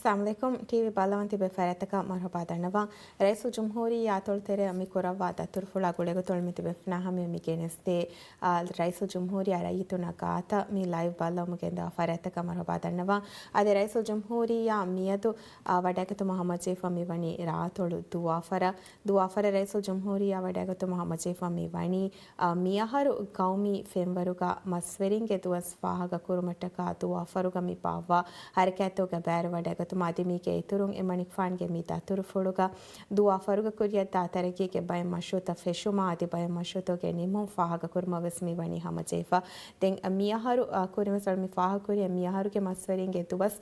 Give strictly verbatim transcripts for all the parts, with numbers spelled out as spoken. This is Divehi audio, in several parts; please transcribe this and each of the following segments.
އައްސަލާމު ޢަލައިކުމް. ޓީވީ ބައްލަވަން ތިބޭ ފަރާތްތަކަށް މަރުޙަބާ ދަންނަވަން. ރައީސުލްޖުމްހޫރިއްޔާ އަތޮޅުތެރެއަށް މި ކުރައްވާ ދަތުރުފުޅާ ގުޅޭގޮތުން މި ތިބޭފުޅާ ހަމަޔަށް މި ގެނެސްދޭ، އާ، ރައީސުލްޖުމްހޫރިއްޔާ ރައްޔިތުންނާ ގާތަށް މި ލައިވް ބައްލަވަމުން ގެންދަވާ ފަރާތްތަކަށް މަރުޙަބާ ދަންނަވަން. އަދި ރައީސުލްޖުމްހޫރިއްޔާ މިއަދު، އާ، ވަޑައިގަތުމަށް ހަމަޖެހިފަ މިވަނީ ރާއަތޮޅު ދުވާފަރަށް. ދުވާފަރަށް ރައީސުލްޖުމްހޫރިއްޔާ ވަޑައިގަތުމަށް ހަމަޖެހިފަ މިވަނީ، އާ، މިއަހަރު ގައުމީ ފެންވަރުގަ މަސްވެރިންގެ ދުވަސް ފާހަގަކުރުމަށްޓަކާ ދުވާފަރުގަ މި ބާއްވާ ހަރަކާތްތަކުގެ ބައިވެރި ވަޑައިގަތުމަށް. އަދި މީގެ އިތުރުން އެމަނިކުފާނުގެ މި ދަތުރުފުޅުގަ ދުވާފަރުގަ ކުރިއަށްދާ ތަރައްގީގެ ބައެއް މަޝްރޫޢުތައް ފެށުމާ އަދި ބައެއް މަޝްރޫޢުތަކުގެ ނިމުން ފާހަގަކުރުމަށް ވެސް މިވަނީ ހަމަޖެހިފަ. ދެން މިއަހަރު، އާ، ކުރިންވެސް ވަރަށް މި ފާހަގަކުރި މިއަހަރުގެ މަސްވެރިންގެ ދުވަސް،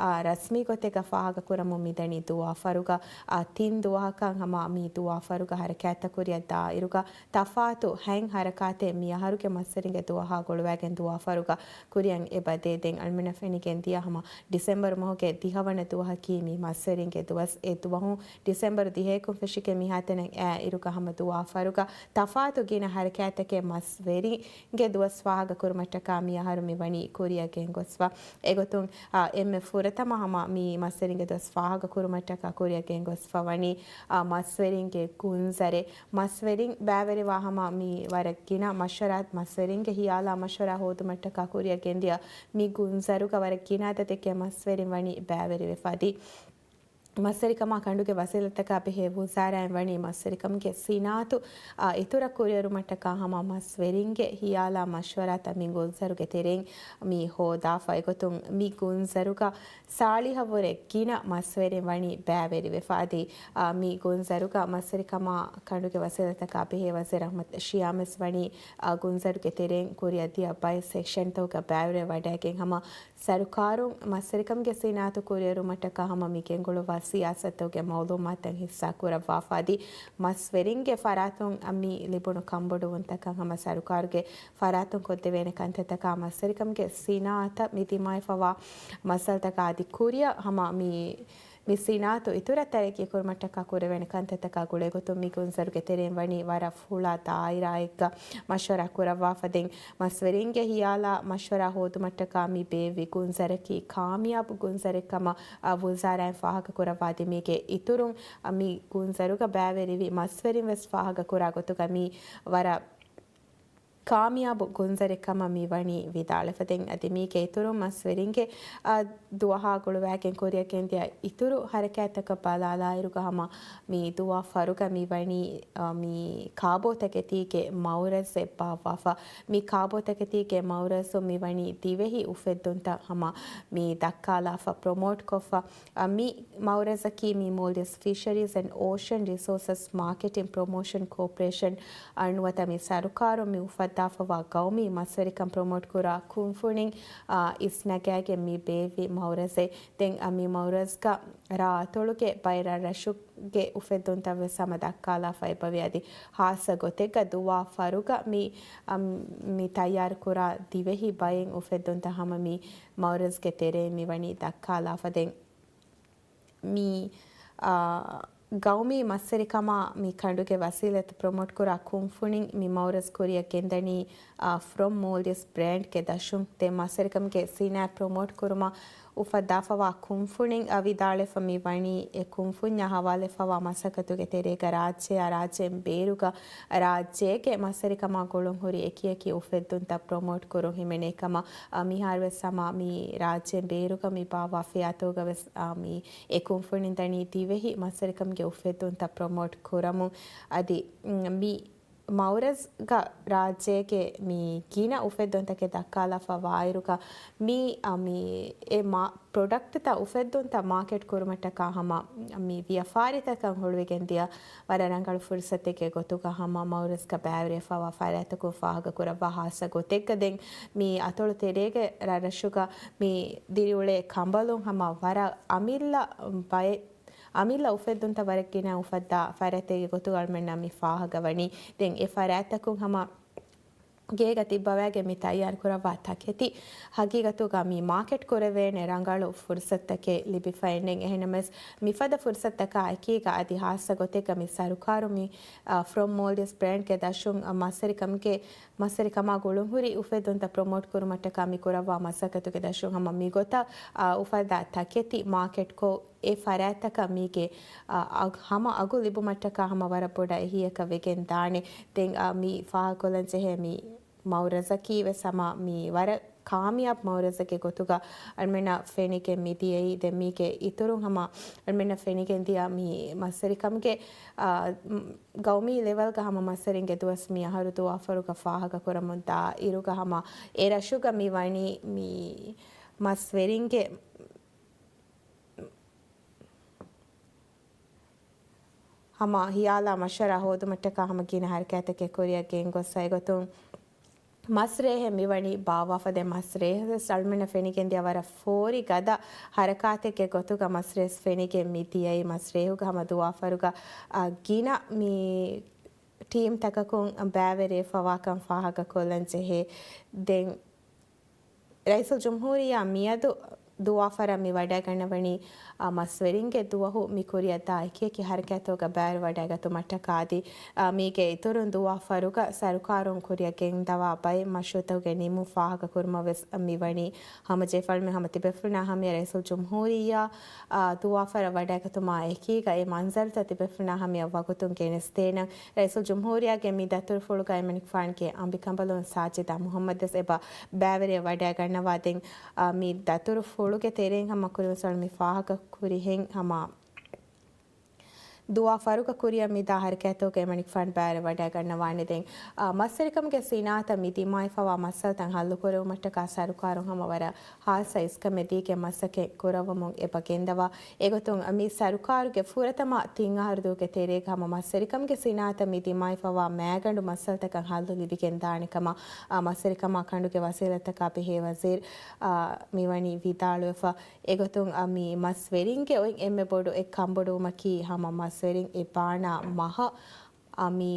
އާ، ރަސްމީ ގޮތެއްގަ ފާހަގަކުރަމުން މިދަނީ ދުވާފަރުގަ، އާ، ތިން ދުވަހަކަށް ހަމަ މި ދުވާފަރުގަ ހަރަކާތްތައް ކުރިއަށް ދާއިރުގަ ތަފާތު ހަތް ހަރަކާތެއް މިއަހަރުގެ މަސްވެރިންގެ ދުވަހާ ގުޅުވާގެން ދުވާފަރުގަ ކުރިއަށް އެބަދޭ. ދެން އަޅުމެންނަށް ފެނިގެން ދިޔަ ހަމަ ޑިސެމްބަރު މަހުގެ ދިހަވަނަ ދުވަހަކީ މި މަސްވެރިންގެ ދުވަސް. އެ ދުވަހުން ޑިސެމްބަރު ދިހައެއްކުން ފެށިގެން މިހާތަނަށް އައި އިރުގަ ހަމަ ދުވާފަރުގަ ތަފާތު ގިނަ ހަރަކާތްތަކެއް މަސްވެރިންގެ ދުވަސް ފާހަގަކުރުމަށްޓަކާ މިއަހަރު މިވަނީ ކުރިއަށް ގެންގޮސްފަ. އެގޮތުން، އާ، އެންމެ ފުރަތަމަ ހަމަ މި މަސްވެރިންގެ ދުވަސް ފާހަގަކުރުމަށްޓަކާ ކުރިއަށް ގެންގޮސްފަ ވަނީ، އާ، މަސްވެރިންގެ ގުންޒަރެއް. މަސްވެރިން ބައިވެރިވާ ހަމަ މި ވަރަށް ގިނަ މަޝްވަރާ، މަސްވެރިންގެ ހިޔާލާ މަޝްވަރާ ހޯދުމަށްޓަކާ ކުރިއަށް ގެންދިޔަ މި ގުންޒަރުގަ ވަރަށް ގިނަ އަދަދެއްގެ މަސްވެރިން ވަނީ ބައިވެރިވެފަ. އަދި މަސްވެރިކަމާ ކަނޑުގެ ވަސީލަތްތަކާ ބެހޭ ވުޒާރާއިން ވަނީ މަސްވެރިކަމުގެ ސިނާއަތު، އާ، އިތުރަށް ކުރިއެރުމަށްޓަކާ ހަމަ މަސްވެރިންގެ ހިޔާލާ މަޝްވަރާތައް މި ގުންޒަރުގެ ތެރެއިން މި ހޯދާފަ. އެގޮތުން މި ގުންޒަރުގަ ސާޅީހަށްވުރެ ގިނަ މަސްވެރިން ވަނީ ބައިވެރިވެފަ. އަދި، އާ، މި ގުންޒަރުގަ މަސްވެރިކަމާ ކަނޑުގެ ވަސީލަތްތަކާ ބެހޭ ވަޒީރު އަޙްމަދު ޝިޔާމް ވެސް ވަނީ، އާ، ގުންޒަރުގެ ތެރެއިން ކުރިއަށްދިޔަ ބައެއް ސެކްޝަންތަކުގަ ބައިވެރިވެ ވަޑައިގެން ހަމަ ސަރުކާރުން މަސްވެރިކަމުގެ ސިނާއަތު ކުރިއެރުމަށްޓަކާ ހަމަ މި ގެންގުޅުއްވާ ސިޔާސަތުގެ މައުލޫމާތުތައް ހިއްސާ ކުރައްވާފަ. އަދި މަސްވެރިންގެ ފަރާތުން މި ލިބުނު ކަންބޮޑުވުންތަކަށް ހަމަ ސަރުކާރުގެ ފަރާތުން ކޮށްދެވޭނެ ކަންތައްތަކާ މަސްވެރިކަމުގެ ސިނާއަތަށް މި ދިމާވެފަވާ މައްސަލަތަކާ އަދި ކުރިއަށް ހަމަ މި، މި ސިނާއަތު އިތުރަށް ތަރައްގީ ކުރުމަށްޓަކާ ކުރެވޭނެ ކަންތައްތަކާ ގުޅޭގޮތުން މި ގުންޒަރުގެ ތެރެއިން ވަނީ ވަރަށް ފުޅާ ދާއިރާއެއްގަ މަޝްވަރާ ކުރައްވާފަ. ދެން މަސްވެރިންގެ ހިޔާލާ މަޝްވަރާ ހޯދުމަށްޓަކާ މި ބޭއްވި ގުންޒަރަކީ ކާމިޔާބު ގުންޒަރެއް ކަމަށް، އާ، ވުޒާރާއިން ފާހަގަ ކުރައްވާ. އަދި މީގެ އިތުރުން، އާ، މި ގުންޒަރުގަ ބައިވެރިވި މަސްވެރިން ވެސް ފާހަގަ ކުރާ ގޮތުގަ މީ ވަރަށް ކާމިޔާބު ގުންޒަރެއް ކަމަށް މި ވަނީ ވިދާޅުވެފަ. ދެން އަދި މީގެ އިތުރުން މަސްވެރިންގެ، އާ، ދުވަހާ ގުޅުވާގެން ކުރިއަށް ގެންދިޔަ އިތުރު ހަރަކާތްތަކަށް ބަލާލާއިރުގަ ހަމަ މި ދުވާ ފަރުގަ މި ވަނީ، އާ، މި ކާބޯތަކެތީގެ މައުރަޒެއް ބާއްވާފަ. މި ކާބޯތަކެތީގެ މައުރަޒު މި ވަނީ ދިވެހި އުފެއްދުންތައް ހަމަ މި ދައްކާލާފަ، ޕްރޮމޯޓް ކޮށްފަ. އަ، މި މައުރަޒަކީ މި މޯލްޑިވްސް ފިޝަރީޒް އެންޑް އޯޝަން ރިސޯސަސް މާކެޓިން ޕްރޮމޯޝަން ކޯޕަރޭޝަން، އަ، ނުވަތަ މި ސަރުކާރުން މި އުފައްދާފަވާ ގައުމީ މަސްވެރިކަން ޕްރޮމޯޓް ކުރާ ކުންފުނިން، އަ، އިސްނަގާގެން މި ބޭއްވި މައުރަޒެއް. ދެން އަ، މި މައުރަޒްގަ ރާއަތޮޅުގެ ބައެއް ރަށްރަށުގެ އުފެއްދުންތައް ވެސް ހަމަ ދައްކާލާފަ އެބަވި. އަދި ހާއްސަ ގޮތެއްގަ ދުވާ ފަރުގަ މި، އަ، މި ތައްޔާރު ކުރާ ދިވެހި ބައެއް އުފެއްދުންތައް ހަމަ މި މައުރަޒްގެ ތެރެއިން މި ވަނީ ދައްކާލާފަ. ދެން މި، އާ، ގައުމީ މަސްވެރިކަމާ މި ކަނޑުގެ ވަސީލަތް ޕްރޮމޯޓް ކުރާ ކުންފުނިން މި މައުރަޒް ކުރިއަށް ގެންދަނީ، އާ، ފްރޮމް މޯލްޑިވްސް ބްރޭންޑްގެ ދަށުން. ދެން މަސްވެރިކަމުގެ ސިނާއަތް ޕްރޮމޯޓް ކުރުމަށް އުފައްދާފަވާ ކުންފުނިން އަ، ވިދާޅުވެފަ މި ވަނީ އެ ކުންފުންޏާ ހަވާލުވެފަވާ މަސައްކަތުގެ ތެރޭގަ ރާއްޖެއާ ރާއްޖޭން ބޭރުގަ ރާއްޖޭގެ މަސްވެރިކަމާ ގުޅުން ހުރި އެކިއެކި އުފެއްދުންތައް ޕްރޮމޯޓް ކުރުން ހިމެނޭ ކަމަށް، އަ، މިހާރުވެސް ހަމަ މި ރާއްޖޭން ބޭރުގަ މި ބާއްވާ ފިޔާތޯގަ ވެސް، އާ، މި އެ ކުންފުނިން ދަނީ ދިވެހި މަސްވެރިކަމުގެ އުފެއްދުންތައް ޕްރޮމޯޓް ކުރަމުން. އަދި، މް، މި މައުރަޒްގަ ރާއްޖޭގެ މި ގިނަ އުފެއްދުންތަކެއް ދައްކާލާފަ ވާއިރުގަ މި، އަ، މި އެ މާ-، ޕްރޮޑަކްޓްތައް އުފެއްދުންތައް މާކެޓް ކުރުމަށްޓަކާ ހަމަ މި ވިޔަފާރިތަކަށް ހުޅުވިގެން ދިޔަ ވަރަށް ރަނގަޅު ފުރުސަތެއްގެ ގޮތުގަ ހަމަ މައުރަޒްގަ ބައިވެރިވެފަވާ ފަރާތްތަކުން ފާހަގަ ކުރައްވާ ހާއްސަ ގޮތެއްގަ ދެން މި އަތޮޅު ތެރޭގެ ރަށްރަށުގަ މި ދިރިއުޅޭ ކަނބަލުން ހަމަ ވަރަށް އަމިއްލަ ބައެއް އަމިއްލަ އުފެއްދުންތައް ވަރަށް ގިނަ އުފައްދާ ފަރާތެއްގެ ގޮތުގަ އަޅުމެންނަށް މި ފާހަގަވަނީ. ދެން އެ ފަރާތްތަކުން ހަމަ ގޭގަ ތިއްބަވައިގެން މި ތައްޔާރު ކުރައްވާ ތަކެތި ހަގީގަތުގަ މި މާކެޓް ކުރެވޭނެ ރަނގަޅު ފުރުސަތުތަކެއް ލިބިފައެއްނެތް. އެހެންނަމަވެސް މިފަދަ ފުރުސަތުތަކާ އެކީގަ އަދި ހާއްސަ ގޮތެއްގަ މި ސަރުކާރު މި، އާ، ފްރޮމް މޯލްޑިވްސް ބްރޭންޑްގެ ދަށުން، އާ، މަސްވެރިކަމުގެ، މަސްވެރިކަމާ ގުޅުންހުރި އުފެއްދުންތައް ޕްރޮމޯޓް ކުރުމަށްޓަކާ މި ކުރައްވާ މަސައްކަތުގެ ދަށުން ހަމަ މިގޮތަށް، އާ، އުފައްދާ ތަކެތި މާކެޓްކޮށް، އެ ފަރާތްތަކަށް މީގެ، އާ، އަގު، ހަމަ އަގު ލިބުމަށްޓަކާ ހަމަ ވަރަށް ބޮޑަށް އެހީއަކަށް ވެގެން ދާނެ. ދެން، އާ، މި ފާހަގަކޮށްލަން ޖެހޭ މި މައުރަޒަކީ ވެސް ހަމަ މި ވަރަށް ކާމިޔާބު މައުރަޒެއްގެ ގޮތުގަ އަޅުމެންނަށް ފެނިގެން މިދިޔައީ. ދެން މީގެ އިތުރުން ހަމަ އަޅުމެންނަށް ފެނިގެން ދިޔަ މި މަސްވެރިކަމުގެ، އާ، ގައުމީ ލެވެލްގަ ހަމަ މަސްވެރިންގެ ދުވަސް މި އަހަރު ދުވާފަރުގަ ފާހަގަކުރަމުން ދާ އިރުގަ ހަމަ އެ ރަށުގަ މި ވަނީ މި މަސްވެރިންގެ ހަމަ ހިޔާލާ މަޝްވަރާ ހޯދުމަށްޓަކާ ހަމަ ގިނަ ހަރަކާތެއްގެ ކުރިއަށް ގެންގޮސްފަ އެގޮތުން މަސްރޭހެއް މިވަނީ ބާއްވާފަ. ދެން މަސްރޭހު ވެސް އަޅުމެންނަށް ފެނިގެން ދިޔަ ވަރަށް ފޯރި ގަދަ ހަރަކާތެއްގެ ގޮތުގަ މަސްރޭސް ފެނިގެން މި ދިޔައީ. މަސްރޭހުގަ ހަމަ ދުވާފަރުގަ، އާ، ގިނަ މި ޓީމްތަކަކުން ބައިވެރިވެފަވާކަން ފާހަގަކޮށްލަން ޖެހޭ. ދެން ރައީސުލްޖުމްހޫރިއްޔާ މިއަދު ދުވާފަރަށް މި ވަޑައިގަންނަވަނީ، އާ، މަސްވެރިންގެ ދުވަހު މި ކުރިއަށް ދާ އެކިއެކި ހަރަކާތްތަކުގަ ބައިވެރިވަޑައިގަތުމަށްޓަކާ އަދި، އާ، މީގެ އިތުރުން ދުވާފަރުގަ ސަރުކާރުން ކުރިއަށް ގެންދަވާ ބައެއް މަޝްރޫއުތަކުގެ ނިމުން ފާހަގަކުރުމަށް ވެސް މިވަނީ. ހަމަ ޖެހިފައި އަޅުމެން ހަމަ ތިބޭފުޅުންނާ ހަމަޔަށް ރައީސުލްޖުމްހޫރިއްޔާ، އާ، ދުވާފަރަށް ވަޑައިގަތުމާ އެކީގަ އެ މަންޒަރުތައް ތިބޭފުޅުންނާ ހަމަޔަށް ވަގުތުން ގެނެސްދޭނަން. ރައީސުލްޖުމްހޫރިއްޔާގެ މި ދަތުރުފުޅުގަ އެމަނިކުފާނުގެ އަނބިކަނބަލުން ސާޖިދާ މުހައްމަދު ވެސް އެބަ ބައިވެރިވެ ވަޑައިގަންނަވާ. ދެން، އާ، މި ދަތުރުފުޅުގެ ތެރެއިން ހަމަ ކުރިމަސްވެރި މި ފާހަގަ ކުރިހެން ހަމަ ދުވާ ފަރުގަ ކުރިއަށް މިދާ ހަރަކާތްތަކުގަ އެމަނިކުފާނު ބައިވެރިވެ ވަޑައިގަންނަވާނެ. ދެން، އާ، މަސްވެރިކަމުގެ ސިނާއަތަށް މި ދިމާވެފަވާ މައްސަލަތައް ހައްލުކުރެވުމަށްޓަކާ ސަރުކާރުން ހަމަ ވަރަށް ހާއްސަ އިސްކަމެއް ދީގެން މަސައްކަތް ކުރައްވަމުން އެބަ ގެންދަވާ. އެގޮތުން މި ސަރުކާރުގެ ފުރަތަމަ ތިން އަހަރު ދުވަހުގެ ތެރޭގަ ހަމަ މަސްވެރިކަމުގެ ސިނާއަތަށް މި ދިމާވެފަވާ މައިގަނޑު މައްސަލަތަކަށް ހައްލު ލިބިގެން ދާނެ ކަމަށް، އާ، މަސްވެރިކަމާ ކަނޑުގެ ވަސީލަތްތަކާ ބެހޭ ވަޒީރު، އާ، މިވަނީ ވިދާޅުވެފަ. އެގޮތުން، އާ، މި މަސްވެރިންގެ އޮތް އެންމެ ބޮޑު އެއް ކަންބޮޑުވުމަކީ ހަމަ މަސްވެރިން އެ ބާނާ މަހަށް، އާ، މި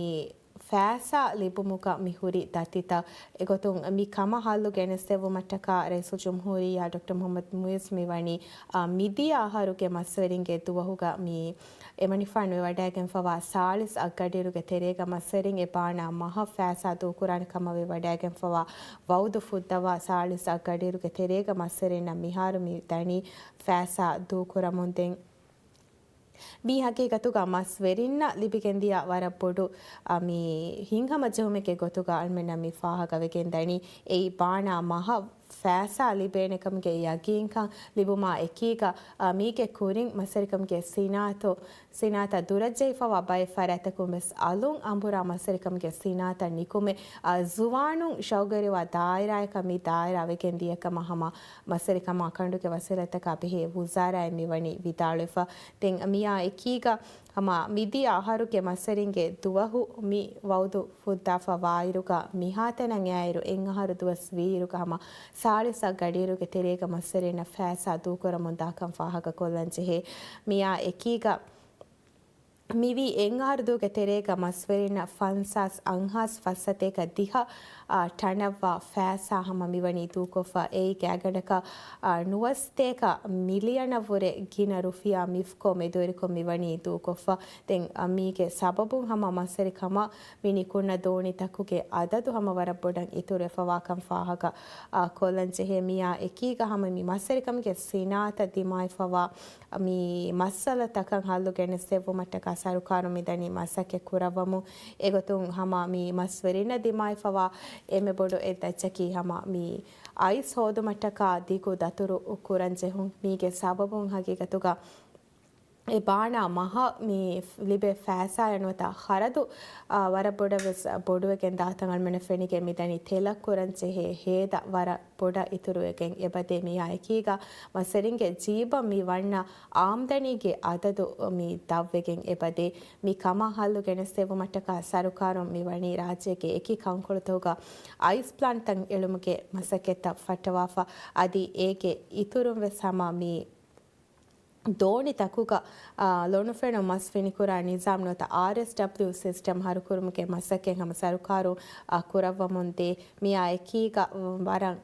ފައިސާ ލިބުމުގަ މި ހުރި ދަތިތައް. އެގޮތުން މި ކަމަށް ހައްލު ގެނެސްދެއްވުމަށްޓަކާ ރައީސުލްޖުމްހޫރިއްޔާ ޑޮކްޓަރ މުހައްމަދު މުއިއްޒު މިވަނީ، އާ، މިދިޔަ އަހަރުގެ މަސްވެރިންގެ ދުވަހުގަ މި އެމަނިކުފާނު ވެވަޑައިގެންފަވާ ސާޅީސް އަށް ގަޑިއިރުގެ ތެރޭގަ މަސްވެރިން އެ ބާނާ މަހަށް ފައިސާ ދޫކުރާނެ ކަމަށް ވެވަޑައިގެންފަވާ ވައުދު ފުއްދަވާ ސާޅީސް އަށް ގަޑިއިރުގެ ތެރޭގަ މަސްވެރިންނަށް މިހާރު މި ދަނީ ފައިސާ ދޫކުރަމުން. ދެން މީ ހަގީގަތުގަ މަސްވެރިންނަށް ލިބިގެންދިޔަ ވަރަށް ބޮޑު، އަ، މި ހިތްހަމަޖެހުމެއްގެ ގޮތުގަ އަޅުމެންނަށް މި ފާހަގަވެގެން ދަނީ. އެއީ ބާނާ މަހަށް ފައިސާ ލިބޭނެކަމުގެ ޔަގީންކަން ލިބުމާ އެކީގަ، އަ، މީގެ ކުރިން މަސްވެރިކަމުގެ ސިނާއަތު، ސިނާއަތަށް ދުރަށްޖެހިފަވާ ބައެއް ފަރާތްތަކުން ވެސް އަލުން އަނބުރާ މަސްވެރިކަމުގެ ސިނާއަތަށް ނިކުމެ، އަ، ޒުވާނުން ޝައުގުވެރިވާ ދާއިރާއަކަށް މި ދާއިރާ ވެގެން ދިޔަކަމަށް ހަމަ މަސްވެރިކަމާ ކަނޑުގެ ވަސީލަތްތަކާ ބެހޭ ވުޒާރާއެއް މިވަނީ ވިދާޅުވެފަ. ދެން މިއާ އެކީގަ ހަމަ މިދިޔަ އަހަރުގެ މަސްވެރިންގެ ދުވަހު މި ވައުދު ފުއްދާފަ ވާއިރުގަ މިހާތަނަށް އައިރު އެއް އަހަރު ދުވަސް ވީއިރުގަ ހަމަ ސާޅީސް އަށް ގަޑިއިރުގެ ތެރޭގަ މަސްވެރިންނަށް ފައިސާ ދޫކުރަމުން ދާކަން ފާހަގަކޮށްލަން ޖެހޭ. މިއާ އެކީގަ މިވީ އެއް އަހަރު ދުވަހުގެ ތެރޭގަ މަސްވެރިންނަށް ފަންސާސް އަށް ފަސްސަތޭކަ ދިހަ، އާ، ޓަނަށްވާ ފައިސާ ހަމަ މިވަނީ ދޫކޮށްފަ. އެއީ ގާތްގަނޑަކަށް، އާ، ނުވަސަތޭކަ މިލިއަނަށްވުރެ ގިނަ ރުފިޔާ މިފްކޯ މެދުވެރިކޮށް މިވަނީ ދޫކޮށްފަ. ދެން، އާ، މީގެ ސަބަބުން ހަމަ މަސްވެރިކަމަށް މި ނިކުންނަ ދޯނިތަކުގެ އަދަދު ހަމަ ވަރަށް ބޮޑަށް އިތުރުވެފަވާކަން ފާހަގަ، އާ، ކޮށްލަން ޖެހޭ. މިއާ އެކީގަ ހަމަ މި މަސްވެރިކަމުގެ ސިނާއަތަށް ދިމާވެފަވާ މި މައްސަލަތަކަށް ހައްލު ގެނެސްދެއްވުމަށްޓަކާ ސަރުކާރުން މިދަނީ މަސައްކަތް ކުރައްވަމުން. އެގޮތުން ހަމަ މި މަސްވެރިންނަށް ދިމާވެފަވާ އެންމެ ބޮޑު އެއް ދައްޗަކީ ހަމަ މި އައިސް ހޯދުމަށްޓަކާ ދިގު ދަތުރު ކުރަން ޖެހުން. މީގެ ސަބަބުން ހަގީގަތުގަ އެ ބާނާ މަހަށް މި ލިބޭ ފައިސާއާ ނުވަތަ ޚަރަދު، އާ، ވަރަށް ބޮޑަށް ވެސް ބޮޑުވެގެން ދާތަން އަޅުމެންނަށް ފެނިގެން މިދަނީ ތެލަށް ކުރަން ޖެހޭ ހޭދަ ވަރަށް ބޮޑަށް އިތުރުވެގެން އެބަދޭ. މިއާ އެކީގަ މަސްވެރިންގެ ޖީބަށް މި ވަންނަ އާމްދަނީގެ އަދަދު މި ދަށްވެގެން އެބަދޭ. މި ކަމަށް ހައްލު ގެނެސްދެއްވުމަށްޓަކާ ސަރުކާރުން މިވަނީ ރާއްޖޭގެ އެކި ކަންކޮޅުތަކުގަ އައިސް ޕްލާންޓްތައް އެޅުމުގެ މަސައްކަތްތައް ފައްޓަވާފަ. އަދި އޭގެ އިތުރުން ވެސް ހަމަ މި ދޯނިތަކުގަ، އާ، ލޮނުފެނުނު މަސް ފިނިކުރާ ނިޒާމް ނުވަތަ އާރްއެސްޑަބްލިއު ސިސްޓަމް ހަރުކުރުމުގެ މަސައްކަތް ހަމަ ސަރުކާރު، އާ، ކުރައްވަމުންދޭ. މިއާ އެކީގަ ވަރަށް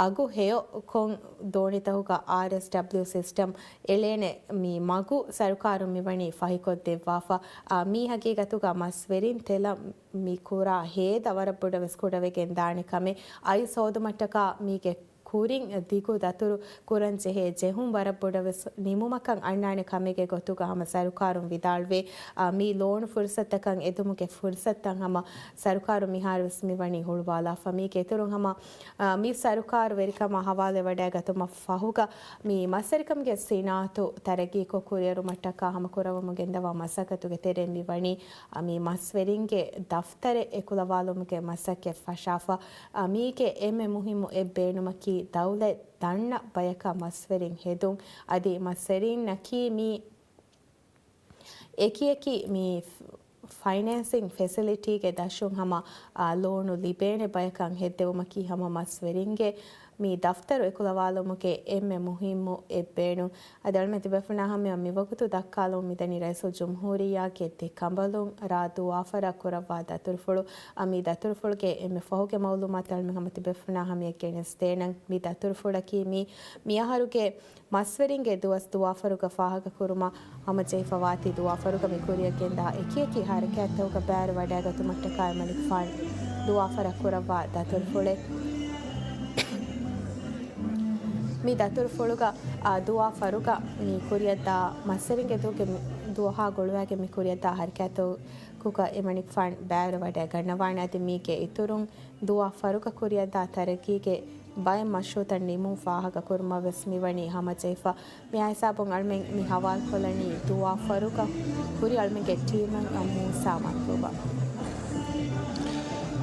އަގު ހެޔޮކޮށް ދޯނިތަކުގަ އާރްއެސްޑަބްލިއު ސިސްޓަމް އެޅޭނެ މި މަގު ސަރުކާރުން މިވަނީ ފަހިކޮށްދެއްވާފަ. އާ، މީ ހަގީގަތުގަ މަސްވެރިން ތެލަށް މި ކުރާ ހޭދަ ވަރަށް ބޮޑަށް ވެސް ކުޑަވެގެން ދާނެ ކަމެއް. އައިސް ހޯދުމަށްޓަކާ މީގެ ކުރިން ދިގު ދަތުރު ކުރަން ޖެހޭ ޖެހުން ވަރަށް ބޮޑަށް ވެސް ނިމުމަކަށް އަންނާނެ ކަމެއްގެ ގޮތުގަ ހަމަ ސަރުކާރުން ވިދާޅުވޭ. އާ، މި ލޯނު ފުރުސަތަކަށް އެދުމުގެ ފުރުސަތުތައް ހަމަ ސަރުކާރު މިހާރު ވެސް މިވަނީ ހުޅުވާލާފަ. މީގެ އިތުރުން ހަމަ، އާ، މި ސަރުކާރު ވެރިކަމާ ހަވާލުވެވަޑައިގަތުމަށް ފަހުގަ މި މަސްވެރިކަމުގެ ސިނާއަތު ތަރައްގީކޮށް ކުރިއެރުމަށްޓަކާ ހަމަ ކުރައްވަމުން ގެންދަވާ މަސައްކަތުގެ ތެރެއިން މިވަނީ އަ، މި މަސްވެރިންގެ ދަފްތަރެއް އެކުލަވާލުމުގެ މަސައްކަތް ފަށާފަ. އަ، މީގެ އެންމެ މުހިއްމު އެއް ބޭނުމަކީ ދައުލަތް ދަންނަ ބަޔަކަށް މަސްވެރިން ހެދުން. އަދި މަސްވެރިންނަކީ މި އެކިއެކި މި ފައިނޭންސިން ފެސިލިޓީގެ ދަށުން ހަމަ، އާ، ލޯނު ލިބޭނެ ބަޔަކަށް ހެއްދެވުމަކީ ހަމަ މަސްވެރިންގެ މި ދަފްތަރު އެކުލަވާލުމުގެ އެންމެ މުހިއްމު އެއް ބޭނުން. އަދި އަޅުމެން ތިބޭފުޅުންނާ ހަމަޔަށް މިވަގުތު ދައްކާލުން މިދަނީ ރައީސުލްޖުމްހޫރިއްޔާގެ ދެ ކަނބަލުން ރާ ދުވާފަރަށް ކުރައްވާ ދަތުރުފުޅު. އަ، މި ދަތުރުފުޅުގެ އެންމެ ފަހުގެ މައުލޫމާތު އަޅުމެން ހަމަ ތިބޭފުޅުންނާ ހަމަޔަށް ގެނެސްދޭނަން. މި ދަތުރުފުޅަކީ މި މިއަހަރުގެ މަސްވެރިންގެ ދުވަސް ދުވާފަރުގަ ފާހަގަކުރުމަށް ހަމަޖެހިފަވާތީ ދުވާފަރުގަ މި ކުރިއަށް ގެންދާ އެކިއެކި ހަރަކާތްތަކުގަ ބައިވެރިވަޑައިގަތުމަށްޓަކާ އެމަނިކުފާނު ދުވާފަރަށް ކުރައްވާ ދަތުރުފުޅެއް. މި ދަތުރުފުޅުގަ، އާ، ދުވާފަރުގަ މި ކުރިއަށްދާ މަސްވެރިންގެ ދުވަހުގެ މި، ދުވަހާ ގުޅުވައިގެން މި ކުރިއަށްދާ ހަރަކާތްތަކުގަ އެމަނިކުފާނު ބައިވެރިވަޑައިގަންނަވާނެ. އަދި މީގެ އިތުރުން ދުވާފަރުގަ ކުރިއަށްދާ ތަރައްގީގެ ބައެއް މަޝްރޫއުތައް ނިމުން ފާހަގަކުރުމަށް ވެސް މިވަނީ ހަމަޖެހިފަ. މިއާ ހިސާބުން އަޅުމެން މި ހަވާލުކޮށްލަނީ ދުވާފަރުގަ ކުރި އަޅުމެންގެ ޓީމުން މޫސާ މަތްލޫބަށް.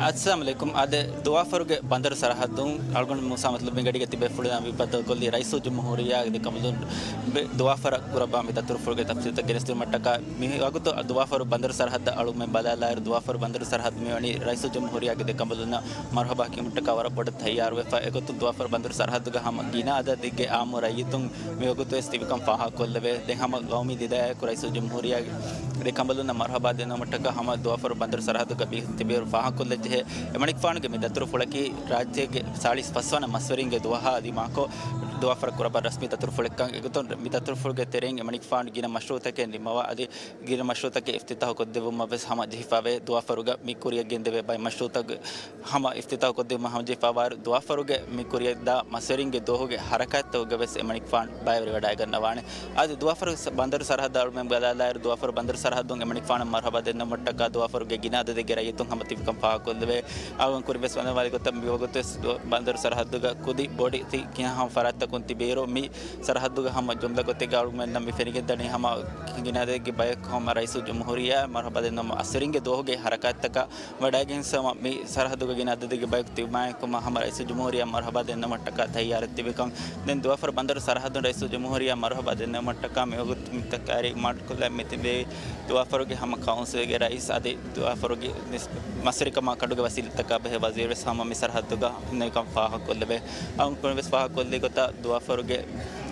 އައްސަލާމު ޢަލައިކުމް. އާދެ، ދުވާފަރުގެ ބަނދަރު ސަރަހައްދުން އަޅުގަނޑު މޫސާ މަތްލޫބު ގަޑީގަ ތިބޭފުޅުންނާ މި ބައްދަލުކޮށްލީ ރައީސުލްޖުމްހޫރިއްޔާގެ ދެ ކަނބަލުން ދުވާފަރަށް ކުރައްވާ މި ދަތުރުފުޅުގެ ތަފްސީލްތައް ގެނެސްދިނުމަށްޓަކާ. މި ވަގުތު ދުވާފަރު ބަނދަރު ސަރަހައްދަށް އަޅުމެން ބަލާލާއިރު، ދުވާފަރު ބަނދަރު ސަރަހައްދު މިވަނީ ރައީސުލްޖުމްހޫރިއްޔާގެ ދެ ކަނބަލުންނަށް މަރުހަބާ ކިޔުމަށްޓަކާ ވަރަށް ބޮޑަށް ތައްޔާރުވެފަ. އެގޮތުން ދުވާފަރު ބަނދަރު ސަރަހައްދުގަ ހަމަ ގިނަ އަދަދެއްގެ އާއްމު ރައްޔިތުން މިވަގުތުވެސް ތިބިކަން ފާހަގަކޮށްލެވޭ. ދެން ހަމަ ގައުމީ ދިދައާއެކު ރައީސުލްޖުމްހޫރިއްޔާގެ ދެ ކަނބަލުންނަށް މަރުހަބާ ދެންނެވުމަށްޓަކާ ހަމަ ދުވާފަރު ބަނދަރު ސަރަހައްދުގަ ތިބި، ތިބިއިރު ފާހަގަކޮށްލަންޖެހޭ. އެމަނިކުފާނުގެ މި ދަތުރުފުޅަކީ ރާއްޖޭގެ ސާޅީސް ފަސްވަނަ މަސްވެރިންގެ ދުވަހާ ދިމާކޮށް، ދުވާފަރަށް ކުރައްވާ ރަސްމީ ދަތުރުފުޅެއްކަން. އެގޮތުން މި ދަތުރުފުޅުގެ ތެރެއިން އެމަނިކުފާނު ގިނަ މަޝްރޫއުތަކެއް ނިންމަވާ އަދި ގިނަ މަޝްރޫއުތަކެއް އިފްތިތާހު ކޮށްދެއްވުމަށް ވެސް ހަމަ ޖެހިފަވޭ. ދުވާފަރުގަ މި ކުރިއަށް ގެންދެވޭ ބައެއް މަޝްރޫއުތަކުގެ ހަމަ އިފްތިތާހު ކޮށްދިނުމަށް ހަމަޖެހިފަވާއިރު، ދުވާފަރުގެ މި ކުރިއަށްދާ މަސްވެރިންގެ ދުވަހުގެ ހަރަކާތްތަކުގަ ވެސް އެމަނިކުފާނު ބައިވެރިވަޑައިގަންނަވާނެ. އަދި ދުވާފަރު ސަ-، ބަނދަރު ސަރަހައްދަށް އަޅުމެން ބަލާލާއިރު، ދުވާފަރު ބަނދަރު ސަރަހައްދުން އެމަނިކުފާނަށް މަރުހަބާ ދެންނެވުމަށްޓަކާ ދުވާފަރުގެ ގިނަ އަދަދެއްގެ ރައްޔިތުން ހަމަ ތިބިކަން ފާހަގަކޮށްލެވޭ. އަޅުގަނޑު ކުރިން ވެސް ވަންނަވާލި ގޮތަށް މިވަގުތުވެސް ދު-، ބަނދަރު ސަރަހައްދުގަ ކުދި ބޮޑި ތި-، ކިހާ ހަމަ ފަރާތްތަކުން ތިބިއިރު، މި ސަރަހައްދުގަ ހަމަ ޖުމްލަ ގޮތެއްގަ އަޅުގަނޑުމެންނަށް މި ފެނިގެންދަނީ ހަމަ ގިނަ އަދަދެއްގެ ބަޔަކު ހަމަ ރައީސުލްޖުމްހޫރިއްޔާ މަރުހަބާ ދެންނެވުމަށް މަސްވެރިންގެ ދުވަހުގެ ހަރަކާތްތަކަށް ވަޑައިގެން ހަމަ މި ސަރަހައްދުގަ ގިނަ އަދަދެއްގެ ބަޔަކު ތިބުމާއެކު ހަމަ ރައީސުލްޖުމްހޫރިއްޔާ މަރުހަބާ ދެންނެވުމަށްޓަކާ ތައްޔާރަށް ތިބިކަން. ދެން ދުވާފަރު ބަނދަރު ސަރަހައްދުން ރައީސުލްޖުމްހޫރިއްޔާ މަރުހަބާ ދެންނެވުމަށްޓަކާ މިވަގުތު މި ތަކާރީ މާތްކޮށްލަން މިތިބީ ދުވާފަރުގެ ހަމަ ކައުންސިލްގެ ރައީސް އަދި ދުވާފަރުގެ މަސްވެރިކަމާ ކަނޑުގެ ވަސީލަތްތަކާ ބެހޭ ވަޒީރުވެސް ހަމަ މި ސަރަހައްދުގަ ނިކަން ފާހަގަކޮށްލެވޭ. އަޅުގަނޑު ކުރިން ވެސް ފާހަގަކޮށްލި ގޮތަށް ދުވާފަރުގެ،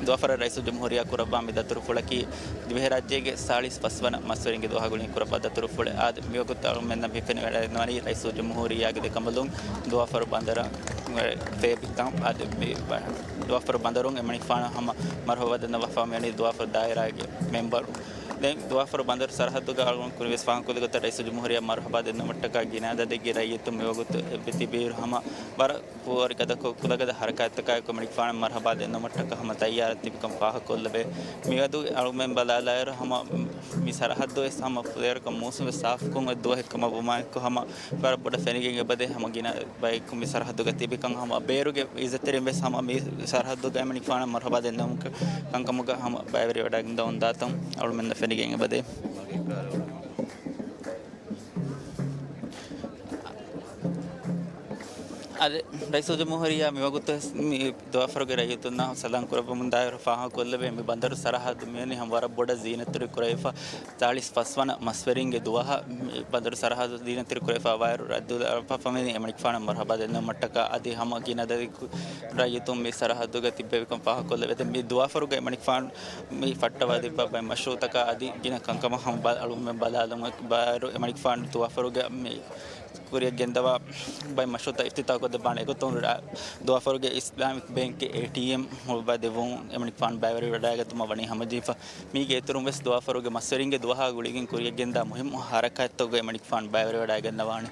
ދުވާފަރަށް ރައީސުލްޖުމްހޫރިއްޔާ ކުރައްވާ މި ދަތުރުފުޅަކީ ދިވެހިރާއްޖޭގެ ސާޅީސް ފަސްވަނަ މަސްވެރިންގެ ދުވަހާ ގުޅިގެން ކުރައްވާ ދަތުރުފުޅެއް. އާދެ، މިވަގުތު އަޅުމެންނަށް މި ފެނިވަޑައިގަންނަވަނީ ރައީސުލްޖުމްހޫރިއްޔާގެ ދެ ކަނބަލުން ދުވާފަރު ބަނދަރަށް ފޭބިކަން. އާދެ، މި ދުވާފަރު ބަނދަރުން އެމަނިކުފާނަށް ހަމަ މަރުހަބާ ދެންނެވިފަ މިވަނީ ދުވާފަރު ދާއިރާގެ މެމްބަރު. ދެން ދުވާފަރު ބަނދަރު ސަރަހައްދުގަ އަޅުގަނޑު ކުރިން ވެސް ފާހަގަކޮށްލި ގޮތަށް ރައީސުލްޖުމްހޫރިއްޔާ މަރުހަބާ ދެންނެވުމަށްޓަކާ ގިނަ އަދަދެއްގެ ރައްޔިތުން މިވަގުތު އެބަ ތިބިއިރު ހަމަ ވަރަށް ފޯރި ގަދަކޮށް ކުލަގަދަ ހަރަކާތްތަކާއެކު އެމަނިކުފާނަށް މަރުހަބާ ދެންނެވުމަށްޓަކާ ހަމަ ތައްޔާރަށް ތިބިކަން ފާހަގަކޮށްލެވޭ. މިއަދު އަޅުމެން ބަލާލާއިރު ހަމަ މި ސަރަހައްދު ވެސް ހަމަ ފުލޭވަރަކަށް މޫސުން ވެސް ސާފުކޮށް އޮތް ދުވަހެއް ކަމަށް ވުމާއެކު ހަމަ ވަރަށް ބޮޑަށް ފެނިގެން އެބަދޭ ހަމަ ގިނަ ބަޔަކު މި ސަރަހައްދުގަ ތިބިކަން. ހަމަ ބޭރުގެ އިއްޒަތްތެރިން ވެސް ހަމަ މި ސަރަހައްދުގަ އެމަނިކުފާނަށް މަރުހަބާ ދެންނެވުމުގެ ކަންކަމުގަ ހަމަ ބައިވެރިވަޑައިގެން ދައުންދާތަން އަޅުމެންނަށް ފެނިގެން އެބަދޭ. އަދި ރައީސުލްޖުމްހޫރިއްޔާ މިވަގުތު މި ދުވާފަރުގެ ރައްޔިތުންނާ ސަލާން ކުރައްވަމުންދާއިރު ފާހަގަކޮށްލެވޭ، މި ބަނދަރު ސަރަހައްދު މިވަނީ ހަމަ ވަރަށް ބޮޑަށް ޒީނަތްތެރި ކުރެވިފަ، ޗާޅީސް ފަސްވަނަ މަސްވެރިންގެ ދުވަހަށް މި ބަނދަރު ސަރަހައްދު ޒީނަތްތެރި ކުރެވިފަވާއިރު، ރައްދުލައްޕަފަމެނި އެމަނިކުފާނަށް މަރުހަބާ ދެންނެވުމަށްޓަކާ އަދި ހަމަ ގިނަ އަދަދެއް ރައްޔިތުން މި ސަރަހައްދުގަ ތިއްބެވިކަން ފާހަގަކޮށްލެވޭ. ދެން މި ދުވާފަރުގަ އެމަނިކުފާނު މި ފައްޓަވާދެއްވާ ބައެއް މަޝްރޫއުތަކާ އަދި ގިނަ ކަންކަމަށް ހަމަ ބަ-، އަޅުގަނޑުމެން ބަލާލުމަށް ބާރު އެމަނިކުފާނު ދުވާފަރުގަ މި ކުރިއަށް ގެންދަވާ ބައެއް މަޝްރޫއުތައް އިފްތިތާހުކޮށްދެއްވާނެ. އެގޮތުން ރާ-، ދުވާފަރުގެ އިސްލާމިކް ބޭންކްގެ އޭޓީއެމް ހުޅުވާ ދެއްވުން އެމަނިކުފާނު ބައިވެރިވެވަޑައިގަތުމަށް ވަނީ ހަމަޖެހިފަ. މީގެ އިތުރުން ވެސް ދުވާފަރުގެ މަސްވެރިންގެ ދުވަހާ ގުޅިގެން ކުރިއަށް ގެންދާ މުހިއްމު ހަރަކާތްތަކުގައި އެމަނިކުފާނު ބައިވެރިވަޑައިގަންނަވާނެ.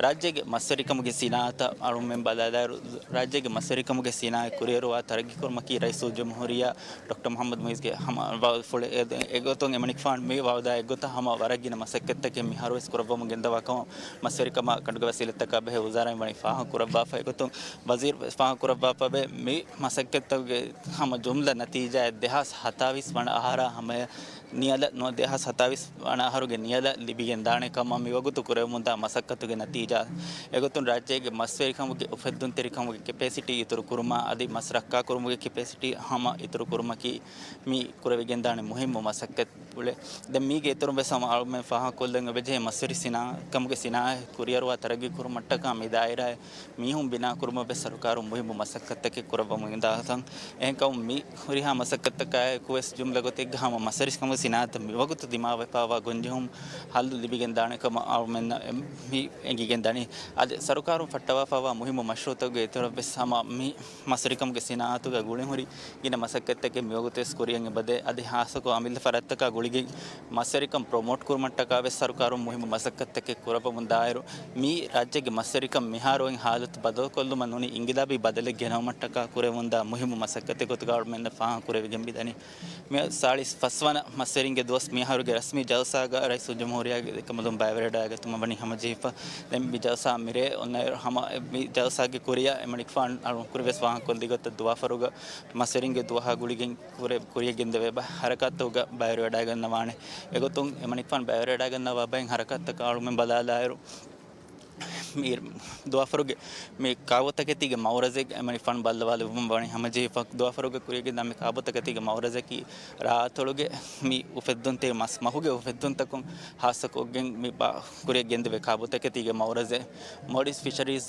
ރާއްޖޭގެ މަސްވެރިކަމުގެ ސިނާއަތަށް އަޅުމެން ބަލާލާއިރު، ރާއްޖޭގެ މަސްވެރިކަމުގެ ސިނާއަތް ކުރިއަރުވާ ތަރައްގީކުރުމަކީ ރައީސުލްޖުމްހޫރިއްޔާ ޑޮކްޓަރ މުޙައްމަދު މުޢިއްޒުގެ ހަމަ ވަޢުދުފުޅެއް. އެ-، އެގޮތުން އެމަނިކުފާނު މި ވަޢުދާ އެއްގޮތަށް ހަމަ ވަރަށް ގިނަ މަސައްކަތްތަކެއް މިހާރުވެސް ކުރައްވަމުން ގެންދަވާ ކަމަށް މަސްވެރިކަމާ ކަނޑުގެ ވަސީލަތްތަކާ ބެހޭ ވުޒާރާއިން ވަނީ ފާހަގަކުރައްވާފަ. އެގޮތުން ވަޒީރު ވެސް ފާހަގަކުރައްވާފަވޭ، މި މަސައްކަތްތަކުގެ ހަމަ ޖުމްލަ ނަތީޖާއެއް ދެހާސް ހަތާވީސް ވަނަ އަހަރާ ހަމަޔަށް ނިޔަލަށް ނުވަ ދެހާސް ހަތާވީސް ވަނަ އަހަރުގެ ނިޔަލަށް ލިބިގެންދާނެ ކަމަށް މިވަގުތު ކުރެވެމުންދާ މަސައްކަތުގެ ނަތީޖާ. އެގޮތުން ރާއްޖޭގެ މަސްވެރިކަމުގެ އުފެއްދުންތެރިކަމުގެ ކެޕޭސިޓީ އިތުރުކުރުމާ އަދި މަސް ރައްކާކުރުމުގެ ކެޕޭސިޓީ ހަމަ އިތުރުކުރުމަކީ މި ކުރެވިގެންދާނެ މުހިއްމު މަސައްކަތް އުޅެ. ދެން މީގެ އިތުރުން ވެސް ހަމަ އަޅުމެން ފާހަގަކޮށްލަން އެބަޖެހޭ މަސްވެރި ސިނާ-، ކަމުގެ ސިނާއަތް ކުރިއަރުވާ ތަރައްގީކުރުމަށްޓަކާ މި ދާއިރާއެއް މީހުން ބިނާކުރުމަށް ވެސް ސަރުކާރުން މުހިއްމު މަސައްކަތްތަކެއް ކުރައްވަމުން އިންދާތަން. އެހެންކަމުން މި ހުރިހާ މަސައްކަތްތަކާއެކު ވެސް ޖުމްލަ ގޮތެއްގަ ހަމަ މަސްވެރިކަމުގެ ސިނާއަތަށް މިވަގުތު ދިމާވެފައިވާ ގޮންޖެހުން ހައްލު ލިބިގެންދާނެ ކަމަށް އަޅުމެންނަށް މި އެނގިގެންދަނީ. އަދި ސަރުކާރުން ފައްޓަވާފައިވާ މުހިއްމު މަޝްރޫއުތަކުގެ އިތުރަށް ވެސް ހަމަ މި މަސްވެރިކަމުގެ ސިނާއަތުގަ ގުޅިންހުރި ގިނަ މަސައްކަތްތަކެއް މިވަގުތުވެސް ކުރިއަށް އެބަދޭ. އަދި ހާއްސަކޮށް އަމިއްލަ ފަރާތްތަކާ ގުޅިގެން މަސްވެރިކަން ޕްރޮމޯޓް ކުރުމަށްޓަކާ ވެސް ސަރުކާރުން މުހިއްމު މަސައްކަތްތަކެއް ކުރައްވަމުން ދާއިރު، މި ރާއްޖޭގެ މަސްވެރިކަން މިހާރު އޮތް ހާލަތު ބަދަލުކޮށްލުމަށް ނޫނީ އިންގިލާބީ ބަދަލެއް ގެނައުމަށްޓަކާ ކުރެވުންދާ މުހިއްމު މަސައްކަތެއް ގޮތުގަ އަޅުމެންނަށް ފާހަގަކުރެވިގެން މިދަނީ. މި ސާޅީސް ފަސްވަނަ މަސްވެރިންގެ ދުވަސް މިއަހަރުގެ ރަސްމީ ޖަލްސާގަ ރައީސުލްޖުމްހޫރިއްޔާގެ އެކަމަލުން ބައިވެރިވެވަޑައިގަތުމަށް ވަނީ ހަމަޖެހިފަ. ދެން މި ޖަލްސާ މިރޭ އޮންނައިރު ހަމަ މި ޖަލްސާގެ ކުރިއަށް އެމަނިކުފާނު އަޅުން ކުރިވެސް ފާހަގަކޮށްލި ގޮތަށް ދުވާފަރުގަ މަސްވެރިންގެ ދުވަހާ ގުޅިގެން ކުރެ-، ކުރިއަށް ގެންދެވޭ ބަ-، ހަރަކާތްތަކުގަ ބައިވެރިވެވަޑައިގަންނަވާނެ. އެގޮތުން އެމަނިކުފާނު ބައިވެރިވެވަޑައިގަންނަވާ ބައެއް ހަރަކާތްތަކަށް އަޅުމެން ބަލާލާއިރު، މި ދުވާފަރުގެ މި ކާބޯތަކެތީގެ މައުރަޒެއް އެމަނިކުފާނު ބައްލަވާލެއްވުމަށް ވަނީ ހަމަޖެހިފަ. ދުވާފަރުގަ ކުރިއަށް ގެންދާ މި ކާބޯތަކެތީގެ މައުރަޒަކީ ރާއަތޮޅުގެ މި އުފެއްދުންތެރި މަސް މަހުގެ އުފެއްދުންތަކުން ހާއްސަކޮށްގެން މި ބާ-، ކުރިއަށް ގެންދެވޭ ކާބޯތަކެތީގެ މައުރަޒެއް. މޯލްޑިވްސް ފިޝަރީޒް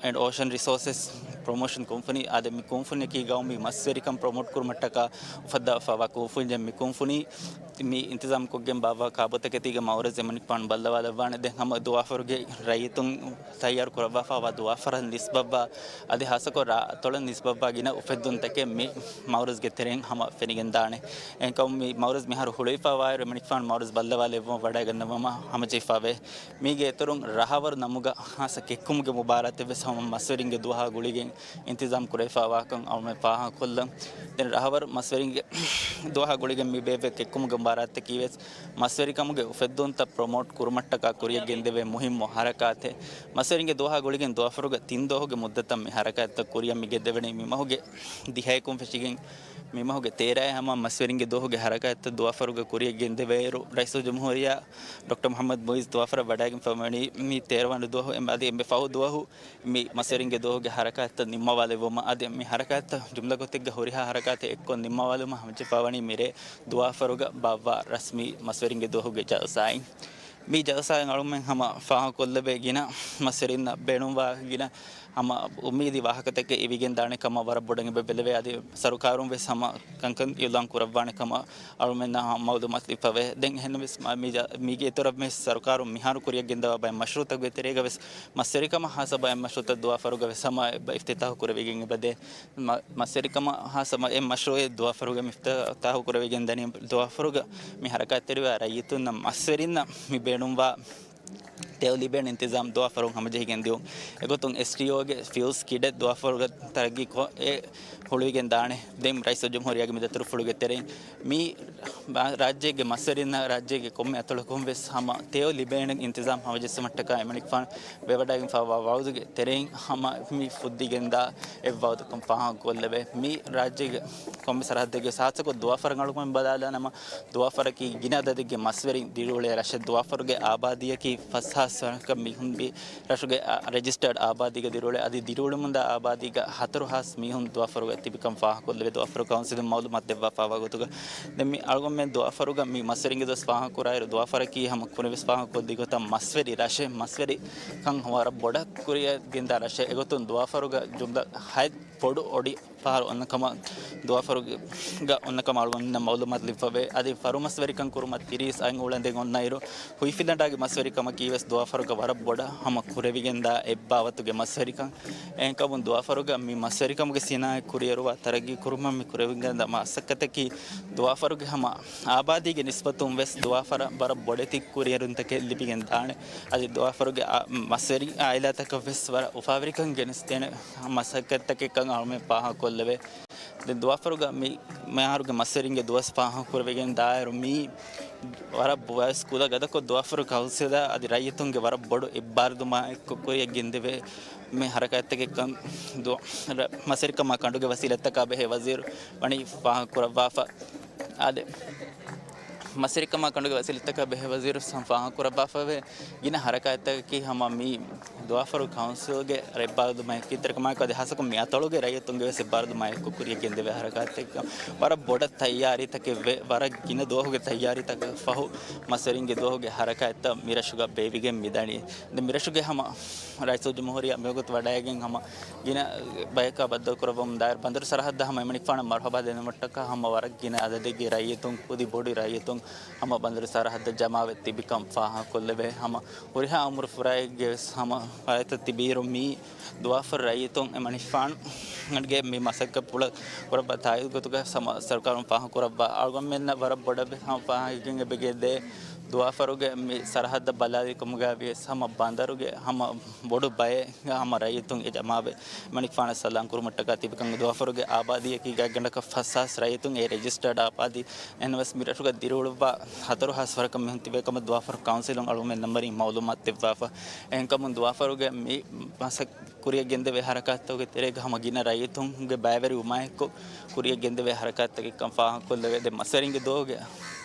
އެންޑް އޯޝަން ރިސޯސަސް ޕްރޮމޯޝަން ކުންފުނީ. އާދެ، މި ކުންފުނިއަކީ ގައުމީ މަސްވެރިކަން ޕްރޮމޯޓް ކުރުމަށްޓަކާ އުފައްދާފައިވާ ކުންފުނިއެއް. މި ކުންފުނީ މި އިންތިޒާމްކޮށްގެން ބާއްވާ ކާބޯތަކެތީގެ މައުރަޒް އެމަނިކުފާނު ބައްލަވާލައްވާނެ. ދެން ހަމަ ދުވާފަރުގެ ރައްޔިތުން ތައްޔާރު ކުރައްވާފައިވާ ދުވާފަރަށް ނިސްބަތްވާ، އަދި ހާއްސަކޮށް ރާއަތޮޅަށް ނިސްބަތްވާ ގިނަ އުފެއްދުންތަކެއް މި މައުރަޒްގެ ތެރެއިން ހަމަ ފެނިގެންދާނެ. އެހެންކަމުން މި މައުރަޒް މިހާރު ހުޅުވިފައިވާއިރު އެމަނިކުފާނު މައުރަޒް ބައްލަވާލެއްވުމަށް ވަޑައިގަންނަވުމަށް ހަމަޖެހިފައިވޭ. މީގެ އިތުރުން ރަހަވަރު ނަމުގަ ހާއްސަ ކެއްކުމުގެ މުބާރާތެއް ވެސް ހަމަ މަސްވެރިންގެ ދުވަހާ ގުޅިގެން އިންތިޒާމް ކުރެވިފައިވާކަން އަޅުމެން ފާހަގަކޮށްލަން. ދެން ރަހަވަރު މަސްވެރިންގެ ދުވަހާ ގުޅިގެން މި ބޭއްވޭ ކެއްކުމުގެ މުބާރާތަކީ ވެސް މަސްވެރިކަމުގެ އުފެއްދުންތައް ޕްރޮމޯޓް ކުރުމަށްޓަކާ ކުރިއަށް ގެންދެވޭ މުހިއްމު ހަރަކާތެއް. މަސްވެރިންގެ ދުވަހާ ގުޅިގެން ދުވާފަރުގަ ތިން ދުވަހުގެ މުއްދަތަށް މި ހަރަކާތްތައް ކުރިއަށް މި ގެންދެވެނީ. މި މަހުގެ ދިހައެކުން ފެށިގެން މި މަހުގެ ތޭރައެއް ހަމަ މަސްވެރިންގެ ދުވަހުގެ ހަރަކާތްތައް ދުވާފަރުގަ ކުރިއަށް ގެންދެވޭއިރު، ރައީސުލްޖުމްހޫރިއްޔާ ޑޮކްޓަރ މުޙައްމަދު މުޢިއްޒު ދުވާފަރަށް ވަޑައިގެންފަ ވަނީ މި ތޭރަވަނަ ދުވަހު އެ-، އަދި އެންމެ ފަހު ދުވަހު މި މަސްވެރިންގެ ދުވަހުގެ ހަރަކާތްތައް ނިންމަވާލެއްވުމަށް. އަދި މި ހަރަކާތްތައް ޖުމްލަ ގޮތެއްގަ ހުރިހާ ހަރަކާތެއް އެއްކޮށް ނިންމަވާލުމަށް ހަމަޖެހިފައިވަނީ މިރޭ ދުވާފަރުގަ ބާއްވާ ރަސްމީ މަސްވެރިންގެ ދުވަހުގެ ޖަލްސާއިން. މި ޖަލްސާއިން އަޅުމެން ހަމަ ފާހަގަކޮށްލެވޭ ގިނަ މަސްވެރިންނަށް ބޭނުންވާ ގިނަ ހަމަ އުއްމީދީ ވާހަކަތަކެއް އިވިގެން ދާނެ ކަމަށް ވަރަށް ބޮޑަށް އެބަ ބެލެވޭ. އަދި ސަރުކާރުން ވެސް ހަމަ ކަންކަން އިއުލާން ކުރައްވާނެ ކަމަށް އަޅުމެންނަށް މައުލޫމާތު ލިބިފަވޭ. ދެން އެހެންވެސް މި-، މީގެ އިތުރަށް ވެސް ސަރުކާރުން މިހާރު ކުރިއަށް ގެންދަވާ ބައެއް މަޝްރޫއުތަކުގެ ތެރޭގަ ވެސް މަސްވެރިކަމަށް ހާއްސަ ބައެއް މަޝްރޫއުތައް ދުވާފަރުގަ ވެސް ހަމަ އެބަ އިފްތިތާހު ކުރެވިގެން އެބަދޭ. މަ-، މަސްވެރިކަމަށް ހާއްސަ ބައެއް މަޝްރޫއެއް ދުވާފަރުގަ މި އިފްތިތާހު ކުރެވިގެން ދަނީ. ދުވާފަރުގަ މި ހަރަކާތްތެރިވާ ރައްޔިތުންނަށް މަސްވެރިންނަށް މި ބޭނުންވާ ތެޔޮ ލިބޭނެ އިންތިޒާމް ދުވާފަރުން ހަމަޖެހިގެން ދިއުން. އެގޮތުން އެސްޓީއޯގެ ފިއުލްސް ކިޑެއް ދުވާފަރުގަ ތަރައްގީ ކޮށް އެ ހުޅުވިގެން ދާނެ. ދެން ރައީސުލްޖުމްހޫރިއްޔާގެ މި ދަތުރުފުޅުގެ ތެރެއިން މި ރާ-، ރާއްޖޭގެ މަސްވެރިންނަށް ރާއްޖޭގެ ކޮންމެ އަތޮޅަކުން ވެސް ހަމަ ތެޔޮ ލިބޭނެ އިންތިޒާމް ހަމަޖެއްސުމަށްޓަކާ އެމަނިކުފާނު ވެވަޑައިގެންފައިވާ ވަޢުދުގެ ތެރެއިން ހަމަ މި ފުއްދިގެންދާ އެއްވަޢުދަކުން ފާހަގަކޮށްލެވޭ. މި ރާއްޖޭގެ ކޮންމެ ސަރަހައްދެއްގެ ހާއްސަކޮށް ދުވާފަރަށް އަޅުގަނޑު ބަލާލާނަމަ، ދުވާފަރަކީ ގިނަ އަދަދެއްގެ މަސްވެރިން ދިރިއުޅޭ ރަށެއް. ދުވާފަރުގެ އާބާދީއަކީ ފަސްހާ ހާސްވަރަކަށް މީހުން މި ރަށުގެ އަ، ރެޖިސްޓަރޑް އާބާދީގަ ދިރިއުޅޭ. އަދި ދިރިއުޅެމުންދާ އާބާދީގަ ހަތަރު ހާސް މީހުން ދުވާފަރުގަ ތިބިކަން ފާހަގަކޮށްލެވޭ. ދުވާފަރު ކައުންސިލުން މައުލޫމާތު ދެއްވާފާވާ ގޮތުގަ ދެން މި އަޅުގަނޑުމެން ދުވާފަރުގަ މި މަސްވެރިންގެ ދުވަސް ފާހަގަކުރާއިރު، ދުވާފަރަކީ ހަމަ ކުރިންވެސް ފާހަގަކޮށްދީ ގޮތަށް މަސްވެރި ރަށެއް، މަސްވެރިކަން ވަރަށް ބޮޑަށް ކުރިއަށް ގެންދާ ރަށެއް. އެގޮތުން ދުވާފަރުގަ ޖުމްލަ ހަތް ބޮޑު އޮޑި ފަހަރު އޮންނަ ކަމަށް ދުވާފަރުގަ އޮންނަ ކަމަށް އަޅުގަނޑުމެންނަށް މައުލޫމާތު ލިބިފަވޭ. އަދި ފަރުމަސްވެރިކަން ކުރުމަށް ތިރީސް އަހަރު އުޅެންދެން އޮންނައިރު، ހުއިފިލަނޑާގެ މަސްވެރިކަމަކީ ވެސް ދުވާފަރުގަ ވަރަށް ބޮޑަށް ހަމަ ކުރެވިގެންދާ އެއްބާވަތުގެ މަސްވެރިކަން. އެހެންކަމުން ދުވާފަރުގަ މި މަސްވެރިކަމުގެ ސިނާއަތް ކުރިއެރުވާ ތަރައްގީ ކުރުމަށް މި ކުރެވިގެންދާ މަސައްކަތަކީ ދުވާފަރުގެ ހަމަ އާބާދީގެ ނިސްބަތުން ވެސް ދުވާފަރަށް ވަރަށް ބޮޑެތި ކުރިއެރުންތަކެއް ލިބިގެން ދާނެ. އަދި ދުވާފަރުގެ އާ، މަސްވެރި އާއިލާތަކަށް ވެސް ވަރަށް އުފާވެރިކަން ގެނެސްދޭނެ މަސައްކަތްތަކެއްކަން އަޅުމެން ފާހަގަކޮށްލެވޭ. ދެން ދުވާފަރުގަ މި މިހާރުގެ މަސްވެރިންގެ ދުވަސް ފާހަގަކުރެވިގެން ދާއިރު، މީ ވަރަށް ބޮ-، ވަޔަސް ކުލަ ގަދަކޮށް ދުވާފަރު ކައުންސިލާ އަދި ރައްޔިތުންގެ ވަރަށް ބޮޑު އެއްބާރުލުމާ އެއްކޮށް ކުރިއަށް ގެންދެވޭ މި ހަރަކާތްތަކެއްކަން ދު-، ރަ-، މަސްވެރިކަމާ ކަނޑުގެ ވަސީލަތްތަކާ ބެހޭ ވަޒީރު ވަނީ ފާހަގަކުރައްވާފަ. އާދެ، މަސްވެރިކަމާ ކަނޑުގެ ވަސީލަތްތަކާ ބެހޭ ވަޒީރު ސަމް ފާހަގަކުރައްވާފަވޭ. ގިނަ ހަރަކާތްތަކަކީ ހަމަ މި ދުވާފަރު ކައުންސިލްގެ ރެއްބާލުމަށް ކިތަރަކަމާއެކު އަދި ހާއްސަކޮށް މި އަތޮޅުގެ ރައްޔިތުންގެ ވެސް އެއްބާރުލުމާ އެއްކޮށް ކުރިއަށް ގެންދެވޭ ހަރަކާތްތަކެއް. ވަރަށް ބޮޑަށް ތައްޔާރީތަކެއް ވެ، ވަރަށް ގިނަ ދުވަހުގެ ތައްޔާރީތަކަށް ފަހު މަސްވެރިންގެ ދުވަހުގެ ހަރަކާތްތައް މި ރަށުގަ ބޭއްވިގެން މިދަނީ. ދެން މި ރަށުގެ ހަމަ ރައީސުލްޖުމްހޫރިއްޔާ މިވަގުތު ވަޑައިގެން ހަމަ ގިނަ ބަޔަކާ ބައްދަލުކުރައްވަމުން ދާއިރު، ބަނދަރު ސަރަހައްދަށް ހަމަ އެމަނިކުފާނަށް މަރުހަބާ ދެންނެވުމަށްޓަކާ ހަމަ ވަރަށް ގިނަ އަދަދެއްގެ ރައްޔިތުން، ކުދި ބޮޑު ރައްޔިތުން ހަމަ ބަނދަރު ސަރަހައްދަށް ޖަމާވެ ތިބިކަން ފާހަގަކޮށްލެވޭ. ހަމަ ހުރިހާ އުމުރު ފުރާއެއްގެ ވެސް ހަމަ ފަރާތްތައް ތިބިއިރު، މި ދުވާފަރު ރައްޔިތުން އެމަނިކުފާނުގެ މި މަސައްކަތްޕުޅަށް ކުރައްވާ ތާއީދު ގޮތުގަ ހަމަ ސަރުކާރުން ފާހަގަކުރައްވާ. އަޅުގަނޑުމެންނަށް ވަރަށް ބޮޑަށް ވެސް ހަމަ ފާހަގަކޮށްގެން އެބަ ގެންދޭ ދުވާފަރުގެ މި ސަރަހައްދަށް ބަލާލިކަމުގައި ވިޔަސް ހަމަ ބަނދަރުގެ ހަމަ ބޮޑު ބައެއް ހަމަ ރައްޔިތުން އެ ޖަމާވެ، އެމަނިކުފާނަށް ސަލާން ކުރުމަށްޓަކާ ތިބިކަން. ދުވާފަރުގެ އާބާދީއަކީ ގާތްގަނޑަކަށް ފަސް ހާސް ރައްޔިތުން އެ ރެޖިސްޓަރޑް އާބާދީ. އެހެންވެސް މި ރަށުގަ ދިރިއުޅުއްވާ ހަތަރު ހާސް ވަރަކަށް މީހުން ތިބޭ ކަމަށް ދުވާފަރު ކައުންސިލުން އަޅުގަނޑުމެން ނަން މަރީން މައުލޫމާތު ދެއްވާފަ. އެހެންކަމުން ދުވާފަރުގެ މި މަސައް-، ކުރިއަށް ގެންދެވޭ ހަރަކާތްތަކުގެ ތެރޭގަ ހަމަ ގިނަ ރައްޔިތުންގެ ބައިވެރިވުމާއެކު ކުރިއަށް ގެންދެވޭ ހަރަކާތްތަކެއްކަން ފާހަގަކޮށްލެވޭ. ދެން މަސްވެރިންގެ ދުވަހުގެ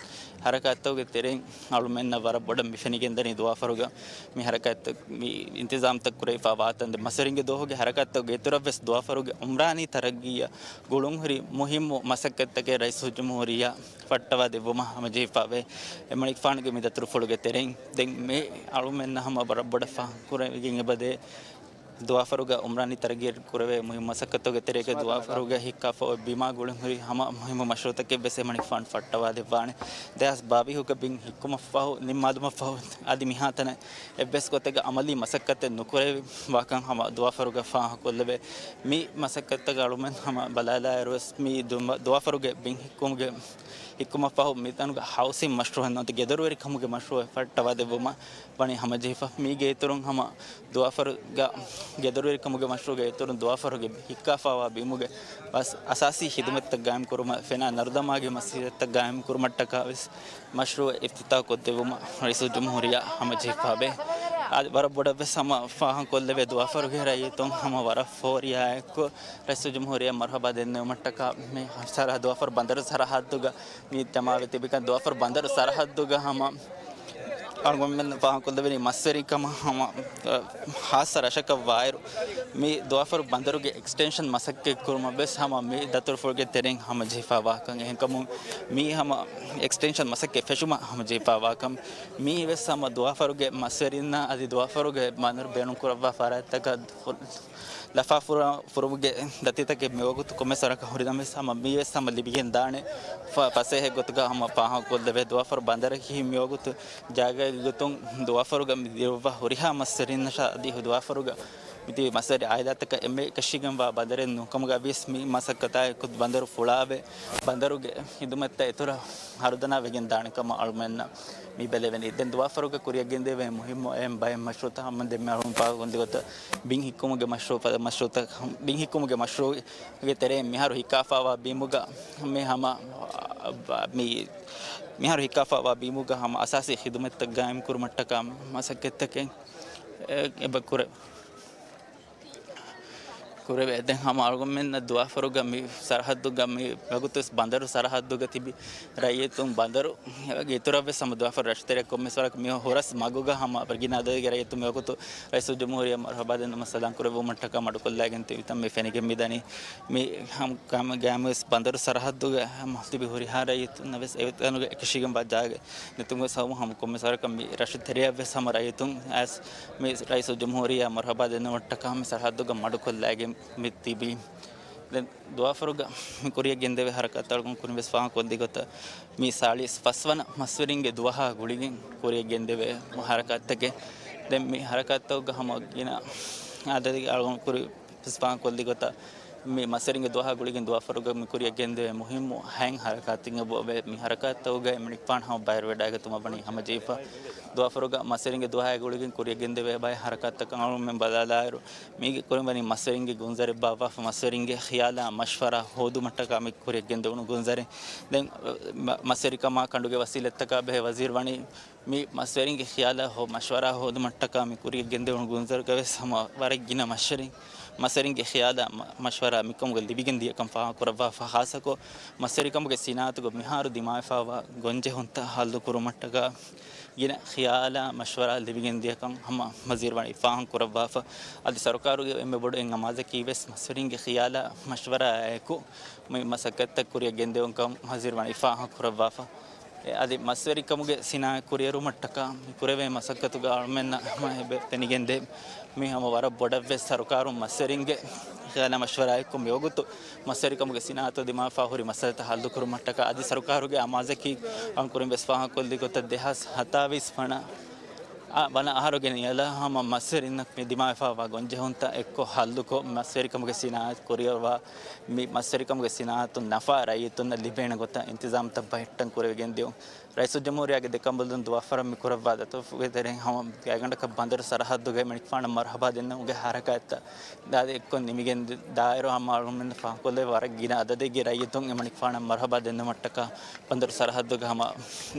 ހަރަކާތްތަކުގެ ތެރެއިން އަޅުމެންނަށް ވަރަށް ބޮޑަށް މި ފެނިގެންދަނީ ދުވާފަރުގަ މި ހަރަކާތްތައް، މި އިންތިޒާމްތައް ކުރެވިފާ ވާތަން. ދެން މަސްވެރިންގެ ދުވަހުގެ ހަރަކާތްތަކުގެ އިތުރަށް ވެސް ދުވާފަރުގެ އުމްރާނީ ތަރައްގީއަށް ގުޅުންހުރި މުހިއްމު މަސައްކަތްތަކެއް ރައީސުލްޖުމްހޫރިއްޔާ ފައްޓަވާ ދެއްވުމަށް ހަމަޖެހިފާވޭ. އެމަނިކުފާނުގެ މި ދަތުރުފުޅުގެ ތެރެއިން ދެން މި އަޅުމެންނަށް ހަމަ ވަރަށް ބޮޑަށް ފާހަގަކުރެވިގެން އެބަދޭ. ދުވާފަރުގަ އުމްރާނީ ތަރައްގީއަށް ކުރެވޭ މުހިއްމު މަސައްކަތުގެ ތެރޭގަ ދުވާފަރުގެ ހިއްކާފައި ބިމާ ގުޅުންހުރި ހަމަ މުހިއްމު މަޝްރޫއުތަކެއް ވެސް އެމަނިކުފާނު ފައްޓަވާ ދެއްވާނެ. ދެހާސް ބާވީހުގަ ބިން ހިއްކުމަށްފަހު، ނިންމާލުމަށްފަހު އަދި މިހާތަނަށް އެއްވެސް ގޮތެއްގަ އަމަލީ މަސައްކަތެއް ނުކުރެވި ވާކަން ހަމަ ދުވާފަރުގަ ފާހަގަކޮށްލެވޭ. މި މަސައްކަތްތަކަށް އަޅުމެން ހަމަ ބަލާލާއިރު ވެސް މި ދު-، ދުވާފަރުގެ ބިން ހިއްކުމުގެ، ހިއްކުމަށްފަހު މިތަނުގަ ހައުސިން މަޝްރޫއެއް ނުވަތަ ގެދޮރުވެރިކަމުގެ މަޝްރޫއެއް ފައްޓަވާ ދެއްވުމަށް ވަނީ ހަމަޖެހިފަ. މީގެ އިތުރުން ހަމަ ދުވާފަރުގަ ގެދޮރުވެރިކަމުގެ މަޝްރޫއުގެ އިތުރުން ދުވާފަރުގެ ހިއްކާފާވާ ބިމުގެ އަސް-، އަސާސީ ޚިދުމަތްތައް ގާއިމް ކުރުމަށް ފެނާ ނަރުދަމާގެ މަސީރަތްތައް ގާއިމް ކުރުމަށްޓަކާ ވެސް މަޝްރޫއު އިފްތިތާޙް ކޮށްދެއްވުމަށް ރައީސުލްޖުމްހޫރިއްޔާ ހަމަޖެހިފާވޭ. އާދެ، ވަރަށް ބޮޑަށް ވެސް ހަމަ ފާހަގަކޮށްލެވޭ ދުވާފަރުގެ ރައްޔިތުން ހަމަ ވަރަށް ފޯރިޔާއެއްކޮށް ރައީސުލްޖުމްހޫރިއްޔާ މަރުހަބާ ދެންނެވުމަށްޓަކާ މި ސަރަހަ-، ދުވާފަރު ބަނދަރު ސަރަހައްދުގަ މި ޖަމާވެ ތިބިކަން. ދުވާފަރު ބަނދަރު ސަރަހައްދުގަ ހަމަ އަޅުގަނޑުމެން ފާހަގަކޮށްލެވެނީ މަސްވެރިކަމަށް ހަމަ، އަ، ހާއްސަ ރަށަކަށް ވާއިރު، މި ދުވާފަރު ބަނދަރުގެ އެކްސްޓެންޝަން މަސައްކަތް ކުރުމަށް ވެސް ހަމަ މި ދަތުރުފުޅުގެ ތެރެއިން ހަމަޖެހިފާވާކަން. އެހެންކަމުން މީ ހަމަ އެކްސްޓެންޝަން މަސައްކަތް ފެށުމަށް ހަމަޖެހިފާވާކަން. މީ ވެސް ހަމަ ދުވާފަރުގެ މަސްވެރިންނަށް އަދި ދުވާފަރުގެ ބަނދަރު ބޭނުންކުރައްވާ ފަރާތްތަކަށް ލަފާ ފުރ-، ފުރުމުގެ ދަތިތަކެއް މިވަގުތު ކޮންމެސް ވަރަކަށް ހުރި ނަމަވެސް، ހަމަ މީވެސް ހަމަ ލިބިގެން ދާނެ ފަ-، ފަސޭހަ ގޮތުގަ ހަމަ ފާހަގަކޮށްލެވޭ. ދުވާފަރު ބަނދަރަކީ މިވަގުތު ޖާގައިގެ ގޮތުން ދުވާފަރުގަ މި ދިރުއްވާ ހުރިހާ މަސްވެރިންނަށާ އަދި ދުވާފަރުގަ މިތިބި މަސްވެރި އާއިލާތަކަށް އެންމެ އެކަށީގެންވާ ބަނދަރެއް ނޫންކަމުގަ ވިޔަސް މި މަސައްކަތާއެކު ބަނދަރު ފުޅާވެ، ބަނދަރުގެ ހިދުމަތްތައް އިތުރަށް ހަރުދަނާ ވެގެން ދާނެ ކަމަށް އަޅުމެންނަށް މި ބެލެވެނީ. ދެން ދުވާފަރުގަ ކުރިއަށް ގެންދެވޭ މުހިއްމު އެއް ބައެއް މަޝްރޫއުތައް ހަމަ ދެންމެ އަޅުގަނޑު ފާހަގަކޮށްދިން ގޮތަށް ބިން ހިއްކުމުގެ މަޝްރޫއު ފަދަ މަޝްރޫއުތައް، ބިން ހިއްކުމުގެ މަޝްރޫއުގެ ތެރެއިން މިހާރު ހިއްކާފާވާ ބިމުގަ މި ހަމަ، އަ، މި، މިހާރު ހިއްކާފާވާ ބިމުގަ ހަމަ އަސާސީ ޚިދުމަތްތައް ގާއިމް ކުރުމަށްޓަކާ މަސައްކަތްތަކެއް އެ، އެބަ ކުރެ-، ކުރެވޭ. ދެން ހަމަ އަޅުގަނޑުމެންނަށް ދުވާފަރުގަ މި ސަރަހައްދުގަ މި ވަގުތު ވެސް ބަނދަރު ސަރަހައްދުގަ ތިބި ރައްޔިތުން ބަނދަރު އިތުރަށް ވެސް ހަމަ ދުވާފަރު ރަށުތެރެއަށް ކޮންމެސް ވަރަކަށް މި ހުރަސް މަގުގަ ހަމަ ގިނަ އަދަދެއްގެ ރައްޔިތުން މި ވަގުތު ރައީސުލްޖުމްހޫރިއްޔާ މަރުހަބާ ދެންނެވުމަށް ސަލާން ކުރެއްވުމަށްޓަކާ މަޑުކޮށްލައިގެން ތިބިތަން މި ފެނިގެން މިދަނީ. މި ހަމަ ގައިމުވެސް ބަނދަރު ސަރަހައްދުގަ ހަމަ ތިބި ހުރިހާ ރައްޔިތުންނަށް ވެސް އެތަނުގެ ކަށީގެން ބަޖާގެ ނެތުމުގެ ސަބަބުން ހަމަ ކޮންމެސް ވަރަކަށް މި ރަށު ތެރެއަށް ވެސް ހަމަ ރައްޔިތުން އައިސް މި ރައީސުލްޖުމްހޫރިއްޔާ މަރުހަބާ ދެންނެވުމަށްޓަކާ މި ސަރަހައްދުގަ މަޑުކޮށްލައިގެން މި ތިބީ. ދެން ދުވާފަރުގަ މި ކުރިއަށް ގެންދެވޭ ހަރަކާތްތައް އަޅުގަނޑު ކުރިން ވެސް ފާހަގަކޮށްދިން ގޮތަށް މި ސާޅީސް ފަސްވަނަ މަސްވެރިންގެ ދުވަހާ ގުޅިގެން ކުރިއަށް ގެންދެވޭ ހަރަކާތްތަކެއް. ދެން މި ހަރަކާތްތަކުގަ ހަމަ ގިނަ އަދަދެއްގެ އަޅުގަނޑު ކުރި ފިސްފާން ކޮށްލި ގޮތަށް، މި މަސްވެރިންގެ ދުވަހާ ގުޅިގެން ދުވާފަރުގަ މި ކުރިއަށް ގެންދެވޭ މުހިއްމު ހަތް ހަރަކާތެއް އެބައޮވޭ. މި ހަރަކާތްތަކުގައި އެމަނިކުފާނު ހަމަ ބައިވެރިވެވަޑައިގަތުމަށް ވަނީ ހަމަޖެހިފަ. ދުވާފަރުގަ މަސްވެރިންގެ ދުވަހާ ގުޅިގެން ކުރިއަށް ގެންދެވޭ ބައެއް ހަރަކާތްތަކަށް އަޅުގަނޑުމެން ބަލާލާއިރު، މީގެ ކުރިން ވަނީ މަސްވެރިންގެ ގުންޒަރެއް ބާއްވާފަ، މަސްވެރިންގެ ޚިޔާލާ މަޝްވަރާ ހޯދުމަށްޓަކާ މި ކުރިއަށް ގެންދެވުނު ގުންޒަރެއް. ދެން މަ-، މަސްވެރިކަމާ ކަނޑުގެ ވަސީލަތްތަކާ ބެހޭ ވަޒީރު ވަނީ މި މަސްވެރިންގެ ޚިޔާލާ ހޯ މަޝްވަރާ ހޯދުމަށްޓަކާ މި ކުރިއަށް ގެންދެވުނު ގުންޒަރުގަ ވެސް ހަމަ ވަރަށް ގިނަ މަސްވެރިން، މަސްވެރިންގެ ޚިޔާލާ މަ-، މަޝްވަރާ މިކަމުގަ ލިބިގެން ދިޔަކަން ފާހަގަ ކުރައްވާފަ. ޚާއްޞަކޮށް، މަސްވެރިކަމުގެ ސިނާއަތުގަ މިހާރު ދިމާވެފައިވާ ގޮންޖެހުންތައް ހައްލު ކުރުމަށްޓަކާ ގިނަ ޚިޔާލާ މަޝްވަރާ ލިބިގެން ދިޔަކަން ހަމަ ވަޒީރު ވަނީ ފާހަގަ ކުރައްވާފަ. އަދި ސަރުކާރުގެ އެންމެ ބޮޑު އެއް އަމާޒަކީ ވެސް މަސްވެރިންގެ ޚިޔާލާ މަޝްވަރާއާއެކު މި މަސައްކަތްތައް ކުރިއަށް ގެންދެވުންކަން ވަޒީރު ވަނީ ފާހަގަ ކުރައްވާފަ. އެ، އަދި މަސްވެރިކަމުގެ ސިނާއަތް ކުރިއެރުމަށްޓަކާ މި ކުރެވޭ މަސައްކަތުގަ އަޅުމެންނަށް ހަމަ އެބަ ފެނިގެންދޭ. މި ހަމަ ވަރަށް ބޮޑަށް ވެސް ސަރުކާރުން މަސްވެރިންގެ ޚިޔާލާ މަޝްވަރާއެއްކޮށް މިވަގުތު މަސްވެރިކަމުގެ ސިނާއަތު ދިމާވެފަ ހުރި މައްސަލަތައް ހައްލު ކުރުމަށްޓަކާ އަދި ސަރުކާރުގެ އަމާޒަކީ އަންކުރިން ވެސް ފާހަގަކޮށްލި ގޮތަށް ދެހާސް ހަތާވީސް ވަނަ އާ، ވަނަ އަހަރުގެ ނިޔަލަށް ހަމަ މަސްވެރިންނަށް މި ދިމާވެފައިވާ ގޮންޖެހުންތައް އެއްކޮށް ހައްލުކޮށް، މަސްވެރިކަމުގެ ސިނާއަތް ކުރިއަށްވާ، މި މަސްވެރިކަމުގެ ސިނާއަތުން ނަފާ ރައްޔިތުންނަށް ލިބޭނެ ގޮތަށް އިންތިޒާމްތައް ބަހައްޓަން ކުރެވިގެން ދިޔުން. ރައީސުލްޖުމްހޫރިއްޔާގެ ދެކަނބަލުން ދުވާފަރަށް މި ކުރައްވާ ދަތުރުފުޅުގެ ތެރެއިން ހަމަ ގާތްގަނޑަކަށް ބަނދަރު ސަރަހައްދުގައި އެމަނިކުފާނަށް މަރުހަބާ ދެންނެވުމުގެ ހަރަކާތްތައް އަދި އެއްކޮށް ނިމިގެން ދާއިރު ހަމަ އަޅުގަނޑުމެން ފާހަގަކޮށްލެވޭ ވަރަށް ގިނަ އަދަދެއްގެ ރައްޔިތުން އެމަނިކުފާނަށް މަރުހަބާ ދެންނެވުމަށްޓަކާ ބަނދަރު ސަރަހައްދުގަ ހަމަ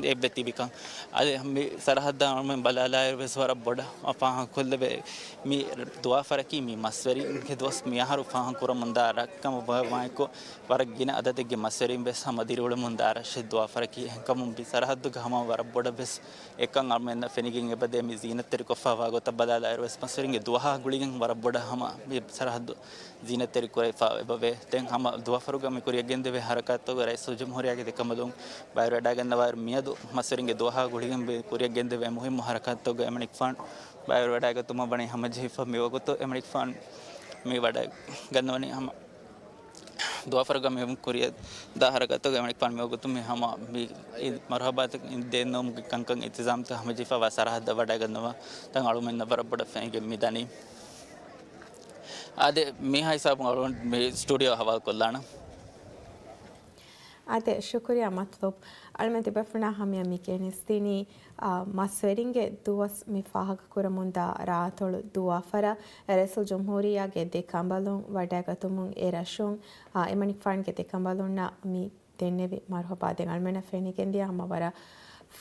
އެއްވެ ތިބިކަން. އަދި މި ސަރަހައްދަށް އަޅުމެން ބަލާލާއިރު ވެސް ވަރަށް ބޮޑަށް ފާހަގަކޮށްލެވޭ. މި ދުވާފަރަކީ މި މަސްވެރިންގެ ދުވަސް މި އަހަރު ފާހަގަކުރަމުންދާ ރަށްކަމަށް ވާއެކު، ވަރަށް ގިނަ އަދަދެއްގެ މަސްވެރިން ވެސް ހަމަ ދިރިއުޅެމުންދާ ރަށެއް ދުވާފަރަކީ. އެހެންކަމުން މި ސަރަހައްދުގަ ހަމަ ވަރަށް ބޮޑަށް ވެސް އެކަން އަޅުމެންނަށް ފެނިގެން އެބަދޭ. މި ޒީނަތްތެރިކޮށްފައިވާ ގޮތަށް ބަލާލާއިރު ވެސް މަސްވެރިންގެ ދުވަހާ ގުޅިގެން ވަރަށް ބޮޑަށް ހަމަ މި ސަރަހައްދު ޒީނަތްތެރި ކުރެވިފަ އެބަވޭ. ދެން ހަމަ ދުވާފަރުގަ މި ކުރިއަށް ގެންދެވޭ ހަރަކާތްތަކުގަ ރައީސުލްޖުމްހޫރިއްޔާގެ ދެކަނބަލުން ބައިވެރިވަޑައިގަންނަވާއިރު، މިއަދު މަސްވެރިންގެ ދުވަހާ ގުޅިގެން މި ކުރިއަށް ގެންދެވޭ މުހިއްމު ހަރަކާތްތަކުގަ އެމަނިކުފާނު ބައިވެރިވަޑައިގަތުމަށް ވަނީ ހަމަޖެހިފަ. މިވަގުތު އެމަނިކުފާނު މި ވަޑައިގަންނަވަނީ ހަމަ ދުވާފަރުގަ މި ކުރިއަށް ދާ ހަރަކާތްތަކުގަ އެމަނިކުފާނު މިވަގުތު މި ހަމަ މި މަރުހަބާތައް ދެންނެވުމުގެ ކަންކަން އިންތިޒާމްތައް ހަމަޖެހިފައިވާ ސަރަހައްދަށް ވަޑައިގަންނަވާ ތަން އަޅުމެންނަށް ވަރަށް ބޮޑަށް ފެނިގެން މި ދަނީ. އާދެ، މިހާ ހިސާބުން އަޅުގަނޑު މި ސްޓޫޑިއޯ ހަވާލު ކޮށްލާނަން. އާދެ، ޝުކުރިއްޔާ މަތްލޫބް. އަޅުމެން ތިބޭފުޅުންނާ ހަމަޔަށް މި ގެނެސްދިނީ، އާ، މަސްވެރިންގެ ދުވަސް މި ފާހަގަކުރަމުންދާ ރާއަތޮޅު ދުވާފަރަށް ރައީސުލްޖުމްހޫރިއްޔާގެ ދެ ކަނބަލުން ވަޑައިގަތުމުން އެ ރަށުން، އާ، އެމަނިކުފާނުގެ ދެ ކަނބަލުންނަށް މި ދެންނެވި މަރުހަބާ. ދެން އަޅުމެންނަށް ފެނިގެންދިޔަ ހަމަ ވަރަށް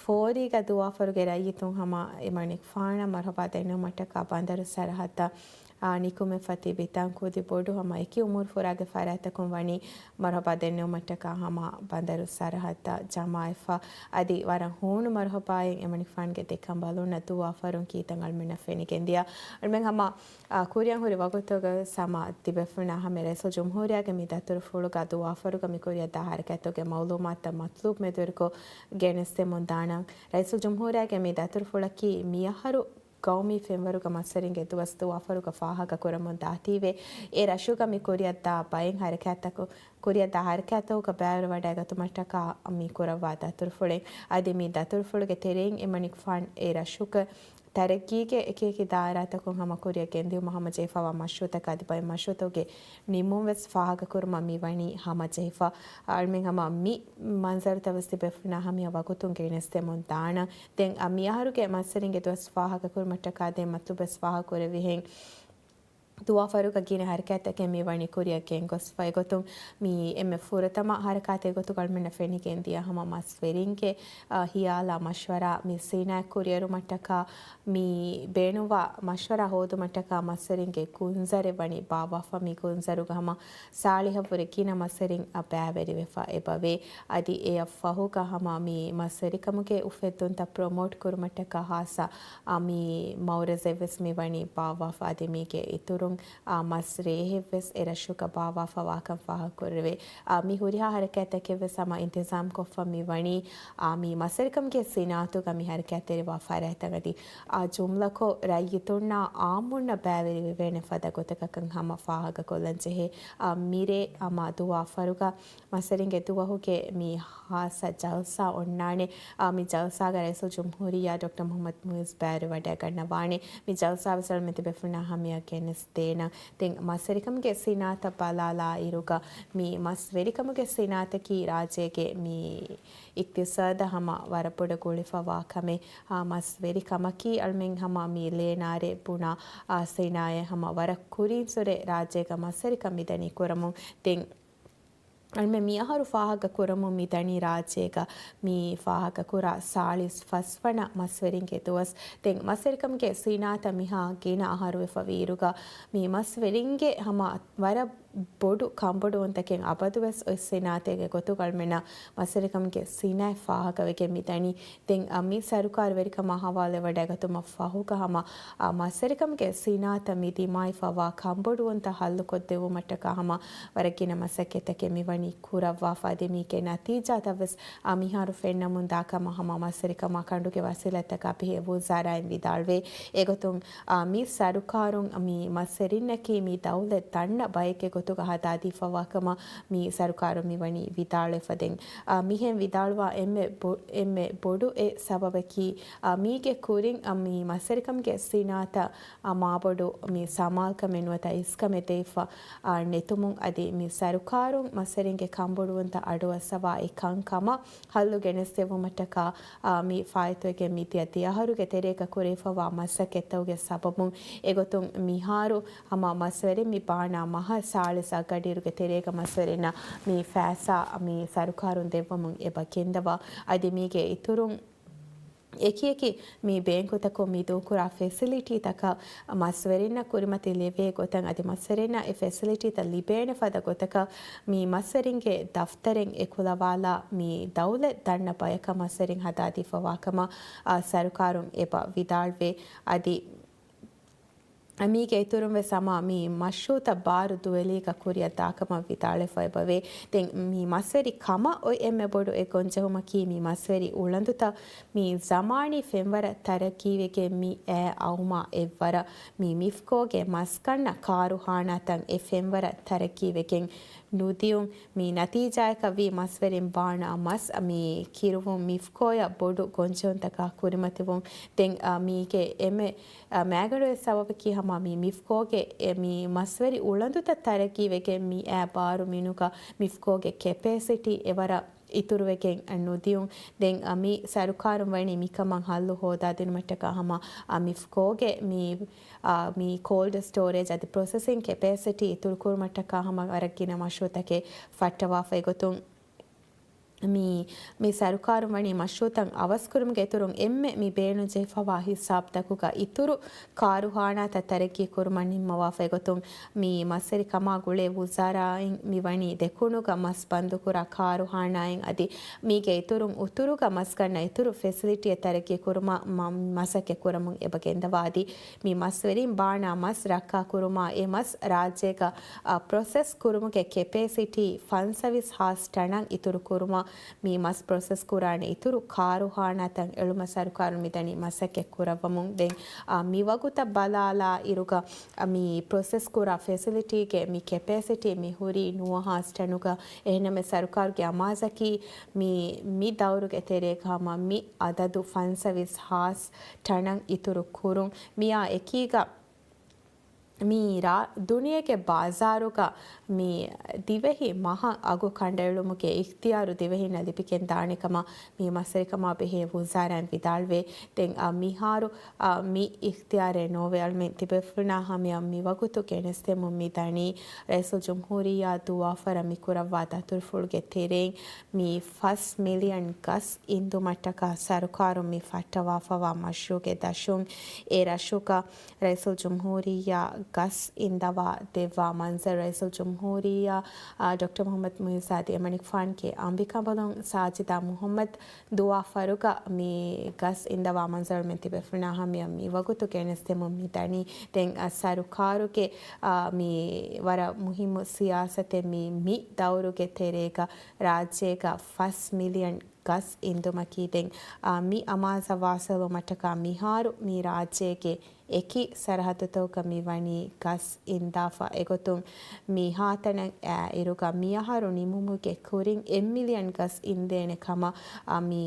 ފޯރީގަ ދުވާފަރުގެ ރައްޔިތުން ހަމަ އެމަނިކުފާނަށް މަރުހަބާ ދެންނެވުމަށްޓަކާ ބަނދަރު ސަރަހައްދަށް، އާ، ނިކުމެފަ ތިބި ތަން ކުދި ބޮޑު ހަމަ އެކި އުމުރުފުރާގެ ފަރާތްތަކުން ވަނީ މަރުހަބާ ދެންނެވުމަށްޓަކާ ހަމަ ބަނދަރު ސަރަހައްދަށް ޖަމާވެފަ. އަދި ވަރަށް ހޫނު މަރުހަބާއެއް އެމަނިކުފާނުގެ ދެ ކަނބަލުންނަށް ދުވާފަރުން ކީތަން އަޅުމެންނަށް ފެނިގެންދިޔަ. އަޅުމެން ހަމަ އާ، ކުރިއަށް ހުރި ވަގުތުގަ ހަމަ ތިބޭފުޅުންނާ ހަމަ ރައީސުލްޖުމްހޫރިއްޔާގެ މި ދަތުރުފުޅުގަ ދުވާފަރުގަ މި ކުރިއަށް ދާ ހަރަކާތްތަކުގެ މައުލޫމާތުތައް މަތްލޫބް މެދުވެރިކޮށް ގެނެސްދެމުން ދާނަން. ރައީސުލްޖުމްހޫރިއްޔާގެ މި ދަތުރުފުޅަކީ މިއަހަރު ގައުމީ ފެންވަރުގަ މަސްވެރިންގެ ދުވަސް ދުވާފަރުގަ ފާހަގަކުރަމުން ދާތީވެ، އެ ރަށުގަ މި ކުރިއަށް ދާ ބައެއް ހަރަކާތްތަކު، ކުރިއަށް ދާ ހަރަކާތްތަކުގަ ބައިވެރިވަޑައިގަތުމަށްޓަކާ މި ކުރައްވާ ދަތުރުފުޅެއް. އަދި މި ދަތުރުފުޅުގެ ތެރެއިން އެމަނިކުފާނު އެ ރަށުގެ ތަރައްގީގެ އެކިއެކި ދާއިރާތަކުން ހަމަ ކުރިއަށް ގެންދިއުމަށް ހަމަޖެހިފައިވާ މަޝްރޫއުތަކާ އަދި ބައެއް މަޝްރޫއުތަކުގެ ނިންމުން ވެސް ފާހަގަކުރުމަށް މި ވަނީ ހަމަޖެހިފަ. އަޅުމެން ހަމަ މި މަންޒަރުތައް ވެސް ތިބޭފުޅުންނާ ހަމަޔަށް ވަގުތުން ގެނެސްދެމުން ދާނަން. ދެން އަ، މިއަހަރުގެ މަސްވެރިންގެ ދުވަސް ފާހަގަކުރުމަށްޓަކާ ދެން މަތްލޫބް ވެސް ފާހަގަކުރެއްވިހެން. ދުވާފަރުގަ ގިނަ ހަރަކާތްތަކެއް މި ވަނީ ކުރިއަށް ގެންގޮސްފަ. އެގޮތުން މި އެންމެ ފުރަތަމަ ހަރަކާތެއް ގޮތުގަ އަޅުމެންނަށް ފެނިގެން ދިޔަ ހަމަ މަސްވެރިންގެ، އާ، ހިޔާލާ މަޝްވަރާ މި ސިނާއަތް ކުރިއެރުމަށްޓަކާ މި ބޭނުންވާ މަޝްވަރާ ހޯދުމަށްޓަކާ މަސްވެރިންގެ ގުންޒަރެއް ވަނީ ބާއްވާފަ. މި ގުންޒަރުގަ ހަމަ ސާޅީހަށްވުރެ ގިނަ މަސްވެރިން އަށް ބައިވެރިވެފަ އެބަވޭ. އަދި އެއަށް ފަހުގަ ހަމަ މި މަސްވެރިކަމުގެ އުފެއްދުންތައް ޕްރޮމޯޓް ކުރުމަށްޓަކާ ހާއްސަ އާ، މި މައުރަޒެއްވެސް މި ވަނީ ބާއްވާފަ. އަދި މީގެ އިތުރުން، އާ، މަސް ރޭހެއްވެސް އެ ރަށުގަ ބާއްވާފަ ވާކަން ފާހަގަކުރެވޭ. އާ، މި ހުރިހާ ހަރަކާތްތަކެއްވެސް ހަމަ އިންތިޒާމްކޮށްފަ މި ވަނީ، އާ، މި މަސްވެރިކަމުގެ ސިނާއަތުގަ މި ހަރަކާތްތެރިވާ ފަރާތްތައް އަދި، އާ، ޖުމްލަކޮށް ރައްޔިތުންނާ އާއްމުންނަށް ބައިވެރިވެވޭނެ ފަދަ ގޮތަކަކަށް ހަމަ ފާހަގަކޮށްލަން ޖެހޭ. އާ، މިރޭ ހަމަ ދުވާފަރުގަ މަސްވެރިންގެ ދުވަހުގެ މި ހާއްސަ ޖަލްސާ އޮންނާނެ. އާ، މި ޖަލްސާގަ ރައީސުލްޖުމްހޫރިއްޔާ ޑޮކްޓަރ މުޙައްމަދު މުޢިއްޒު ބައިވެރިވަޑައިގަންނަވާނެ. މި ޖަލްސާވެސް އަޅުމެން ތިބޭފުޅުންނާ ހަމަޔަށް ގެނެސްދޭނަން. ދެން މަސްވެރިކަމުގެ ސިނާއަތަށް ބަލާލާއިރުގަ، މި މަސްވެރިކަމުގެ ސިނާއަތަކީ ރާއްޖޭގެ މި އިޤްތިޞާދަށް ހަމަ ވަރަށް ބޮޑަށް ގުޅިފަވާ ކަމެއް. އާ، މަސްވެރި ކަމަކީ އަޅުމެން ހަމަ މި ލޭނާރޭ ބުނާ، އާ، ސިނާއަތް ހަމަ ވަރަށް ކުރިންސުރެ ރާއްޖޭގަ މަސްވެރިކަން މިދަނީ ކުރަމުން. ދެން އަޅުމެން މިއަހަރު ފާހަގަ ކުރަމުން މި ދަނީ ރާއްޖޭގަ މި ފާހަގަ ކުރާ ސާޅީސް ފަސް ވަނަ މަސްވެރިންގެ ދުވަސް. ދެން މަސްވެރިކަމުގެ ސިނާއަތަށް މިހާ ގިނަ އަހަރު ވެފަ ވީއިރުގަ މި މަސްވެރިންގެ ހަމަ ވަރަށް ބޮޑު ކަންބޮޑުވުންތަކެއް އަބަދުވެސް އޮތް ސިނާއަތެއްގެ ގޮތުގަ އަޅުމެންނަށް މަސްވެރިކަމުގެ ސިނާއަތް ފާހަގަވެގެން މި ދަނީ. ދެން، އަ، މި ސަރުކާރު ވެރިކަމާ ހަވާލުވެވަޑައިގަތުމަށް ފަހުގަ ހަމަ، އަ، މަސްވެރިކަމުގެ ސިނާއަތަށް މި ދިމާވެފަވާ ކަންބޮޑުވުންތައް ހައްލުކޮށްދެއްވުމަށްޓަކާ ހަމަ ވަރަށް ގިނަ މަސައްކަތްތަކެއް މިވަނީ ކުރައްވާފަ. އަދި މީގެ ނަތީޖާތައްވެސް، އަ، މިހާރު ފެންނަމުން ދާކަމަށް ހަމަ މަސްވެރިކަމާ ކަނޑުގެ ވަސީލަތްތަކާ ބެހޭ ވުޒާރާއިން ވިދާޅުވޭ. އެގޮތުން، އާ، މި ސަރުކާރުން މި މަސްވެރިންނަކީ މި ދައުލަތް ދަންނަ ބައެއްގެ ގޮތުގަ ހަދާދީފަވާ ކަމަށް މި ސަރުކާރުން މިވަނީ ވިދާޅުވެފަ. ދެން، އާ، މިހެން ވިދާޅުވާ އެންމެ ބޮ-، އެންމެ ބޮޑު އެއް ސަބަބަކީ، އާ، މީގެ ކުރިން، އާ، މި މަސްވެރިކަމުގެ ސިނާއަތަށް، އާ، މާބޮޑު މި ސަމާލުކަމެއް ނުވަތަ އިސްކަމެއް ދެވިފަ، އާ، ނެތުމުން އަދި މި ސަރުކާރުން މަސްވެރިންގެ ކަންބޮޑުވުންތައް އަޑުއައްސަވާ އެއް ކަންކަމަށް ހައްލު ގެނެސްދެއްވުމަށްޓަކާ، އާ، މި ފާއިތުވެގެން މިދިޔަ ދެ އަހަރުގެ ތެރޭގަ ކުރެވިފަވާ މަސައްކަތްތަކުގެ ސަބަބުން އެގޮތުން މިހާރު ހަމަ މަސްވެރިން މި ބާނާ މަހަށް ސާޅީސް އަށް ގަޑިއިރުގެ ތެރޭގަ މަސްވެރިންނަށް މި ފައިސާ މި ސަރުކާރުން ދެއްވަމުން އެބަ ގެންދަވާ. އަދި މީގެ އިތުރުން އެކިއެކި މި ބޭންކުތަކުން މި ދޫކުރާ ފެސިލިޓީތަކަށް މަސްވެރިންނަށް ކުރިމަތި ލެވޭ ގޮތަށް އަދި މަސްވެރިންނަށް އެ ފެސިލިޓީތައް ލިބޭނެ ފަދަ ގޮތަކަށް މި މަސްވެރިންގެ ދަފްތަރެއް އެކުލަވާލާ މި ދައުލަތް ދަންނަ ބަޔަކަށް މަސްވެރިން ހަދާދީފަވާ ކަމަށް، އާ، ސަރުކާރުން އެބަ ވިދާޅުވޭ. އަދި މީގެ އިތުރުން ވެސް ހަމަ މި މަޝްރޫއުތައް ބާރު ދުވެލީގަ ކުރިއަށް ދާކަމަށް ވިދާޅުވެފަ އެބަވޭ. ދެން މި މަސްވެރި ކަމަށް އޮތް އެންމެ ބޮޑު އެއް ގޮންޖެހުމަކީ މި މަސްވެރި އުޅަނދުތައް މި ޒަމާނީ ފެންވަރަށް ތަރައްގީވެގެން މި އައި އައުމާ އެއްވަރަށް މި މިފްކޯގެ މަސްގަންނަ ކާރުހާނާތައް އެ ފެންވަރަށް ތަރައްގީވެގެން ނުދިޔުން މި ނަތީޖާއަކަށް ވީ މަސްވެރިން ބާނާ މަސް މި ކިރުވުން މިފްކޯއަށް ބޮޑު ގޮންޖެހުންތަކާ ކުރިމަތިވުން. ދެން، އާ، މީގެ އެންމެ، އާ، މައިގަނޑު އެއް ސަބަބަކީ ހަމަ މި މިފްކޯގެ އެ މި މަސްވެރި އުޅަނދުތައް ތަރައްގީވެގެން މި އައި ބާރު މިނުގަ މިފްކޯގެ ކެޕޭސިޓީ އެވަރަށް އިތުރުވެގެން ނުދިޔުން. ދެން، އަ، މި ސަރުކާރުން ވަނީ މިކަމަށް ހައްލު ހޯދާދިނުމަށްޓަކާ ހަމަ، އަ، މިފްކޯގެ މި، އަ، މި ކޯލްޑް ސްޓޯރޭޖް އަދި ޕްރޮސެސިން ކެޕޭސިޓީ އިތުރުކުރުމަށްޓަކާ ހަމަ ވަރަށް ގިނަ މަޝްރޫއުތަކެއް ފައްޓަވާފަ. އެގޮތުން މި، މި ސަރުކާރުން ވަނީ މަޝްރޫއުތައް އަވަސްކުރުމުގެ އިތުރުން އެންމެ މި ބޭނުންޖެހިފަވާ ހިސާބުތަކުގަ އިތުރު ކާރުހާނާތައް ތަރައްގީ ކުރުމަށް ނިންމަވާފަ. އެގޮތުން މި މަސްވެރިކަމާ ގުޅޭ ވުޒާރާއިން މިވަނީ ދެކުނުގަ މަސް ބަންދުކުރާ ކާރުހާނާއިން އަދި މީގެ އިތުރުން އުތުރުގަ މަސްގަންނަ އިތުރު ފެސިލިޓީއެއް ތަރައްގީ ކުރުމަށް މަ-، މަސައްކަތް ކުރަމުން އެބަ ގެންދަވާ. އަދި މި މަސްވެރިން ބާނާ މަސް ރައްކާ ކުރުމާ އެ މަސް ރާއްޖޭގަ، އަ، ޕްރޮސެސް ކުރުމުގެ ކެޕޭސިޓީ ފަންސަވީސް ހާސް ޓަނަށް އިތުރު ކުރުމަށް މި މަސް ޕްރޮސެސް ކުރާނެ އިތުރު ކާރުހާނާތައް އެޅުމަށް ސަރުކާރުން މިދަނީ މަސައްކަތް ކުރައްވަމުން. ދެން، އާ، މި ވަގުތަށް ބަލާލާ އިރުގަ، އާ، މި ޕްރޮސެސް ކުރާ ފެސިލިޓީގެ މި ކެޕޭސިޓީ މި ހުރީ ނުވަ ހާސް ޓަނުގަ. އެހެންނަމަ ސަރުކާރުގެ އަމާޒަކީ މި، މި ދައުރުގެ ތެރޭގަ ހަމަ މި އަދަދު ފަންސަވީސް ހާސް ޓަނަށް އިތުރު ކުރުން. މިއާ އެކީގަ، މި ރާ ދުނިޔޭގެ ބާޒާރުގަ މި ދިވެހި މަހަށް އަގު ކަނޑައެޅުމުގެ އިޚްތިޔާރު ދިވެހިންނަށް ލިބިގެން ދާނެ ކަމަށް މި މަސްވެރިކަމާ ބެހޭ ވުޒާރާއިން ވިދާޅުވޭ. ދެން އަ، މިހާރު އަ، މި އިޚްތިޔާރެއް ނޯވެ އަޅުމެން ތިބޭފުޅުންނާ ހަމަޔަށް މި ވަގުތު ގެނެސްދެމުން މި ދަނީ. ރައީސުލްޖުމްހޫރިއްޔާ ދުވާފަރަށް މި ކުރައްވާ ދަތުރުފުޅުގެ ތެރެއިން މި ފަސް މިލިއަން ގަސް އިންދުމަށްޓަކާ ސަރުކާރުން މި ފައްޓަވާފަވާ މަޝްރޫޢުގެ ދަށުން އެ ރަށުގަ ރައީސުލްޖުމްހޫރިއްޔާ ގަސް އިންދަވާ ދެއްވާ މަންޒަރު ރައީސުލްޖުމްހޫރިއްޔާ، އާ، ޑޮކްޓަރ މުޙައްމަދު މުޢިއްޒާ ދިޔަމަނިކުފާނުގެ އަނބިކަނބަލުން ސާޖިދާ މުޙައްމަދު ދުވާފަރުގަ މި ގަސް އިންދަވާ މަންޒަރު އަޅުމެން ތިބޭފުޅުންނާ ހަމަޔަށް މި ވަގުތު ގެނެސްދެމުން މި ދަނީ. ދެން އަ، ސަރުކާރުގެ، އާ، މި ވަރަށް މުހިއްމު ސިޔާސަތެއް މި، މި ދައުރުގެ ތެރޭގަ ރާއްޖޭގަ ފަސް މިލިއަން ގަސް އިންދުމަކީ. ދެން އަ، މި އަމާޒަށް ވާސިލުވުމަށްޓަކާ މިހާރު މި ރާއްޖޭގެ އެކި ސަރަހައްދުތަކުގަ މި ވަނީ ގަސް އިންދާފަ. އެގޮތުން މި ހާތަނަށް އައި އިރުގަ މިއަހަރު ނިމުމުގެ ކުރިން އެއް މިލިއަން ގަސް އިންދޭނެ ކަމަށް އަ، މި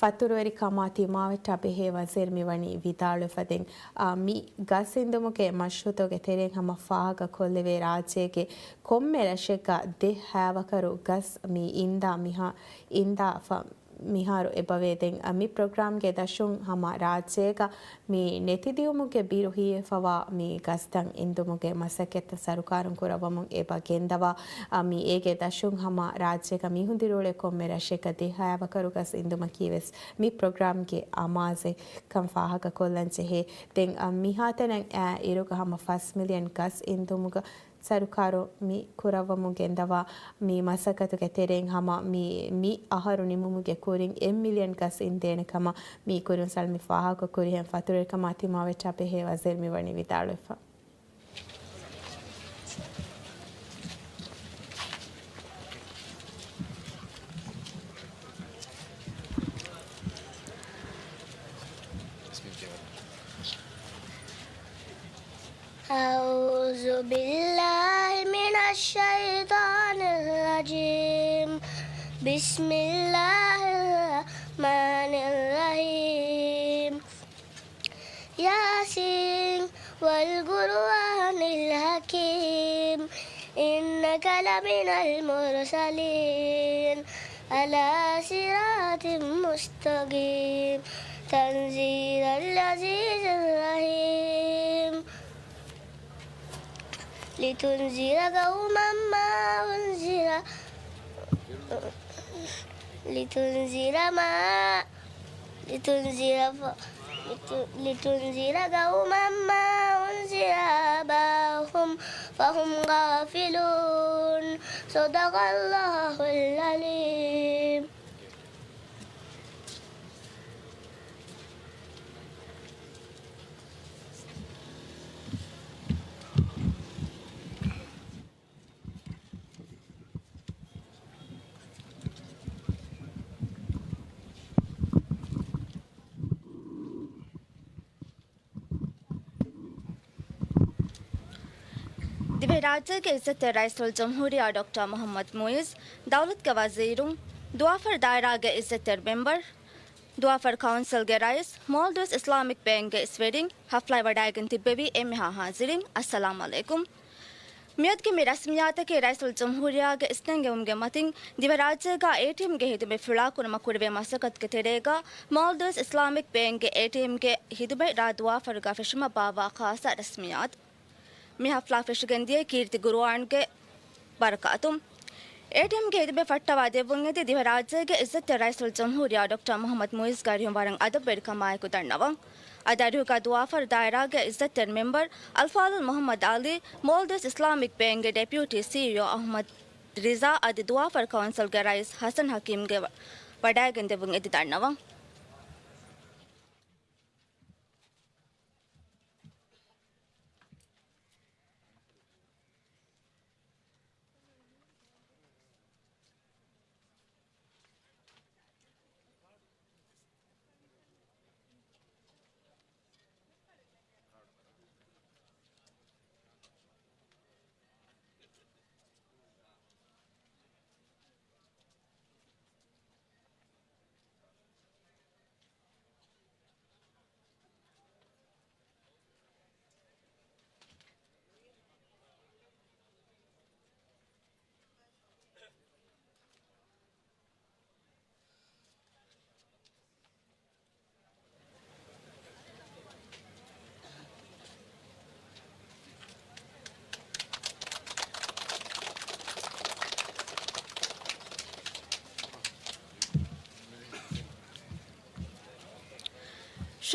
ފަތުރުވެރިކަމާ ތިމާވެއްޓާ ބެހޭ ވަޒީރު މި ވަނީ ވިދާޅުވެފަ. ދެން އަ، މި ގަސް އިންދުމުގެ މަޝްރޫޢުތަކުގެ ތެރެއިން ހަމަ ފާހަގަ ކޮށްލެވޭ ރާއްޖޭގެ ކޮންމެ ރަށެއްގަ ދެ ހައިވަކަރު ގަސް މި އިންދާ މިހާ، އިންދާފަ މިހާރު އެބަވޭ. ދެން އަ، މި ޕްރޮގްރާމްގެ ދަށުން ހަމަ ރާއްޖޭގަ މި ނެތިދިއުމުގެ ބިރު ހީވެފަވާ މި ގަސްތައް އިންދުމުގެ މަސައްކަތްތައް ސަރުކާރުން ކުރައްވަމުން އެބަ ގެންދަވާ. އަ، މި އޭގެ ދަށުން ހަމަ ރާއްޖޭގަ މީހުން ދިރިއުޅޭ ކޮންމެ ރަށެއްގަ ދެ ހައިވަކަރު ގަސް އިންދުމަކީ ވެސް މި ޕްރޮގްރާމްގެ އަމާޒެއް ކަން ފާހަގަ ކޮށްލަން ޖެހޭ. ދެން އަ، މިހާތަނަށް އައި އިރުގަ ހަމަ ފަސް މިލިއަން ގަސް އިންދުމުގަ ސަރުކާރު މި ކުރައްވަމުން ގެންދަވާ މި މަސައްކަތުގެ ތެރެއިން ހަމަ މި، މި އަހަރު ނިމުމުގެ ކުރިން އެއް މިލިއަން ގަސް އިންދޭނެ ކަމަށް މި ކުރިން ސަލްމި ފާހަގަ ކުރިހެން ފަތުރުވެރިކަމާ ތިމާވެއްޓާ ބެހޭ ވަޒީރު މި ވަނީ ވިދާޅުވެފަ. أعوذ بالله من الشيطان الرجيم. بسم الله الرحمن الرحيم. يس والقرآن الحكيم. إنك لمن المرسلين على صراط مستقيم. تنزيل العزيز الرحيم. لتنذر قوما ما أنذر، لتنذر ما، لتنذر ف-، لت-، لتنذر قوما ما أنذر آباؤهم فهم غافلون. صدق الله العظيم. ދިވެހިރާއްޖޭގެ އިއްޒަތްތެރި ރައީސުލްޖުމްހޫރިއްޔާ ޑޮކްޓަރ މުޙައްމަދު މުޢިއްޒު، ދައުލަތުގެ ވަޒީރުން، ދުވާފަރު ދާއިރާގެ އިއްޒަތްތެރި މެމްބަރު، ދުވާފަރު ކައުންސިލްގެ ރައީސް، މޯލްޑިވްސް އިސްލާމިކް ބޭންކްގެ އިސްވެރިން ހަފްލާއެއް ވަޑައިގެން ތިއްބެވި އެންމެހާ ހާޒިރީން، އައްސަލާމް ޢަލައިކުމް. މިއަދުގެ މި ރަސްމިއްޔާތަކީ ރައީސުލްޖުމްހޫރިއްޔާގެ އިސްނެންގެވުމުގެ މަތިން ދިވެހިރާއްޖޭގަ އޭޓީއެމްގެ ހިދުމަތް ފުޅާކުރުމަށް ކުރެވޭ މަސައްކަތުގެ ތެރޭގަ މޯލްޑިވްސް އިސްލާމިކް ބޭންކްގެ އޭޓީއެމްގެ ހިދުމަތް ރާ ދުވާފަރުގަ ފެށުމަށް ބާއްވާ ޚާއްޞަ ރަސްމިއްޔާތު. މި ހަފްލާ ފެށިގެން ދިޔައީ ކީރިތި ގުރުއާންގެ ބަރަކާތުން. އޭޓީއެމްގެ ހިދުމަތް ފައްޓަވާ ދެއްވުން އެދި ދިވެހިރާއްޖޭގެ އިއްޒަތްތެރި ރައީސުލްޖުމްހޫރިއްޔާ ޑޮކްޓަރ މުޙައްމަދު މުޢިއްޒުގެ އަރިހުން ވަރަށް އަދަބުވެރިކަމާއެކު ދަންނަވަން. އަދި އަރިހުގަ ދުވާފަރު ދާއިރާގެ އިއްޒަތްތެރި މެމްބަރު އަލްފާޟިލް މުޙައްމަދު ޢަލީ، މޯލްޑިވްސް އިސްލާމިކް ބޭންކްގެ ޑެޕިއުޓީ ސީއީއޯ އަޙްމަދު ރިޒާ އަދި ދުވާފަރު ކައުންސިލްގެ ރައީސް ޙަސަން ޙަކީމްގެ ވަ-، ވަޑައިގެން ދެއްވުން އެދި ދަންނަވަން.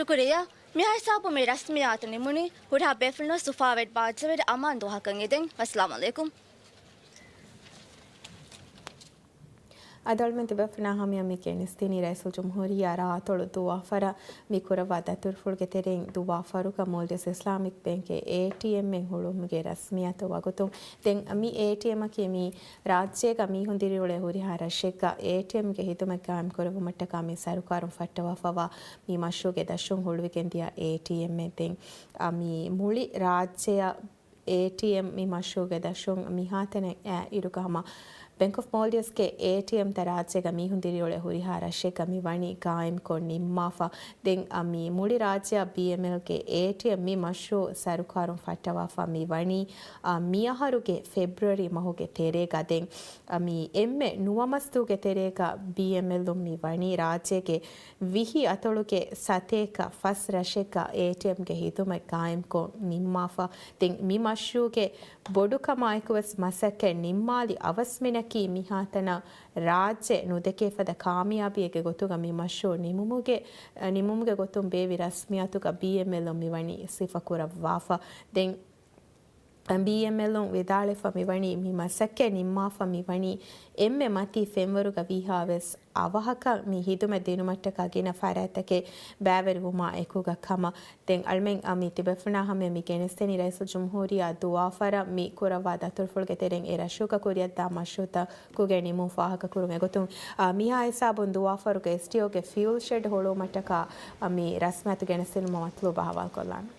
ޝުކުރިއްޔާ. މިހާ ހިސާބުން މި ރަސްމިއްޔާތު ނިމުނީ ހުރިހާ ބޭފުޅުންނަށް ސުފާވެރި ބާއްޖަވެރި އަމާން ދުވަހަކަށް އެދެން. އައްސަލާމު ޢަލައިކުމް. އަދި އަޅުމެން ތިބޭފުޅުންނާ ހަމަޔަށް މި ގެނެސްދިނީ ރައީސުލްޖުމްހޫރިއްޔާ ރާއަތޮޅު ދުވާފަރަށް މި ކުރައްވާ ދަތުރުފުޅުގެ ތެރެއިން ދުވާފަރުގަ މޯލްޑިވްސް އިސްލާމިކް ބޭންކެއް އޭޓީއެމްއެއް ހުޅުވުމުގެ ރަސްމިއްޔާތު ވަގުތުން. ދެން މި އޭޓީއެމްއަކީ މި ރާއްޖޭގަ މީހުން ދިރިއުޅޭ ހުރިހާ ރަށެއްގަ އޭޓީއެމްގެ ޚިދުމަތް ޤާއިމް ކުރެއްވުމަށްޓަކާ މި ސަރުކާރުން ފައްޓަވާފައިވާ މި މަޝްރޫޢުގެ ދަށުން ހުޅުވިގެންދިޔަ އޭޓީއެމްއެއް. ދެން މި މުޅި ރާއްޖެއަށް އޭޓީއެމް މި މަޝްރޫޢުގެ ދަށުން މިހާތަނަށް އައި އިރުގަ ހަމަ ބޭންކް އޮފް މޯލްޑިވްސްގެ އޭޓީއެމްތައް ރާއްޖޭގަ މީހުން ދިރިއުޅޭ ހުރިހާ ރަށެއްގަ މި ވަނީ ޤާއިމްކޮށް ނިންމާފަ. ދެން މި މުޅި ރާއްޖެއަށް ބީއެމްއެލްގެ އޭޓީއެމް މި މަޝްރޫޢު ސަރުކާރުން ފައްޓަވާފަ މި ވަނީ މިއަހަރުގެ ފެބްރުއަރީ މަހުގެ ތެރޭގަ. ދެން މި އެންމެ ނުވަ މަސްދުވުގެ ތެރޭގަ ބީއެމްއެލުން މި ވަނީ ރާއްޖޭގެ ވިހި އަތޮޅުގެ ސަތޭކަ ފަސް ރަށެއްގަ އޭޓީއެމްގެ ޚިދުމަތް ޤާއިމްކޮށް ނިންމާފަ. ދެން މި މަޝްރޫޢުގެ ބޮޑުކަމާއެކުވެސް މަސައްކަތް ނިންމާލި އަވަސްމިނަކީ މިހާތަނަށް ރާއްޖެ ނުދެކޭ ފަދަ ކާމިޔާބީއެއްގެ ގޮތުގަ މި މަޝްރޫޢު ނިމުމުގެ، ނިމުމުގެ ގޮތުން ބޭއްވި ރަސްމިއްޔާތުގަ ބީއެމްއެލުން މިވަނީ ސިފަކުރައްވާފަ. ދެން ބީއެމްއެލުން ވިދާޅުވެފަ މިވަނީ، މި މަސައްކަތް ނިންމާފަ މިވަނީ އެންމެ މަތީ ފެންވަރުގަ ވީހާވެސް އަވަހަކަށް މި ޚިދުމަތް ދިނުމަށްޓަކާ ގިނަ ފަރާތްތަކެއް ބައިވެރިވުމާ އެކުގަ ކަމަށް. ދެން އަޅުމެން މި ތިބޭފުޅުންނާ ހަމަޔަށް މި ގެނެސްދެނީ ރައީސުލްޖުމްހޫރިއްޔާ ދުވާފަރަށް މި ކުރައްވާ ދަތުރުފުޅުގެ ތެރެއިން އެ ރަށުގަ ކުރިއަށްދާ މަޝްރޫޢުތަކުގެ ނިމުން ފާހަގަކުރުން އެގޮތުން، މިހާ ހިސާބުން ދުވާފަރުގެ އެސްޑީއޯގެ ފިއުލް ޝެޑް ހުޅުވުމަށްޓަކާ މި ރަސްމިއްޔާތު ގެނެސްދިނުމަށް މަތްލޫބާ ހަވާލުކޮށްލާނަން.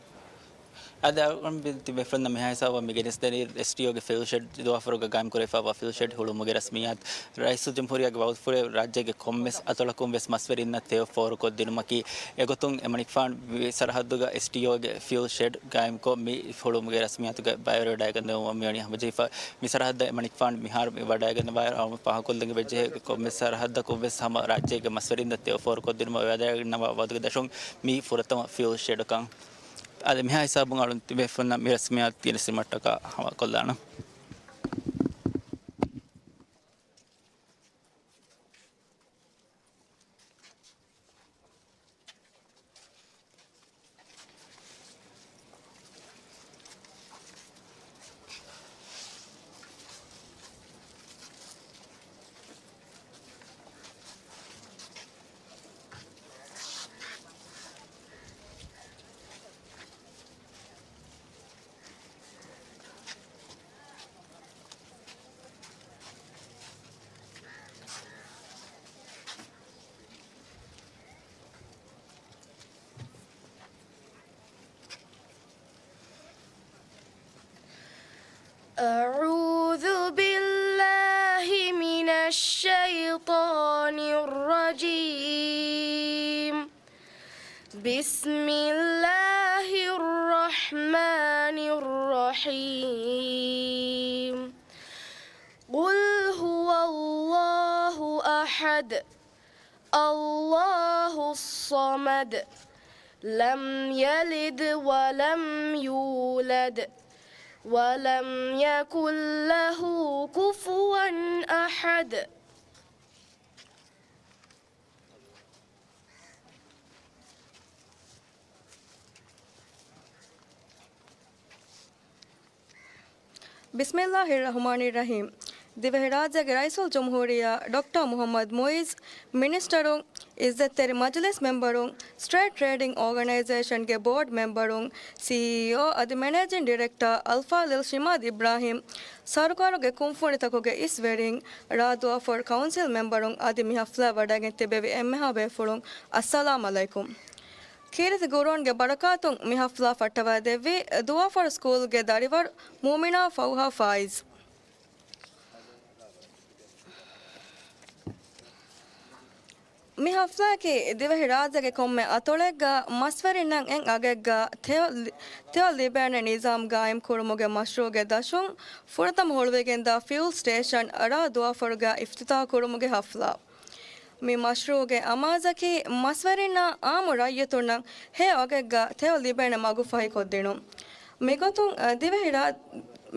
އަދި އަޅުގަނޑު ތިބޭފުޅުންނަށް މިހާ ހިސާބަށް މި ގެނެސްދެނީ އެސްޑީއޯގެ ފިއުލް ޝެޑް، ދުވާފަރުގަ ގާއިމް ކުރެވިފައިވާ ފިއުލް ޝެޑް ހުޅުވުމުގެ ރަސްމިއްޔާތު. ރައީސުލްޖުމްހޫރިއްޔާގެ ވަގުތުފުޅުގައި ރާއްޖޭގެ ކޮންމެސް އަތޮޅަކުން ވެސް މަސްވެރިންނަށް ތެޔޮ ފޯރުކޮށްދިނުމަކީ، އެގޮތުން އެމަނިކުފާނު ސަރަހައްދުގަ އެސްޑީއޯގެ ފިއުލް ޝެޑް ގާއިމްކޮށް، މި ހުޅުވުމުގެ ރަސްމިއްޔާތުގައި ބައިވެރިވެވަޑައިގަންނަވަން މިވަނީ ހަމަޖެހިފަ. މި ސަރަހައްދަށް އެމަނިކުފާނު މިހާރު މި ވަޑައިގަންނަވާ ހަމަ ފާހަގަކޮށްލަން ވެއްޖެ. ކޮންމެސް ސަރަހައްދަކުން ވެސް ހަމަ ރާއްޖޭގެ މަސްވެރިންނަށް ތެޔޮ ފޯރުކޮށްދިނުމަށް ވަޑައިގަންނަވާ ވަގުތުގެ ދަށުން މީ ފުރަތަމަ ފިއުލް ޝެޑަކަށް. އަދި މިހާ ހިސާބުން އަޅުން ތިބޭފުޅުންނަށް މި ރަސްމިއްޔާތު ގެނެސްދިނުމަށް ޓަކާ ހަވާލުކޮށްލާނަން. أعوذ بالله من الشيطان الرجيم. بسم الله الرحمن الرحيم. قل هو الله أحد. الله الصمد. لم يلد ولم يولد. ولم يكن له كفوا أحد. ބިސްމިއްލާހިއްރަޙްމާނިއްރަޙީމް. ދިވެހިރާއްޖޭގެ ރައީސުލްޖުމްހޫރިއްޔާ ޑޮކްޓަރ މުޙައްމަދު މުޢިއްޒު، މިނިސްޓަރުން، ޢިއްޒަތްތެރި މަޖިލިސް މެމްބަރުން، ސްޓޭޓް ޓްރޭޑިން އޯގަނައިޒޭޝަންގެ ބޯޑް މެމްބަރުން، ސީއީއޯ އަދި މެނޭޖިން ޑިރެކްޓަރ އަލްފާޟިލް ޝިމާދު އިބްރާހިމް، ސަރުކާރުގެ ކުންފުނިތަކުގެ އިސްވެރިން، ރ. ދުވާފަރު ކައުންސިލް މެމްބަރުން އަދި މި ޙަފްލާއަށް ވަޑައިގެން ތިއްބެވި އެންމެހާ ބޭފުޅުން، އައްސަލާމް ޢަލައިކުމް. ކީރިތި ޤުރުއާންގެ ބަރަކާތުން މި ޙަފްލާ ފައްޓަވައިދެއްވީ ދުވާފަރު ސްކޫލްގެ ދަރިވަރު މުއުމިނާ ފައުހާ ފާއިޒް. މި ޙަފްލާއަކީ ދިވެހިރާއްޖޭގެ ކޮންމެ އަތޮޅެއްގަ މަސްވެރިންނަށް އެއް އަގެއްގަ ތެޔޮ ލި-، ތެޔޮ ލިބޭނެ ނިޒާމް ގާއިމް ކުރުމުގެ މަޝްރޫޢުގެ ދަށުން ފުރަތަމަ ހުޅުވިގެންދާ ފިއުލް ސްޓޭޝަން ރ. ދުވާފަރުގަ އިފްތިތާޙް ކުރުމުގެ ޙަފްލާ. މި މަޝްރޫޢުގެ އަމާޒަކީ މަސްވެރިންނާ އާއްމު ރައްޔިތުންނަށް ހެޔޮ އަގެއްގަ ތެޔޮ ލިބޭނެ މަގު ފަހިކޮށްދިނުން. މިގޮތުން، އަ، ދިވެހިރާ-،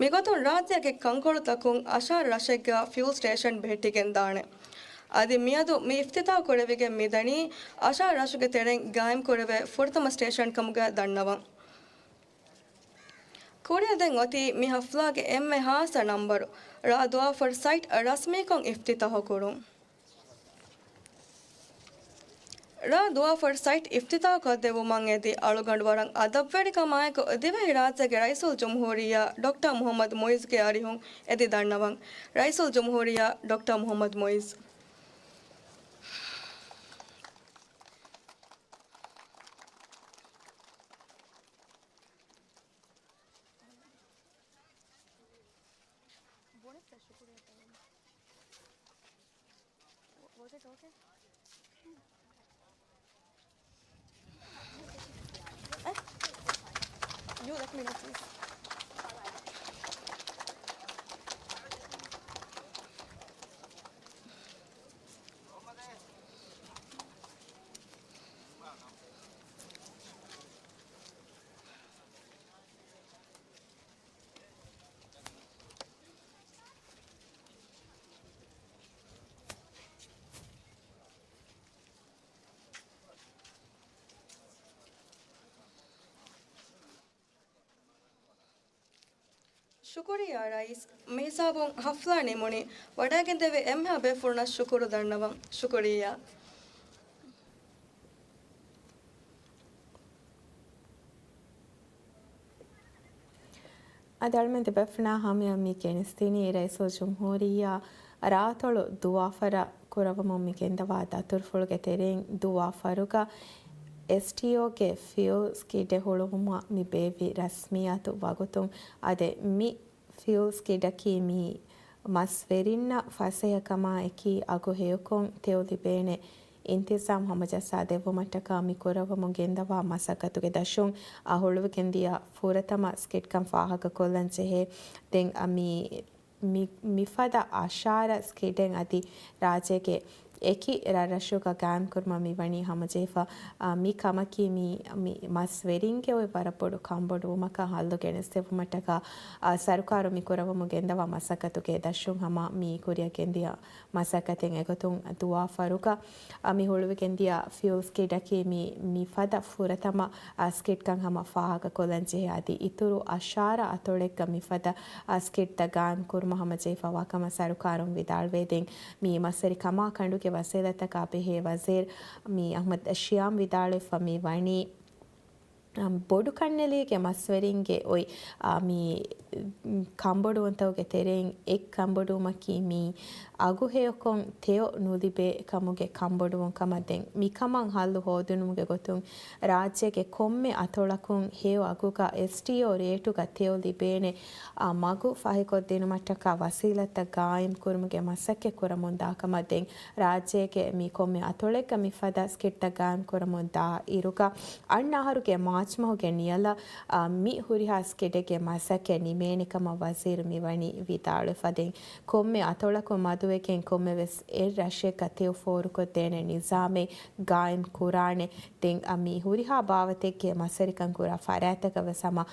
މިގޮތުން ރާއްޖޭގެ ކަންކޮޅުތަކުން އަށާރަ ރަށެއްގަ ފިއުލް ސްޓޭޝަން ބެހެއްޓިގެންދާނެ. އަދި މިއަދު މި އިފްތިތާޙު ކުރެވިގެން މިދަނީ އަށާރަށުގެ ތެރެއިން ގާއިމް ކުރެވޭ ފުރަތަމަ ސްޓޭޝަން ކަމުގައި ދަންނަވަން. ކުރިއަށް ދެން އޮތީ މި ޙަފްލާގެ އެންމެ ޚާއްޞަ ނަންބަރު، ރ. ދުވާފަރު ސައިޓް ރަސްމީކޮށް އިފްތިތާޙު ކުރުން. ރ. ދުވާފަރު ސައިޓް އިފްތިތާޙު ކޮށްދެއްވުމަށް އެދި އަޅުގަނޑު ވަރަށް އަދަބުވެރިކަމާއެކު ދިވެހިރާއްޖޭގެ ރައީސުލްޖުމްހޫރިއްޔާ ޑޮކްޓަރ މުޙައްމަދު މުޢިއްޒުގެ އަރިހުން އެދި ދަންނަވަން. ރައީސުލްޖުމްހޫރިއްޔާ ޑޮކްޓަރ މުޙައްމަދު މުޢިއްޒު. Was it okay? You let me know, please. ޝުކުރިއްޔާ ރައީސް، މިހިސާބުން ހަފްލާ ނިމުނީ. ވަޑައިގެންދެވި އެންމެހާ ބޭފުޅުންނަށް ޝުކުރު ދަންނަވަން. ޝުކުރިއްޔާ. އަދި އަޅުމެން ދެބަފްނާ ހަމަޔަށް މި ގެނެސްދިނީ ރައީސުލްޖުމްހޫރިއްޔާ ރާއަތޮޅު ދުވާފަރަށް ކުރައްވަމުން މި ގެންދަވާ ދަތުރުފުޅުގެ ތެރެއިން ދުވާފަރުގަ އެސްޓީއޯގެ ފިއުލް ސްކިޑެއް ހުޅުވުމަށް މި ބޭއްވި ރަސްމިއްޔާތު ވަގުތުން އަދި މި ފިއުލް ސްކިޑަކީ މި މަސްވެރިންނަށް ފަސޭހަކަމާ އެކީ އަގު ހެޔޮކޮށް ތެޔޮ ލިބޭނެ އިންތިޒާމް ހަމަޖައްސާ ދެއްވުމަށްޓަކާ މި ކުރައްވަމުން ގެންދަވާ މަސައްކަތުގެ ދަށުން އަ، ހުޅުވިގެންދިޔަ ފުރަތަމަ ސްކިޑްކަން ފާހަގަކޮށްލަން ޖެހޭ. ދެން އަ، މި، މި، މިފަދަ އަށާރަ ސްކިޑެއް އަދި ރާއްޖޭގެ އެކި ރަށްރަށުގަ ގާއިމްކުރުމަށް މިވަނީ ހަމަޖެހިފަ، އާ، މި ކަމަކީ މި، މި މަސްވެރިންގެ އޮތް ވަރަށް ބޮޑު ކަންބޮޑުވުމަކަށް ހައްލު ގެނެސްދެއްވުމަށްޓަކާ، އާ، ސަރުކާރު މި ކުރައްވަމުން ގެންދަވާ މަސައްކަތުގެ ދަށުން ހަމަ މި ކުރިއަށް ގެންދިޔަ މަސައްކަތެއް އެގޮތުން ދުވާފަރުގަ، އާ، މި ހުޅުވިގެންދިޔަ ފިއުލް ސްކިޑަކީ މި، މިފަދަ ފުރަތަމަ، އާ، ސްކިޑްކަން ހަމަ ފާހަގަކޮށްލަން ޖެހޭ. އަދި އިތުރު އަށާރަ އަތޮޅެއްގަ މިފަދަ އާ، ސްކިޑްތައް ގާއިމް ކުރުމަށް ހަމަޖެހިފަ ވާކަމަށް ސަރުކާރުން ވިދާޅުވޭ. ދެން މި މަސްވެރި ކަމާ ކަނޑުގެ ވަސީލަތްތަކާ ބެހޭ ވަޒީރު މީ އަޙްމަދު ޝިޔާމް ވިދާޅުވެފަ މި ވަނީ، އަ، ބޮޑު ކަންނެލީގެ މަސްވެރިންގެ އޮތް، އަ، މި ކަންބޮޑުވުންތަކުގެ ތެރެއިން އެއް ކަންބޮޑުވުމަކީ މީ އަގު ހެޔޮކޮށް ތެޔޮ ނުލިބޭ ކަމުގެ ކަންބޮޑުވުން ކަމަށް. ދެން މިކަމަށް ހައްލު ހޯދުނުމުގެ ގޮތުން ރާއްޖޭގެ ކޮންމެ އަތޮޅަކުން ހެޔޮ އަގުގަ އެސްޓީއޯ ރޭޓުގަ ތެޔޮ ލިބޭނެ، އާ، މަގު ފަހިކޮށްދިނުމަށްޓަކާ ވަސީލަތްތައް ގާއިމް ކުރުމުގެ މަސައްކަތް ކުރަމުން ދާކަމަށް. ދެން ރާއްޖޭގެ މި ކޮންމެ އަތޮޅެއްގަ މިފަދަ ސްކިޑްތައް ގާއިމް ކުރަމުން ދާ އިރުގަ އަންނަ އަހަރުގެ މާޗް މަހުގެ ނިޔަލަށް، އާ، މި ހުރިހާ ސްކިޑެއްގެ މަސައްކަތް ނިމޭނެ ކަމަށް ވަޒީރު މިވަނީ ވިދާޅުވެފަ. ދެން ކޮންމެ އަތޮޅަކުން މަދުވެގެން ކޮންމެވެސް އެއް ރަށެއްގަ ތެޔޮ ފޯރުކޮށްދޭނެ ނިޒާމެއް ގާއިމް ކުރާނެ. ދެން އަ، މި ހުރިހާ ބާވަތެއްގެ މަސްވެރިކަން ކުރާ ފަރާތްތަކަށް ވެސް ހަމަ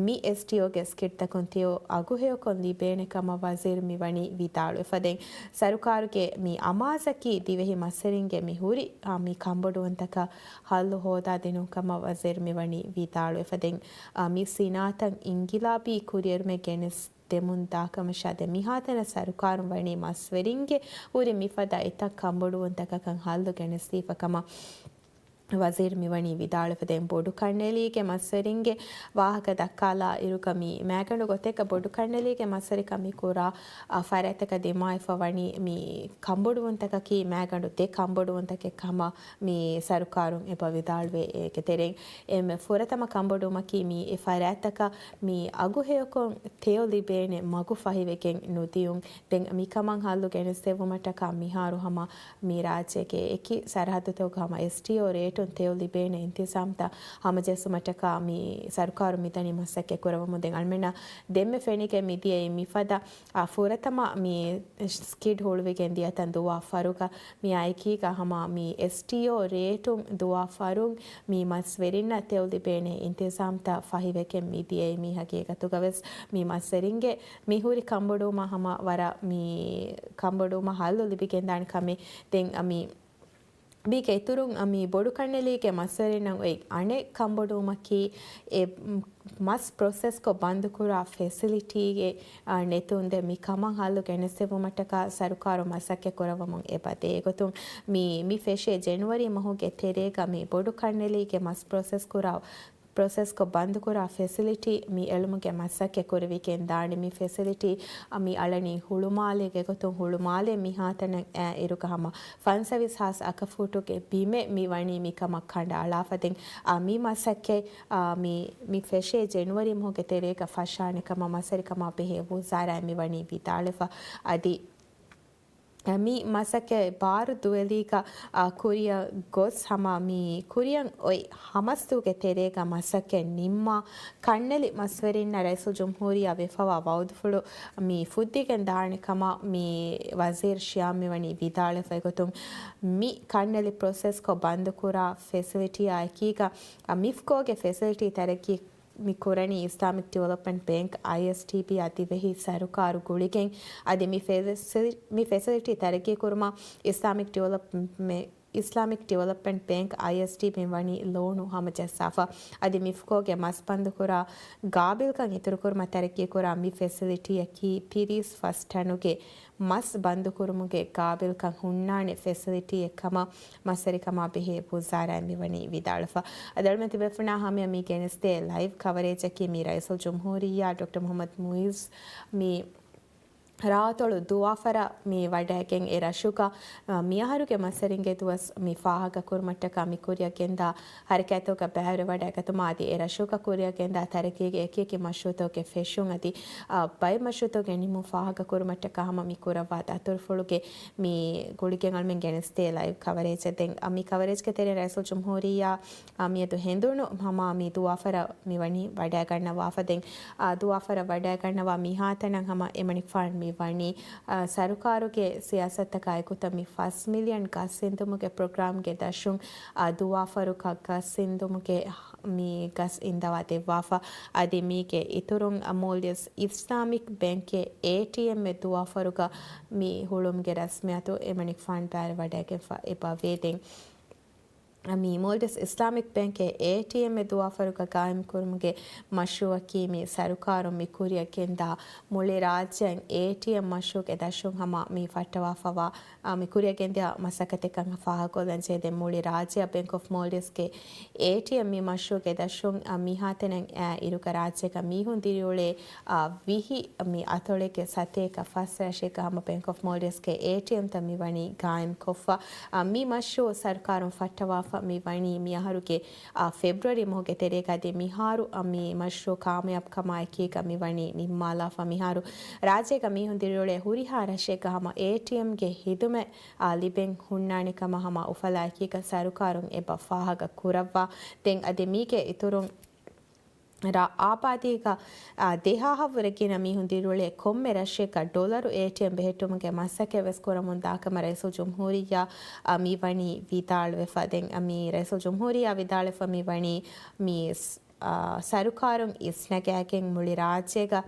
މި އެސްޓީއޯގެ ސްކިޑްތަކުން ތެޔޮ އަގުހެޔޮކޮށް ލިބޭނެ ކަމަށް ވަޒީރު މިވަނީ ވިދާޅުވެފަ. ދެން ސަރުކާރުގެ މި އަމާޒަކީ ދިވެހި މަސްވެރިންގެ މި ހުރި، އާ، މި ކަންބޮޑުވުންތަކަށް ހައްލު ހޯދާ ދިނުން ކަމަށް ވަޒީރު މިވަނީ ވިދާޅުވެފަ. ދެން، އާ، މި ސިނާއަތަށް އިންގިލާބީ ކުރިއެރުމެއް ގެނެސް ދެމުން ދާކަމަށާ ދެ މިހާތަނަށް ސަރުކާރުން ވަނީ މަސްވެރިންގެ ހުރި މިފަދަ އެތައް ކަންބޮޑުވުންތަކަކަށް ހައްލު ގެނެސްދީފަ ކަމަށް ވަޒީރު މިވަނީ ވިދާޅުވެފަ. ދެން ބޮޑު ކަންނެލީގެ މަސްވެރިންގެ ވާހަކަ ދައްކާލާ އިރުގަ މި މައިގަނޑު ގޮތެއްގަ ބޮޑު ކަންނެލީގެ މަސްވެރިކަން މި ކުރާ، އަ، ފަރާތްތަކަށް ދިމާވެފަ ވަނީ މި ކަންބޮޑުވުންތަކަކީ މައިގަނޑު ދެ ކަންބޮޑުވުންތަކެއް ކަމަށް މި ސަރުކާރުން އެބަ ވިދާޅުވޭ. އޭގެ ތެރެއިން އެންމެ ފުރަތަމަ ކަންބޮޑުވުމަކީ މި އެ ފަރާތްތަކަށް މި އަގުހެޔޮކޮށް ތެޔޮ ލިބޭނެ މަގު ފަހިވެގެން ނުދިޔުން. ދެން މިކަމަށް ހައްލު ގެނެސްދެއްވުމަށްޓަކާ މިހާރު ހަމަ މި ރާއްޖޭގެ އެކި ސަރަހައްދުތަކުގަ ހަމަ އެސްޓީއޯ ރޭޓު ތެޔޮ ލިބޭނެ އިންތިޒާމްތައް ހަމަޖެއްސުމަށްޓަކާ މި ސަރުކާރު މިދަނީ މަސައްކަތް ކުރައްވަމުން. ދެން އަޅުމެންނަށް ދެންމެ ފެނިގެން މިދިޔައީ މިފަދަ، އާ، ފުރަތަމަ މި ސްކިޑް ހުޅުވިގެން ދިޔަތަން ދުވާ ފަރުގަ މި އައިކީގަ ހަމަ މި އެސްޓީއޯ ރޭޓުން ދުވާ ފަރުން މި މަސްވެރިންނަށް ތެޔޮ ލިބޭނެ އިންތިޒާމްތައް ފަހިވެގެން މިދިޔައީ. މި ހަގީގަތުގަ ވެސް މި މަސްވެރިންގެ މި ހުރި ކަންބޮޑުވުމަށް ހަމަ ވަރަށް މި ކަންބޮޑުވުމަށް ހައްލު ލިބިގެންދާނެ ކަމެއް. ދެން މި މީގެ އިތުރުން، އަ، މި ބޮޑު ކަންނެލީގެ މަސްވެރިންނަށް އޮތް އަނެއް ކަންބޮޑުވުމަކީ، އެ، މް، މަސް ޕްރޮސެސްކޮށް ބަންދުކުރާ ފެސިލިޓީގެ، އަ، ނެތުން. ދެން މި ކަމަށް ހައްލު ގެނެސްދެއްވުމަށްޓަކާ ސަރުކާރު މަސައްކަތް ކުރައްވަމުން އެބަދޭ. އެގޮތުން މި، މި ފެށޭ ޖެނުއަރީ މަހުގެ ތެރޭގަ މި ބޮޑު ކަންނެލީގެ މަސް ޕްރޮސެސް ކުރާ، ޕްރޮސެސްކޮށް ބަންދުކުރާ ފެސިލިޓީ މި އެޅުމުގެ މަސައްކަތް ކުރެވިގެން ދާނެ. މި ފެސިލިޓީ، އަ، މި އަޅަނީ ހުޅުމާލޭގެ ގޮތުން ހުޅުމާލޭ މިހާތަނަށް އައި އިރުގަ ހަމަ ފަންސަވީސް ހާސް އަކަ ފޫޓުގެ ބިމެއް މި ވަނީ މިކަމަށް ކަނޑައަޅާފަ. ދެން، އާ، މި މަސައްކަތް، އާ، މި، މި ފެށޭ ޖެނުއަރީ މަހުގެ ތެރޭގަ ފަށާނެ ކަމަށް މަސްވެރިކަމާ ބެހޭ ވުޒާރާއިން މި ވަނީ ވިދާޅުވެފަ. އަދި، އާ، މި މަސައްކަތް ބާރު ދުވެލީގަ، އާ، ކުރިއަށް ގޮސް ހަމަ މި ކުރިއަށް އޮތް ހަމަސްދުވަހުގެ ތެރޭގަ މަސައްކަތް ނިންމާ ކަންނެލި މަސްވެރިންނަށް ރައީސުލްޖުމްހޫރިއްޔާ ވެފަވާ ވައުދުފުޅު މި ފުއްދިގެން ދާނެ ކަމަށް މި ވަޒީރު ޝިޔާމް މިވަނީ ވިދާޅުވެފަ. އެގޮތުން މި ކަންނެލި ޕްރޮސެސްކޮށް ބަންދުކުރާ ފެސިލިޓީއާ އެކީގަ، އަ، މިފްކޯގެ ފެސިލިޓީ ތަރައްގީ މި ކުރަނީ އިސްލާމިކް ޑިވެލޮޕްމަންޓް ބޭންކް، އައިއެސްޑީބީ، އާ ދިވެހި ސަރުކާރު ގުޅިގެން. އަދި މި ފެސި-، މި ފެސިލިޓީ ތަރައްގީ ކުރުމަށް އިސްލާމިކް ޑިވެލޮޕްމެ-، އިސްލާމިކް ޑިވެލޮޕްމަންޓް ބޭންކް، އައިއެސްޑީބީ، ވަނީ ލޯނު ހަމަޖައްސާފަ. އަދި މިފްކޯގެ މަސް ބަންދުކުރާ ގާބިލްކަން އިތުރުކުރުމަށް ތަރައްގީކުރާ މި ފެސިލިޓީއަކީ ތިރީސް ފަސް ޓަނުގެ މަސް ބަންދުކުރުމުގެ ގާބިލްކަން ހުންނާނެ ފެސިލިޓީއެއް ކަމަށް މަސްވެރިކަމާ ބެހޭ ވުޒާރާއިން މިވަނީ ވިދާޅުފަ. އަދި އަޅުމެން ތިބޭފުޅުންނާ ހަމަޔަށް މި ގެނެސްދޭ ލައިވް ކަވަރޭޖަކީ މި ރައީސުލްޖުމްހޫރިއްޔާ ޑޮކްޓަރ މުޙައްމަދު މުޢިއްޒު މި ރާއަތޮޅު ދުވާފަރަށް މި ވަޑައިގެން އެ ރަށުގަ، އަ، މިއަހަރުގެ މަސްވެރިންގެ ދުވަސް މި ފާހަގަކުރުމަށްޓަކާ މި ކުރިއަށް ގެންދާ ހަރަކާތްތަކުގަ ބައިވެރިވަޑައިގަތުމަށް އަދި އެ ރަށުގަ ކުރިއަށް ގެންދާ ތަރައްގީގެ އެކިއެކި މަޝްރޫޢުތަކުގެ ފެށުން އަދި، އަ، ބައެއް މަޝްރޫޢުތަކުގެ ނިމުން ފާހަގަކުރުމަށްޓަކާ ހަމަ މި ކުރައްވާ ދަތުރުފުޅުގެ މި ގުޅިގެން އަޅުމެން ގެނެސްދޭ ލައިވް ކަވަރޭޖެއް. ދެން އަ، މި ކަވަރޭޖްގެ ތެރެއިން ރައީސުލްޖުމްހޫރިއްޔާ، އަ، މިއަދު ހެނދުނު ހަމަ މި ދުވާފަރަށް މި ވަނީ ވަޑައިގަންނަވާފަ. ދެން، އަ، ދުވާފަރަށް ވަޑައިގަންނަވާ މިހާތަނަށް ހަމަ އެމަނިކުފާނު މި ވަނީ، އަ، ސަރުކާރުގެ ސިޔާސަތުތަކާ އެކުތައް މި ފަސް މިލިއަން ގަސް އިންދުމުގެ ޕްރޮގްރާމްގެ ދަށުން، އަ، ދުވާފަރުގަ ގަސް އިންދުމުގެ މި ގަސް އިންދަވާ ދެއްވާފަ. އަދި މީގެ އިތުރުން، އަ، މޯލްޑިވްސް އިސްލާމިކް ބޭންކްގެ އޭޓީއެމްއެއް ދުވާފަރުގަ މި ހުޅުވުމުގެ ރަސްމިއްޔާތު އެމަނިކުފާނު ބައިވެރިވަޑައިގެންފަ އެބަވޭ. ދެން މި މޯލްޑިވްސް އިސްލާމިކް ބޭންކްގެ އޭޓީއެމްއެއް ދުވާފަރުގަ ގާއިމްކުރުމުގެ މަޝްރޫޢަކީ މި ސަރުކާރުން މި ކުރިއަށް ގެންދާ މުޅި ރާއްޖެއަށް އޭޓީއެމް މަޝްރޫޢުގެ ދަށުން ހަމަ މި ފައްޓަވާފަވާ، އާ، މި ކުރިއަށް ގެންދިޔަ މަސައްކަތެއް ކަން ފާހަގަކޮށްލަން ޖެހޭ. ދެން މުޅި ރާއްޖެއަށް ބޭންކް އޮފް މޯލްޑިވްސްގެ އޭޓީއެމް މި މަޝްރޫޢުގެ ދަށުން، އާ، މިހާތަނަށް އައި އިރުގަ ރާއްޖޭގަ މީހުން ދިރިއުޅޭ، އާ، ވިހި މި އަތޮޅެއްގެ ސަތޭކަ ފަސް ރަށެއްގަ ހަމަ ބޭންކް އޮފް މޯލްޑިވްސްގެ އޭޓީއެމްތައް މި ވަނީ ގާއިމްކޮށްފަ. އާ، މި މަޝްރޫޢު ސަރުކާރުން ފައްޓަވާފަ މި ވަނީ މިއަހަރުގެ، އާ، ފެބްރުއަރީ މަހުގެ ތެރޭގަ. އަދި މިހާރު، އާ، މި މަޝްރޫޢު ކާމިޔާބުކަމާ އެކީގަ މި ވަނީ ނިންމާލާފަ. މިހާރު ރާއްޖޭގަ މީހުން ދިރިއުޅޭ ހުރިހާ ރަށެއްގަ ހަމަ އޭޓީއެމްގެ ހިދުމަތް، އާ، ލިބެން ހުންނާނެ ކަމަށް ހަމަ އުފަލާ އެކީގަ ސަރުކާރުން އެބަ ފާހަގަ ކުރައްވާ. ދެން އަދި މީގެ އިތުރުން ރ-، އާބާދީގަ، އާ، ދެހާހަށްވުރެ ގިނަ މީހުން ދިރިއުޅޭ ކޮންމެ ރަށެއްގަ ޑޮލަރު އޭޓީއެމް ބެހެއްޓުމުގެ މަސައްކަތް ވެސް ކުރަމުން ދާކަމަށް ރައީސުލްޖުމްހޫރިއްޔާ، އާ، މި ވަނީ ވިދާޅުވެފަ. ދެން، އާ، މި ރައީސުލްޖުމްހޫރިއްޔާ ވިދާޅުވެފަ މި ވަނީ މި ސް-، އާ، ސަރުކާރުން އިސްނަގާގެން މުޅި ރާއްޖޭގަ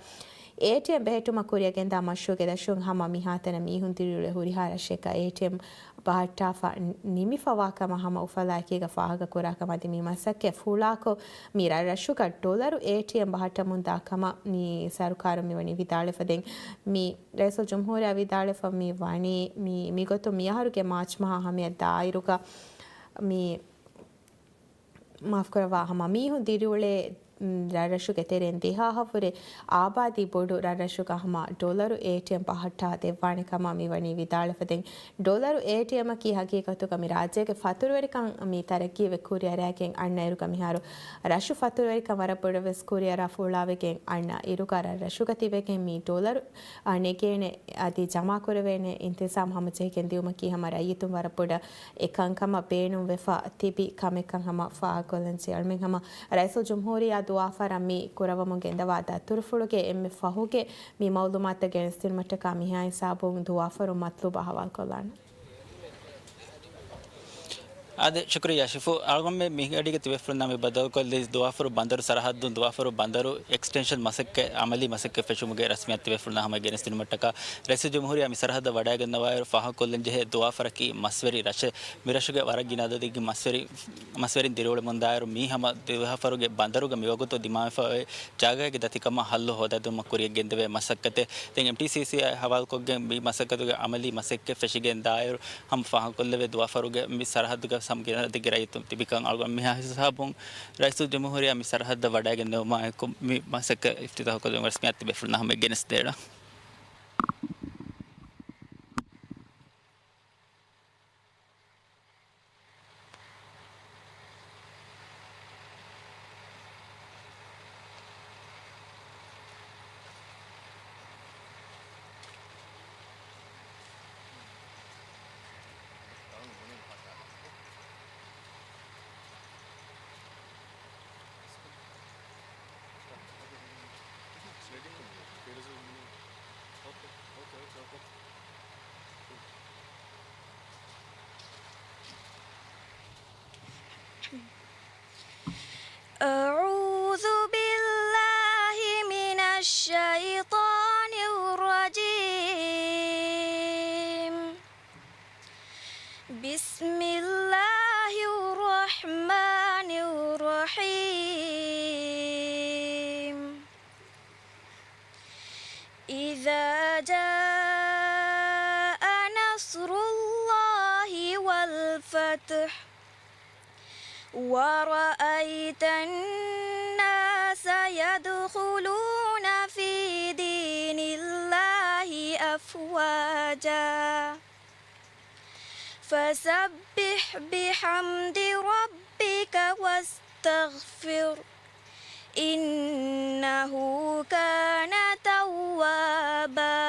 އޭޓީއެމް ބެހެއްޓުމަށް ކުރިއަށް ގެންދާ މަޝްރޫޢުގެ ދަށުން ހަމަ މިހާތަނަށް މީހުން ދިރިއުޅޭ ހުރިހާ ރަށެއްގަ އޭޓީއެމް ބަހައްޓާފަ ނި-، ނިމިފަވާ ކަމަށް ހަމަ އުފަލާ އެކީގަ ފާހަގަ ކުރާ ކަމަށް. އަދި މި މަސައްކަތް ފުޅާކޮށް، މި ރަށްރަށުގަ ޑޮލަރު އޭޓީއެމް ބަހައްޓަމުން ދާ ކަމަށް މި ސަރުކާރުން މި ވަނީ ވިދާޅުވެފަ. ދެން މި ރައީސުލްޖުމްހޫރިއްޔާ ވިދާޅުވެފަ މި ވަނީ މި، މިގޮތުން މިއަހަރުގެ މާޗް މަހާ ހަމަޔަށް ދާއިރުގަ މި މާފުކުރައްވާ، ހަމަ މީހުން ދިރިއުޅޭ ރަށްރަށުގެ ތެރެއިން ދިހަ އަހަށްވުރެ އާބާދީ ބޮޑު ރަށްރަށުގަ ހަމަ ޑޮލަރު އޭޓީއެމް ފަހައްޓާ ދެއްވާނެ ކަމަށް މިވަނީ ވިދާޅުވެދެން. ޑޮލަރު އޭޓީއެމަކީ ހަގީގަތުގަ މި ރާއްޖޭގެ ފަތުރުވެރިކަން މި ތަރައްގީވެ ކުރިއަރާގެން އަންނަ އިރުގަ މިހާރު ރަށު ފަތުރުވެރިކަން ވަރަށް ބޮޑަށް ވެސް ކުރިއަރާ ފޫޅާވެގެން އަންނަ އިރުގަ ރަށްރަށުގަ ތިބެގެން މި ޑޮލަރު އާ، ނެގޭނެ އަދި ޖަމާކުރެވޭނެ އިންތިޒާމް ހަމަޖެހިގެން ދިއުމަކީ ހަމަ ރައްޔިތުން ވަރަށް ބޮޑަށް އެކަންކަމަށް ބޭނުންވެފަ ތިބި ކަމެއްކަން ހަމަ ފާހަގަކޮށްލަން ޖެހޭ. އަޅުމެން ހަމަ ރައީސުލްޖުމްހޫރިއްޔާ ދުވާފަރަށް މި ކުރައްވަމުން ގެންދަވާ ދަތުރުފުޅުގެ އެންމެ ފަހުގެ މި މައުލޫމާތުތައް ގެނެސްދިނުމަށްޓަކާ މިހާ ހިސާބުން ދުވާފަރުން މަތްލޫބާ ހަވާލުކޮށްލާނަން. އާދެ، ޝުކުރިއްޔާ ޝިފު. އަޅުގަނޑުމެން މި ގަޑީގަ ތިބޭފުޅުންނާ މި ބައްދަލުކޮށްލީ ދުވާފަރު ބަނދަރު ސަރަހައްދުން ދުވާފަރު ބަނދަރު އެކްސްޓެންޝަން މަސައްކަތް، އަމަލީ މަސައްކަތް ފެށުމުގެ ރަސްމިއްޔާތު ތިބޭފުޅުންނާ ހަމަ ގެނެސްދިނުމަށްޓަކާ ރައީސުލްޖުމްހޫރިއްޔާ މި ސަރަހައްދަށް ވަޑައިގެންނަވާއިރު ފާހަގަކޮށްލަން ޖެހޭ ދުވާފަރަކީ މަސްވެރި ރަށެއް. މި ރަށުގެ ވަރަށް ގިނަ އަދަދެއްގެ މަސްވެރި، މަސްވެރިން ދިރިއުޅެމުންދާއިރު މީ ހަމަ ދުވާފަރުގެ ބަނދަރުގަ މިވަގުތު ދިމާވެފައި އޮތް ޖާގައިގެ ދަތިކަމާ ހައްލު ހޯދާދިނުމަށް ކުރިޔަށް ގެންދެވޭ މަސައްކަތެއް. ދެން އެމްޓީސީސީއާއި ހަވާލުކޮށްގެން މި މަސައްކަތުގެ އަމަލީ މަސައްކަތް ފެށިގެން ދާއިރު ހަމަ ފާހަގަކޮށްލެވޭ ދުވާފަރުގެ މި ސަރަހައްދުގަ ހަމަ ގިނަ އަދަދެއްގެ ރައްޔިތުން ތިބިކަން އަޅުގަނޑު މިހާ ހިސާބުން ރައީސުލްޖުމްހޫރިއްޔާ މި ސަރަހައްދަށް ވަޑައިގެންނެވުމާއެކު މި މަސައްކަތް އިފްތިތާހުކޮށްލުމުގެ ރަސްމިއްޔާތު ތިބޭފުޅުންނާ ހަމަ ގެނެސްދޭނަން. أعوذ بالله من الشيطان الرجيم. بسم الله الرحمن الرحيم. إذا جاء نصر الله والفتح ورأيت الناس يدخلون في دين الله أفواجا فسبح بحمد ربك واستغفره إنه كان توابا.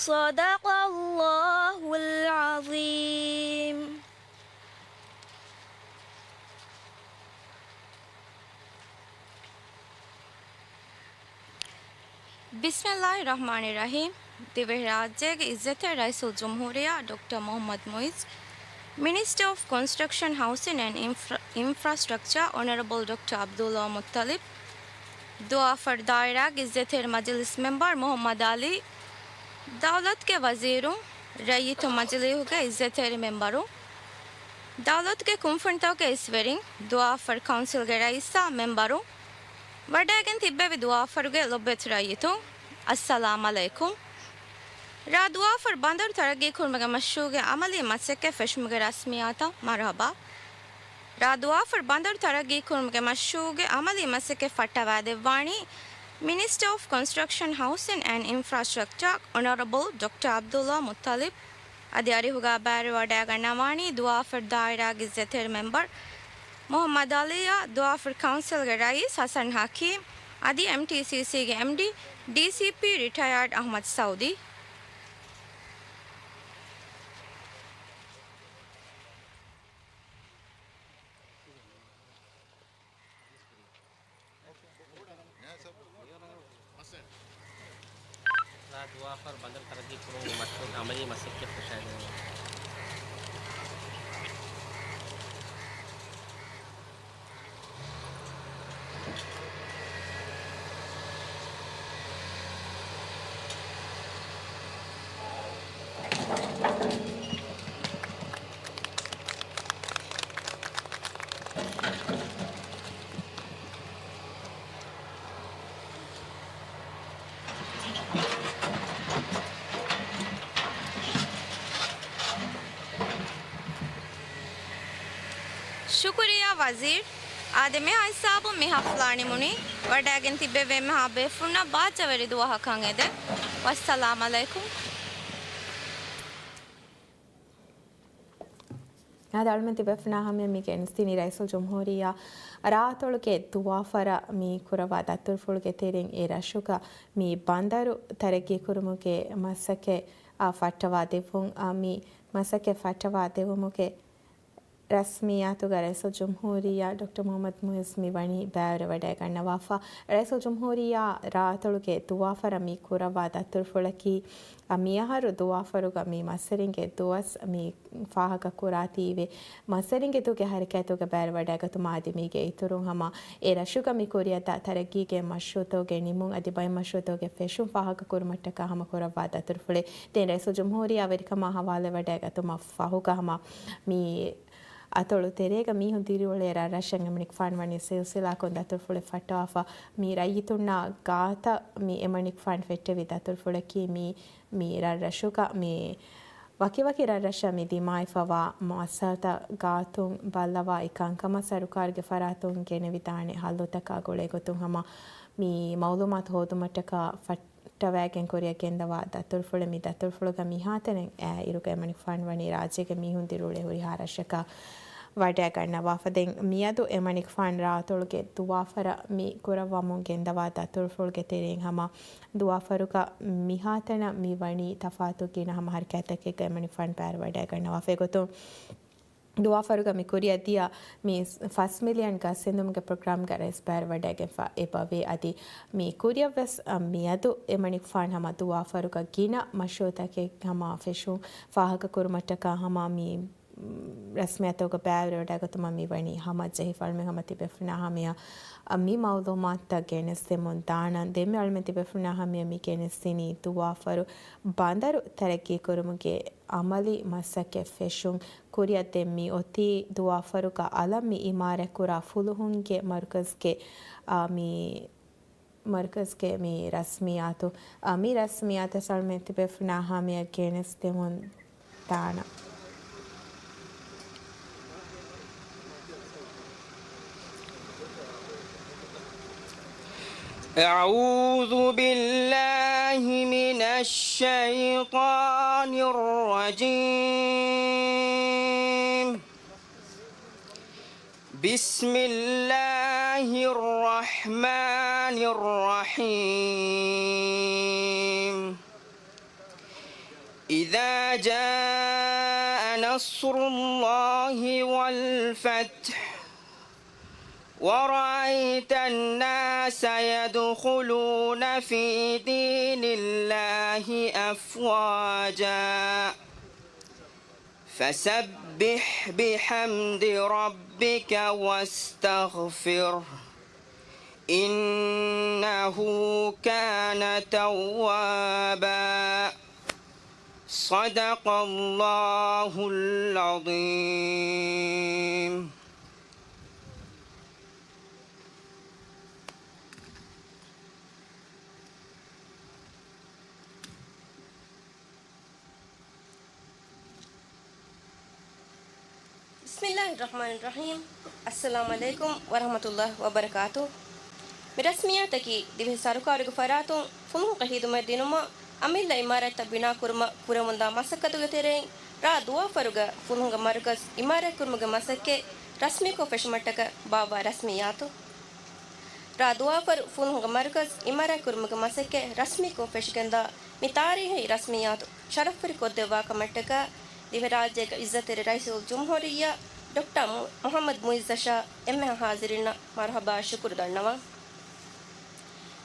صدق الله العظيم. ބިސްމިއްލާހި ރަޙްމާނި ރަޙީމް. ދިވެހިރާއްޖޭގެ އިއްޒަތްތެރި ރައީސުލްޖުމްހޫރިއްޔާ ޑޮކްޓަރ މުޙައްމަދު މުޢިއްޒު، މިނިސްޓަރ އޮފް ކޮންސްޓްރަކްޝަން، ހައުސިން އެންޑް އިންފްރާ-، އިންފްރާސްޓްރަކްޗާ، އޮނަރަބަލް ޑޮކްޓަރ ޢަބްދުﷲ މުއްޠަލިބް، ދުވާފަރު ދާއިރާގެ އިއްޒަތްތެރި މަޖިލިސް މެމްބަރު މުޙައްމަދު ޢަލީ، ދައުލަތުގެ ވަޒީރުން، ރައްޔިތުން މަޖިލީހުގެ އިއްޒަތްތެރި މެމްބަރުން، ދައުލަތުގެ ކުންފުނިތަކުގެ އިސްވެރިން، ދުވާފަރު ކައުންސިލްގެ ރައީސާ މެމްބަރުން، ވަޑައިގެން ތިއްބެވި ދުވާފަރުގެ ލޮބުވެތި ރައްޔިތުން، އައްސަލާމް ޢަލައިކުމް. ރ. ދުވާފަރު ބަނދަރު ތަރައްގީކުރުމުގެ މަޝްރޫޢުގެ އަމަލީ މަސައްކަތް ފެށުމުގެ ރަސްމިއްޔާތަށް މަރުޙަބާ. ރ. ދުވާފަރު ބަނދަރު ތަރައްގީކުރުމުގެ މަޝްރޫޢުގެ އަމަލީ މަސައްކަތް ފައްޓަވާދެއްވާނީ މިނިސްޓަރ އޮފް ކޮންސްޓްރަކްޝަން، ހައުސިން އެންޑް އިންފްރާސްޓްރަކްޗާ އޮނަރަބަލް ޑޮކްޓަރ ޢަބްދުﷲ މުއްޠަލިބް. އަދި އަރިހުގާ ބައިވެރިވަޑައިގަންނަވާނީ ދުވާފަރު ދާއިރާގެ އިއްޒަތްތެރި މެމްބަރު މުޙައްމަދު ޢަލީއާ، ދުވާފަރު ކައުންސިލްގެ ރައީސް ޙަސަން ޙަކީމް، އަދި އެމްޓީސީސީގެ އެމްޑީ، ޑީސީޕީ ރިޓަޔާޑް އަޙްމަދު ސަޢުދީ. ރ. ދުވާފަރު ބަނދަރު ތަރައްގީ ކުރުމުގެ މަޝްރޫޢުގެ އަމަލީ މަސައްކަތް ފަށައިގެން. ޝުކުރިއްޔާ ވަޒީރު. އާދެ، މިހާ ހިސާބުން މި ހަފްލާ ނިމުނީ. ވަޑައިގެން ތިއްބެވި އެންމެހާ ބޭފުޅުންނަށް ބާއްޖަވެރި ދުވަހަކަށް އެދެން. ވައްސަލާމް އަލައިކުމް. އާދެ، އަޅުމެން ތިބޭފުޅުންނާ ހަމަޔަށް މި ގެނެސްދިނީ ރައީސުލްޖުމްހޫރިއްޔާ ރާއަތޮޅުގެ ދުވާފަރަށް މި ކުރައްވާ ދަތުރުފުޅުގެ ތެރެއިން އެ ރަށުގަ މި ބަނދަރު ތަރައްގީކުރުމުގެ މަސައްކަތް، އާ، ފައްޓަވާ ދެއްވުން، އާ، މި މަސައްކަތް ފައްޓަވާ ދެއްވުމުގެ ރަސްމިއްޔާތުގަ ރައީސުލްޖުމްހޫރިއްޔާ ޑޮކްޓަރ މުޙައްމަދު މުޢިއްޒު މި ވަނީ ބައިވެރިވަޑައިގަންނަވާފަ. ރައީސުލްޖުމްހޫރިއްޔާ ރާއަތޮޅުގެ ދުވާފަރަށް މި ކުރައްވާ ދަތުރުފުޅަކީ، އަ، މިއަހަރު ދުވާފަރުގަ މި މައްސަރެންގެ ދުވަސް މި ފާހަގަ ކުރާތީވެ، މައްސަރެންގެ ދުވަހުގެ ހަރަކާތުގަ ބައިވެރިވަޑައިގަތުމާ އަދި މީގެ އިތުރުން ހަމަ އެ ރަށުގަ މި ކުރިއަށްދާ ތަރައްގީގެ މަޝްރޫޢުތަކުގެ ނިމުން އަދި ބައެއް މަޝްރޫޢުތަކުގެ ފެށުން ފާހަގަ ކުރުމަށްޓަކާ ހަމަ ކުރައްވާ ދަތުރުފުޅެއް. ދެން ރައީސުލްޖުމްހޫރިއްޔާ ވެރިކަމާ ހަވާލުވެވަޑައިގަތުމަށް ފަހުގަ ހަމަ މި އަތޮޅު ތެރޭގަ މީހުން ދިރިއުޅޭ ރަށް ރަށަށް އެމަނިކުފާނު ވަނީ ސިލްސިލާކޮށް ދަތުރުފުޅެއް ފައްޓަވާފަ. މި ރައްޔިތުންނާ ގާތަށް މި އެމަނިކުފާނު ފެއްޓެވި ދަތުރުފުޅަކީ މި، މި ރަށް ރަށުގަ މި ވަކިވަކި ރަށްރަށަށް މި ދިމާވެފަވާ މައްސަލަތައް ގާތުން ބައްލަވާ އެ ކަންކަމަށް ސަރުކާރުގެ ފަރާތުން ގެނެވިދާނެ ހައްލުތަކާ ގުޅޭގޮތުން ހަމަ މި މައުލޫމާތު ހޯދުމަށްޓަކާ ފައްޓަވައިގެން ކުރިއަށް ގެންދަވާ ދަތުރުފުޅެއް. މި ދަތުރުފުޅުގަ މިހާތަނަށް އައިއިރުގަ އެމަނިކުފާނު ވަނީ ރާއްޖޭގެ މީހުން ދިރިއުޅޭ ހުރިހާ ރަށަކަށް ވަޑައިގަންނަވާފަ. ދެން މިއަދު އެމަނިކުފާނު ރާއަތޮޅުގެ ދުވާފަރަށް މި ކުރައްވަމުން ގެންދަވާ ދަތުރުފުޅުގެ ތެރެއިން ހަމަ ދުވާފަރުގަ މިހާތަނަށް މި ވަނީ ތަފާތު ގިނަ ހަމަ ހަރަކާތްތަކެއްގަ އެމަނިކުފާނު ބައިވެރިވަޑައިގަންނަވާފަ. އެގޮތުން ދުވާފަރުގަ މި ކުރިއަށްދިޔަ މި ފަސް މިލިއަން ގަސް އެނދުމުގެ ޕްރޮގްރާމްގަ ރައީސް ބައިވެރިވަޑައިގެންފަ އެބަވޭ. އަދި މި ކުރިއަށްވެސް، އަ، މިއަދު އެމަނިކުފާނު ހަމަ ދުވާފަރުގަ ގިނަ މަޝްރޫޢުތަކެއް ހަމަ ފެށުން ފާހަގަކުރުމަށްޓަކާ ހަމަ މި ރަސްމިއްޔާތުގަ ބައިވެރިވަޑައިގަތުމަށް މި ވަނީ ހަމަޖެހިފަ. އަޅުމެން ހަމަ ތިބޭފުޅުންނާ ހަމަޔަށް މި މައުލޫމާތުތައް ގެނެސްދެމުން ދާނަން. ދެންމެ އަޅުމެން ތިބޭފުޅުންނާ ހަމަޔަށް މި ގެނެސްދިނީ ދުވާފަރު ބަނދަރު ތަރައްގީކުރުމުގެ އަމަލީ މަސައްކަތް ފެށުން ކުރިއަށްދޭން މި އޮތީ ދުވާފަރުގަ އަލަށް މި އިމާރާތްކުރާ ފުލުހުންގެ މަރުކަޒުގެ، އާ، މި މަރުކަޒުގެ މި ރަސްމިއްޔާތު، އާ، މި ރަސްމިއްޔާތު އަޅުމެން ތިބޭފުޅުންނާ ހަމަޔަށް ގެނެސްދެމުން ދާނަން. أعوذ بالله من الشيطان الرجيم. بسم الله الرحمن الرحيم. إذا جاء نصر الله والفتح ورأيت الناس يدخلون في دين الله أفواجا فسبح بحمد ربك واستغفره إنه كان توابا. صدق الله العظيم. بسم الله الرحمن الرحيم. السلام عليكم ورحمة الله وبركاته. މި ރަސްމިއްޔާތަކީ ދިވެހި ސަރުކާރުގެ ފަރާތުން ފުލުހުންގެ ހިދުމަތް ދިނުމަށް އަމިއްލަ އިމާރާތްތައް ބިނާކުރުމަށް ކުރެވެމުންދާ މަސައްކަތުގެ ތެރެއިން ރ. ދުވާފަރުގަ ފުލުހުންގެ މަރުކަޒު އިމާރާތްކުރުމުގެ މަސައްކަތް ރަސްމީކޮށް ފެށުމަށްޓަކައި ބާއްވާ ރަސްމިއްޔާތު. ރ. ދުވާފަރު ފުލުހުންގެ މަރުކަޒު އިމާރާތްކުރުމުގެ މަސައްކަތް ރަސްމީކޮށް ފެށިގެންދާ މި ތާރީހީ ރަސްމިއްޔާތު ޝަރަފުވެރިކޮށްދެއްވާކަމަށްޓަކާ ދިވެހިރާއްޖޭގެ އިއްޒަތްތެރި ރައީސުލްޖުމްހޫރިއްޔާ ޑޮކްޓަރ މު-، މުޙައްމަދު މުޢިއްޒަށާ އެންމެހާ ޙާޟިރީންނަށް މަރުޙަބާ ޝުކުރު ދަންނަވަން.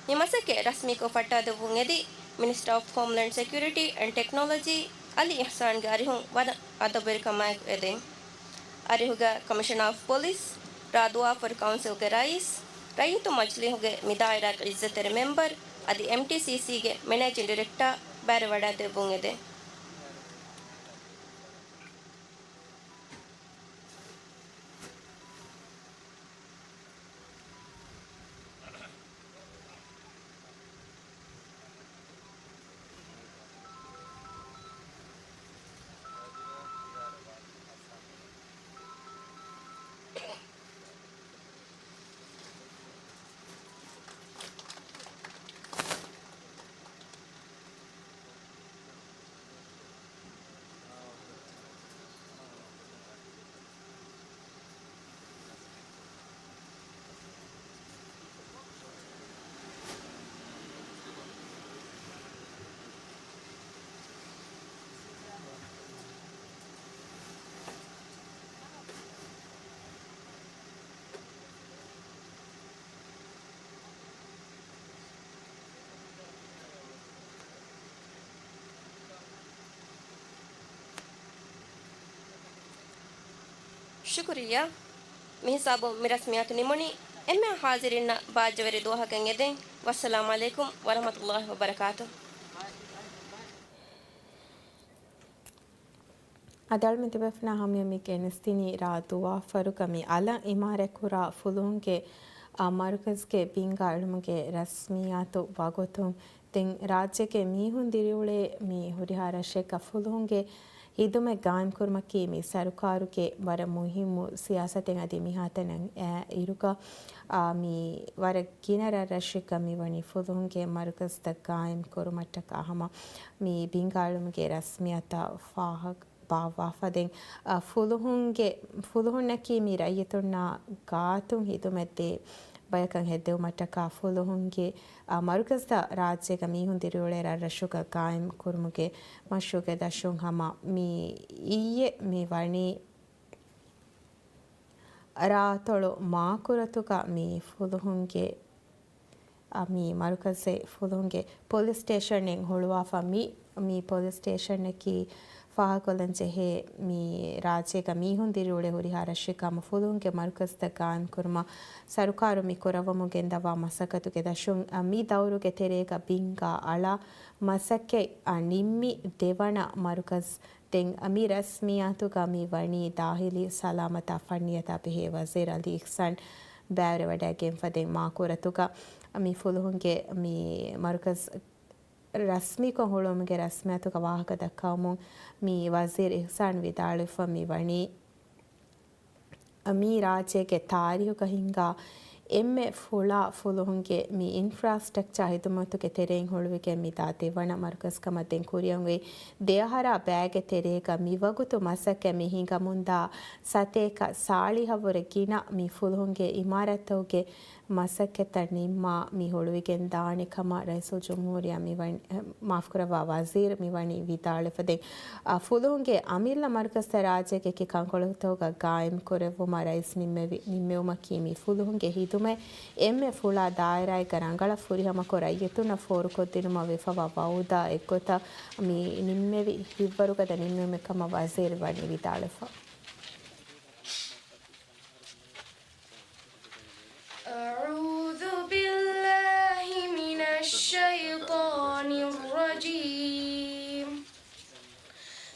މި މަސައްކަތް ރަސްމީކޮށް ފައްޓާދެއްވުން އެދި މިނިސްޓަރ އޮފް ހޯމްލޭންޑް ސެކިއުރިޓީ އެންޑް ޓެކްނޮލޮޖީ އަލީ އިޙްސާންގެ އަރިހުން ވަރަށް އަދަބުވެރިކަމާއެކު އެދެން. އަރިހުގަ ކޮމިޝަނަރ އޮފް ޕޮލިސް، ރ. ދުވާފަރު ކައުންސިލްގެ ރައީސް، ރައްޔިތު މަޖިލީހުގެ މި ދާއިރާގެ އިއްޒަތްތެރި މެމްބަރު އަދި އެމްޓީސީސީގެ މެނޭޖިން ޑިރެކްޓާ ބައިވެރިވަޑައިދެއްވުން އެދެން. ޝުކުރިއްޔާ. މިހިސާބުން މި ރަސްމިއްޔާތު ނިމުނީ. އެންމެހާ ޙާޟިރީންނަށް ބާއްޖަވެރި ދުވަހަކަށް އެދެން. ވައްސަލާމް ޢަލައިކުމް ވަރަޙްމަތުﷲ ވަބަރަކާތުހު. އަދި އަޅުމެން ތިބޭފުޅުންނާ ހަމަޔަށް މި ގެނެސްދިނީ ރ. ދުވާފަރުގަ މި އަލަށް އިމާރާތްކުރާ ފުލުހުންގެ، އާ، މަރުކަޒުގެ ބިންގާ އެޅުމުގެ ރަސްމިއްޔާތު ވަގުތުން ދެން ރާއްޖޭގެ މީހުން ދިރިއުޅޭ މި ހުރިހާ ރަށެއްގަ ފުލުހުންގެ ހިދުމަތް ގާއިމްކުރުމަކީ މި ސަރުކާރުގެ ވަރަށް މުހިއްމު ސިޔާސަތެއް. އަދި މިހާތަނަށް އިރުގަ، އާ، މި ވަރަށް ގިނަ ރަށްރަށެއްގަ މިވަނީ ފުލުހުންގެ މަރުކަޒުތައް ގާއިމް ކުރުމަށްޓަކާ ހަމަ މި ބިންގާ އެޅުމުގެ ރަސްމިއްޔާތަށް ފާހަގަ ބާއްވާފަ. ދެން، އަ، ފުލުހުންގެ، ފުލުހުންނަކީ މި ރައްޔިތުންނާ ގާތުން ހިދުމަތްދޭ ބަޔަކަށް ހެއްދެވުމަށްޓަކާ ފުލުހުންގެ، އަ، މަރުކަޒުތައް ރާއްޖޭގަ މީހުން ދިރިއުޅޭ ރަށްރަށުގަ ގާއިމް ކުރުމުގެ މަޝްރޫޢުގެ ދަށުން ހަމަ މި އިއްޔެ މި ވަނީ ރ. އަތޮޅު މާކުރަތުގަ މި ފުލުހުންގެ އަ، މި މަރުކަޒެއް ފުލުހުންގެ ޕޮލިސް ސްޓޭޝަނެއް ހުޅުވާފަ. މި، މި ޕޮލިސް ސްޓޭޝަނަކީ ފާހަގަކޮށްލަން ޖެހޭ މި ރާއްޖޭގަ މީހުން ދިރިއުޅޭ ހުރިހާ ރަށެއްގަ ހަމަ ފުލުހުންގެ މަރުކަޒުތައް ގާއިމްކުރުމަށް ސަރުކާރު މި ކުރައްވަމުން ގެންދަވާ މަސައްކަތުގެ ދަށުން، އަ، މި ދައުރުގެ ތެރޭގަ ބިންގާ އަޅާ މަސައްކަތް، އަ، ނިންމި ދެވަނަ މަރުކަޒު. ދެން މި ރަސްމިއްޔާތުގަ މި ވަނީ ދާހިލީ ސަލާމަތާ ފަންނިޔަތާ ބެހޭ ވަޒީރު އަލީ އިޙްސާން ބައިވެރިވަޑައިގެންފަ. ދެން މާކުރަތުގަ މި ފުލުހުންގެ މި މަރުކަޒު ރަސްމީކޮށް ހުޅުވުމުގެ ރަސްމިއްޔާތުގަ ވާހަކަ ދައްކަވަމުން މި ވަޒީރު އިޙްސާން ވިދާޅުވެފަ މި ވަނީ، މި ރާއްޖޭގެ ތާރީހުގަ ހިނގާ އެންމެ ފުޅާ ފުލުހުންގެ މި އިންފްރާސްޓްރަކްޗާ ހިދުމަތުގެ ތެރެއިން ހުޅުވިގެން މިދާ ދެވަނަ މަރުކަޒު ކަމަށް ދެން ކުރިއަށް އޮތް ދެ އަހަރާ ބައިގެ ތެރޭގަ މިވަގުތު މަސައްކަތް މި ހިނގަމުންދާ ސަތޭކަ ސާޅީހަށްވުރެ ގިނަ މި ފުލުހުންގެ އިމާރާތްތަކުގެ މަސައްކަތްތައް ނިންމާ މި ހުޅުވިގެން ދާނެ ކަމަށް ރައީސުލްޖުމްހޫރިއްޔާ މި ވަނީ، މާފުކުރައްވާ، ވަޒީރު މި ވަނީ ވިދާޅުވެފަ. ދެން، އަ، ފުލުހުންގެ އަމިއްލަ މަރުކަޒުތައް ރާއްޖޭގެ އެކި ކަންކޮޅުތަކުގަ ގާއިމް ކުރެއްވުމަށް ރައީސް ނިންމެވި، ނިންމެވުމަކީ މި ފުލުހުންގެ ހިދުމަތް އެންމެ ފުޅާ ދާއިރާއެއްގަ ރަނގަޅަށް ފުރިހަމަކޮށް ރައްޔިތުންނަށް ފޯރުކޮށްދިނުމަށް ވެފަވާ ވައުދާ އެއްގޮތަށް މި ނިންމެވި ހިތްވަރުގަދަ ނިންމުމެއް ކަމަށް ވަޒީރު ވަނީ ވިދާޅުވެފަ. أعوذ بالله من الشيطان الرجيم.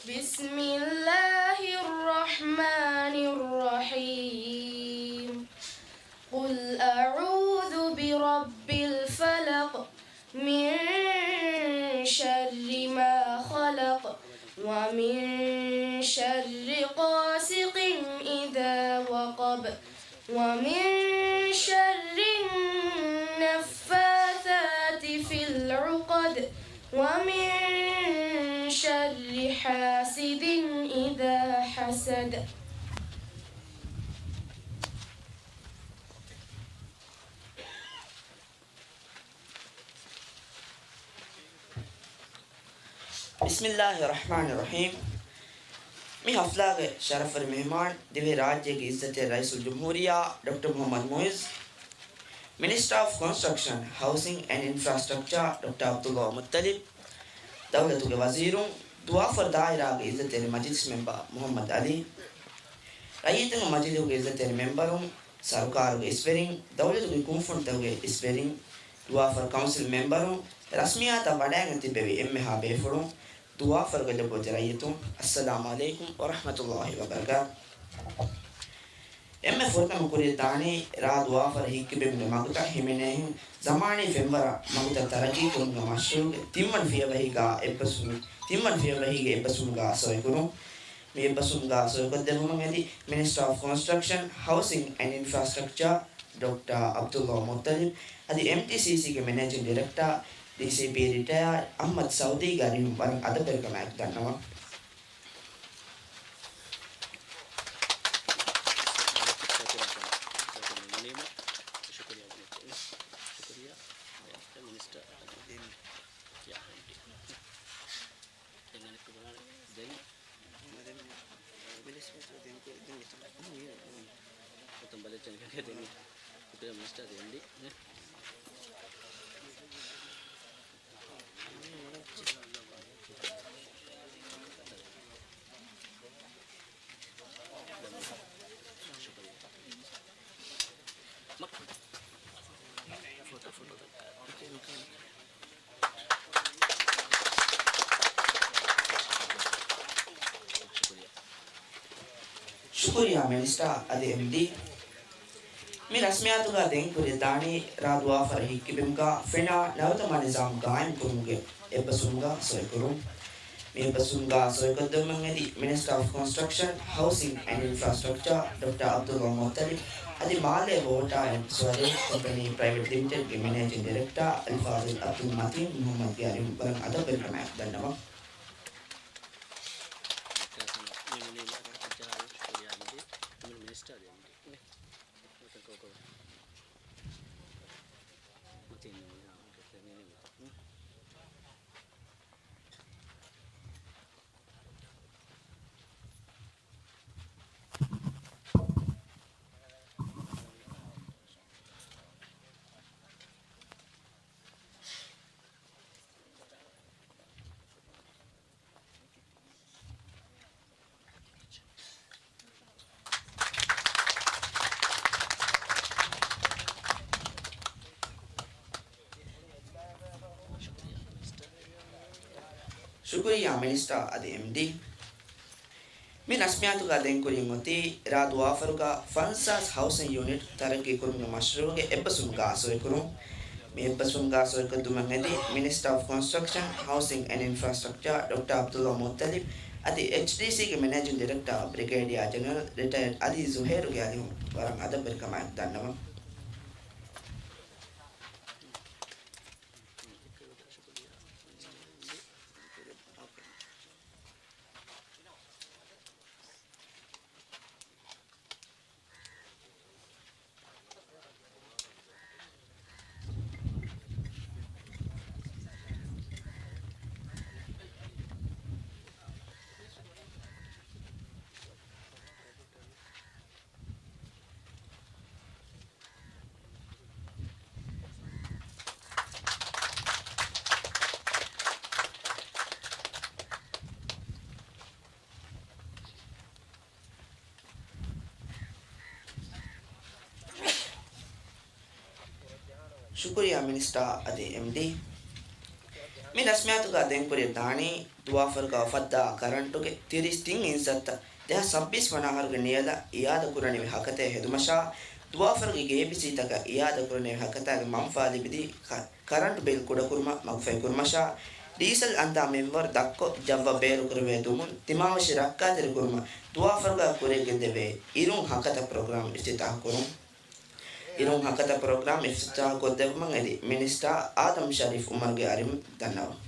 بسم الله الرحمن الرحيم. قل أعوذ برب الفلق. من شر ما خلق، ومن شر غاسق إذا وقب، ومن شر النفاثات في العقد، ومن شر حاسد إذا حسد. ބިސްމިއްލާހި ރަޙްމާނި ރަޙީމް. މި ހަފްލާގެ ޝަރަފުވެރި މެހެމާން ދިވެހި ރާއްޖޭގެ އިއްޒަތްތެރި ރައީސުލްޖުމްހޫރިއްޔާ ޑޮކްޓަރ މުޙައްމަދު މުޢިއްޒު، މިނިސްޓަރ އޮފް ކޮންސްޓްރަކްޝަން، ހައުސިން އެންޑް އިންފްރާސްޓްރަކްޗާ ޑޮކްޓަރ ޢަބްދުﷲ މުއްޠަލިބް، ދައުލަތުގެ ވަޒީރުން، ދުވާފަރު ދާއިރާގެ އިއްޒަތްތެރި މަޖިލިސް މެމްބަރ މުޙައްމަދު ޢަލީ، ރައްޔިތުންގެ މަޖިލީހުގެ އިއްޒަތްތެރި މެމްބަރުން، ސަރުކާރުގެ އިސްވެރިން، ދައުލަތުގެ ކުންފުނިތަކުގެ އިސްވެރިން، ދުވާފަރު ކައުންސިލް މެމްބަރުން، ރަސްމިއްޔާތަށް ވަޑައިގެން ތިއްބެވި އެންމެހާ ބޭފުޅުން، ދުވާފަރުގެ ލޮބުވެތި ރައްޔިތުން، އައްސަލާމު ޢަލައިކުމް ވަރަޙްމަތުﷲ ވަބަރަކާތު. އެންމެ ފުރަތަމަ ކުރިއަށްދާނީ ރ. ދުވާފަރު ހިތްކިބެމުގެ މަގުތައް ހިމެނޭހެން، ޒަމާނީ ފެންވަރަށް މަގުތައް ތަރައްޤީކުރުމުގެ މަޝްރޫޢުގެ ތިންވަނަ ފިޔަވަހީގާ އެއްބަސްވުމު، ތިންވަނަ ފިޔަވަހީގެ އެއްބަސްވުމުގާ ސޮއިކުރުން. މި އެއްބަސްވުމުގާ ސޮއިކޮށްދެއްވުމަށް އެދި މިނިސްޓަރ އޮފް ކޮންސްޓްރަކްޝަން، ހައުސިން އެންޑް އިންފްރާސްޓްރަކްޗާ ޑޮކްޓަރ ޢަބްދުﷲ މުއްޠަލިބް އަދި އެމްޓީސީސީގެ މެނޭޖިން ޑިރެކްޓަރ، ޑީސީޕީ ރިޓަޔާ އަޙްމަދު ސައުދީގެ އަރިހުން ވަރަށް އަދަބުވެރިކަމާއެކު ދަންނަވަން. ޝުކުރިއްޔާ. މިނިސްޓަރ. ދެން އަނެއްކޮ ބަލާނެ. ދެން. ދެން. މިނިސްޓަރ ދެން. އޮތަން ބަލެއްޗަނިކަން ދެން. ކުކިރާ މިނިސްޓަރ ދެން. ޝުކުރިއްޔާ މިނިސްޓާ އަދި އެމްޑީ. މި ރަސްމިއްޔާތުގަ ދެން ކުރިއަށް ދާނީ ރ. ދުވާފަރު ހިއްކި ބިމުގަ ފެނާ ނަރުދަމާ ނިޒާމް ގާއިމް ކުރުމުގެ އެއްބަސްވުމުގަ ސޮއިކުރުން. މި އެއްބަސްވުމުގަ ސޮއިކޮށްދެއްވުމަށް އެދި މިނިސްޓަރ އޮފް ކޮންސްޓްރަކްޝަން، ހައުސިން އެންޑް އިންފްރާސްޓްރަކްޗާ ޑޮކްޓަރ ޢަބްދުﷲ މުއްޠަލިބް އަދި މާލޭ ވޯޓާ އެންޑް ސުވަރޭޖް ކޮމްޕެނީ ޕްރައިވެޓް ލިމިޓެޑްގެ މެނޭޖިން ޑިރެކްޓަރ އަލްފާޟިލް ޢަބްދުލް މަތީން މުޙައްމަދްގެ އަރިހުން ވަރަށް އަދަބުވެރިކަމާއެކު ދަންނަވަން. ޝުކުރިއްޔާ މިނިސްޓާ އަދި އެމްޑީ. މި ރަސްމިއްޔާތުގަ ދެން ކުރިން އޮތީ ރ. ދުވާފަރުގަ ފަންސާސް ހައުސިން ޔުނިޓް ތަރައްގީ ކުރުމުގެ މަޝްރޫޢުގެ އެއްބަސްވުމުގަ ސޮއިކުރުން. މި އެއްބަސްވުމުގަ ސޮއިކޮށްދުމަށް އެދި މިނިސްޓަރ އޮފް ކޮންސްޓްރަކްޝަން، ހައުސިން އެންޑް އިންފްރާސްޓްރަކްޗާ ޑޮކްޓަރ ޢަބްދުﷲ މުއްޠަލިބް އަދި އެޗްޑީސީގެ މެނޭޖިން ޑިރެކްޓަރ ބްރިގޭޑިއާ ޖެނެރަލް ރިޓަޔަރޑް އަލީ ޒުހޭރުގެ އަރިހުން ވަރަށް އަދަބުވެރިކަމާއެކު ދަންނަވަން. ޝުކުރިއްޔާ މިނިސްޓާ އަދި އެމްޑީ. މި ރަސްމިއްޔާތުގަ ދެން ކުރިއަށް ދާނީ ދުވާފަރުގަ އުފައްދާ ކަރަންޓުގެ ތިރީސް ތިން އިންސައްތަ ދެހާސް ސައްބީސް ވަނަ އަހަރުގެ ނިޔަލަށް އިއާދަކުރަނިވި ހަކަތައެއް ހެދުމަށާ، ދުވާފަރުގެ ގޭބިސީތަކަށް އިއާދަކުރަނިވި ހަކަތާގެ މަންފާ ލިބިދީ ކަ-، ކަރަންޓު ބިލް ކުޑަކުރުމަށް މަގުފަހިކުރުމަށާ، ޑީސަލް އަންދާ މިންވަރު ދަށްކޮށް، ޖައްވަށް ބޭރުކުރެވޭ ދުމުން ތިމާވެށި ރައްކާތެރިކުރުމަށް ދުވާފަރުގަ ކުރިއަށް ގެންދެވޭ އިރުން ހަކަތަ ޕްރޮގްރާމް އިފްތިތާޙުކުރުން. އިރުން ހަކަތަ ޕްރޮގްރާމް އިފްތިތާޙުކޮށްދެއްވުމަށް އެދި މިނިސްޓާ އާދަމް ޝަރީފް އުމަރުގެ އަރިހުން ދަންނަވަން.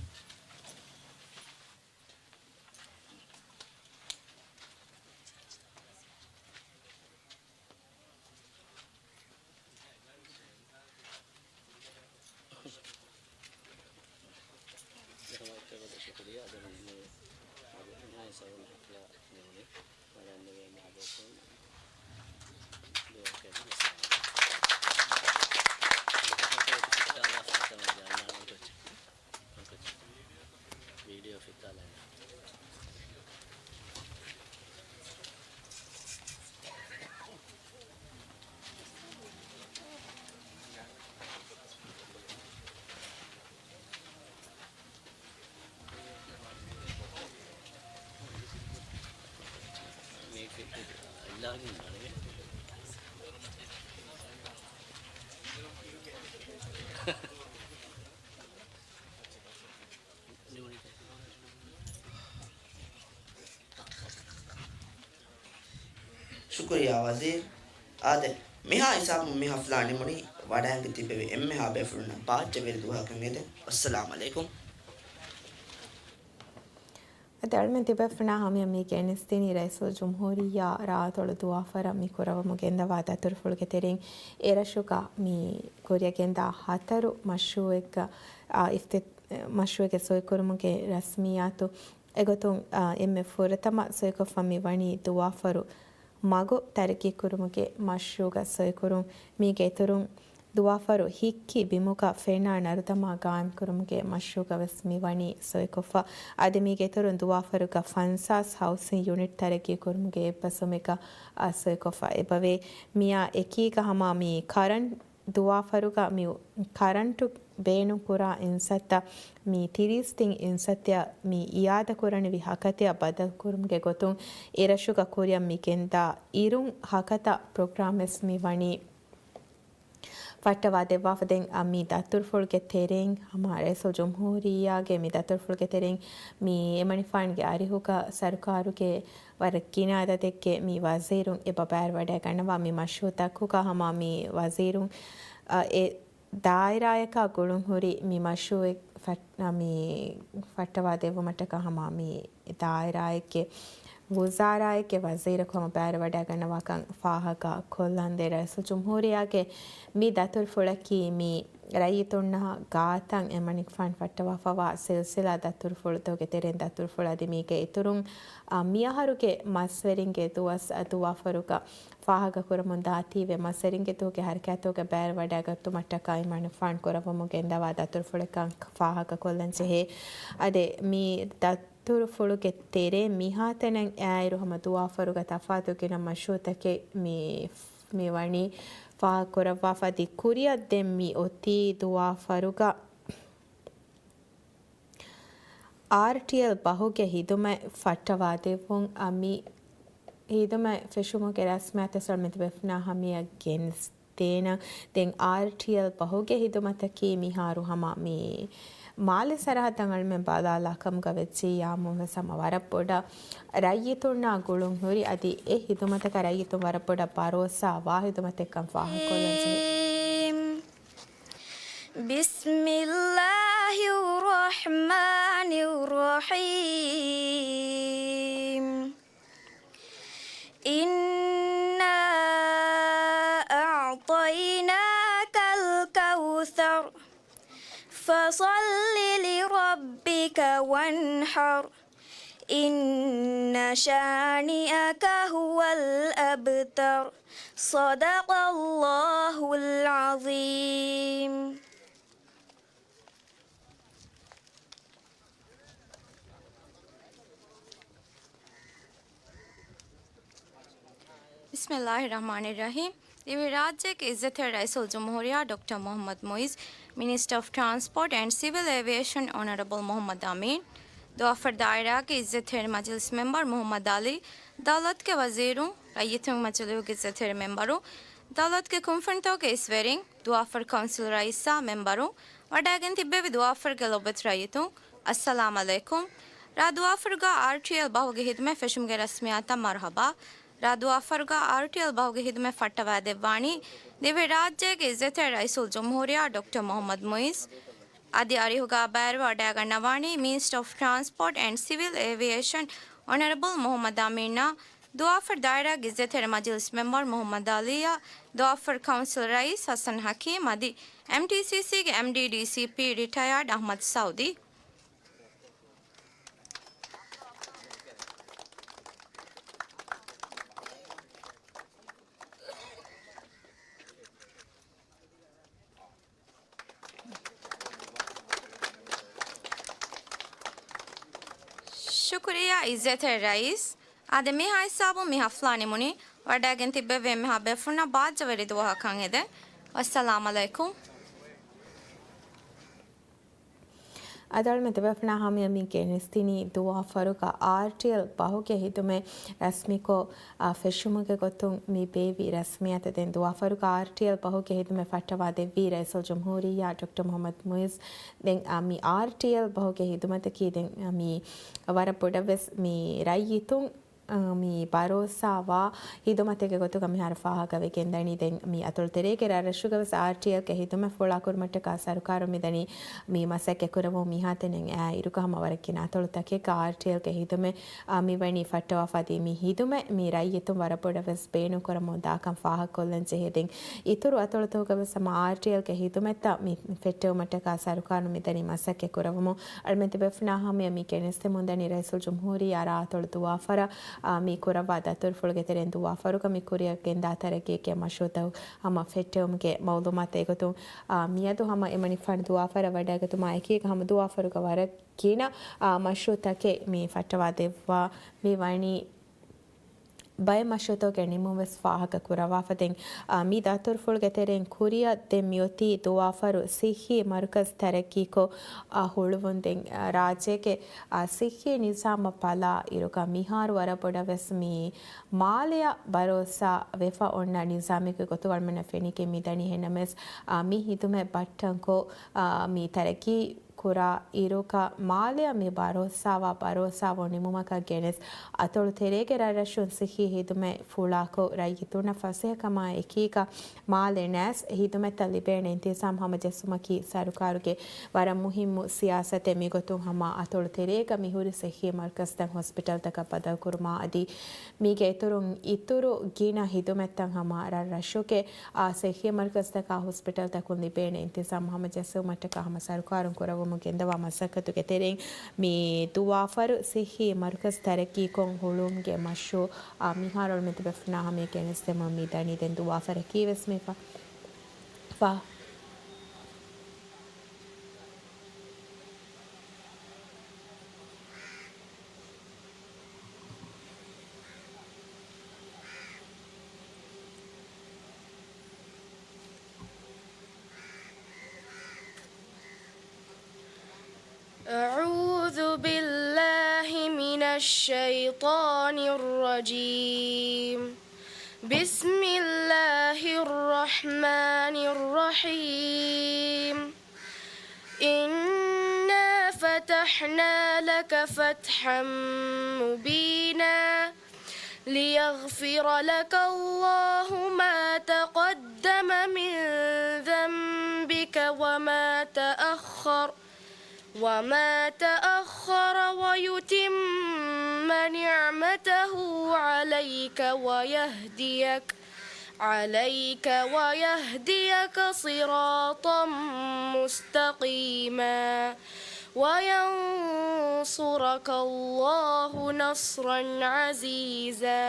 ވީޑިއޯ ފިއްތާލަން. މީ ފިއްތި އައިލާގެން ނަނެވެ. ޝުކުރިއްޔާ ވަޒީރު. އާދެ، މިހާ ހިސާބުން މި ހަފްލާ ނިމުނީ ވަޑައިގެން ތިއްބެވި އެންމެހާ ބޭފުޅުންނަށް ބާއްޖަވެރި ދުވަހަކަށް އެދެން. އައްސަލާމް ޢަލައިކުމް. އަދި އަޅުމެން ތިބޭފުޅުންނާ ހަމަޔަށް މި ގެނެސްދިނީ ރައީސުލްޖުމްހޫރިއްޔާ ރ. ދުވާފަރަށް މި ކުރައްވަމުން ގެންދަވާ ދަތުރުފުޅުގެ ތެރެއިން އެރަށުގަ މި ކުރިއަށް ގެންދާ ހަތަރު މަޝްރޫއެއްގަ، އާ، އިފްތި-، މަޝްރޫއެއްގެ ސޮއިކުރުމުގެ ރަސްމިއްޔާތު. އެގޮތުން، އާ، އެންމެ ފުރަތަމަ ސޮއިކޮށްފަ މި ވަނީ ދުވާފަރު މަގު ތަރައްގީކުރުމުގެ މަޝްރޫއުގަ ސޮއިކުރުން. މީގެ އިތުރުން، ދުވާފަރު ހިއްކި ބިމުގަ ފެނާ ނަރުދަމާ ގާއިމްކުރުމުގެ މަޝްރޫއުގަ ވެސް މި ވަނީ ސޮއިކޮށްފަ. އަދި މީގެ އިތުރުން، ދުވާފަރުގަ ފަންސާސް ހައުސިން ޔުނިޓް ތަރައްގީކުރުމުގެ އެއްބަސްވުމެއްގަ، އާ، ސޮއިކޮށްފަ އެބަވޭ. މިއާ އެކީގަ ހަމަ މި ކަރަންޓް ދުވާފަރުގަ މި ކަރަންޓު ބޭނުންކުރާ އިންސައްތަ މި ތިރީސް ތިން އިންސައްތަޔަށް މި އިއާދަކުރަނިވި ހަކަތަޔަށް ބަދަލުކުރުމުގެ ގޮތުން އެރަށުގަ ކުރިއަށް މި ގެންދާ އިރުން ހަކަތަ ޕްރޮގްރާމްވެސް މި ވަނީ ފައްޓަވާ ދެއްވާފަ. ދެން އަ، މި ދަތުރުފުޅުގެ ތެރެއިން ހަމަ ރައީސުލް ޖުމްހޫރިއްޔާގެ މި ދަތުރުފުޅުގެ ތެރެއިން މި އެމަނިފާންގެ އަރިހުގަ ސަރުކާރުގެ ވަރަށް ގިނަ އަދަދެއްގެ މި ވަޒީރުން އެބަ ބައިވެރިވަޑައިގަންނަވާ. މި މަޝްރޫއުތަކުގަ ހަމަ މި ވަޒީރުން، އަ، އެ ދާއިރާޔަކާ ގުޅުންހުރި މި މަޝްރޫއެއް ފައް-، މި ފައްޓަވާ ދެއްވުމަށްޓަކާ ހަމަ މި ދާއިރާއެއްގެ ވުޒާރާއެއްގެ ވަޒީރަކު ހަމަ ބައިވެރިވަޑައިގަންނަވާކަން ފާހަގަ ކޮށްލަންދެން ރައީސުލް ޖުމްހޫރިއްޔާގެ މި ދަތުރުފުޅަކީ މި ރައްޔިތުންނަށް ގާތަށް އެމަނިކުފާން ފައްޓަވާފަވާ ސިލްސިލާ ދަތުރުފުޅުތަކުގެ ތެރެއިން ދަތުރުފުޅު. އަދި މީގެ އިތުރުން، އާ، މިއަހަރުގެ މަސްވެރިންގެ ދުވަސް ދުވާފަރުގަ ފާހަގަކުރަމުން ދާތީވެ މަސްވެރިންގެ ދުވަހުގެ ހަރަކާތުގަ ބައިވެރިވަޑައިގަތުމަށްޓަކާ އެމަނިކުފާން ކުރައްވަމުން ގެންދަވާ ދަތުރުފުޅަކަށް ފާހަގަކޮށްލަން ޖެހޭ. އަދި މި ދަ- ތުރުފުޅުގެ ތެރޭ މިހާތަނަށް އައިއިރު ހަމަ ދުވާފަރުގަ ތަފާތު ގިނަ މަޝްރޫއުތަކެއް މި، މި ވަނީ ފާހަގަކުރައްވާފަ. އަދި ކުރިއަށް ދެން މި އޮތީ ދުވާފަރުގަ އާރްޓީއެލް ބަހުގެ ހިދުމަތް ފައްޓަވާދެއްވުން. އަ، މި ހިދުމަތް ފެށުމުގެ ރަސްމިއްޔާތު އަޅުމެން ތިބޭފުޅުންނާ ހަމަޔަށް ގެނެސް ދޭނަން. ދެން އާރްޓީއެލް ބަހުގެ ހިދުމަތަކީ މިހާރު ހަމަ މި މާލެ ސަރަހައްދަށް އަޅުމެން ބަލާލާ ކަމުގަ ވެއްޖިއްޔާ އާއްމުވެސް ހަމަ ވަރަށް ބޮޑަށް ރައްޔިތުންނާ ގުޅުންހުރި އަދި އެ ހިދުމަތަކަށް ރައްޔިތުން ވަރަށް ބޮޑަށް ބަރޯސާވާ ހިދުމަތެއްކަން ފާހަގަކޮށްލަންޖެހޭ. بسم الله الرحمن الرحيم. إنا أعطيناك الكوثر. فصل لربك وانحر. إن شانئك هو الأبتر. صدق الله العظيم. ބިސްމިއްލާހި ރަޙްމާނި ރަޙީމް. ދިވެހިރާއްޖޭގެ އިއްޒަތްތެރި ރައީސުލްޖުމްހޫރިއްޔާ ޑޮކްޓަރ މުޙައްމަދު މުޢިއްޒު، މިނިސްޓަރ އޮފް ޓްރާންސްޕޯޓް އެންޑް ސިވިލް އޭވިއޭޝަން އޮނަރަބަލް މުޙައްމަދު އަމީން، ދުވާފަރު ދާއިރާގެ އިއްޒަތްތެރި މަޖިލިސް މެމްބަރު މުޙައްމަދު ޢަލީ، ދައުލަތުގެ ވަޒީރުން، ރައްޔިތުންގެ މަޖިލީހުގެ އިއްޒަތްތެރި މެމްބަރު، ދައުލަތުގެ ކުންފުނިތަކުގެ އިސްވެރިން، ދުވާފަރު ކައުންސިލް ރައީސާ މެމްބަރު، ވަޑައިގެން ތިއްބެވި ދުވާފަރުގެ ލޮބުވެތި ރައްޔިތުން، އައްސަލާމް ޢަލައިކުމް. ރ ދުވާފަރުގަ އާރްޓީއެލް ބަހުގެ ހިދުމަތް ފެށުމުގެ ރަސްމިއްޔާތަށް މަރުޙަބާ. ރ ދުވާފަރުގަ އާރްޓީއެލް ބަހުގެ ހިދުމަތް ފައްޓަވައިދެއްވާނީ ދިވެހިރާއްޖޭގެ އިއްޒަތްތެރި ރައީސުލްޖުމްހޫރިއްޔާ ޑޮކްޓަރ މުޙައްމަދު މުޢިއްޒު. އަދި އަރިހުގަ ބައިވެރިވަޑައިގަންނަވާނީ މިނިސްޓަރ އޮފް ޓްރާންސްޕޯޓް އެންޑް ސިވިލް އޭވިއޭޝަން އޮނަރަބަލް މުޙައްމަދު އަމީންއާ، ދުވާފަރު ދާއިރާގެ އިއްޒަތްތެރި މަޖިލިސް މެމްބަރު މުޙައްމަދު ޢަލީއާ، ދުވާފަރު ކައުންސިލް ރައީސް ޙަސަން ޙަކީމް އަދި އެމްޓީސީސީގެ އެމްޑީ ޑީސީޕީ ރިޓަޔާޑް އަޙްމަދު ސައުދީ. ޝުކުރިއްޔާ އިއްޒަތްތެރި ރައީސް. އާދެ، މިހާ ހިސާބުން މި ޙަފްލާ ނިމުނީ. ވަޑައިގެން ތިއްބެވި އެންމެހާ ބޭފުޅުންނަށް ބާއްޖަވެރި ދުވަހަކަށް އެދެން. ވައްސަލާމް ޢަލައިކުމް. އަދި އަޅުމެން ތިބޭފުޅުންނާ ހަމަޔަށް މި ގެނެސްދިނީ ދުވާފަރުގަ އާރްޓީއެލް ބަހުގެ ހިދުމަތް ރަސްމީކޮށް، އާ، ފެށުމުގެ ގޮތުން މި ބޭއްވި ރަސްމިއްޔާތަށް. ދެން ދުވާފަރުގަ އާރްޓީއެލް ބަހުގެ ހިދުމަތް ފައްޓަވާ ދެއްވީ ރައީސުލްޖުމްހޫރިއްޔާ ޑޮކްޓަރ މުޙައްމަދު މުޢިއްޒު. ދެން، އާ، މި އާރްޓީއެލް ބަހުގެ ހިދުމަތަކީ ދެން، އާ، މި ވަރަށް ބޮޑަށްވެސް މި ރައްޔިތުން، އާ، މި ބަރޯސާވާ ހިދުމަތެއްގެ ގޮތުގަ މިހާރު ފާހަގަވެގެންދަނީ. ދެން މި އަތޮޅު ތެރޭގެ ރަށްރަށުގަވެސް އާރްޓީއެލްގެ ހިދުމަތް ފުޅާކުރުމަށްޓަކާ ސަރުކާރުން މިދަނީ މި މަސައްކަތް ކުރަމުން. މިހާތަނަށް އައި އިރުގަ ހަމަ ވަރަށް ގިނަ އަތޮޅުތަކެއްގަ އާރްޓީއެލްގެ ހިދުމަތް، އާ، މިވަނީ ފައްޓަވާފަ. އަދި މި ހިދުމަތް މި ރައްޔިތުން ވަރަށް ބޮޑަށްވެސް ބޭނުންކުރަމުން ދާކަން ފާހަގަކޮށްލަން ޖެހޭ. ދެން އިތުރު އަތޮޅުތަކުގަވެސް ހަމަ އާރްޓީއެލްގެ ހިދުމަތްތައް މި ފެއްޓެވުމަށްޓަކާ ސަރުކާރުން މިދަނީ މަސައްކަތް ކުރަމުން. އަޅުމެން ތިބޭފުޅުންނާ ހަމަޔަށް މި ގެނެސްދެމުންދަނީ ރައީސުލްޖުމްހޫރިއްޔާ ރ އަތޮޅު ދުވާފަރަށް، އާ، މި ކުރައްވާ ދަތުރުފުޅުގެ ތެރެއިން ދުވާފަރުގަ މި ކުރިއަށް ގެންދާ ތަރައްގީގެ މަޝްރޫއުތައް ހަމަ ފެއްޓެވުމުގެ މައުލޫމާތު. އެގޮތުން، އާ، މިއަދު ހަމަ އެމަނިކުފާނު ދުވާފަރަށް ވަޑައިގަތުމާ އެކީގަ ހަމަ ދުވާފަރުގަ ވަރަށް ގިނަ، އާ، މަޝްރޫއުތަކެއް މި ފައްޓަވާ ދެއްވާ މި ވަނީ. ބައެއް މަޝްރޫޢުތަކުގެ ނިމުމަށް ވެސް ފާހަގަ ކުރައްވާފަ. ދެން، އާ، މި ދަތުރުފުޅުގެ ތެރެއިން ކުރިއަށް ދެން މިއޮތީ ދުވާފަރު ސިއްހީ މަރުކަޒް ތަރައްގީކޮށް، އާ، ހުޅުވުން. ދެން، އާ، ރާއްޖޭގެ، އާ، ސިއްހީ ނިޒާމަށް ބަލާ އިރުގަ މިހާރު ވަރަށް ބޮޑަށް ވެސް މި މާލެއަށް ބަރޯސާ ވެފަ އޮންނަ ނިޒާމެއްގެ ގޮތުގަ އަޅުމެންނަށް ފެނިގެން މިދަނީ. އެހެންނަމަވެސް، އާ، މި ހިދުމަތް ބައްޓަންކޮށް، އާ، މި ތަރައްގީ ކުރާ އިރުގަ މާލެއަށް މި ބަރޯސާވާ ބަރޯސާވުން ނިމުމަކަށް ގެނެސް، އަތޮޅު ތެރޭގެ ރަށްރަށުން ސިއްހީ ހިދުމަތް ފުޅާކޮށް، ރައްޔިތުންނަށް ފަސޭހަކަމާ އެކީގަ މާލެ ނަސް ހިދުމަތްތައް ލިބޭނެ އިންތިޒާމް ހަމަޖެއްސުމަކީ ސަރުކާރުގެ ވަރަށް މުހިއްމު ސިޔާސަތެއް. މިގޮތުން ހަމަ އަތޮޅު ތެރޭގަ މިހުރި ސިއްހީ މަރުކަޒްތައް ހޮސްޕިޓަލްތަކަށް ބަދަލުކުރުމާ އަދި މީގެ އިތުރުން އިތުރު ގިނަ ހިދުމަތްތައް ހަމަ ރަށްރަށުގެ، އާ، ސިއްހީ މަރުކަޒްތަކާ ހޮސްޕިޓަލްތަކުން ލިބޭނެ އިންތިޒާމް ހަމަޖެއްސުމަށްޓަކާ ހަމަ ސަރުކާރުން ކުރައްވަމުން ގެންދަވާ މަސައްކަތުގެ ތެރެއިން މި ދުވާފަރު ސިއްހީ މަރުކަޒް ތަރައްގީކޮށް ހުޅުވުމުގެ މަޝްރޫއު، އާ، މިހާރު އަޅުމެން ތިބޭފުޅުންނާ ހަމަޔަށް ގެނެސްދެމުން މި ދަނީ. ދެން ދުވާފަރަކީ ވެސް މި ފަ-، ފަ-، أعوذ بالله من الشيطان الرجيم. بسم الله الرحمن الرحيم. إنا فتحنا لك فتحا مبينا. ليغفر لك الله ما تقدم من ذنبك وما تأخر، وما تأخر ويتم نعمته عليك ويهديك، عليك ويهديك صراطا مستقيما، وينصرك الله نصرا عزيزا.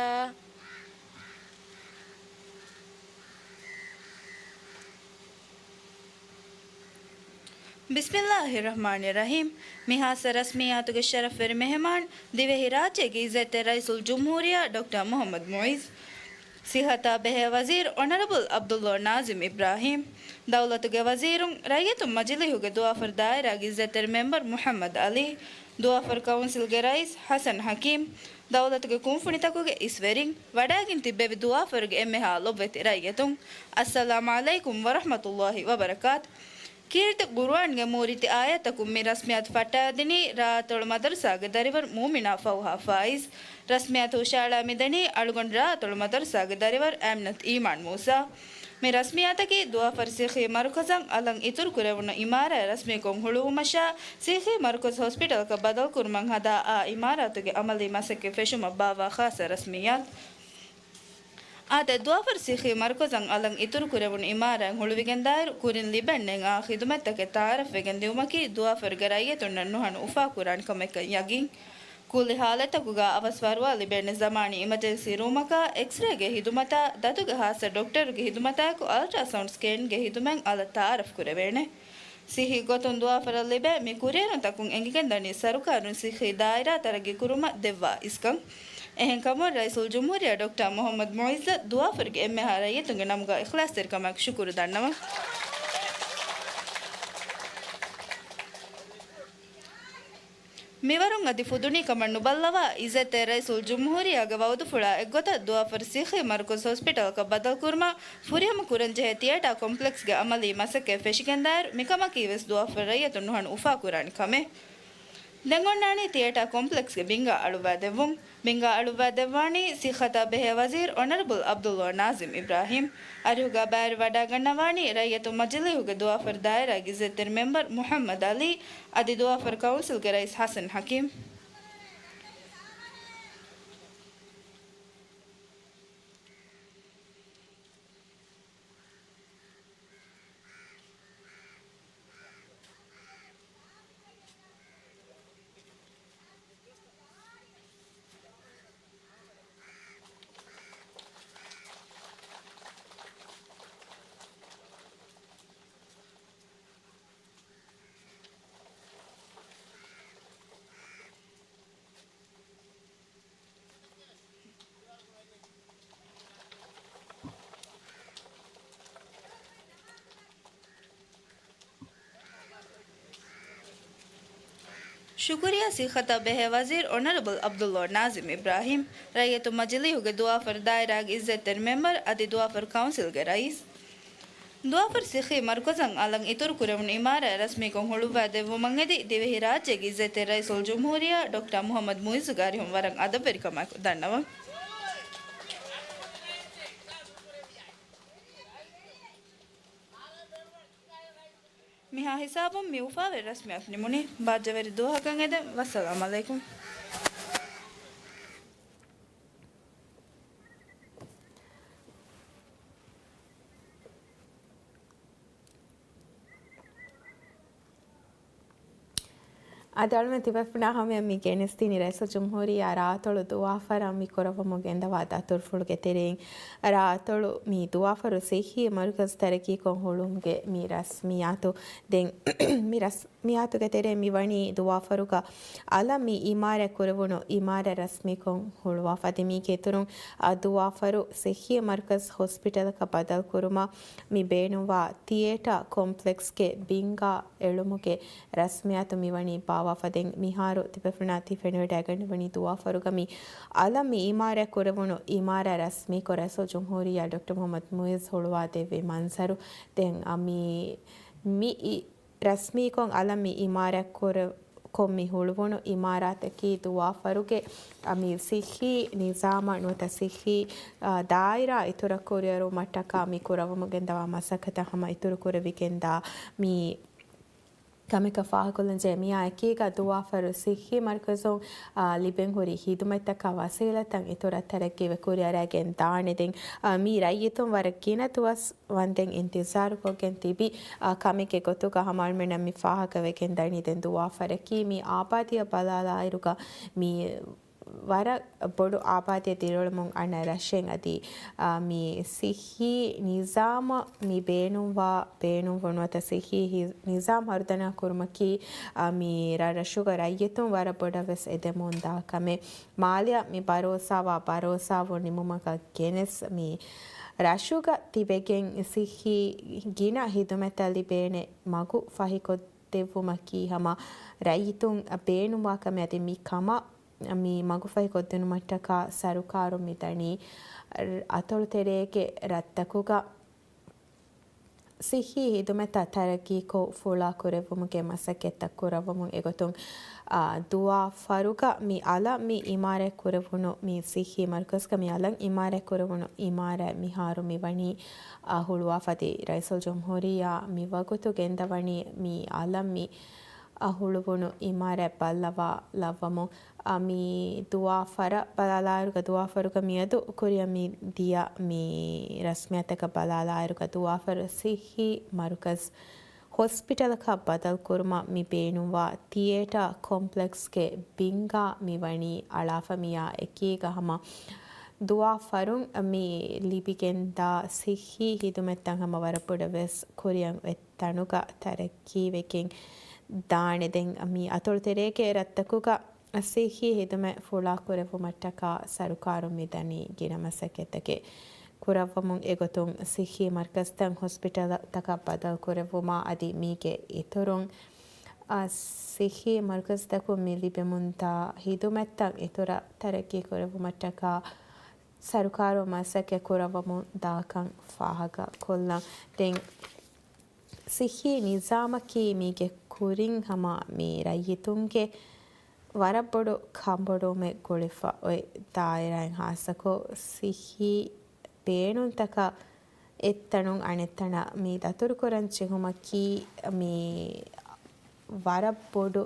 ބިސްމިއްލާހި ރަޙްމާނި ރަޙީމް. މި ޚާއްޞަ ރަސްމިއްޔާތުގެ ޝަރަފްވެރި މެހެމާން، ދިވެހިރާއްޖޭގެ އިއްޒަތްތެރި ރައީސުލްޖުމްހޫރިއްޔާ ޑޮކްޓަރ މުޙައްމަދު މުޢިއްޒު، ޞިއްޙަތާ ބެހޭ ވަޒީރު އޮނަރަބަލް ޢަބްދުﷲ ނާޒިމް އިބްރާހީމް، ދައުލަތުގެ ވަޒީރުން، ރައްޔިތުން މަޖިލީހުގެ ދުވާފަރު ދާއިރާގެ އިއްޒަތްތެރި މެމްބަރު މުޙައްމަދު ޢަލީ، ދުވާފަރު ކައުންސިލްގެ ރައީސް ޙަސަން ޙަކީމް، ދައުލަތުގެ ކުންފުނިތަކުގެ އިސްވެރިން، ވަޑައިގެން ތިއްބެވި ދުވާފަރުގެ އެންމެހާ ލޮބުވެތި ރައްޔިތުން، އައްސަލާމް ޢަލައިކުމް ވަރަޙްމަތުﷲ ވަބަރަކާތު. ކީރިތި ޤުރުއާންގެ މޫރިތި އާޔަތަކުން މި ރަސްމިއްޔާތު ފައްޓަވަދިނީ ރާއަތޮޅު މަދަރުސާގެ ދަރިވަރު މޫމިނާ ފައުހާ ފާއިޒް. ރަސްމިއްޔާތު ހުށައަޅާ މިދަނީ އަޅުގަނޑު ރާއަތޮޅު މަދަރުސާގެ ދަރިވަރު އައިމްނަތް އީމާން މޫސާ. މި ރަސްމިއްޔާތަކީ ދުވާފަރު ސިއްޙީ މަރުކަޒަށް އަލަށް އިތުރުކުރެވުނު އިމާރާތް ރަސްމީކޮށް ހުޅުވުމަށާ، ސިއްޙީ މަރުކަޒު ހޮސްޕިޓަލަކަށް ބަދަލުކުރުމަށް ހަދާ އާ އިމާރާތުގެ އަމަލީ މަސައްކަތް ފެށުމަށް ބާއްވާ ޚާއްޞަ ރަސްމިއްޔާތު. އާދެ، ދުވާފަރު ސިއްޙީ މަރުކަޒަށް އަލަށް އިތުރުކުރެވުނު އިމާރާތް ހުޅުވިގެންދާއިރު، ކުރިން ލިބެން ނެތް އާ ޚިދުމަތްތަކެއް ތަޢާރަފްވެގެން ދިއުމަކީ ދުވާފަރުގެ ރައްޔިތުންނަށް ނުހަނު އުފާކުރާނެ ކަމެއްކަން ޔަގީން. ކުއްލި ޙާލަތަކުގަ އަވަސް ފަރުވާ ލިބޭނެ ޒަމާނީ އިމަޖެންސީ ރޫމަކާ، އެކްސްރޭގެ ޚިދުމަތާ، ދަތުގެ ޚާއްޞަ ޑޮކްޓަރުގެ ޚިދުމަތާއެކު އަލްޓްރާސައުންޑް ސްކޭންގެ ޚިދުމަތް އަލަށް ތަޢާރަފް ކުރެވޭނެ. ސިއްޙީ ގޮތުން ދުވާފަރަށް ލިބޭ މި ކުރިއެރުންތަކުން އެނގިގެންދަނީ ސަރުކާރުން ސިއްޙީ ދާއިރާ ތަރައްގީ ކުރުމަށް ދެއްވާ އިސްކަން. އެހެންކަމުން ރައީސުލްޖުމްހޫރިއްޔާ ޑޮކްޓަރ މުޙައްމަދު މުޢިއްޒަށް ދުވާފަރުގެ އެންމެހާ ރައްޔިތުންގެ ނަމުގަ އިޚްލާޞްތެރިކަމާއެކު ޝުކުރު ދަންނަވަން. މިވަރުން އަދި ފުދުނީ ކަމަށް ނުބައްލަވާ، އިއްޒަތްތެރި ރައީސުލްޖުމްހޫރިއްޔާގެ ވައުދުފުޅާ އެއްގޮތަށް ދުވާފަރު ސިއްޙީ މަރުކަޒު ހޮސްޕިޓަލަކަށް ބަދަލުކުރުމަށް ފުރިހަމަ ކުރަންޖެހޭ ތިއޭޓާ ކޮމްޕްލެކްސްގެ އަމަލީ މަސައްކަތް ފެށިގެންދާއިރު، މިކަމަކީ ވެސް ދުވާފަރު ރައްޔިތުން ނުހަނު އުފާކުރާނެ ކަމެއް. ދެން އޮންނާނީ ތިއޭޓާ ކޮމްޕްލެކްސްގެ ބިންގާ އަޅުއްވާ ދެއްވުން. ބިންގާ އަޅުއްވާ ދެއްވާނީ ސިއްޙަތާ ބެހޭ ވަޒީރު އޮނަރަބަލް ޢަބްދުﷲ ނާޒިމް އިބްރާހީމް. އަރިހުގަ ބައިވެރިވަޑައިގަންނަވާނީ ރައްޔިތު މަޖިލީހުގެ ދުވާފަރު ދާއިރާގެ އިއްޒަތްތެރި މެމްބަރު މުޙައްމަދު ޢަލީ އަދި ދުވާފަރު ކައުންސިލްގެ ރައީސް ޙަސަން ޙަކީމް. ޝުކުރިއްޔާ ސިއްހަތާ ބެހޭ ވަޒީރު އޮނަރަބަލް ޢަބްދުﷲ ނާޒިމް އިބްރާހީމް، ރައްޔިތު މަޖިލީހުގެ ދުވާފަރު ދާއިރާގެ އިއްޒަތްތެރި މެމްބަރު އަދި ދުވާފަރު ކައުންސިލްގެ ރައީސް. ދުވާފަރު ސިއްހީ މަރުކަޒަށް އަލަށް އިތުރު ކުރެވުނު އިމާރާތް ރަސްމީކޮށް ހުޅުވާ ދެއްވުމަށް އެދި، ދިވެހިރާއްޖޭގެ އިއްޒަތްތެރި ރައީސުލްޖުމްހޫރިއްޔާ ޑޮކްޓަރ މުޙައްމަދު މުޢިއްޒުގެ އަރިހުން ވަރަށް އަދަބުވެރިކަމާއެކު ދަންނަވަން. މިހާ ހިސާބުން މި އުފާވެރި ރަސްމިއްޔާތު ނިމުނީ. ބާއްޖަވެރި ދުވަހަކަށް އެދެން. ވައްސަލާމް ޢަލައިކުމް. އަދި އަޅުމެން ތިބޭފުޅުންނާ ހަމަޔަށް މި ގެނެސްދިނީ ރައީސުލްޖުމްހޫރިއްޔާ ރާއަތޮޅު ދުވާފަރަށް މި ކުރައްވަމުން ގެންދަވާ ދަތުރުފުޅުގެ ތެރެއިން. ރާއަތޮޅު މި ދުވާފަރު ސިއްހީ މަރުކަޒު ތަރައްޤީކޮށް ހުޅުވުމުގެ މި ރަސްމިއްޔާތު ދެން މި ރަސް މިއާތުގެ ތެރޭ މިވަނީ ދުވާފަރުގަ އަލަށް މި އިމާރާތް ކުރެވުނު އިމާރާތް ރަސްމީކޮށް ހުޅުވާފަ. އަދި މީގެ އިތުރުން، އާ، ދުވާފަރު ސިއްހީ މަރުކަޒު ހޮސްޕިޓަލަކަށް ބަދަލުކުރުމަށް މި ބޭނުންވާ ތިއޭޓާ ކޮމްޕްލެކްސްގެ ބިންގާ އެޅުމުގެ ރަސްމިއްޔާތު މިވަނީ ބާއްވާފަ. ދެން މިހާރު ތިބޭފުޅުންނާ ތި ފެނިވަޑައިގަންނަވަނީ ދުވާފަރުގަ މި އަލަށް މި އިމާރާތް ކުރެވުނު އިމާރާތް ރަސްމީކޮށް ރައީސުލްޖުމްހޫރިއްޔާ ޑޮކްޓަރ މުޙައްމަދު މުޢިއްޒު ހުޅުވާދެއްވި މަންޒަރު. ދެން އަ، މި، މި ރަސްމީކޮށް އަލަށް މި އިމާރާތް ކުރެ-، ކޮށް މި ހުޅުވުނު އިމާރާތަކީ ދުވާފަރުގެ، އަ، މި ސިއްހީ ނިޒާމަށް ނުވަތަ ސިއްހީ، އަ، ދާއިރާ އިތުރަށް ކުރިއަރުވުމަށްޓަކާ މި ކުރައްވަމުން ގެންދަވާ މަސައްކަތަށް ހަމަ އިތުރު ކުރެވިގެންދާ މި ކަމަކަށް ފާހަގަކޮށްލަން ޖެހޭ. މިއާ އެކީގަ ދުވާފަރު ސިއްހީ މަރުކަޒުން، އާ، ލިބެން ހުރި ހިދުމަތްތަކާ ވަސީލަތްތައް އިތުރަށް ތަރައްޤީވެ ކުރިއަރައިގެން ދާނެ. ދެން، އާ، މި ރައްޔިތުން ވަރަށް ގިނަ ދުވަސް ވަންދެން އިންތިޒާރުކޮށްގެން ތިބި، އާ، ކަމެއްގެ ގޮތުގަ ހަމަ އަޅުމެންނަށް މި ފާހަގަވެގެން ދަނީ ދެން ދުވާފަރަކީ މި އާބާދީއަށް ބަލާލާއިރުގަ މި ވަރަށް ބޮޑު އާބާދީއެއް ދިރިއުޅެމުން އަންނަ ރަށެއް. އަދި، އާ، މި ސިއްހީ ނިޒާމަށް މި ބޭނުންވާ، ބޭނުންވުނު ނުވަތަ ސިއްހީ ހި-، ނިޒާމް ހަރުދަނާ ކުރުމަކީ، އާ، މި ރަށްރަށުގަ ރައްޔިތުން ވަރަށް ބޮޑަށް ވެސް އެދެމުން ދާ ކަމެއް. މާލެއަށް މި ބަރޯސާވާ، ބަރޯސާވުން ނިމުމަކަށް ގެނެސް މި ރަށުގަ ތިބެގެން ސިއްހީ ގިނަ ހިދުމަތްތައް ލިބޭނެ މަގު ފަހިކޮށްދެއްވުމަކީ ހަމަ ރައްޔިތުން ބޭނުންވާ ކަމެއް. އަދި މި ކަމަށް މި މަގުފަހިކޮށްދިނުމަށްޓަކާ ސަރުކާރުން މި ދަނީ އަތޮޅުތެރޭގެ ރަށްތަކުގަ ސިއްހީ ހިދުމަތްތައް ތަރައްޤީކޮށް ފުޅާ ކުރެއްވުމުގެ މަސައްކަތްތައް ކުރައްވަމުން އެގޮތުން، އާ، ދުވާފަރުގަ މި އަލަށް މި އިމާރާތް ކުރެވުނު މި ސިއްހީ މަރުކަޒުގަ މި އަލަށް އިމާރާތް ކުރެވުނު އިމާރާތް މިހާރު މިވަނީ، އާ، ހުޅުވާފަ. އަދި ރައީސުލްޖުމްހޫރިއްޔާ މިވަގުތު ގެންދަވަނީ މި އަލަށް މި އަ، ހުޅުވުނު އިމާރާތް ބައްލަވާލައްވަމުން، އަ، މި ދުވާފަރަށް ބަލާލާއިރުގަ، ދުވާފަރުގަ މިއަދު ކުރިއަށް މި ދިޔަ މި ރަސްމިއްޔާތަކަށް ބަލާލާއިރުގަ، ދުވާފަރު ސިއްހީ މަރުކަޒު ހޮސްޕިޓަލަކަށް ބަދަލުކުރުމަށް މި ބޭނުންވާ ތިއޭޓާ ކޮމްޕްލެކްސްގެ ބިންގާ މިވަނީ އަޅާފަ. މިއާ އެކީގަ ހަމަ ދުވާފަރުން މި ލިބިގެންދާ ސިއްހީ ހިދުމަތްތައް ހަމަ ވަރަށް ބޮޑަށް ވެސް ކުރިއަށް އޮތް ތަނުގަ ތަރައްޤީވެގެން ދާނެ. ދެން މި އަތޮޅުތެރޭގެ ރަށްތަކުގަ ސިއްހީ ހިދުމަތް ފުޅާ ކުރެއްވުމަށްޓަކާ ސަރުކާރުން މި ދަނީ ގިނަ މަސައްކަތްތަކެއް ކުރައްވަމުން އެގޮތުން ސިއްހީ މަރުކަޒުތައް ހޮސްޕިޓަލްތަކަށް ބަދަލު ކުރެއްވުމާ އަދި މީގެ އިތުރުން، އަ، ސިއްހީ މަރުކަޒުތަކުން މި ލިބެމުންދާ ހިދުމަތްތައް އިތުރަށް ތަރައްޤީ ކުރެއްވުމަށްޓަކާ ސަރުކާރުން މަސައްކަތް ކުރައްވަމުން ދާކަން ފާހަގަ ކޮށްލަން. ދެން ސިއްހީ ނިޒާމަކީ މީގެ ކުރިން ހަމަ މި ރައްޔިތުންގެ ވަރަށް ބޮޑު ކަންބޮޑުވުމެއް ގުޅިފަ އޮތް ދާއިރާއިން ހާއްސަކޮށް ސިއްހީ ބޭނުންތަކަށް އެއްތަނުން އަނެއްތަނަށް މި ދަތުރުކުރަން ޖެހުމަކީ މި ވަރަށް ބޮޑު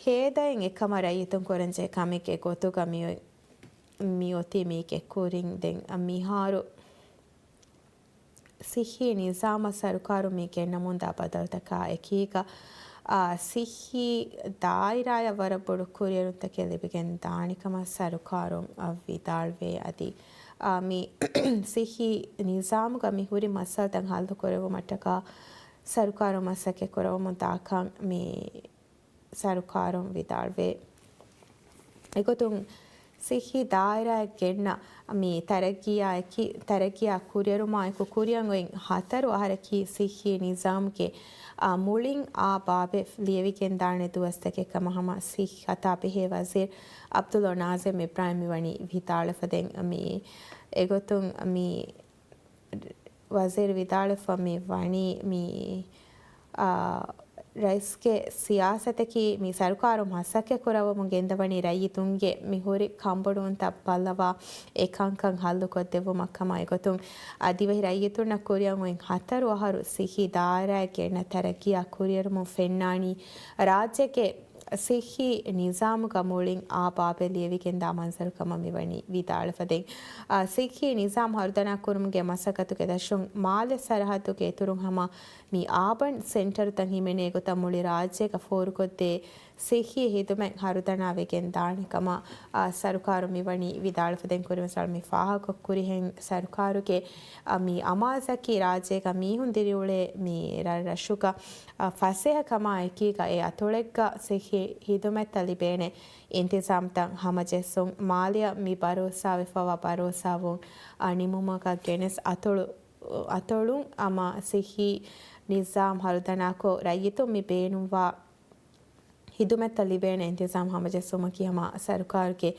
ހޭދައެއް އެކަމަށް ރައްޔިތުން ކުރަންޖެހޭ ކަމެއްގެ ގޮތުގަ މި، މިއޮތީ މީގެ ކުރިން. ދެން މިހާރު ސިއްހީ ނިޒާމަށް ސަރުކާރުން މި ގެންނަމުންދާ ބަދަލުތަކާ އެކީގަ، އާ، ސިއްހީ ދާއިރާއަށް ވަރަށް ބޮޑު ކުރިއެރުންތަކެއް ލިބިގެން ދާނެ ކަމަށް ސަރުކާރުން، އާ، ވިދާޅުވޭ. އަދި، އާ، މި ސިއްހީ ނިޒާމުގަ މި ހުރި މައްސަލަތައް ހައްލު ކުރެއްވުމަށްޓަކާ ސަރުކާރުން މަސައްކަތް ކުރައްވަމުން ދާކަން މި ސަރުކާރުން ވިދާޅުވޭ. އެގޮތުން ސިއްހީ ދާއިރާއެއް ގެންނަ މި ތަރައްގީއާއެކީ، ތަރައްގީއާ ކުރިއެރުމާއެކު ކުރިއަށް އޮތް ހަތަރު އަހަރަކީ ސިއްހީ ނިޒާމުގެ، އާ، މުޅިން އާ ބާބެއް ލިޔެވިގެންދާނެ ދުވަސްތަކެއް ކަމަށް ހަމަ ސިއްހަތާ ބެހޭ ވަޒީރު ޢަބްދުﷲ ނާޒިމް އިބްރާހިމް މިވަނީ ވިދާޅުވެފަ. ދެން މި އެގޮތުން މި ވަޒީރު ވިދާޅުވެފަ މި ވަނީ މި، އާ، ރައީސްގެ ސިޔާސަތަކީ މި ސަރުކާރު މަސައްކަތް ކުރައްވަމުން ގެންދަވަނީ ރައްޔިތުންގެ މި ހުރި ކަންބޮޑުވުންތައް ބައްލަވާ އެ ކަންކަން ހައްލުކޮށްދެއްވުމަށް ކަމަށް. އެގޮތުން އާ، ދިވެހި ރައްޔިތުންނަށް ކުރިއަށް އޮތް ހަތަރު އަހަރު ސިއްހީ ދާއިރާއެއް ގެންނަ ތަރައްގީއާ ކުރިއެރުމުން ފެންނާނީ ރާއްޖޭގެ ސިއްހީ ނިޒާމުގަ މުޅިން އާ ބާބެއް ލިޔެވިގެންދާ މަންޒަރު ކަމަށް މިވަނީ ވިދާޅުވެފަ. ދެން، އާ، ސިއްހީ ނިޒާމް ހަރުދަނާ ކުރުމުގެ މަސައްކަތުގެ ދަށުން މާލެ ސަރަހައްދުގެ އިތުރުން ހަމަ މި އާބަން ސެންޓަރުތައް ހިމެނޭ ގޮތަށް މުޅި ރާއްޖޭގަ ފޯރުކޮށްދޭ ސިއްހީ ހިދުމަތް ހަރުދަނާވެގެން ދާނެ ކަމަށް، އާ، ސަރުކާރު މިވަނީ ވިދާޅުފަ. ދެން ކުރިމަސައްކަތް މި ފާހަގަކޮށް ކުރިހެން ސަރުކާރުގެ، އާ، މި އަމާޒަކީ ރާއްޖޭގަ މީހުން ދިރިއުޅޭ މި ރަށްރަށުގަ، އާ، ފަސޭހަކަމާ އެކީގަ އެ އަތޮޅެއްގަ ސިއްހީ ހިދުމަތްތައް ލިބޭނެ އިންތިޒާމްތައް ހަމަޖެއްސުން، މާލެއަށް މި ބަރޯސާވެފަވާ ބަރޯސާވުން، އާ، ނިމުމަކަށް ގެނެސް އަތޮޅު، އަތޮޅުން ހަމަ ސިއްހީ ނިޒާމް ހަރުދަނާކޮށް ރައްޔިތުން މި ބޭނުންވާ ހިދުމަތްތައް ލިބޭނެ އިންތިޒާމް ހަމަޖެއްސުމަކީ ހަމަ ސަރުކާރުގެ،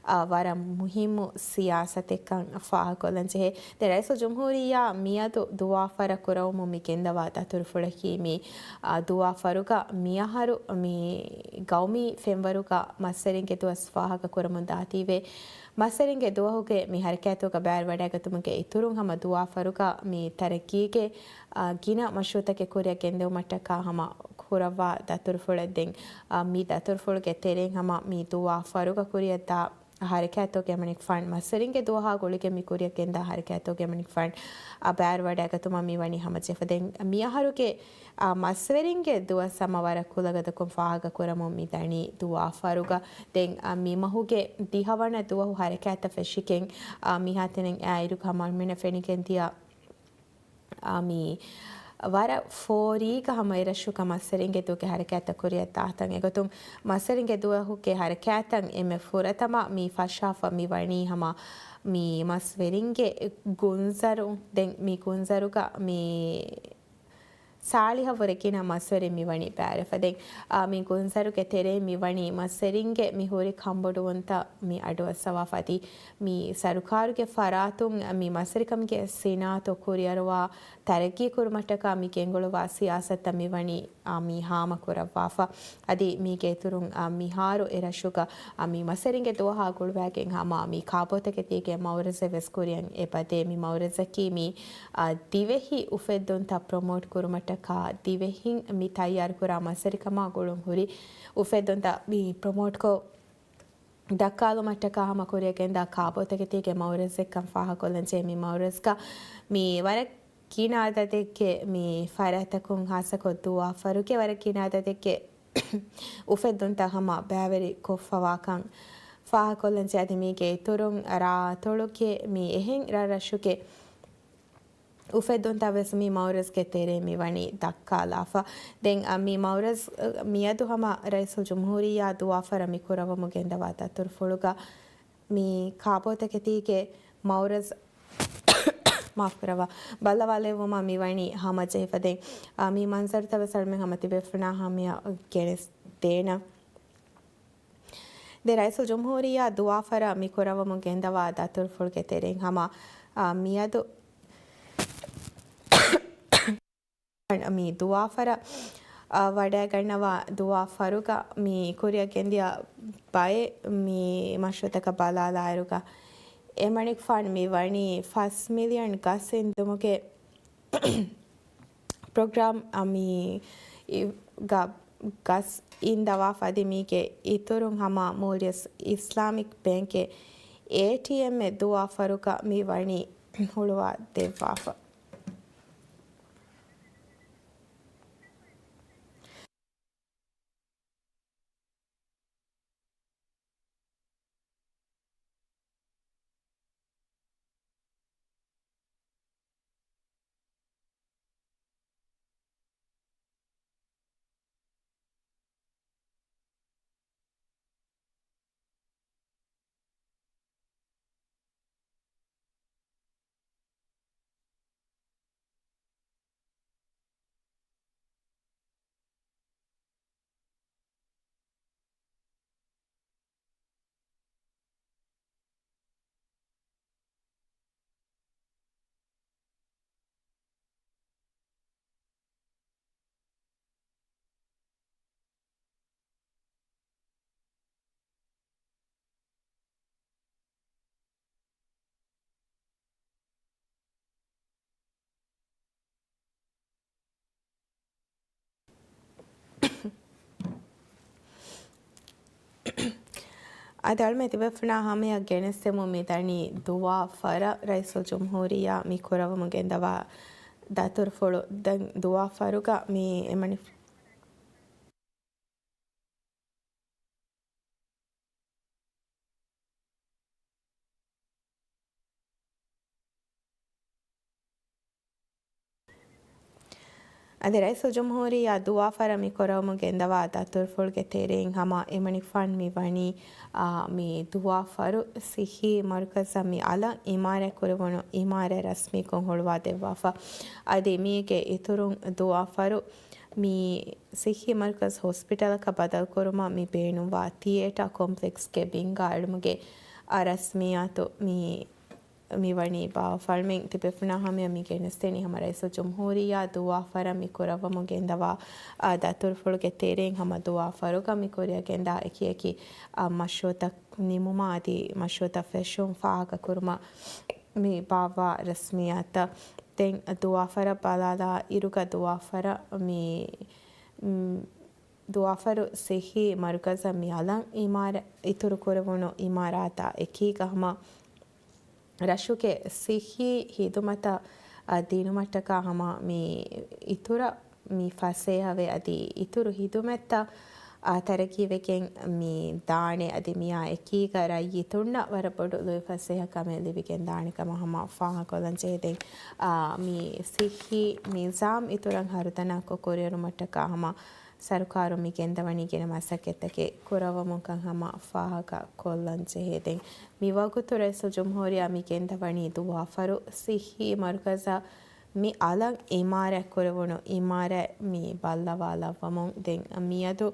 އާ، ވަރަށް މުހިއްމު ސިޔާސަތެއްކަން ފާހަގަކޮށްލަން ޖެހޭ. ދެން ރައީސުލްޖުމްހޫރިއްޔާ މިއަދު ދުވާފަރަށް ކުރައްވަމުން މި ގެންދަވާ ދަތުރުފުޅަކީ މި، އާ، ދުވާފަރުގަ މިއަހަރު މި ގައުމީ ފެންވަރުގަ މަސްވެރިންގެ ދުވަސް ފާހަގަކުރަމުން ދާތީވެ. މަސްވެރިންގެ ދުވަހުގެ މި ހަރަކާތުގަ ބައިވެރިވަޑައިގަތުމުގެ އިތުރުން ހަމަ ދުވާފަރުގަ މި ތަރައްގީގެ، އާ، ގިނަ މަޝްރޫއުތަކެއް ކުރިއަށް ގެންދެވުމަށްޓަކާ ހަމަ ކުރައްވާ ދަތުރުފުޅެއް. ދެން، އާ، މި ދަތުރުފުޅުގެ ތެރެއިން ހަމަ މި ދުވާފަރުގަ ކުރިއަށްދާ ހަރަކާތުގެ މަނިކުފާން މަސްވެރިންގެ ދުވަހާ ގުޅިގެން މި ކުރިއަށް ގެންދާ ހަރަކާތުގެ މަނިކުފާން، އާ، ބައިވެރިވަޑައިގަތުމަށް މި ވަނީ ހަމަޖެހިފަ. ދެން މިއަހަރުގެ އާ، މަސްވެރިންގެ ދުވަސް ހަމަ ވަރަށް ކުލަގަދަކޮށް ފާހަގަކުރަމުން މި ދަނީ ދުވާފަރުގަ. ދެން، އާ، މި މަހުގެ ދިހަވަނަ ދުވަހު ހަރަކާތަށް ފެށިގެން، އާ، މިހާތަނަށް އާއިރު ހަމަ އަޅުމެންނަށް ފެނިގެންދިޔަ، އާ، މި ވަރަށް ފޯރީގަ ހަމަ އެރަށުގަ މަސްވެރިންގެ ދުވަހުގެ ހަރަކާތަށް ކުރިއަށް ދާތަން. އެގޮތުން މަސްވެރިންގެ ދުވަހުގެ ހަރަކާތަށް އެންމެ ފުރަތަމަ މި ފަށާފަ މި ވަނީ ހަމަ މި މަސްވެރިންގެ ގުންޒަރު. ދެން މި ގުންޒަރުގަ މި ސާޅީހަށްވުރެ ގިނަ މަސްވެރިން މިވަނީ ބައިވެރިވެފަ. ދެން، އާ، މި ގުންޒަރުގެ ތެރެއިން މިވަނީ މަސްވެރިންގެ މި ހުރި ކަންބޮޑުވުންތައް މި އަޑުއައްސަވާފަ އަދި މި ސަރުކާރުގެ ފަރާތުން މި މަސްވެރިކަމުގެ ސިނާއަތު ކުރިއަރުވާ ތަރައްގީ ކުރުމަށްޓަކާ މި ގެންގުޅުއްވާ ސިޔާސަތުތައް މިވަނީ، އާ، މި ހާމަކުރައްވާފަ. އަދި މީގެ އިތުރުން، އާ، މިހާރު އެރަށުގަ އާ، މި މަސްވެރިންގެ ދުވަހާ ގުޅުވައިގެން ހަމަ މި ކާބޯތަކެތީގެ މައުރަޒެއް ވެސް ކުރިއަށް އެބަދޭ. މި މައުރަޒަކީ މި، އާ، ދިވެހި އުފެއްދުންތައް ޕްރޮމޯޓް ކުރުމަށްޓަކާ ދިވެހިން މި ތައްޔާރުކުރާ މަސްވެރިކަމާ ގުޅުން ހުރި އުފެއްދުންތައް މި ޕްރޮމޯޓްކޮށް ދައްކާލުމަށްޓަކާ ހަމަ ކުރިއަށް ގެންދާ ކާބޯތަކެތީގެ މައުރަޒެއްކަން ފާހަގަކޮށްލަން ޖެހޭ. މި މައުރަޒްގަ މި ވަރަށް ގިނަ އަދަދެއްގެ މި ފަރާތްތަކުން ހާއްސަކޮށް ދުވާފަރުގެ ވަރަށް ގިނަ އަދަދެއްގެ އުފެއްދުންތައް ހަމަ ބައިވެރި ކޮށްފަވާކަން ފާހަގަކޮށްލަން ޖެހޭ. އަދި މީގެ އިތުރުން ރާއަތޮޅުގެ މި އެހެން ރަށްރަށުގެ އުފެއްދުންތައް ވެސް މި މައުރަޒްގެ ތެރޭ މި ވަނީ ދައްކާލާފަ. ދެން އަ، މި މައުރަޒް އަ، މިއަދު ހަމަ ރައީސުލްޖުމްހޫރިއްޔާ ދުވާފަރަށް މި ކުރައްވަމުން ގެންދަވާ ދަތުރުފުޅުގަ މި ކާބޯތަކެތީގެ މައުރަޒް މާފުކުރައްވާ، ބައްލަވާލެއްވުމަށް މި ވަނީ ހަމަޖެހިފަ. ދެން އަ، މި މަންޒަރުތައް ވެސް އަޅުމެން ހަމަ ތިބޭފުޅުންނާ ހަމަޔަށް ގެނެސްދޭނަން. ދެން ރައީސުލްޖުމްހޫރިއްޔާ ދުވާފަރަށް މި ކުރައްވަމުން ގެންދަވާ ދަތުރުފުޅުގެ ތެރެއިން ހަމަ، އާ، މިއަދު މި ދުވާފަރަށް، އާ، ވަޑައިގަންނަވާ ދުވާފަރުގަ މި ކުރިއަށް ގެންދިޔަ ބައެއް މި މަޝްރޫޢުތަކަށް ބަލާލާއިރުގަ އެމަނިކުފާނު މި ވަނީ ފަސް މިލިއަން ގަސް އިންދުމުގެ ޕްރޮގްރާމް އަ، މި އި، ގަ، ގަސް އިންދަވާފަ އަދި މީގެ އިތުރުން ހަމަ މޯލްޑިވްސް އިސްލާމިކް ބޭންކްގެ އޭޓީއެމްއެއް ދުވާފަރުގަ މި ވަނީ ހުޅުވާ ދެއްވާފަ. އަދި އަޅުމެ ތިބޭފުޅުންނާ ހަމަޔަށް ގެނެސްދެމުން މި ދަނީ ދުވާ ފަރަށް ރައީސުލްޖުމްހޫރިއްޔާ މި ކުރައްވަމުން ގެންދަވާ ދަތުރުފުޅު. ދެން ދުވާ ފަރުގަ މި އެމަނި އަދި ރައީސުލްޖުމްހޫރިއްޔާ ދުވާ ފަރަށް މި ކުރައްވަމުން ގެންދަވާ ދަތުރުފުޅުގެ ތެރެއިން ހަމަ އެމަނިކުފާނު މި ވަނީ، އާ، މި ދުވާ ފަރު ސިއްހީ މަރުކަޒަށް މި އަލަށް އިމާރާތް ކުރެވުނު އިމާރާތް ރަސްމީކޮށް ހުޅުވާ ދެއްވާފަ. އަދި މީގެ އިތުރުން ދުވާ ފަރު މި ސިއްހީ މަރުކަޒް ހޮސްޕިޓަލަކަށް ބަދަލުކުރުމަށް މި ބޭނުންވާ ތިއޭޓާ ކޮމްޕްލެކްސްގެ ބިންގާ އެޅުމުގެ އަ، ރަސްމިއްޔާތު މި، މި ވަނީ ބާ. އަޅުމެން ތިބޭފުޅުންނާ ހަމަޔަށް މި ގެނެސްދެނީ ހަމަ ރައީސުލްޖުމްހޫރިއްޔާ ދުވާ ފަރަށް މި ކުރައްވަމުން ގެންދަވާ، އާ، ދަތުރުފުޅުގެ ތެރެއިން ހަމަ ދުވާ ފަރުގަ މި ކުރިއަށް ގެންދާ އެކި އެކި، އާ، މަޝްރޫއުތައް ނިމުމާ އަދި މަޝްރޫއުތައް ފެށުން ފާހަގަކުރުމަށް މި ބާއްވާ ރަސްމިއްޔާތަށް. ދެން ދުވާ ފަރަށް ބަލާލާ އިރުގަ ދުވާ ފަރަށް މި، މް، ދުވާފަރު ސިއްހީ މަރުކަޒަށް މި އަލަށް އިމާރާ، އިތުރު ކުރެވުނު އިމާރާތާ އެކީގަ ހަމަ ރަށުގެ ސިއްހީ ހިދުމަތަށް، އަ، ދިނުމަށްޓަކާ ހަމަ މި އިތުރަށް މި ފަސޭހަވެ އަދި އިތުރު ހިދުމަތްތައް، އަ، ތަރައްގީވެގެން މި ދާނެ. އަދި މިއާ އެކީގަ ރައްޔިތުންނަށް ވަރަށް ބޮޑު ލުއިފަސޭހަ ކަމެއް ލިބިގެން ދާނެ ކަމަށް ހަމަ ފާހަގަކޮށްލަން ޖެހޭ. ދެން، އަ، މި ސިއްހީ ނިޒާމް އިތުރަށް ހަރުދަނާކޮށް ކުރިއެރުމަށްޓަކާ ހަމަ ސަރުކާރުން މި ގެންދަވަނީ ގިނަ މަސައްކަތްތަކެއް ކުރައްވަމުންކަން ހަމަ ފާހަގަ ކޮށްލަން ޖެހޭ. ދެން މި ވަގުތު ރައީސުލްޖުމްހޫރިއްޔާ މި ގެންދަވަނީ ދުވާފަރު ސިއްހީ މަރުކަޒަށް މި އަލަށް އިމާރާތް ކުރެވުނު އިމާރާތް މި ބައްލަވާލައްވަމުން. ދެން މިއަދު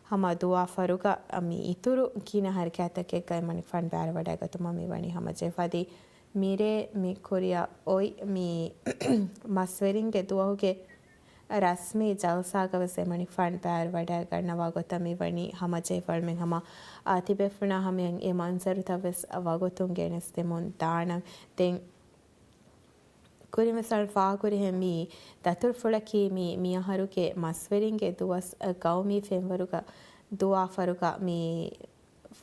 ހަމަ ދުވާފަރުގަ މި އިތުރު ގިނަ ހަރަކާތްތަކެއްގައި މަނިކުފާނު ބައިވެރިވަޑައިގަތުމަށް މި ވަނީ ހަމަޖެހިފަ. އަދި މިރޭ މި ކުރިއަށް އޮތް މި މަސްވެރިންގެ ދުވަހުގެ ރަސްމީ ޖަލްސާގަވެސް އެމަނިކުފާނު ބައިވެރިވަޑައިގަންނަވާ ގޮތަށް މި ވަނީ ހަމަޖެހިފަ. އަޅުމެން ހަމަ، އާ، ތިބޭފުޅުންނާ ހަމަޔަށް އެ މަންޒަރުތައްވެސް ވަގުތުން ގެނެސްދެމުން ދާނަން. ދެން ކުރިންވެސް އަޅުން ފާހަގަކުރިހެން މި ދަތުރުފުޅަކީ މި، މިއަހަރުގެ މަސްވެރިންގެ ދުވަސް، ގައުމީ ފެންވަރުގަ ދުވާފަރުގަ މި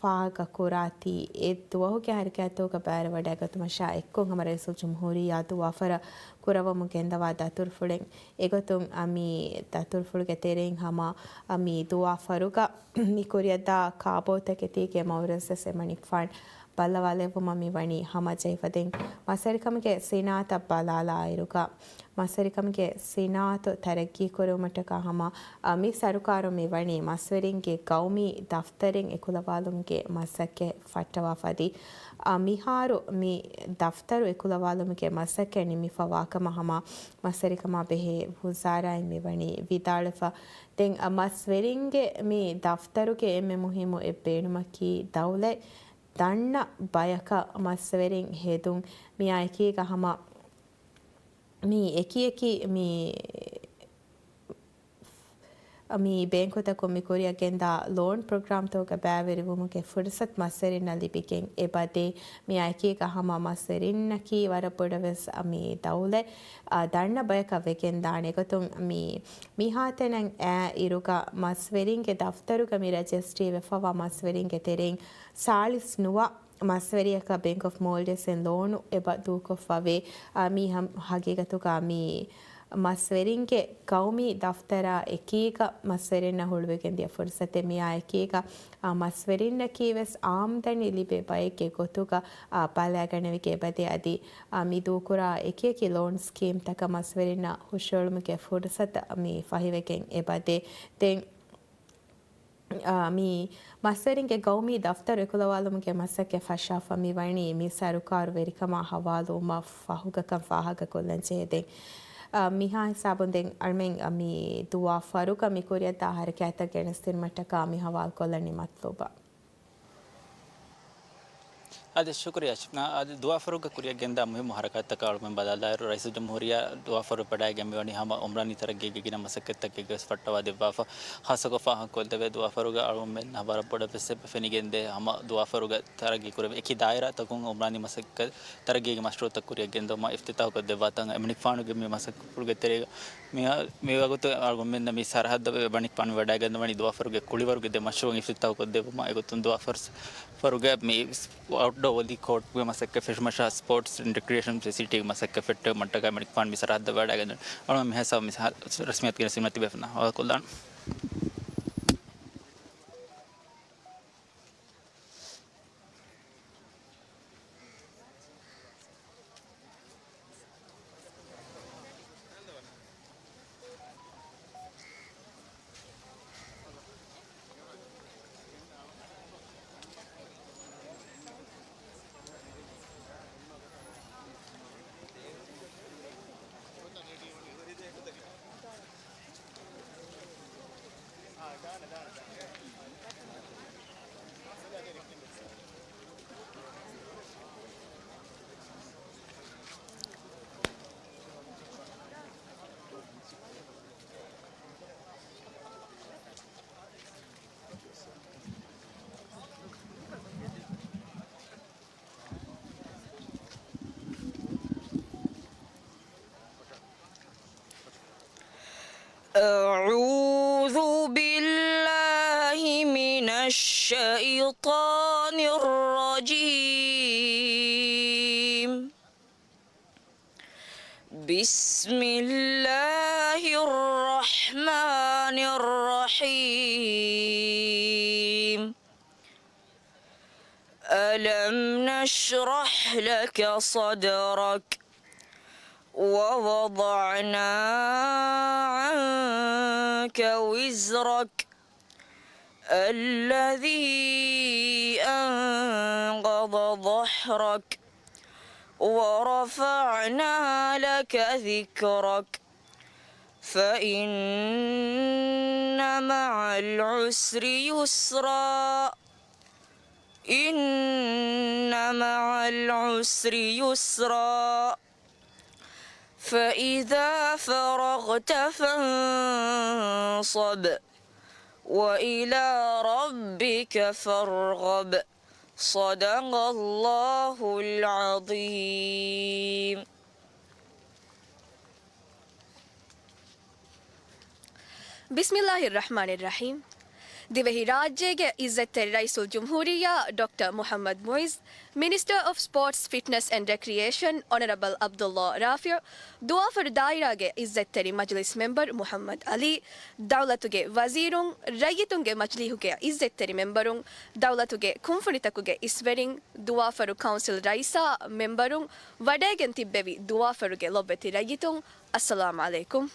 ފާހަގަކުރާތީ، އެ ދުވަހުގެ ހަރަކާތްތަކުގަ ބައިވެރިވަޑައިގަތުމަށާ އެއްކޮށް ހަމަ ރައީސުލްޖުމްހޫރިއްޔާ ދުވާފަރަށް ކުރައްވަމުން ގެންދަވާ ދަތުރުފުޅެއް. އެގޮތުން އަ، މި ދަތުރުފުޅުގެ ތެރެއިން ހަމަ އަ، މި ދުވާފަރުގަ މި ކުރިއަށްދާ ކާބޯތަކެތީގެ މައުރަޒްވެސް އެމަނިކުފާނު ބައްލަވާލެއްވުމަށް މި ވަނީ ހަމަޖެހިފަ. ދެން މަސްވެރިކަމުގެ ސިނާއަތަށް ބަލާލާއިރުގަ، މަސްވެރިކަމުގެ ސިނާއަތު ތަރައްގީކުރެވުމަށްޓަކާ ހަމަ، އަ، މި ސަރުކާރުން މި ވަނީ މަސްވެރިންގެ ގައުމީ ދަފްތަރެއް އެކުލަވާލުމުގެ މަސައްކަތް ފައްޓަވާފަ. އަދި، އަ، މިހާރު މި ދަފްތަރު އެކުލަވާލުމުގެ މަސައްކަތް ނިމިފަވާކަމަށް ހަމަ މަސްވެރިކަމާ ބެހޭ ވުޒާރާއިން މި ވަނީ ވިދާޅުވެފަ. ދެން، އަ، މަސްވެރިންގެ މި ދަފްތަރުގެ އެންމެ މުހިއްމު އެއް ބޭނުމަކީ ދައުލަތް ދަންނަ ބަޔަކަށް މަސްވެރިން ހެދުން. މިއާ އެކީގަ ހަމަ މި އެކި އެކި މި، މި ބޭންކުތަކުން މި ކުރިއަށް ގެންދާ ލޯން ޕްރޮގްރާމްތަކުގަ ބައިވެރިވުމުގެ ފުރުސަތު މަސްވެރިންނަށް ލިބިގެން އެބަދޭ. މިއާ އެކީގަ ހަމަ މަސްވެރިންނަކީ ވަރަށް ބޮޑަށް ވެސް މި ދައުލަތް، އާ، ދަންނަ ބަޔަކަށް ވެގެން ދާނެ. އެގޮތުން މި މިހާތަނަށް އައި އިރުގަ މަސްވެރިންގެ ދަފްތަރުގަ މި ރަޖިސްޓްރީ ވެފަވާ މަސްވެރިންގެ ތެރެއިން ސާޅީސް ނުވަ މަސްވެރިޔަކަށް ބޭންކް އޮފް މޯލްޑިވްސްއިން ލޯނު އެބަ ދޫކޮށްފަވޭ. އާ، މީ ހަމް-، ހަގީގަތުގަ މީ މަސްވެރިންގެ ގައުމީ ދަފްތަރާ އެކީގަ މަސްވެރިންނަށް ހުޅުވިގެން ދިޔަ ފުރުސަތެއް. މިއާ އެކީގަ، އާ، މަސްވެރިންނަކީ ވެސް އާމްދަނީ ލިބޭ ބައެއްގެ ގޮތުގަ، އާ، ބަލާގަނެވިގެން އެބަދޭ. އަދި، އާ، މި ދޫކުރާ އެކި އެކި ލޯން ސްކީމްތަކަށް މަސްވެރިންނަށް ހުށަހެޅުމުގެ ފުރުސަތު މި ފަހިވެގެން އެބަދޭ. ދެން އާ، މި މަސްވެރިންގެ ގައުމީ ދަފްތަރު އެކުލަވާލުމުގެ މަސައްކަތް ފަށާފަ މި ވަނީ މި ސަރުކާރު ވެރިކަމާ ހަވާލުވުމަށް ފަހުގަކަން ފާހަގަކޮށްލަން ޖެހޭ. ދެން، އާ، މިހާ ހިސާބުން ދެން އަޅުމެން މި ދުވާ ފަރުގަ މި ކުރިއަށްދާ ހަރަކާތްތައް ގެނެސްދިނުމަށްޓަކާ މި ހަވާލުކޮށްލަނީ މަތްލޫބަށް. އަދި ޝުކުރިއްޔާ ޝިފްނާ. އަދި ދުވާފަރުގެ ކުރިއަށް ގެންދާ މުހިއްމު ހަރަކާތްތަކާ އަޅުމެން ބަލާލާއިރު، ރައީސުލްޖުމްހޫރިއްޔާ ދުވާފަރު ވަޑައިގެން މިވަނީ ހަމަ އުމްރާނީ ތަރައްގީގެ ގިނަ މަސައްކަތްތަކެއްގެ ވެސް ފައްޓަވާ ދެއްވާފަ. ޚާއްޞަކޮށް ފާހަގަކޮށްދެވޭ، ދުވާފަރުގަ އަޅުމެންނަށް ވަރަށް ބޮޑަށް ވެސް އެބަ ފެނިގެންދޭ ހަމަ ދުވާފަރުގަ ތަރައްގީ ކުރެވޭ އެކި ދާއިރާތަކުން އުމްރާނީ މަސައްކަތް ތަރައްގީގެ މަޝްރޫއުތައް ކުރިއަށް ގެންދަވުމަށް އިފްތިތާހުކޮށްދެއްވާތަން އެމަނިކުފާނުގެ މި މަސައްކަތް ކުރުގެ ތެރޭގަ މި، މިވަގުތު އަޅުގަނޑުމެންނަށް މި ސަރަހައްދަށް އެމަނިކުފާނު ވަޑައިގެންދަވަނީ ދުވާފަރުގެ ކުޅިވަރުގެ ދެ މަޝްރޫއު އިފްތިތާހުކޮށްދެއްވުމަށް. އެގޮތުން ދުވާފަރުގެ މި އައުޓްޑޯ ވޮލީ ކޯޓްގެ މަސައްކަތް ފެށުމަށާ ސްޕޯޓްސް އެންޑް ރެކްރިއޭޝަން ފެސިލިޓީގެ މަސައްކަތް ފެއްޓެވުމަށްޓަކާ އެމަނިކުފާނު މި ސަރަހައްދަށް ވަޑައިގެންދަވަނީ. އަޅުގަނޑު މިހާ ސަބަބު މި ރަސްމިއްޔާތުގެ ރަސްމިއްޔާތު ބޭފުޅުންނާ ހަވާލުކޮށްލާނަން. أعوذ بالله من الشيطان الرجيم. بسم الله الرحمن الرحيم. ألم نشرح لك صدرك ووضعنا عنك وزرك الذي أنقض ظهرك ورفعنا لك ذكرك فإن مع العسر يسرا إن مع العسر يسرا فإذا فرغت فانصب وإلى ربك فارغب. صدق الله العظيم. ބިސްމިއްލާހިއްރަޙްމާނިއްރަޙީމް. ދިވެހިރާއްޖޭގެ އިއްޒަތްތެރި ރައީސުލްޖުމްހޫރިއްޔާ ޑޮކްޓަރ މުޙައްމަދު މުޢިއްޒު، މިނިސްޓަރ އޮފް ސްޕޯޓްސް، ފިޓްނަސް އެންޑް ރެކްރިއޭޝަން، އޮނަރަބަލް ޢަބްދުﷲ ރާފިޢު، ދުވާފަރު ދާއިރާގެ އިއްޒަތްތެރި މަޖިލިސް މެމްބަރު މުޙައްމަދު ޢަލީ، ދައުލަތުގެ ވަޒީރުން، ރައްޔިތުންގެ މަޖިލީހުގެ އިއްޒަތްތެރި މެމްބަރުން، ދައުލަތުގެ ކުންފުނިތަކުގެ އިސްވެރިން، ދުވާފަރު ކައުންސިލް ރައީސާ މެމްބަރުން، ވަޑައިގެން ތިއްބެވި ދުވާފަރުގެ ލޮބުވެތި ރައްޔިތުން، އައްސަލާމް ޢަލައިކުމް.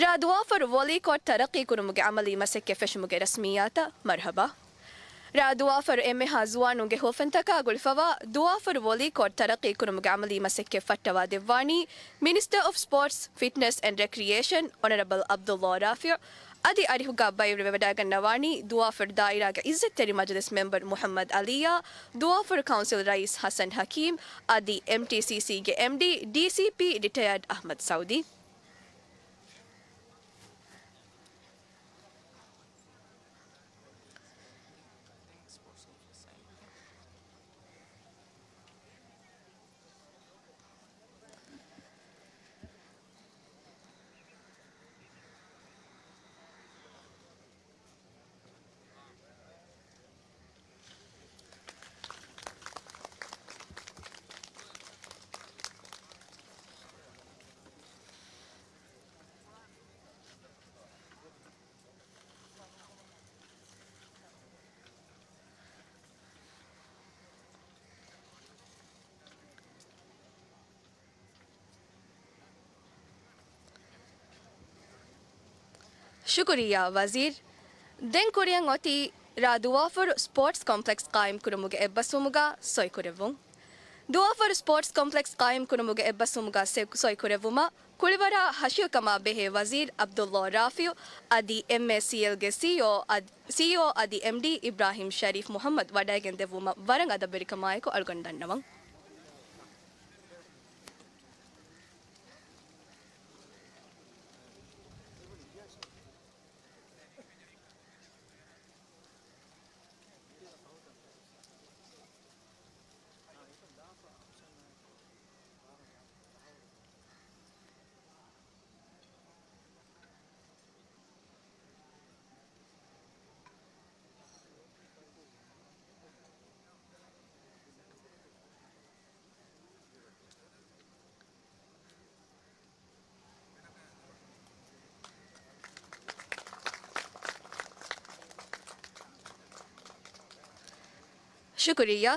ރ. ދުވާފަރު ވޮލީ ކޯޓް ތަރައްޤީ ކުރުމުގެ ޢަމަލީ މަސައްކަތް ފެށުމުގެ ރަސްމިއްޔާތަށް މަރުޙަބާ. ރ. ދުވާފަރު އެންމެހާ ޒުވާނުންގެ ހުވަފެންތަކާ ގުޅިފަވާ، ދުވާފަރު ވޮލީ ކޯޓް ތަރައްޤީ ކުރުމުގެ ޢަމަލީ މަސައްކަތް ފައްޓަވާ ދެއްވާނީ، މިނިސްޓަރ އޮފް ސްޕޯޓްސް، ފިޓްނަސް އެންޑް ރެކްރިއޭޝަން، އޮނަރަބަލް ޢަބްދުﷲ ރާފިޢު، އަދި އަރިހުގަ ބައިވެރިވެވަޑައިގަންނަވާނީ، ދުވާފަރު ދާއިރާގެ އިއްޒަތްތެރި މަޖިލިސް މެމްބަރު މުޙައްމަދު ޢަލީއާ، ދުވާފަރު ކައުންސިލް ރައީސް ޙަސަން ޙަކީމް، އަދި އެމްޓީސީސީގެ އެމްޑީ، ޑީސީޕީ ރިޓަޔާޑް އަޙްމަދު ސަޢުދީ. ޝުކުރިއްޔާ ވަޒީރު. ދެން ކުރިއަށް އޮތީ ރ. ދުވާފަރު ސްޕޯޓްސް ކޮމްޕްލެކްސް ޤާއިމްކުރުމުގެ އެއްބަސްވުމުގަ ސޮއިކުރެއްވުން. ދުވާފަރު ސްޕޯޓްސް ކޮމްޕްލެކްސް ޤާއިމްކުރުމުގެ އެއްބަސްވުމުގަ ސޮއިކުރެއްވުމަށް ކުޅިވަރާ ހަށިވެކަމާ ބެހޭ ވަޒީރު ޢަބްދުﷲ ރާފިޢު އަދި އެމްއޭސީއެލްގެ ސީއީއޯ އަދި، ސީއީއޯ އަދި އެމްޑީ އިބްރާހިމް ޝަރީފް މުޙައްމަދު ވަޑައިގެން ދެއްވުމަށް ވަރަށް އަދަބުވެރިކަމާއެކު އަޅުގަނޑު ދަންނަވަން. ޝުކުރިއްޔާ.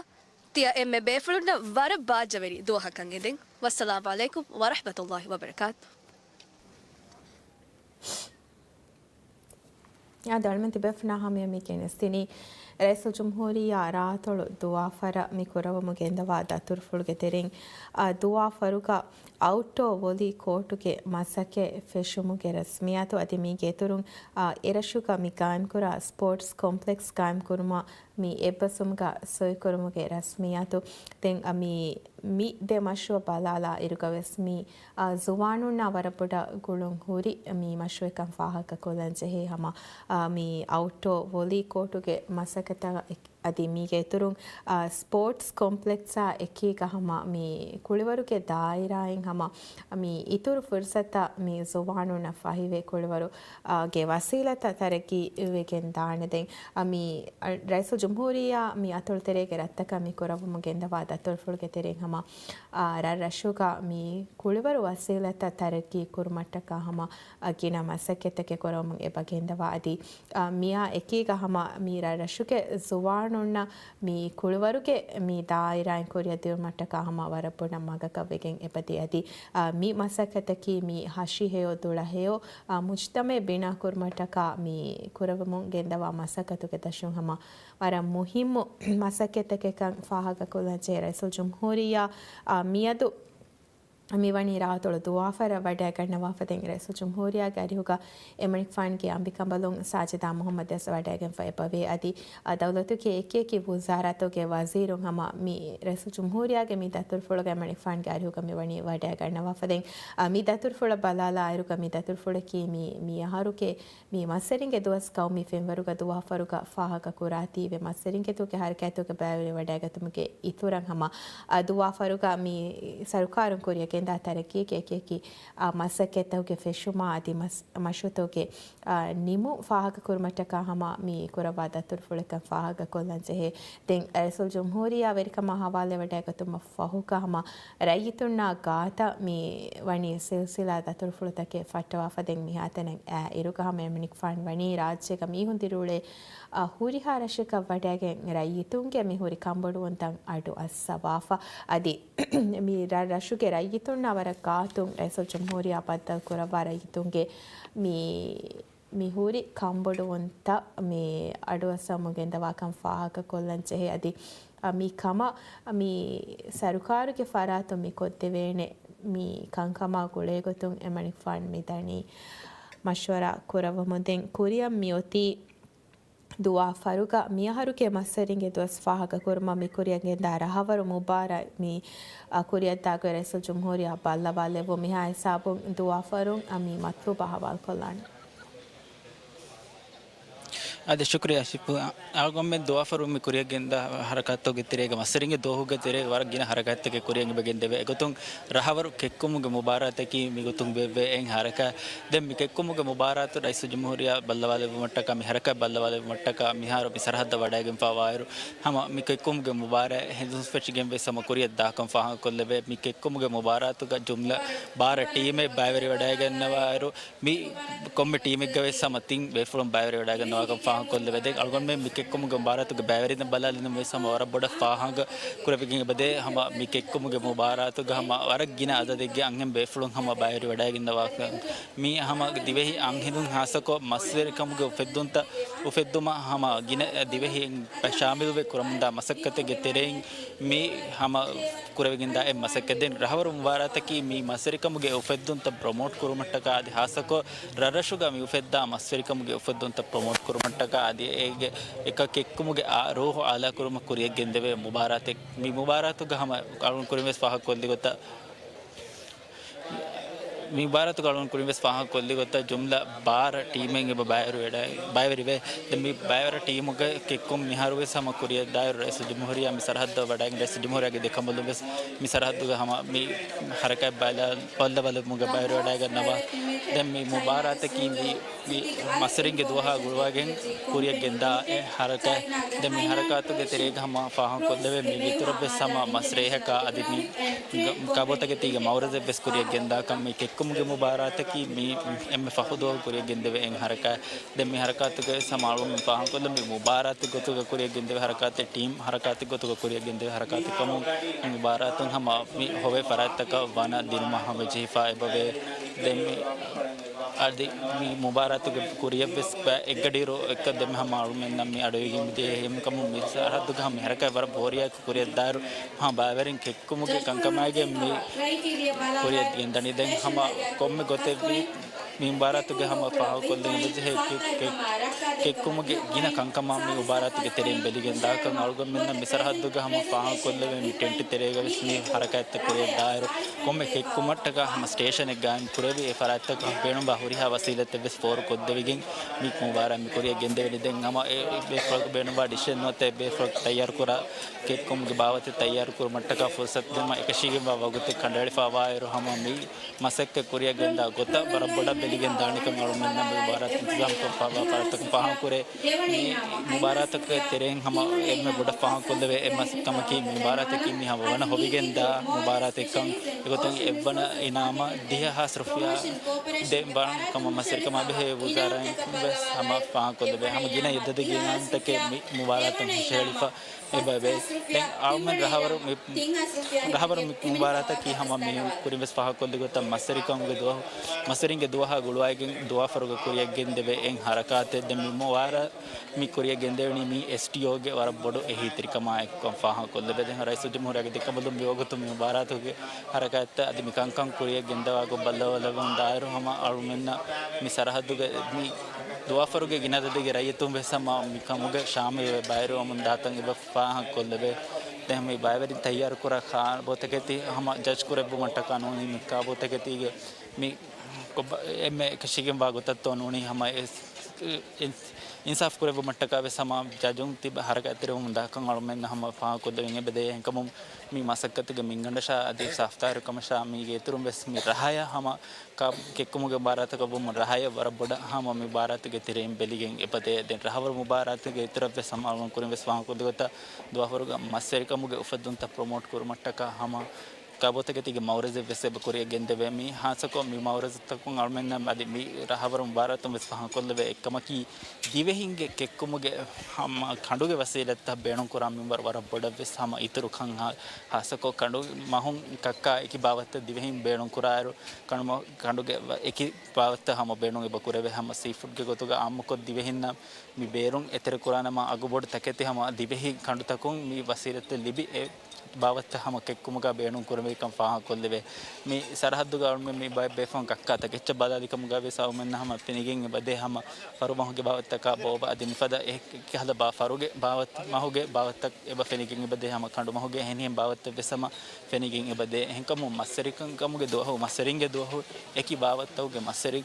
ތިޔަ އެންމެ ބޭފުޅުންނަށް ވަރަށް ބާއްޖަވެރި ދުވަހަކަށް އެދެން. ވައްސަލާމް ޢަލައިކުމް ވަރަޙްމަތުﷲ ވަބަރަކާތު. އާދެ، އަޅުމެން ތިބޭފުޅުންނާ ހަމަޔަށް މި ގެނެސްދިނީ، ރައީސުލްޖުމްހޫރިއްޔާ ރާއަތޮޅު ދުވާފަރަށް މި ކުރައްވަމުން ގެންދަވާ ދަތުރުފުޅުގެ ތެރެއިން، އާ، ދުވާފަރުގަ އައުޓްޑޯ ވޮލީ ކޯޓުގެ މަސައްކަތް ފެށުމުގެ ރަސްމިއްޔާތު އަދި މީގެ އިތުރުން، އާ، އެރަށުގަ މި ޤާއިމްކުރާ ސްޕޯޓްސް ކޮމްޕްލެކްސް ޤާއިމްކުރުމަށް މި އެއްބަސްވުމުގަ ސޮއިކުރުމުގެ ރަސްމިއްޔާތު. ދެން، އަ، މި، މި ދެ މަޝްރޫޢަށް ބަލާލާ އިރުގަވެސް މި، އަ، ޒުވާނުންނާ ވަރަށް ބޮޑަށް ގުޅުން ހުރި މި މަޝްރޫޢެއްކަން ފާހަގަކޮށްލަން ޖެހޭ ހަމަ، އަ، މި އައުޓްޑޯ ވޮލީ ކޯޓުގެ މަސައްކަތަށް އެ-، އަދި މީގެ އިތުރުން، އަ، ސްޕޯޓްސް ކޮމްޕްލެކްސާ އެކީގަ ހަމަ މި ކުޅިވަރުގެ ދާއިރާއިން ހަމަ މި އިތުރު ފުރުސަތައް މި ޒުވާނުންނަށް ފަހިވެ ކުޅިވަރު އާ، ގެ ވަސީލަތްތައް ތަރައްގީ ވެގެން ދާނެ. ދެން، އާ، މި، އާ، ރައީސުލްޖުމްހޫރިއްޔާ މި އަތޮޅުތެރޭގެ ރަށްތަކަށް މި ކުރައްވަމުން ގެންދަވާ ދަތުރުފުޅުގެ ތެރެއިން ހަމަ، އާ، ރަށްރަށުގަ މި ކުޅިވަރު ވަސީލަތްތައް ތަރައްގީ ކުރުމަށްޓަކާ ހަމަ، އާ، ގިނަ މަސައްކަތްތަކެއް ކުރައްވަމުން އެބަ ގެންދަވާ. އަދި، އާ، މިއާ އެކީގަ ހަމަ މި ރަށްރަށުގެ ޒުވާނުންނަށް މި ކުޅިވަރުގެ މި ދާއިރާއިން ކުރިއަށް ދިއުމަށްޓަކާ ހަމަ ވަރަށް ބޮޑަށް މަގަކަށް ވެގެން އެބަދޭ. އަދި، އާ، މި މަސައްކަތަކީ މި ހަށި ހެޔޮ ދުޅަ ހެޔޮ، އާ، މުޖްތަމަޢެއް ބިނާ ކުރުމަށްޓަކާ މި ކުރައްވަމުން ގެންދަވާ މަސައްކަތުގެ ދަށުން ހަމަ ވަރަށް މުހިއްމު މަސައްކަތްތަކެއްކަން ފާހަގަކޮށްލަން ޖެހޭ. ރައީސުލްޖުމްހޫރިއްޔާ، އާ، މިއަދު މިވަނީ ރާއަތޮޅު ދުވާފަރަށް ވަޑައިގަންނަވާފަ. ދެން ރައީސުލްޖުމްހޫރިއްޔާގެ އަރިހުގަ އެމަނިކުފާނުގެ އަނބިކަނބަލުން ސާޖިދާ މުޙައްމަދު ވެސް ވަޑައިގެންފަ އެބަވޭ. އަދި، އަ، ދައުލަތުގެ އެކިއެކި ވުޒާރާތުގެ ވަޒީރުން ހަމަ މި ރައީސުލްޖުމްހޫރިއްޔާގެ މި ދަތުރުފުޅުގަ އެމަނިކުފާނުގެ އަރިހުގަ މިވަނީ ވަޑައިގަންނަވާފަ. ދެން، އަ، މި ދަތުރުފުޅަށް ބަލާލާ އިރުގަ މި ދަތުރުފުޅަކީ މި، މި އަހަރުގެ މި މަސްވެރިންގެ ދުވަސް ޤައުމީ ފެންވަރުގަ ދުވާފަރުގަ ފާހަގަ ކުރާތީވެ މަސްވެރިންގެ ދުވަހުގެ ހަރަކާތުގެ ބައިވެރިވެވަޑައިގަތުމުގެ އިތުރަށް ހަމަ، އަ، ދުވާފަރުގަ މި ސަރުކާރުން ކުރިއަށް ގެންދާ ތަރައްގީގެ އެކިއެކި، އަ، މަސައްކަތްތަކުގެ ފެށުމާ އަދި މަސް-، މަޝްރޫޢުތަކުގެ، އަ، ނިމުން ފާހަގަ ކުރުމަށްޓަކާ ހަމަ މި ކުރައްވާ ދަތުރުފުޅެއްކަން ފާހަގަ ކޮށްލަން ޖެހޭ. ދެން ރައީސުލްޖުމްހޫރިއްޔާ ވެރިކަމާ ހަވާލުވެވަޑައިގަތުމަށް ފަހުގަ ހަމަ ރައްޔިތުންނާ ގާތަށް މި ވަނީ ސިލްސިލާ ދަތުރުފުޅުތަކެއް ފައްޓަވާފަ. ދެން މިހާތަނަށް އައި އިރުގަ ހަމަ އެމަނިކުފާނު ވަނީ ރާއްޖޭގަ މީހުން ދިރިއުޅޭ، އަ، ހުރިހާ ރަށެއްގަ ވަޑައިގެން ރައްޔިތުންގެ މި ހުރި ކަންބޮޑުވުންތައް އަޑު އައްސަވާފަ. އަދި މި ރަށް ރަށުގެ ރައްޔިތުންނާ ވަރަށް ގާތުން ރައީސުލްޖުމްހޫރިއްޔާ ބައްދަލު ކުރައްވާ ރައްޔިތުންގެ މި މި ހުރި ކަންބޮޑުވުންތައް މި އަޑުއައްސަވަމުން ގެންދަވާކަން ފާހަގަކޮށްލަން ޖެހޭ. އަދި، އަ، މި ކަމަށް މި ސަރުކާރުގެ ފަރާތުން މި ކޮށްދެވޭނެ މި ކަންކަމާ ގުޅޭގޮތުން އެމަނިކުފާނު މި ދަނީ މަޝްވަރާ ކުރައްވަމުން. ދެން ކުރިއަށް މިއޮތީ ދުވާފަރުގަ މިއަހަރުގެ މަސްވެރިންގެ ދުވަސް ފާހަގަކުރުމަށް މި ކުރިއަށް ގެންދާ ރަހަވަރު މުބާރާތް މި، އަ، ކުރިއަށްދާ ގޮތް ރައީސުލްޖުމްހޫރިއްޔާ ބައްލަވާލެއްވުން. މިހާ ހިސާބުން ދުވާފަރުން، އަ، މި މަތްލޫބާ ހަވާލުކޮށްލާނެ. އާދެ، ޝުކުރިއްޔާ ޝިފު. އަޅުގަނޑުމެން ދުވާފަރު މި ކުރިއަށް ގެންދާ ހަރަކާތްތަކުގެ ތެރޭގަ މަސްވެރިންގެ ދުވަހުގެ ތެރޭގަ ވަރަށް ގިނަ ހަރަކާތްތަކެއް ކުރިއަށް އެބަ ގެންދެވޭ. އެގޮތުން ރަހަވަރު ކެއްކުމުގެ މުބާރާތަކީ މިގޮތުން ވެއްވޭ. އެއިން ހަރަކާތް، ދެން މި ކެއްކުމުގެ މުބާރާތު ރައީސުލްޖުމްހޫރިއްޔާ ބައްލަވާލެއްވުމަށްޓަކާ މި ހަރަކާތް ބައްލަވާލެއްވުމަށްޓަކާ މިހާރު މި ސަރަހައްދަށް ވަޑައިގެންފާވާއިރު، ހަމަ މި ކެއްކުމުގެ މުބާރާތް ހެނދުންފެށިގެން ވެސް ހަމަ ކުރިއަށްދާކަން ފާހަގަކޮށްލެވޭ. މި ކެއްކުމުގެ މުބާރާތުގަ ޖުމްލަ ބާރަ ޓީމެއް ބައިވެރިވަޑައިގަންނަވާއިރު، މި ކޮންމެ ޓީމެއްގަ ވެސް ހަމަ ތިން ބޭފުޅުން ބައިވެރިވަޑައިގަންނަވާކަން ފާހަގަ ކޮށްލެވޭ. ދެން އަޅުގަނޑުމެން މި ކެއްކުމުގެ މުބާރާތުގެ ބައިވެރިން ބަލާލިނަމަ ވެސް ހަމަ ވަރަށް ބޮޑަށް ފާހަގަ ކުރެވިގެން އެބަދޭ. ހަމަ މި ކެއްކުމުގެ މުބާރާތުގަ ހަމަ ވަރަށް ގިނަ އަދަދެއްގެ އަންހެން ބޭފުޅުން ހަމަ ބައިވެރިވެވަޑައިގެންނަވާ. މީ ހަމަ ދިވެހި އަންހެނުން ހާއްސަކޮށް މަސްވެރިކަމުގެ އުފެއްދުންތައް އުފެއްދުމަށް ހަމަ ގިނަ ދިވެހި ޝާމިލުވެ ކުރަމުންދާ މަސައްކަތެއްގެ ތެރެއިން މި ހަމަ ކުރެވިގެންދާ އެއް މަސައްކަތް. ދެން ރަހަވަރު މުބާރާތަކީ މި މަސްވެރިކަމުގެ އުފެއްދުންތައް ޕްރޮމޯޓް ކުރުމަށްޓަކާ އަދި ހާއްސަކޮށް ރަށްރަށުގަ މި އުފެއްދާ މަސްވެރިކަމުގެ އުފެއްދުންތައް ޕްރޮމޯޓް ކުރުމަށްޓަކާ އަދި އޭގެ އެކަ ކެއްކުމުގެ އާ ރޫހު އާލާ ކުރުމަށް ކުރިއަށް ގެންދެވޭ މުބާރާތެއް. މި މުބާރާތުގަ ހަމަ އަޅުން ކުރިން ވެސް ފާހަގަކޮށްލި ގޮތަށް، މި މުބާރާތުގަ އަޅުން ކުރިން ވެސް ފާހަގަކޮށްލި ގޮތަށް ޖުމްލަ ބާރަ ޓީމެއް އެބަ ބައިވެރިވެ، ބައިވެރިވޭ. ދެން މި ބައިވެރި ޓީމުގެ ކެއްކުން މިހާރު ވެސް ހަމަ ކުރިއަށް ދާއިރު ރައީސުލްޖުމްހޫރިއްޔާ މި ސަރަހައްދަށް ވަޑައިގެން ރައީސުލްޖުމްހޫރިއްޔާގެ ދެކަނބަލުން ވެސް މި ސަރަހައްދުގަ ހަމަ މި ހަރަކާތް ބައްލަ-، ބައްލަވާލުމުގަ ބައިވެރިވަޑައިގަންނަވާ. ދެން މި މުބާރާތަކީ މި މި މަސްވެރިންގެ ދުވަހާ ގުޅުވައިގެން ކުރިއަށް ގެންދާ އެއް ހަރަކާތް. ދެން މި ހަރަކާތުގެ ތެރޭގަ ހަމަ ފާހަގަކޮށްލެވޭ މި އިތުރަށް ވެސް ހަމަ މަސްރޭހަކާ އަދި މި ކާބޯތަކެތީގެ މައުރަޒެއް ވެސް ކުރިއަށް ގެންދާކަން މި ކެއްކުމުގެ މުބާރާތަކީ މި އެންމެ ފަހު ދުވަހު ކުރިއަށް ގެންދެވޭ އެއް ހަރަކާތް. ދެން މި ހަރަކާތުގެ ވެސް ހަމަ އަޅުގަނޑު ފާހަގަކޮށްލަން މި މުބާރާތެއް ގޮތުގަ ކުރިއަށް ގެންދެވޭ ހަރަކާތެއް، ޓީމް ހަރަކާތެއް ގޮތުގަ ކުރިއަށް ގެންދެވޭ ހަރަކާތެއް ކަމުން މި މުބާރާތުން ހަމަ މި ހޮވޭ ފަރާތްތަކަށް ވަނަ ދިނުމަށް ހަމަޖެހިފަ އެބަވޭ. ދެން މި އަދި މި މުބާރާތުގެ ކުރިއަށްވެސް ބަ-، އެއްގަޑިއިރު އެއްކަ ދެން ހަމަ އަޅުމެންނަށް މި އަޑުއިވިގެން މިދިޔަ އެހެންކަމުން މި ސަރަހައްދުގަ ހަމަ މި ހަރަކާތް ވަރަށް ބޯރިއާއެކު ކުރިއަށްދާއިރު ހަމަ ބައިވެރިން ކެއްކުމުގެ ކަންކަމާއިގެން މި ކުރިއަށް ގެންދަނީ. ދެން ހަމަ ކޮންމެ ގޮތެއްވީ މި މުބާރާތުގެ ހަމަ ފާހަގަކޮށްލެވި ނުޖެހޭ ކެ-، ކެ-، ކެއްކުމުގެ ގިނަ ކަންކަމާ މި މުބާރާތުގެ ތެރެއިން ބެލިގެން ދާކަން އަޅުގަނޑުމެންނަށް މި ސަރަހައްދުގަ ހަމަ ފާހަގަކޮށްލެވޭ މި ޓެންޓް ތެރޭގަ ވެސް މި ހަރަކާތްތައް ކުރިއަށް ދާއިރު ކޮންމެ ކެއްކުމަށްޓަކާ ހަމަ ސްޓޭޝަނެއް ގާއިމް ކުރެވި އެ ފަރާތްތަކަށް ބޭނުންވާ ހުރިހާ ވަސީލަތެއް ވެސް ފޯރުކޮށްދެވިގެން މި މުބާރާތް މި ކުރިއަށް ގެންދެވެނީ. ދެން ހަމަ އެ ބޭފުޅަކު ބޭނުންވާ ޑިސިޝަން ނުވަތަ އެ ބޭފުޅަކު ތައްޔާރުކުރާ ކެއްކުމުގެ ބާވަތެއް ތައްޔާރު ކުރުމަށްޓަކާ ފުރުސަތު ދިނުމަށް އެކަށީގެންވާ ވަގުތެއް ކަނޑައެޅިފައިވާއިރު ހަމަ މި މަސައްކަތް ކުރިއަށް ގެންދާ ގޮތަށް ވަރަށް ބޮޑަށް ބެލިގެން ދާނެކަން އަޅުމެންނަށް މި މުބާރާތް އިންތިޒާމްކޮށްފައިވާ ފަރާތްތަކުން ފާހަގަކުރޭ. މި މުބާރާތަކުގެ ތެރެއިން ހަމަ އެންމެ ބޮޑަށް ފާހަގަކޮށްލެވޭ އެއް މަސައްކަތަކީ މި މުބާރާތަކީ މި ހަމަ ވަނަ ހޮވިގެން ދާ މުބާރާތެއްކަން. އެގޮތުން އެއްވަނަ އިނާމަށް ދިހަ ހާސް ރުފިޔާ ދޭން ބާން ކަމަށް މަސްވެރިކަމާ ބެހޭ ވުޒާރާއިން ވެސް ހަމަ ފާހަގަކޮށްލެވޭ. ހަމަ ގިނަ އެއްދަދެއްގެ އިނާމްތަކެއް މި މުބާރާތުން ހުށަހެޅިފަ އެބަވޭ. ދެން އަޅުމެން ރަހަވަރު މި، ރަހަވަރު މި މުބާރާތަކީ ހަމަ މި ކުރިން ވެސް ފާހަގަކޮށްލި ގޮތަށް މަސްވެރިކަމުގެ ދުވަހު، މަސްވެރިންގެ ދުވަހާ ގުޅުވައިގެން ދުވާފަރުގަ ކުރިއަށް ގެންދެވޭ އެއް ހަރަކާތެއް. ދެން މި މުބާރާ މި ކުރިއަށް ގެންދެވެނީ މީ އެސްޓީއޯގެ ވަރަށް ބޮޑު އެހީތެރިކަމާއެކުކަން ފާހަގަކޮށްލެވޭ. ދެން ރައީސުލްޖުމްހޫރިއްޔާގެ ދެކަނބަލުން މިވަގުތު މި މުބާރާތުގެ ހަރަކާތްތައް އަދި މި ކަންކަން ކުރިއަށް ގެންދަވާ ގޮތް ބައްލަވާލެވުން ދާއިރު ހަމަ އަޅުމެންނަށް މި ސަރަހައްދުގެ މި ދުވާފަރުގެ ގިނަ އަދަދެއްގެ ރައްޔިތުން ވެސް ހަމަ މި ކަމުގެ ޝާމިލުވެ ބައިވެރިވަމުން ދާތަން އެބަ ފާހަގަކޮށްލެވޭ. ދެން މި ބައިވެރިން ތައްޔާރުކުރާ ކާބޯތަކެތި ހަމަ ޖަޖް ކުރެއްވުމަށްޓަކާ ނޫނީ މި ކާބޯތަކެތީގެ މި ކޮބަ-، އެންމެ އެކަށީގެންވާ ގޮތަށްތޯ ނޫނީ ހަމަ އެ-، އިން-، އިންސާފް ކުރެއްވުމަށްޓަކާ ވެސް ހަމަ ޖަޖުން ތިބަ ހަރަކާތްތެރިވަމުން ދާކަން އަޅުމެންނަށް ހަމަ ފާހަގަކޮށްލެވެން އެބަދޭ. އެހެންކަމުން މި މަސައްކަތުގެ މިންގަނޑަށާ އަދި ސާފްތާހިރުކަމަށާ މީގެ އިތުރުން ވެސް މި ރަހަޔަށް ހަމަ ކާ-، ކެއްކުމުގެ މުބާރާތަކަށް ވުމުން ރަހަޔަށް ވަރަށް ބޮޑަށް ހަމަ މި މުބާރާތުގެ ތެރެއިން ބެލިގެން އެބަދޭ. ދެން ރަހަވަރު މުބާރާތުގެ އިތުރަށް ވެސް ހަމަ އަޅުގަނޑު ކުރިން ވެސް ފާހަގަކޮށްލި ގޮތަށް ދުވާފަރުގަ މަސްވެރިކަމުގެ އުފެއްދުންތައް ޕްރޮމޯޓް ކުރުމަށްޓަކާ ހަމަ ކާބޯތަކެތީގެ މައުރަޒެއް ވެސް އެބަ ކުރިއަށް ގެންދެވޭ. މި ހާއްސަކޮށް މި މައުރަޒުތަކުން އަޅުމެންނަށް އަދި މި ރަހަވަރު މުބާރާތުން ވެސް ފާހަގަކޮށްލެވޭ އެއްކަމަކީ، ދިވެހިންގެ ކެއްކުމުގެ ހަމަ ކަނޑުގެ ވަސީލަތްތައް ބޭނުންކުރާ މިންވަރު ވަރަށް ބޮޑަށް ވެސް ހަމަ އިތުރު ކަން ހާ-، ހާއްސަކޮށް ކަނޑު މަހުން ކައްކާ އެކި ބާވަތްތައް ދިވެހިން ބޭނުންކުރާއިރު، ކަނޑު މަ-، ކަނޑުގެ ވަ-، އެކި ބާވަތްތައް ހަމަ ބޭނުން އެބަ ކުރެވޭ. ހަމަ ސީފުޑްގެ ގޮތުގަ އާއްމުކޮށް ދިވެހިންނަށް މި ބޭރުން އެތެރެކުރާނަމަ އަގުބޮޑު ތަކެތި ހަމަ ދިވެހި ކަނޑުތަކުން މި ވަސީލަތެއް ލިބި އެ ބާވަތްތައް ހަމަ ކެއްކުމުގަ ބޭނުން ކުރެވޭކަން ފާހަގަކޮށްލެވޭ. މި ސަރަހައްދުގަ އަޅުމެން މި ބައެއް ބޭފުޅުން ކައްކާ ތަކެއްޗަށް ބަލާލި ކަމުގަ ވެސް އަޅުމެންނަށް ހަމަ ފެނިގެން އެބަދޭ ހަމަ ފަރު މަހުގެ ބާވަތްތަކާ ބޯބަ އަދި މިފަދަ އެ ކިހަލަ ބާ ފަރުގެ ބާވަތް މަހުގެ ބާވަތްތައް އެބަ ފެނިގެން އެބަދޭ ހަމަ ކަނޑު މަހުގެ އެހެނިހެން ބާވަތްތައް ވެސް ހަމަ ފެނިގެން އެބަދޭ. އެހެންކަމުން މަސްވެރިކަން ކަމުގެ ދުވަހު މަސްވެރިންގެ ދުވަހު އެކި ބާވަތްތަކުގެ މަސްވެރި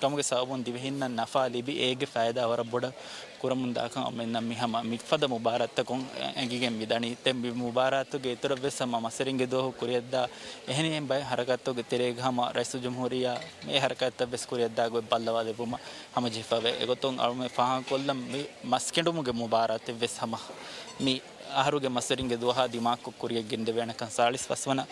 ކަމުގެ ސަބަބުން ދިވެހިންނަށް ނަފާ ލިބި، އޭގެ ފައިދާ ވަރަށް ބޮޑަށް ކުރަމުން ދާކަން އަޅުމެންނަށް މި ހަމަ މިފަދަ މުބާރާތްތަކުން އެނގިގެން މިދަނީ. ދެން މި މުބާރާތުގެ އިތުރަށް ވެސް ހަމަ މަސްވެރިންގެ ދުވަހު ކުރިއަށްދާ އެހެނިހެން ބައެއް ހަރަކާތްތަކުގެ ތެރޭގަ ހަމަ ރައީސުލްޖުމްހޫރިއްޔާ އެ ހަރަކާތްތައް ވެސް ކުރިއަށްދާ ގޮތް ބައްލަވާލެއްވުމަށް ހަމަޖެހިފަވޭ. އެގޮތުން އަޅުމެން ފާހަގަކޮށްލަން މި މަސްކެނޑުމުގެ މުބާރާތެއް ވެސް ހަމަ މި އަހަރުގެ މަސްވެރިންގެ ދުވަހާ ދިމާކޮށް ކުރިޔަށް ގެންދެވޭނެކަން ސާޅީސް ފަސްވަނަ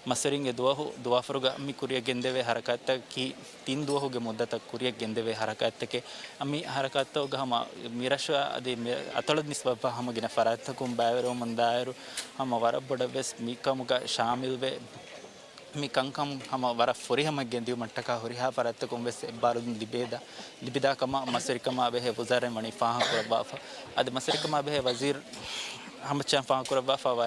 މަސްވެރިންގެ ދުވަހު ދުވާފަރުގަ މި ކުރިޔަށް ގެންދެވޭ ހަރަކާތްތަކަކީ ތިން ދުވަހުގެ މުއްދަތަށް ކުރިޔަށް ގެންދެވޭ ހަރަކާތްތަކެއް. މި ހަރަކާތްތަކުގަ ހަމަ މިރަށަށް އަދި މި އަތޮޅަށް ނިސްބަތްވާ ހަމަ ގިނަ ފަރާތްތަކުން ބައިވެރިވަމުން ދާއިރު ހަމަ ވަރަށް ބޮޑަށް ވެސް މި ކަމުގަ ޝާމިލްވެ، މި ކަންކަން ހަމަ ވަރަށް ފުރިހަމަ ގެންދިއުމަށްޓަކާ ހުރިހާ ފަރާތްތަކުން ވެސް އެއްބާރުލުން ލިބޭދާ، ލިބިދާ ކަމަށް މަސްވެރިކަމާ ބެހޭ ވުޒާރައިން ވަނީ ފާހަގަކުރައްވާފަ. އަދި މަސްވެރިކަމާ ބެހޭ ވަޒީރު އަޙްމަދު ޝާމް ފާހަގަކުރައްވާފައިވާ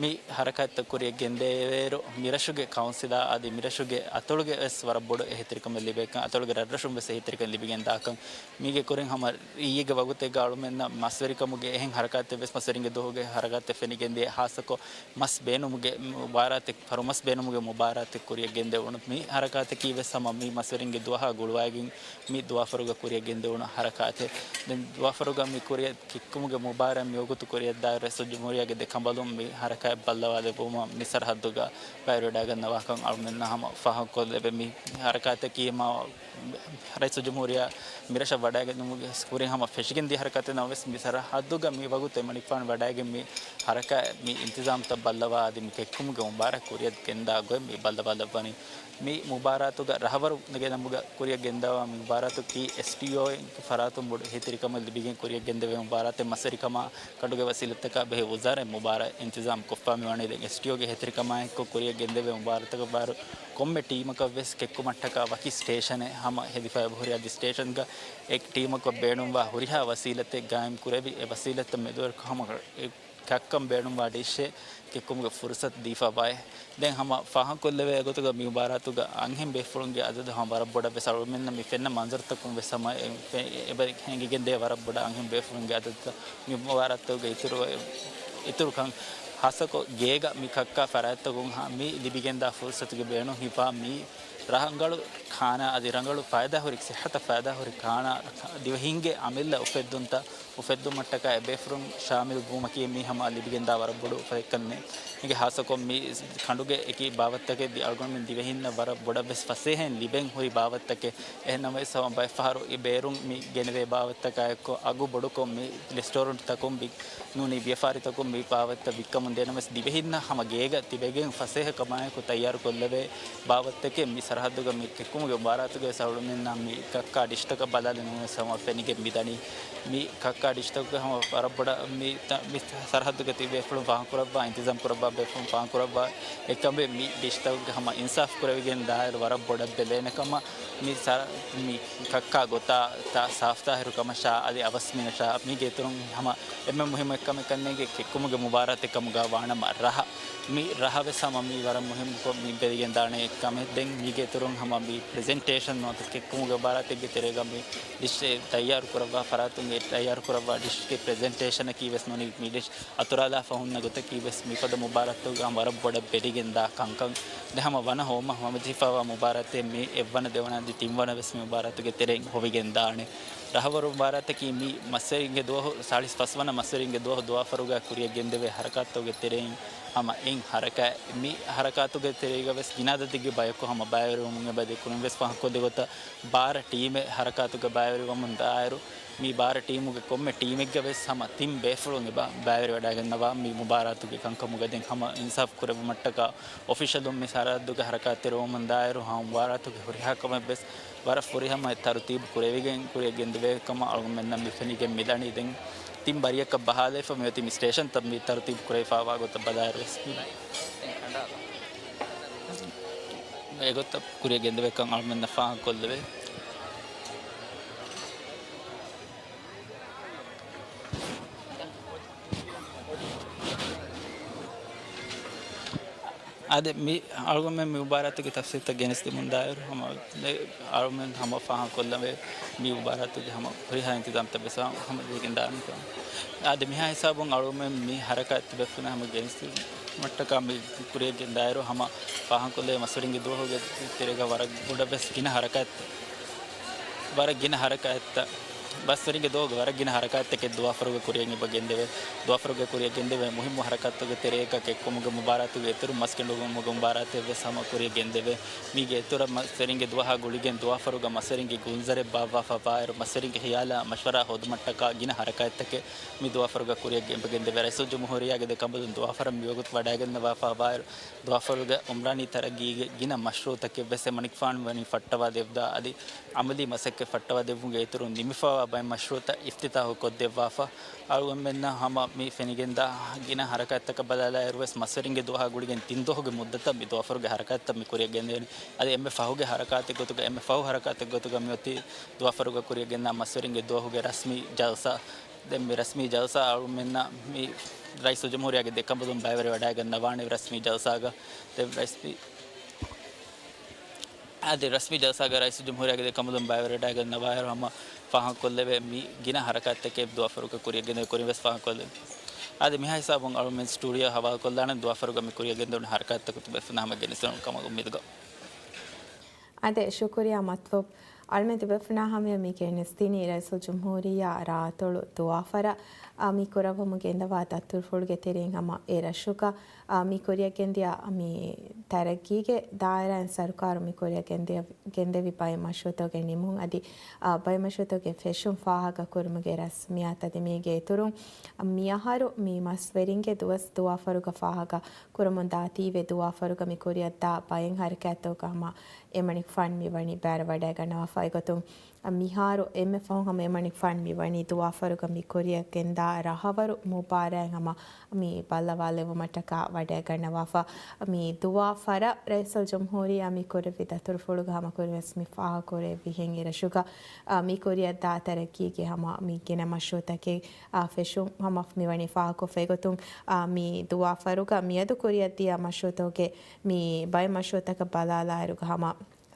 މި ހަރަކާތްތައް ކުރިޔަށް ގެންދެވޭއިރު، މިރަށުގެ ކައުންސިލާ އަދި މިރަށުގެ އަތޮޅުގެ ވެސް ވަރަށް ބޮޑު އެހީތެރިކަމެއް ލިބޭކަން، އަތޮޅުގެ ރަށްރަށުން ވެސް އެހީތެރިކަން ލިބިގެން ދާކަން. މީގެ ކުރިން ހަމަ އިއްޔެގެ ވަގުތެއްގަ އަޅުމެންނަށް މަސްވެރިކަމުގެ އެހެން ހަރަކާތެއް ވެސް މަސްވެރިންގެ ދުވަހުގެ ހަރަކާތެއް ފެނިގެންދިޔަ، ހާއްސަކޮށް މަސް ބޭނުމުގެ މުބާރާތެއް، ފަރުމަސް ބޭނުމުގެ މުބާރާތެއް ކުރިޔަށް ގެންދެވުނު. މި ހަރަކާތަކީ ވެސް ހަމަ މި މަސްވެރިންގެ ދުވަހާ ގުޅުވައިގެން މި ދުވާފަރުގަ ކުރިޔަށް ގެންދެވުނު ހަރަކާތެއް. ދެން ދުވާފަރުގަ މި ކުރިޔަށް ކެއްކުމުގެ މުބާރާތް މިވަގުތު ކުރިޔަށް ދާއިރު ރައީސުލްޖުމްހޫރިއްޔާގެ ދެ ކަނބަލުން މި ހަރަކާތް ބައްލަވާލެއްވުމަށް މި ސަރަހައްދުގަ ބައިވެރިވެވަޑައިގަންނަވާކަން އަޅުމެންނަށް ހަމަ ފާހަގަކޮށްލެވޭ. މި ހަރަކާތަކީ މާ ރައީސުލްޖުމްހޫރިއްޔާ މިރަށަށް ވަޑައިގެންނުމުގެ ކުރިން ހަމަ ފެށިގެންދިޔަ ހަރަކާތެއް ނަމަވެސް، މި ސަރަހައްދުގަ މި ވަގުތު އެމަނިކުފާނު ވަޑައިގެން މި ހަރަކާތް މި އިންތިޒާމްތައް ބައްލަވާ އަދި މި ކެއްކުމުގެ މުބާރާތް ކުރިޔަށް ގެންދާ ގޮތް މި ބައްލަވާލައްވަނީ. މި މުބާރާތުގަ ރަހަވަރުގެ ނަމުގަ ކުރިޔަށް ގެންދަވާ މި މުބާރާތުގައި އެސްޓީއޯއިންގެ ފަރާތުން ބޮޑު އެހީތެރިކަމެއް ލިބިގެން ކުރިޔަށް ގެންދެވޭ މުބާރާތެއް މަސްވެރިކަމާ ކަނޑުގެ ވަސީލަތްތަކާ ބެހޭ ވުޒާރައިން މުބާރާތް އިންތިޒާމް ކޮށްފާ މިވަނީ. ދެން އެސްޓީއޯގެ އެހީތެރިކަމާއެއްކޮށް ކުރިޔަށް ގެންދެވޭ މުބާރާތަކަށް ބާރު ކޮންމެ ޓީމަކަށް ވެސް ކެއްކުމަށްޓަކާ ވަކި ސްޓޭޝަނެއް ހަމަ ހެދިފައި ހުރި. އަދި ސްޓޭޝަންގަ އެ ޓީމަކަށް ބޭނުންވާ ހުރިހާ ވަސީލަތެއް ގާއިމް ކުރެވި، އެ ވަސީލަތްތައް މެދުވެރިކޮށް ހަމަ ކައްކަން ބޭނުންވާ ޑިޝެއް ކެއްކުމުގެ ފުރުސަތު ދީފަވާއި. ދެން ހަމަ ފާހަގަކޮށްލެވޭ ގޮތުގަ މި މުބާރާތުގަ އަންހެން ބޭފުޅުންގެ އަދަދު ހަމަ ވަރަށް ބޮޑަށް ވެސް އަޅުމެންނަށް މި ފެންނަ މަންޒަރުތަކުން ވެސް ހަމަ އެ، އެ، އެބަ ހެނގިގެންދޭ ވަރަށް ބޮޑަށް އަންހެން ބޭފުޅުންގެ އަދަދުތައް މި މުބާރާތުގަ އިތުރު، އިތުރުކަން ހާއްސަކޮށް ގޭގަ މި ކައްކާ ފަރާތްތަކުން ހަ-، މި ލިބިގެންދާ ފުރުސަތުގެ ބޭނުން ހިފާ މި ރަނގަޅު ކާނާ އަދި ރަނގަޅު ފައިދާހުރި، ސިއްހަތަށް ފައިދާހުރި ކާނާ ދިވެހިންގެ އަމިއްލަ އުފެއްދުންތައް އުފެއްދުމަށްޓަކާ އެބޭފުޅުން ޝާމިލް ވުމަކީ މީ ހަމަ ލިބިގެންދާ ވަރަށް ބޮޑު އުފަލެއްކަން އެނގޭ. ހާއްސަކޮށް މި ކަނޑުގެ އެކި ބާވަތްތަކެއް ދި އަޅުގަނޑުމެން ދިވެހިންނަށް ވަރަށް ބޮޑަށް ވެސް ފަސޭހައިން ލިބެން ހުރި ބާވަތްތަކެއް. އެހެން ނަމަވެސް ހަމަ ބައެއް ފަހަރު އެ ބޭރުން މި ގެނެވޭ ބާވަތްތަކާއެއްކޮށް އަގު ބޮޑުކޮށް މި ރެސްޓޯރެންޓްތަކުން ބި ނޫނީ ވިޔަފާރިތަކުން މި ބާވަތްތައް ވިއްކަމުން ދޭނަމަވެސް ދިވެހިންނަށް ހަމަ ގޭގަ ތިބެގެން ފަސޭހަ ކަމާއެކު ތައްޔާރުކޮށްލެވޭ ބާވަތްތަކެއް މި ސަރަހައްދުގަ މި ކެއްކުމުގެ މުބާރާތުގައި އަޅުމެންނަށް މި ކައްކާ ޑިޝްތަކަށް ބަލާލެވުނު ހަމަ ފެނިގެން މިދަނީ. މި ކައްކާ ޑިޝްތަކުގެ ހަމަ ވަރަށް ބޮޑަށް މި ތަ-، މި ސަރަހައްދުގަ ތިބި ބޭފުޅުން ފާހަގަކުރައްވާ، އިންތިޒާމް ކުރައްވާ ބޭފުޅުން ފާހަގަކުރައްވާ އެކަމެއް މި ޑިޝްތަކުގެ ހަމަ އިންސާފް ކުރެވިގެން ދާއިރު ވަރަށް ބޮޑަށް ބެލޭނެ ކަމަށް މި ސަ-، މި ކައްކާ ގޮތާ ތާ ސާފްތާހިރު ކަމަށާ އަދި އަވަސް މިނަށާ މީގެ އިތުރުން ހަމަ އެންމެ މުހިއްމު އެއްކަމެއް ކަންނޭނގެ ކެއްކުމުގެ މުބާރާތެއް ކަމުގަ ވާނަމަ ރަހަ. މި ރަހަ ވެސް ހަމަ މީ ވަރަށް މުހިއްމުކޮށް މި ބެލިގެން ދާނެ އެއްކަމެއް. ދެން މީގެ އިތުރުން ހަމަ މި ޕްރެޒެންޓޭޝަން ނުވަތަ ކެއްކުމުގެ މުބާރާތެއްގެ ތެރޭގަ މި ޑިޝް ތައްޔާރު ކުރައްވާ ފަރާތުން އެ ތައްޔާރު ކުރައްވާ ޑިޝްގެ ޕްރެޒެންޓޭޝަނަކީ ވެސް ނޫނީ މި ޑިޝް އަތުރާލާފަ ހުންނަ ގޮތަކީ ވެސް މިފަދަ މުބާރާތުގަ ވަރަށް ބޮޑަށް ބެލިގެން ދާ ކަންކަން. ދެ ހަމަ ވަނަ ހޯމަ ހަމަޖެހިފައިވާ މުބާރާތެއް މި އެއްވަނަ ދެވަނަ އަދި ތިންވަނަ ވެސް މި މުބާރާތުގެ ތެރެއިން ހޮވިގެން ދާނެ. ރަހަވަރު މުބާރާތަކީ މި މަސްވެރިންގެ ދުވަހު، ސާޅީސް ފަސްވަނަ މަސްވެރިންގެ ދުވަހު ދުވާފަރުގަ ކުރިޔަށް ގެންދެވޭ ހަރަކާތްތަކުގެ ތެރެއިން ހަމަ އެއް ހަރަކާތް. މި ހަރަކާތުގެ ތެރޭގަ ވެސް ގިނަ އަދަދެއްގެ ބަޔަކު ހަމަ ބައިވެރިވަމުން އެބަ ދެ ކުރިން ވެސް ފާހަގަކޮށްލި ގޮތަށް ބާރަ ޓީމެއް ހަރަކާތުގަ ބައިވެރިވަމުން ދާއިރު، މި ބާރަ ޓީމުގެ ކޮންމެ ޓީމެއްގަ ވެސް ހަމަ ތިން ބޭފުޅުން އެބަ ބައިވެރިވަޑައިގަންނަވާ މި މުބާރާތުގެ ކަންކަމުގަ ދެން ހަމަ އިންސާފް ކުރެއްވުމަށްޓަކާ އޮފިޝަލުން މި ސަރަހައްދުގެ ހަރަކާތް ތެރެވަމުން ދާއިރު ހަމަ މުބާރާތުގެ ހުރިހާ ކަމެއް ވެސް ވަރަށް ފުރިހަމަ ތަރުތީބު ކުރެވިގެން ކުރިޔަށް ގެންދެވޭ ކަމަށް އަޅުގަނޑުމެންނަށް މި ފެނިގެން މިދަނީ. ދެން ތިން ބަރިއަކަށް ބަހާލައިފަ މިއޮތީ މި ސްޓޭޝަންތައް މި ތަރުތީބު ކުރެވިފައިވާ ގޮތަށް ބަލާއިރު ވެސް އެގޮތަށް ކުރިޔަށް ގެންދެވޭކަން އަޅުމެންނަށް ފާހަގަކޮށްލެވޭ. އާދެ، މި އަޅުގަނޑުމެން މި މުބާރާތުގެ ތަފްސީލްތައް ގެނެސްދެމުން ދާއިރު ހަމަ އަޅުމެން ހަމަ ފާހަގަކޮށްލަންވޭ މި މުބާރާތުގެ ހަމަ ހުރިހާ އިންތިޒާމްތައް ވެސް ހަމަ ދެގެން ދާނެ ކަމަށް. އާދެ، މިހާ ހިސާބުން އަޅުގަނޑުމެން މި ހަރަކާތް ތިބޭފުޅުން ހަމަ ގެނެސްދިނުމަށްޓަކާ މި ކުރިޔަށް ގެންދާއިރު ހަމަ ފާހަގަކޮށްލެވޭ މަސްވެރިންގެ ދުވަހުގެ ތެރޭގަ ވަރަށް ބޮޑަށް ވެސް ގިނަ ހަރަކާތް، ވަރަށް ގިނަ ހަރަކާތްތައް މަސްވެރިންގެ ދުވަހުގެ ވަރަށް ގިނަ ހަރަކާތްތަކެއް ދުވާފަރުގަ ކުރިއަށް އެބަ ގެންދެވޭ. ދުވާފަރުގަ ކުރިއަށް ގެންދެވޭ މުހިއްމު ހަރަކާތްތަކުގެ ތެރެއަކަށް ކެއްކުމުގެ މުބާރާތުގެ އިތުރުން މަސް ކެނޑުމުގެ މުބާރާތެއް ވެސް ހަމަ ކުރިއަށް ގެންދެވޭ. މީގެ އިތުރަށް މަސްވެރިންގެ ދުވަހާ ގުޅިގެން ދުވާފަރުގަ މަސްވެރިންގެ ގުންޒަރެއް ބާއްވާފަ ވާއިރު، މަސްވެރިންގެ ޚިޔާލާ މަޝްވަރާ ހޯދުމަށްޓަކާ ގިނަ ހަރަކާތްތަކެއް މި ދުވާފަރުގަ ކުރިއަށް އެބަ ގެންދެވޭ. ރައީސުލް ޖުމްހޫރިއްޔާގެ ދެކަނބަލުން ދުވާފަރަށް މިވަގުތު ވަޑައިގަންނަވާފަ ވާއިރު، ދުވާފަރުގެ އުމްރާނީ ތަރައްގީގެ ގިނަ މަޝްރޫއުތަކެއް ވެސް އެމަނިކުފާނު ވަނީ ފައްޓަވާ ދެއްވާ އަދި އަމަލީ މަސައްކަތް ފައްޓަވާ ދެއްވުމުގެ އިތުރުން ނިމިފަވާ ބައެއް މަޝްރޫއުތައް އިފްތިތާހު ކޮށްދެއްވާފަ. އަޅުގަނޑުމެންނަށް ހަމަ މި ފެނިގެންދާ ގިނަ ހަރަކާތްތަކަށް ބަލާލާއިރު ވެސް މަސްވެރިންގެ ދުވަހާ ގުޅިގެން ތިން ދުވަހުގެ މުއްދަތަށް މި ދުވާފަރުގެ ހަރަކާތްތައް މި ކުރިއަށް ގެންދެވެނީ. އަދި އެންމެ ފަހުގެ ހަރަކާތެއް ގޮތުގަ، އެންމެ ފަހު ހަރަކާތެއް ގޮތުގަ މިއޮތީ ދުވާފަރުގަ ކުރިއަށް ގެންދާ މަސްވެރިންގެ ދުވަހުގެ ރަސްމީ ޖަލްސާ. ދެން މި ރަސްމީ ޖަލްސާ އަޅުމެންނަށް މި ރައީސުލްޖުމްހޫރިއްޔާގެ ދެކަނބަލުން ބައިވެރިވަޑައިގަންނަވާނެ ރަސްމީ ޖަލްސާގަ. ދެން ރަސްމީ، އަދި ރަސްމީ ޖަލްސާގަ ރައީސުލްޖުމްހޫރިއްޔާގެ ދެކަނބަލުން ބައިވެރިވަޑައިގަންނަވާއިރު ހަމަ ފާހަގަކޮށްލެވޭ މި ގިނަ ހަރަކާތްތަކެއް ދުވާފަރުގަ ކުރިއަށް ގެންދެވޭ ކުރިން ވެސް ފާހަގަކޮށްލެވޭ. އަދި މިހާ ހިސާބުން އަޅުމެން ސްޓޫޑިއޯ ހަވާލުކޮށްލާނަން ދުވާފަރުގަ މި ކުރިއަށް ގެންދެވުނު ހަރަކާތްތަކުން ތިބޭފުޅުންނާ ހަމަ ގެނެސްދިނުން ކަމަށް އުއްމީދުކޮށް. އާދެ، ޝުކުރިއްޔާ މަތްލޫބް. އަޅުމެން ތިބޭފުޅުންނާ ހަމަޔަށް މި ގެނެސްދިނީ ރައީސުލްޖުމްހޫރިއްޔާ ރާއަތޮޅު ދުވާފަރަށް، އާ، މި ކުރައްވަމުން ގެންދަވާ ދަތުރުފުޅުގެ ތެރެއިން ހަމަ އެ ރަށުގަ، އާ، މި ކުރިއަށް ގެންދިޔަ މި ތަރައްގީގެ ދާއިރާއިން ސަރުކާރު މި ކުރިއަށް ގެންދެވި، ގެންދެވި ބައެއް މަޝްރޫއުތަކުގެ ނިމުން އަދި، އާ، ބައެއް މަޝްރޫއުތަކުގެ ފެށުން ފާހަގަ ކުރުމުގެ ރަސްމިއްޔާތު އަދި މީގެ އިތުރުން މިއަހަރު މި މަސްވެރިންގެ ދުވަސް ދުވާފަރުގަ ފާހަގަ ކުރަމުން ދާތީވެ ދުވާފަރުގަ މި ކުރިއަށްދާ ބައެއް ހަރަކާތްތަކުގަ ހަމަ އެމަނިކުފާނު މިވަނީ ބައިވެރިވަޑައިގަންނަވާފަ. އެގޮތުން މިހާރު އެންމެ ފަހުން ހަމަ އެމަނިކުފާނު މިވަނީ ދުވާފަރުގަ މި ކުރިއަށް ގެންދާ ރަހަވަރު މުބާރާތް ހަމަ މި ބައްލަވާލެއްވުމަށްޓަކާ ވަޑައިގަންނަވާފަ. މި ދުވާފަރަށް ރައީސުލްޖުމްހޫރިއްޔާ މި ކުރެއްވި ދަތުރުފުޅުގަ ހަމަ ކުރިން ވެސް މި ފާހަގަކުރެއްވިހެން އެރަށުގަ، އާ، މި ކުރިއަށްދާ ތަރައްގީގެ ހަމަ މި ގިނަ މަޝްރޫއުތަކެއް، އާ، ފެށުން ހަމަ މިވަނީ ފާހަގަކޮށްފަ. އެގޮތުން، އާ، މި ދުވާފަރުގަ މިއަދު ކުރިއަށްދިޔަ މަޝްރޫއުތަކުގެ މި ބައެއް މަޝްރޫއުތަކަށް ބަލާލާއިރުގަ ހަމަ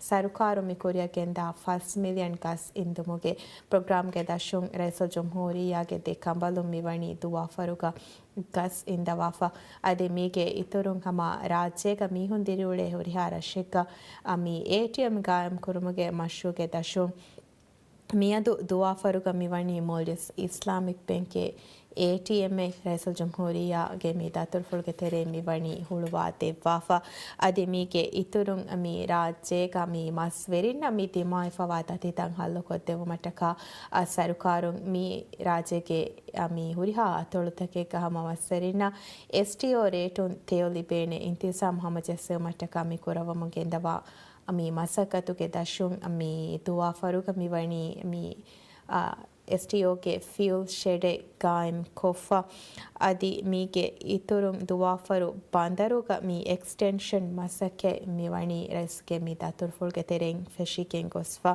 ސަރުކާރު މި ކުރިއަށް ގެންދާ ފަސް މިލިއަން ގަސް އިންދުމުގެ ޕްރޮގްރާމްގެ ދަށުން ރައީސުލްޖުމްހޫރިއްޔާގެ ދެ ކަނބަލުން މިވަނީ ދުވާފަރުގަ ގަސް އިންދަވާފަ. އަދި މީގެ އިތުރުން ހަމަ ރާއްޖޭގަ މީހުން ދިރިއުޅޭ ހުރިހާ ރަށެއްގަ މި އޭޓީއެމް ގާއިމް ކުރުމުގެ މަޝްރޫއުގެ ދަށުން މިއަދު ދުވާފަރުގަ މިވަނީ މޯލްޑިވްސް އިސްލާމިކް ބޭންކްގެ އޭޓީއެމްއެއް. ރައީސުލްޖުމްހޫރިއްޔާގެ މި ދަތުރުފުޅުގެ ތެރެއިން މިވަނީ ހުޅުވާ ދެއްވާފަ. އަދި މީގެ އިތުރުން މި ރާއްޖޭގަ މި މަސްވެރިންނަށް މި ދިމާވެފަވާ ދަތިތައް ހައްލުކޮށްދެއްވުމަށްޓަކާ، އަ، ސަރުކާރުން މި ރާއްޖޭގެ، އަ، މި ހުރިހާ އަތޮޅުތަކެއްގަ ހަމަ މަސްވެރިންނަށް އެސްޓީއޯ ރޭޓުން ތެޔޮ ލިބޭނެ އިންތިޒާމް ހަމަޖެއްސެވުމަށްޓަކާ މި ކުރައްވަމުން ގެންދަވާ މި މަސައްކަތުގެ ދަށުން މި ދުވާފަރުގަ މިވަނީ މި، އާ، އެސްޓީއޯގެ ފިއުލް ޝެޑެއް ގާއިމް ކޮށްފަ. އަދި މީގެ އިތުރުން ދުވާފަރު ބަނދަރުގަ މި އެކްސްޓެންޝަން މަސައްކަތް މިވަނީ ރައީސްގެ މި ދަތުރުފުޅުގެ ތެރެއިން ފެށިގެން ގޮސްފަ.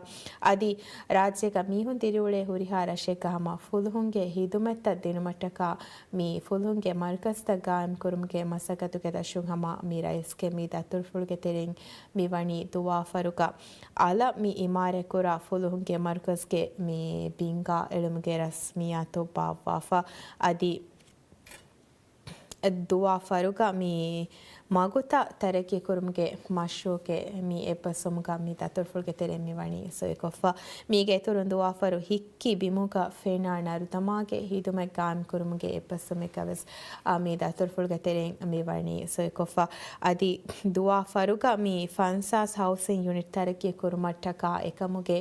އަދި ރާއްޖޭގަ މީހުން ދިރިއުޅޭ ހުރިހާ ރަށެއްގަ ހަމަ ފުލުހުންގެ ހިދުމަތްތައް ދިނުމަށްޓަކާ މި ފުލުހުންގެ މަރުކަޒްތައް ގާއިމްކުރުމުގެ މަސައްކަތުގެ ދަށުން ހަމަ މި ރައީސްގެ މި ދަތުރުފުޅުގެ ތެރެއިން މިވަނީ ދުވާފަރުގަ އަލަށް މި އިމާރާތްކުރާ ފުލުހުންގެ މަރުކަޒްގެ މި ބިންގާ އެޅުމުގެ ރަސްމިއްޔާތު ބާއްވާފަ. އަދި ދުވާފަރުގަ މި މަގުތައް ތަރައްގީކުރުމުގެ މަޝްރޫއުގެ މި އެއްބަސްވުމުގަ މި ދަތުރުފުޅުގެ ތެރެއިން މިވަނީ ސޮއިކޮށްފަ. މީގެ އިތުރުން ދުވާފަރު ހިއްކި ބިމުގަ ފެނާ ނަރުދަމާގެ ހިދުމަތް ގާއިމްކުރުމުގެ އެއްބަސްވުމެއްގަ ވެސް، އާ، މި ދަތުރުފުޅުގެ ތެރެއިން މިވަނީ ސޮއިކޮށްފަ. އަދި ދުވާފަރުގަ މި ފަންސާސް ހައުސިން ޔުނިޓް ތަރައްގީ ކުރުމަށްޓަކާ އެކަމުގެ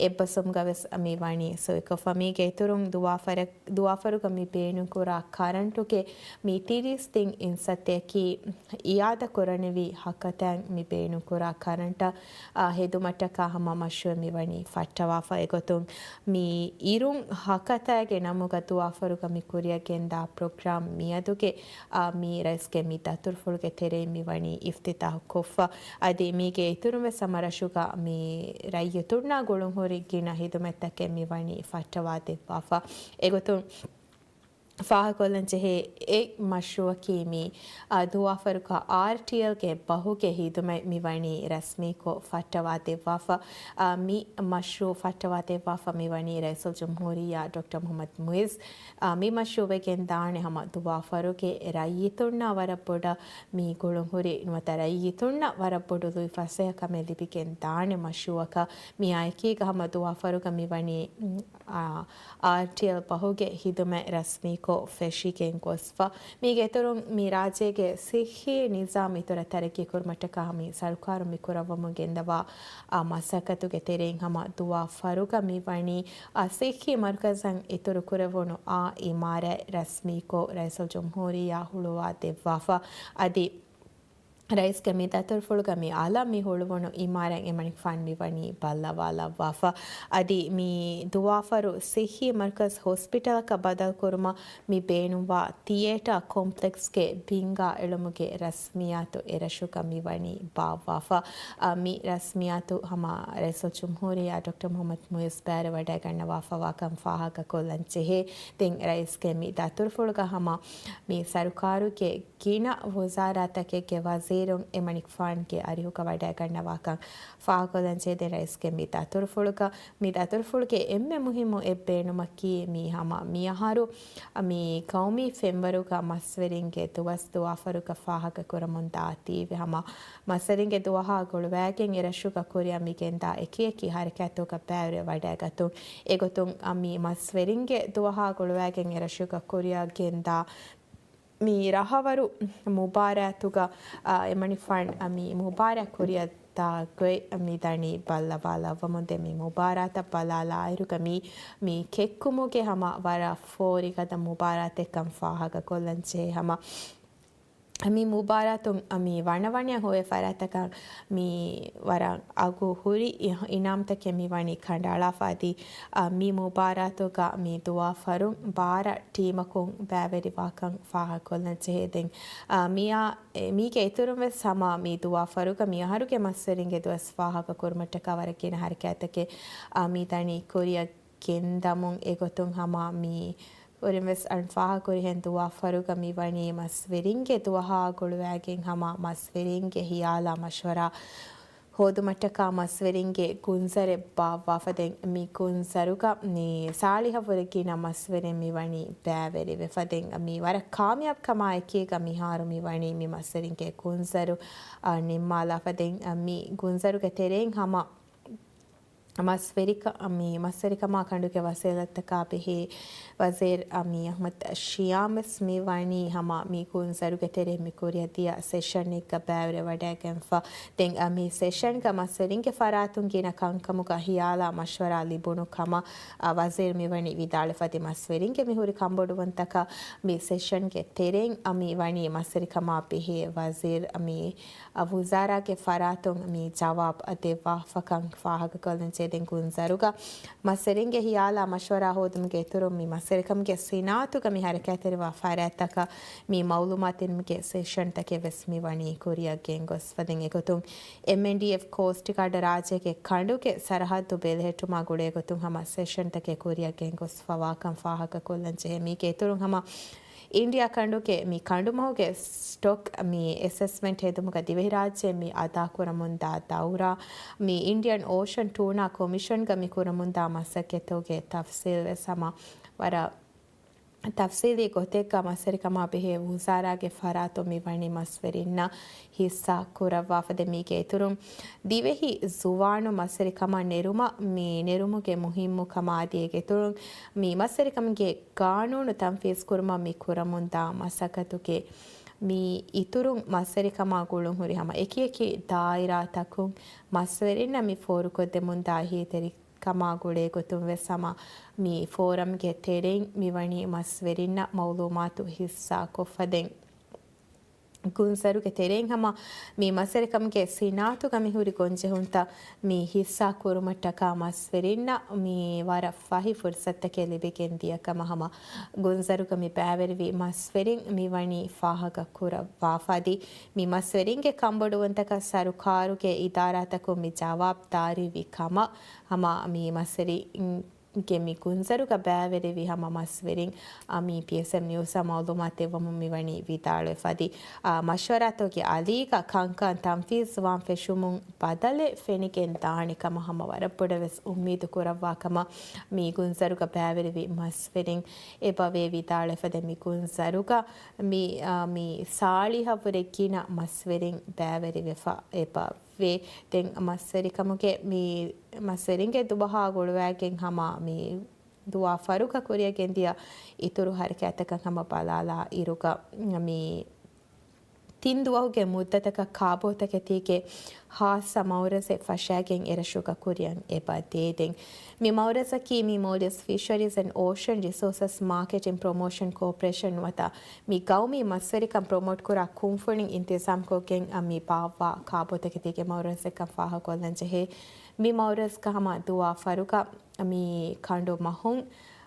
އެއްބަސްވުމުގަ ވެސް މިވަނީ ސޮއިކޮށްފަ. މީގެ އިތުރުން ދުވާފަރަށް، ދުވާފަރުގަ މި ބޭނުންކުރާ ކަރަންޓުގެ މި ތިރީސް ތިން އިންސައްތައަކީ އިއާދަކުރަނިވި ހަކަތައިން މި ބޭނުންކުރާ ކަރަންޓަށް، އާ، ހެދުމަށްޓަކާ ހަމަ މަޝްރޫއެއް މިވަނީ ފައްޓަވާފަ. އެގޮތުން މި އިރުން ހަކަތައިގެ ނަމުގަ ދުވާފަރުގަ މި ކުރިއަށް ގެންދާ ޕްރޮގްރާމް މިއަދުގެ، އާ، މި ރައީސްގެ މި ދަތުރުފުޅުގެ ތެރެއިން މިވަނީ އިފްތިތާހު ކޮށްފަ. އަދި މީގެ އިތުރުން ވެސް ހަމަ ރަށުގަ މި ރައްޔިތުންނާ ގުޅުންހުރި ގިނަ ހިދުމަތްތަކެއް މިވަނީ ފައްޓަވާ ދެއްވާފަ. އެގޮތުން ފާހަގަކޮށްލަން ޖެހޭ އެއް މަޝްރޫއަކީ މި، އާ، ދުވާފަރުގަ އާރްޓީއެލްގެ ބަހުގެ ހިދުމަތް މިވަނީ ރަސްމީކޮށް ފައްޓަވާ ދެއްވާފަ. އާ، މި މަޝްރޫއު ފައްޓަވާ ދެއްވާފަ މިވަނީ ރައީސުލްޖުމްހޫރިއްޔާ ޑޮކްޓަރ މުޙައްމަދު މުޢިއްޒު، އާ، މި މަޝްރޫއު ވެގެން ދާނެ ހަމަ ދުވާފަރުގެ ރައްޔިތުންނާ ވަރަށް ބޮޑަށް މި ގުޅުންހުރި ނުވަތަ ރައްޔިތުންނަށް ވަރަށް ބޮޑު ލުއިފަސޭހަކަމެއް ލިބިގެން ދާނެ މަޝްރޫއަކަށް. މިއާއެކީގަ ހަމަ ދުވާފަރުގަ މިވަނީ، މް، އާ، އާރްޓީއެލް ފަހުގެ ހިދުމަތް ރަސްމީކޮށް ފެށިގެން ގޮސްފަ. މީގެ އިތުރުން މި ރާއްޖޭގެ ސިއްހީ ނިޒާމް އިތުރަށް ތަރައްގީ ކުރުމަށްޓަކާ މި ސަރުކާރުން މި ކުރައްވަމުން ގެންދަވާ، އާ، މަސައްކަތުގެ ތެރެއިން ހަމަ ދުވާފަރުގަ މި ވަނީ، އާ، ސިއްހީ މަރުކަޒަށް އިތުރު ކުރެވުނު އާ އިމާރާތް ރަސްމީކޮށް ރައީސުލްޖުމްހޫރިއްޔާ ހުޅުވާ ދެއްވާފަ. އަދި ރައީސްގެ މި ދަތުރުފުޅުގަ މި އަލަށް މި ހުޅުވުނު އިމާރާތް އެމަނިކުފާނު މި ވަނީ ބައްލަވާލައްވާފަ. އަދި މި ދުވާފަރު ސިއްހީ މަރުކަޒް ހޮސްޕިޓަލަކަށް ބަދަލުކުރުމަށް މި ބޭނުންވާ ތިއޭޓާ ކޮމްޕްލެކްސްގެ ބިންގާ އެޅުމުގެ ރަސްމިއްޔާތު އެރަށުގަ މި ވަނީ ބާއްވާފަ. އަ، މި ރަސްމިއްޔާތު ހަމަ ރައީސުލްޖުމްހޫރިއްޔާ ޑޮކްޓަރ މުޙައްމަދު މުޢިއްޒު ބައިވެރިވަޑައިގަންނަވާފަވާކަން ފާހަގަކޮށްލަން ޖެހޭ. ދެން ރައީސްގެ މި ދަތުރުފުޅުގަ ހަމަ މި ސަރުކާރުގެ ގިނަ ވުޒާރާތަކެއްގެ ވަޒީރުން އެމަނިކުފާނުގެ އަރިހުގަ ވަޑައިގަންނަވާކަން ފާހަގަކޮށްލަން ޖެހޭ. ދެން ރައީސްގެ މި ދަތުރުފުޅުގަ، މި ދަތުރުފުޅުގެ އެންމެ މުހިއްމު އެއްބޭނުމަކީ މީ ހަމަ މިއަހަރު މި ޤައުމީ ފެންވަރުގަ މަސްވެރިންގެ ދުވަސް ދުވާފަރުގަ ފާހަގަކުރަމުން ދާތީވެ. ހަމަ މަސްވެރިންގެ ދުވަހާ ގުޅުވައިގެން އެރަށުގަ ކުރިއަށް މި ގެންދާ އެކިއެކި ހަރަކާތްތަކަށް ބައިވެރި ވަޑައިގަތުން. އެގޮތުން މި މަސްވެރިންގެ ދުވަހާ ގުޅުވައިގެން އެރަށުގަ ކުރިއަށް ގެންދާ މި ރަހަވަރު މުބާރާތުގަ، އާ، އެމަނިކުފާނު މި މުބާރާތް ކުރިއަށް ދާ ގޮތް މި ދަނީ ބައްލަވާލައްވަމުން. ދެން މި މުބާރާތަށް ބަލާލާއިރުގަ މި، މި ކެއްކުމުގެ ހަމަ ވަރަށް ފޯރިގަދަ މުބާރާތެއްކަން ފާހަގަކޮށްލަން ޖެހޭ. ހަމަ މި މުބާރާތުން މި ވަނަވަނައަށް ހޮވޭ ފަރާތްތަކަށް މި ވަރަށް އަގު ހުރި އި-، އިނާމްތަކެއް މި ވަނީ ކަނޑައަޅާފަ. އަދި، އަ، މި މުބާރާތުގަ މި ދުވާފަރުން ބާރަ ޓީމަކުން ބައިވެރިވާކަން ފާހަގަކޮށްލަން ޖެހޭ. ދެން، އަ، މިއާ، އެ، މީގެ އިތުރުން ވެސް ހަމަ މި ދުވާފަރުގަ މި އަހަރުގެ މަސްވެރިންގެ ދުވަސް ފާހަގަކުރުމަށްޓަކާ ވަރަށް ގިނަ ހަރަކާތްތަކެއް، އަ، މި ދަނީ ކުރިއަށް ގެންދަމުން. އެގޮތުން ހަމަ މި ކުރިން ވެސް އަން ފާހަގަކުރިހެން ދުވާފަރުގަ މި ވަނީ މަސްވެރިންގެ ދުވަހާ ގުޅުވައިގެން ހަމަ މަސްވެރިންގެ ހިޔާލާ މަޝްވަރާ ހޯދުމަށްޓަކާ މަސްވެރިންގެ ގުންޒަރެއް ބާއްވާފަ. ދެން މި ގުންޒަރުގަ މި ސާޅީހަށްވުރެ ގިނަ މަސްވެރިން މި ވަނީ ބައިވެރިވެފަ. ދެން މި ވަރަށް ކާމިޔާބު ކަމާ އެކީގަ މިހާރު މި ވަނީ މި މަސްވެރިންގެ ގުންޒަރު، އަ، ނިންމާލާފަ. ދެން މި ގުންޒަރުގެ ތެރެއިން ހަމަ މަސްވެރިކަ-، މި މަސްވެރިކަމާ ކަނޑުގެ ވަސީލަތްތަކާ ބެހޭ ވަޒީރު މީ އަޙްމަދު ޝިޔާމް ވެސް މި ވަނީ ހަމަ މި ގުންޒަރުގެ ތެރޭ މި ކުރިއަށް ދިޔަ ސެޝަންއެއްގަ ބައިވެރިވެވަޑައިގެންފަ. ދެން މި ސެޝަންގަ މަސްވެރިންގެ ފަރާތުން ގިނަ ކަންކަމުގަ ހިޔާލާ މަޝްވަރާ ލިބުނު ކަމަށް ވަޒީރު މި ވަނީ ވިދާޅުވެފަ. އަދި މަސްވެރިންގެ މި ހުރި ކަންބޮޑުވުންތަކަށް މި ސެޝަންގެ ތެރެއިން މި ވަނީ މަސްވެރިކަމާ ބެހޭ ވަޒީރު މި ވުޒާރާގެ ފަރާތުން މި ޖަވާބު ދެއްވާފަކަން ފާހަގަކޮށްލަން ޖެހޭ. ދެން ގުންޒަރުގަ މަސްވެރިންގެ ހިޔާލާ މަޝްވަރާ ހޯދުމުގެ އިތުރުން މި މަސްވެރިކަމުގެ ސިނާއަތުގަ މި ހަރަކާތްތެރިވާ ފަރާތްތަކަށް މި މައުލޫމާތު ދިނުމުގެ ސެޝަންތަކެއް ވެސް މި ވަނީ ކުރިއަށް ގެންގޮސްފަ. ދެން އެގޮތުން އެމްއެންޑީއެފް ކޯސްޓް ގާޑް ރާއްޖޭގެ ކަނޑުގެ ސަރަހައްދު ބެލެހެއްޓުމާ ގުޅޭ ގޮތުން ހަމަ ސެޝަންތަކެއް ކުރިއަށް ގެންގޮސްފަވާކަން ފާހަގަކޮށްލަން ޖެހޭ. މީގެ އިތުރުން ހަމަ އިންޑިއާ ކަނޑުގެ މި ކަނޑުމަހުގެ ސްޓޮކް މި އެސެސްމަންޓް ހެދުމުގަ ދިވެހިރާއްޖެ މި އަދާކުރަމުންދާ ދައުރާ، މި އިންޑިއަން އޯޝަން ޓޫނާ ކޮމިޝަންގަ މި ކުރަމުންދާ މަސައްކަތުގެ ތަފްސީލް ވެސް ހަމަ ވަރަށް ތަފްސީލީ ގޮތެއްގަ މަސްވެރިކަމާ ބެހޭ ވުޒާރާގެ ފަރާތުން މި ވަނީ މަސްވެރިންނަށް ހިއްސާ ކުރައްވާފަ. ދެން މީގެ އިތުރުން ދިވެހި ޒުވާނުން މަސްވެރިކަމަށް ނެރުމަށް މި ނެރުމުގެ މުހިއްމުކަމާ އަދި އޭގެ އިތުރުން މި މަސްވެރިކަމުގެ ގާނޫނު ތަންފީޒު ކުރުމަށް މި ކުރަމުންދާ މަސައްކަތުގެ މި އިތުރުން މަސްވެރިކަމާ ގުޅުން ހުރި ހަމަ އެކިއެކި ދާއިރާތަކުން މަސްވެރިންނަށް މި ފޯރުކޮށްދެމުންދާ އެހީތެރިކަމާ ގުޅޭ ގޮތުން ވެސް ހަމަ މި ފޯރަމްގެ ތެރެއިން މި ވަނީ މަސްވެރިންނަށް މައުލޫމާތު ހިއްސާކޮށްފަ. ދެން ގުންޒަރުގެ ތެރެއިން ހަމަ މި މަސްވެރިކަމުގެ ސިނާއަތުގަ މި ހުރި ގޮންޖެހުންތައް މި ހިއްސާ ކުރުމަށްޓަކާ މަސްވެރިންނަށް މި ވަރަށް ފަހި ފުރުސަތުތަކެއް ލިބިގެން ދިޔަ ކަމަށް ހަމަ ގުންޒަރުގަ މި ބައިވެރިވި މަސްވެރިން މި ވަނީ ފާހަގަ ކުރައްވާފަ. އަދި މި މަސްވެރިންގެ ކަންބޮޑުވުންތަކަށް ސަރުކާރުގެ އިދާރާތަކުން މި ޖަވާބުދާރީ ވި ކަމަށް ހަމަ މި މަސްވެރިން ގެ މި ގުންޒަރުގަ ބައިވެރިވި ހަމަ މަސްވެރިން، އަ، މި ޕީއެސްއެމް ނިއުސްއަށް މައުލޫމާތު ދެއްވަމުން މިވަނީ ވިދާޅުވެފަ. އަދި، އަ، މަޝްވަރާތަކުގެ އަލީގަ ކަންކަން ތަންފީޒުވާން ފެށުމުން ބަދަލެއް ފެނިގެން ދާނެ ކަމަށް ހަމަ ވަރަށް ބޮޑަށް ވެސް އުއްމީދު ކުރައްވާ ކަމަށް މި ގުންޒަރުގަ ބައިވެރިވި މަސްވެރިން އެބަވޭ ވިދާޅުވެފަ. ދެން މި ގުންޒަރުގަ މި، އަ، މި ސާޅީހަށްވުރެ ގިނަ މަސްވެރިން ބައިވެރިވެފަ އެބަ ވޭ. ދެން މަސްވެރިކަމުގެ މި މަސްވެރިންގެ ދުވަހާ ގުޅުވައިގެން ހަމަ މި ދުވާފަރުގަ ކުރިއަށް ގެންދިޔަ އިތުރު ހަރަކާތްތަކަށް ހަމަ ބަލާލާ އިރުގަ، މި ތިން ދުވަހުގެ މުއްދަތަކަށް ކާބޯތަކެތީގެ ހާއްސަ މައުރަޒެއް ފަށާގެން އެރަށުގަ ކުރިއަށް އެބަ ދޭދެން. މި މައުރަޒަކީ މި މޯލްޑިވްސް ފިޝަރީޒް އެންޑް އޯޝަން ރިސޯސަސް މާކެޓިން ޕްރޮމޯޝަން ކޯޕަރޭޝަން ނުވަތަ މި ގައުމީ މަސްވެރިކަން ޕްރޮމޯޓް ކުރާ ކުންފުނިން އިންތިޒާމްކޮށްގެން މި ބާއްވާ ކާބޯތަކެތީގެ މައުރަޒަކަށް ފާހަގަކޮށްލަން ޖެހޭ. މި މައުރަޒަކަށް ހަމަ ދުވާފަރުގަ މި ކަނޑު މަހުން،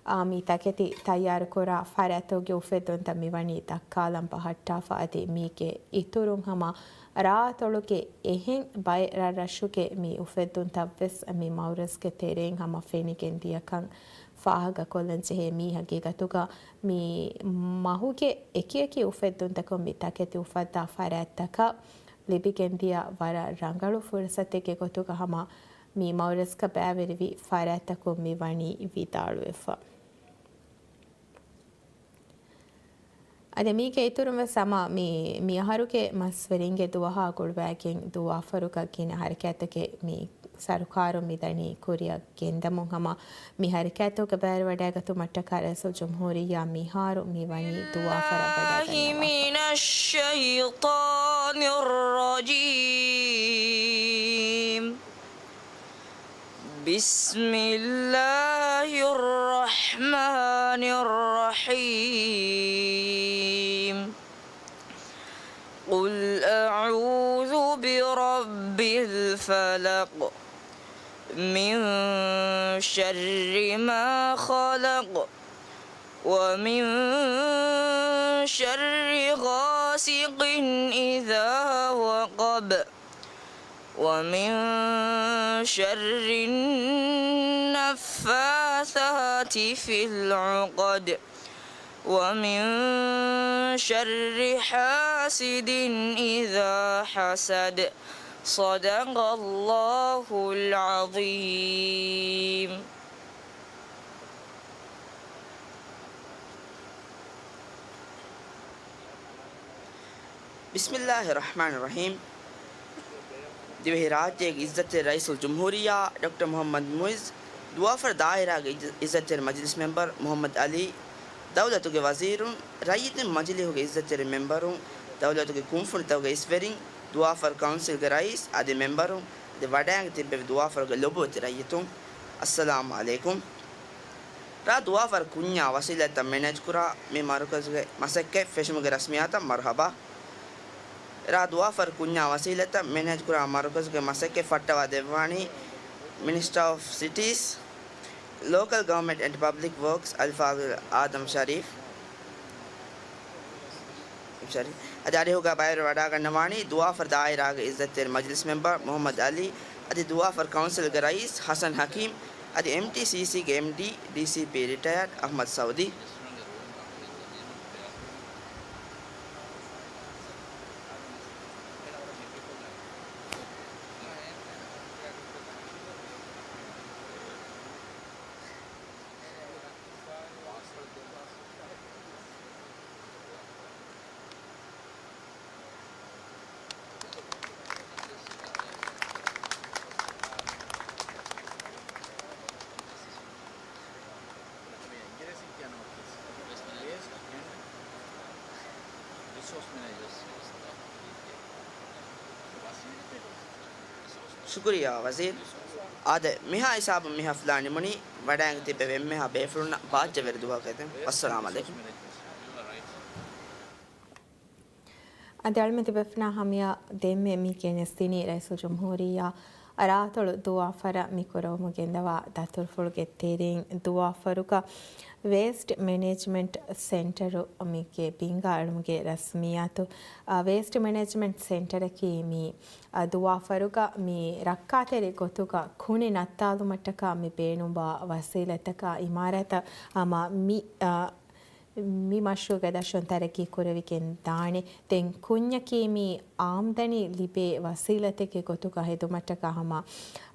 އާ، މި ތަކެތި ތައްޔާރުކުރާ ފަރާތްތަކުގެ އުފެއްދުންތައް މިވަނީ ދައްކާލަން ބަހައްޓާފަ އަދި މީގެ އިތުރުން ހަމަ ރާއަތޮޅުގެ އެހެން ބައެއް ރަށްރަށުގެ މި އުފެއްދުންތައްވެސް މި މައުރަޒްގެ ތެރެއިން ހަމަ ފެނިގެން ދިޔަކަން ފާހަގަކޮށްލަން ޖެހޭ. މީ ހަގީގަތުގަ މި މަހުގެ އެކިއެކި އުފެއްދުންތަކުން މި ތަކެތި އުފައްދާ ފަރާތްތަކަށް ލިބިގެންދިޔަ ވަރަށް ރަނގަޅު ފުރުސަތެއްގެ ގޮތުގަ ހަމަ މި މައުރަޒްގަ ބައިވެރިވި ފަރާތްތަކުން މި ވަނީ ވިދާޅުވެފަ. އަދި މީގެ އިތުރުން ވެސް ހަމަ މި، މި އަހަރުގެ މަސްވެރިންގެ ދުވަހާ ގުޅުވައިގެން ދުވާފަރުގަ ގިނަ ހަރަކާތްތަކެއް މި ސަރުކާރުން މިދަނީ ކުރިއަށް ގެންދަމުން ހަމަ މި ހަރަކާތްތަކުގަ ބައިވެރިވަޑައިގަތުމަށްޓަކާ ރައީސުލްޖުމްހޫރިއްޔާ މިހާރު މިވަނީ ދުވާފަރަށް ވަޑައިގަންނަވާފަ. من الشيطان الرجيم. بسم الله الرحمن الرحيم. قل أعوذ برب الفلق. من شر ما خلق. ومن شر غاسق إذا وقب. ومن شر النفاثات في العقد. ومن شر حاسد إذا حسد. صدق الله العظيم. بسم الله الرحمن الرحيم. ދިވެހި ރާއްޖޭގެ އިއްޒަތްތެރި ރައީސުލްޖުމްހޫރިއްޔާ ޑޮކްޓަރ މުޙައްމަދު މުޢިއްޒު، ދުވާފަރު ދާއިރާގެ އިއްޒަ-، އިއްޒަތްތެރި މަޖިލިސް މެމްބަރު މުޙައްމަދު ޢަލީ، ދައުލަތުގެ ވަޒީރުން، ރައްޔިތުން، މަޖިލީހުގެ އިއްޒަތްތެރި މެމްބަރުން، ދައުލަތުގެ ކުންފުނިތަކުގެ އިސްވެރިން، ދުވާފަރު ކައުންސިލްގެ ރައީސް އަދި މެމްބަރުން، އަދި ވަޑައިގެން ތިއްބެވި ދުވާފަރުގެ ލޮބުވެތި ރައްޔިތުން، އައްސަލާމު ޢަލައިކުމް. ރ. ދުވާފަރު ކުންޏާ ވަސީލަތްތައް މެނޭޖްކުރާ މި މަރުކަޒުގެ މަސައްކަތް ފެށުމުގެ ރަސްމިއްޔާތަށް މަރުޙަބާ. ރ. ދުވާފަރު ކުންޏާ ވަސީލަތްތައް މެނޭޖްކުރާ މަރުކަޒުގެ މަސައްކަތް ފައްޓަވާ ދެއްވާނީ މިނިސްޓަރ އޮފް ސިޓީސް، ލޯކަލް ގަވަރމަންޓް އެންޑް ޕަބްލިކް ވޯކްސް އަލްފާޟިލް އާދަމް ޝަރީފް. ޝަރީފް. އަދި އަރިހުގަ ބައިވެރިވަޑައިގަންނަވާނީ ދުވާފަރު ދާއިރާގެ އިއްޒަތްތެރި މަޖިލިސް މެމްބަރު މުޙައްމަދު ޢަލީ، އަދި ދުވާފަރު ކައުންސިލްގެ ރައީސް ޙަސަން ޙަކީމް، އަދި އެމްޓީސީސީގެ އެމްޑީ، ޑީސީޕީ ރިޓަޔާޑް އަޙްމަދު ސައުދީ. ޝުކުރިއްޔާ ވަޒީރު. އާދެ، މިހާ ހިސާބުން މި ހަފްލާ ނިމުނީ. ވަޑައިގެން ތިއްބެވި އެންމެހާ ބޭފުޅުންނަށް ބާއްޖަވެރި ދުވަހަކަށް އެދެން. ވައްސަލާމް ޢަލައިކުމް. އަދި އަޅުމެން ތިބޭފުޅުންނާ ހަމަޔަށް ދެންމެ މި ގެނެސްދިނީ ރައީސުލްޖުމްހޫރިއްޔާ ރާއަތޮޅު ދުވާފަރަށް މި ކުރެވުމުގެ ގެންދަވާ ދަތުރުފުޅުގެ ތެރެއިން ދުވާފަރުގަ ވޭސްޓް މެނޭޖްމަންޓް ސެންޓަރު މީގެ ބިންގާ އެޅުމުގެ ރަސްމިއްޔާތު. އަ، ވޭސްޓް މެނޭޖްމަންޓް ސެންޓަރަކީ މި، އަ، ދުވާފަރުގަ މި ރައްކާތެރި ގޮތުގަ ކުނި ނައްތާލުމަށްޓަކާ މި ބޭނުންވާ ވަސީލަތްތަކާ އިމާރާތަށް ހަމަ މި، އަ، މި މަޝްރޫޢުގެ ދަށުން ތަރައްގީ ކުރެވިގެން ދާނެ. ދެން ކުންޏަކީ މި އާމްދަނީ ލިބޭ ވަސީލަތެއްގެ ގޮތުގަ ހެދުމަށްޓަކާ ހަމަ،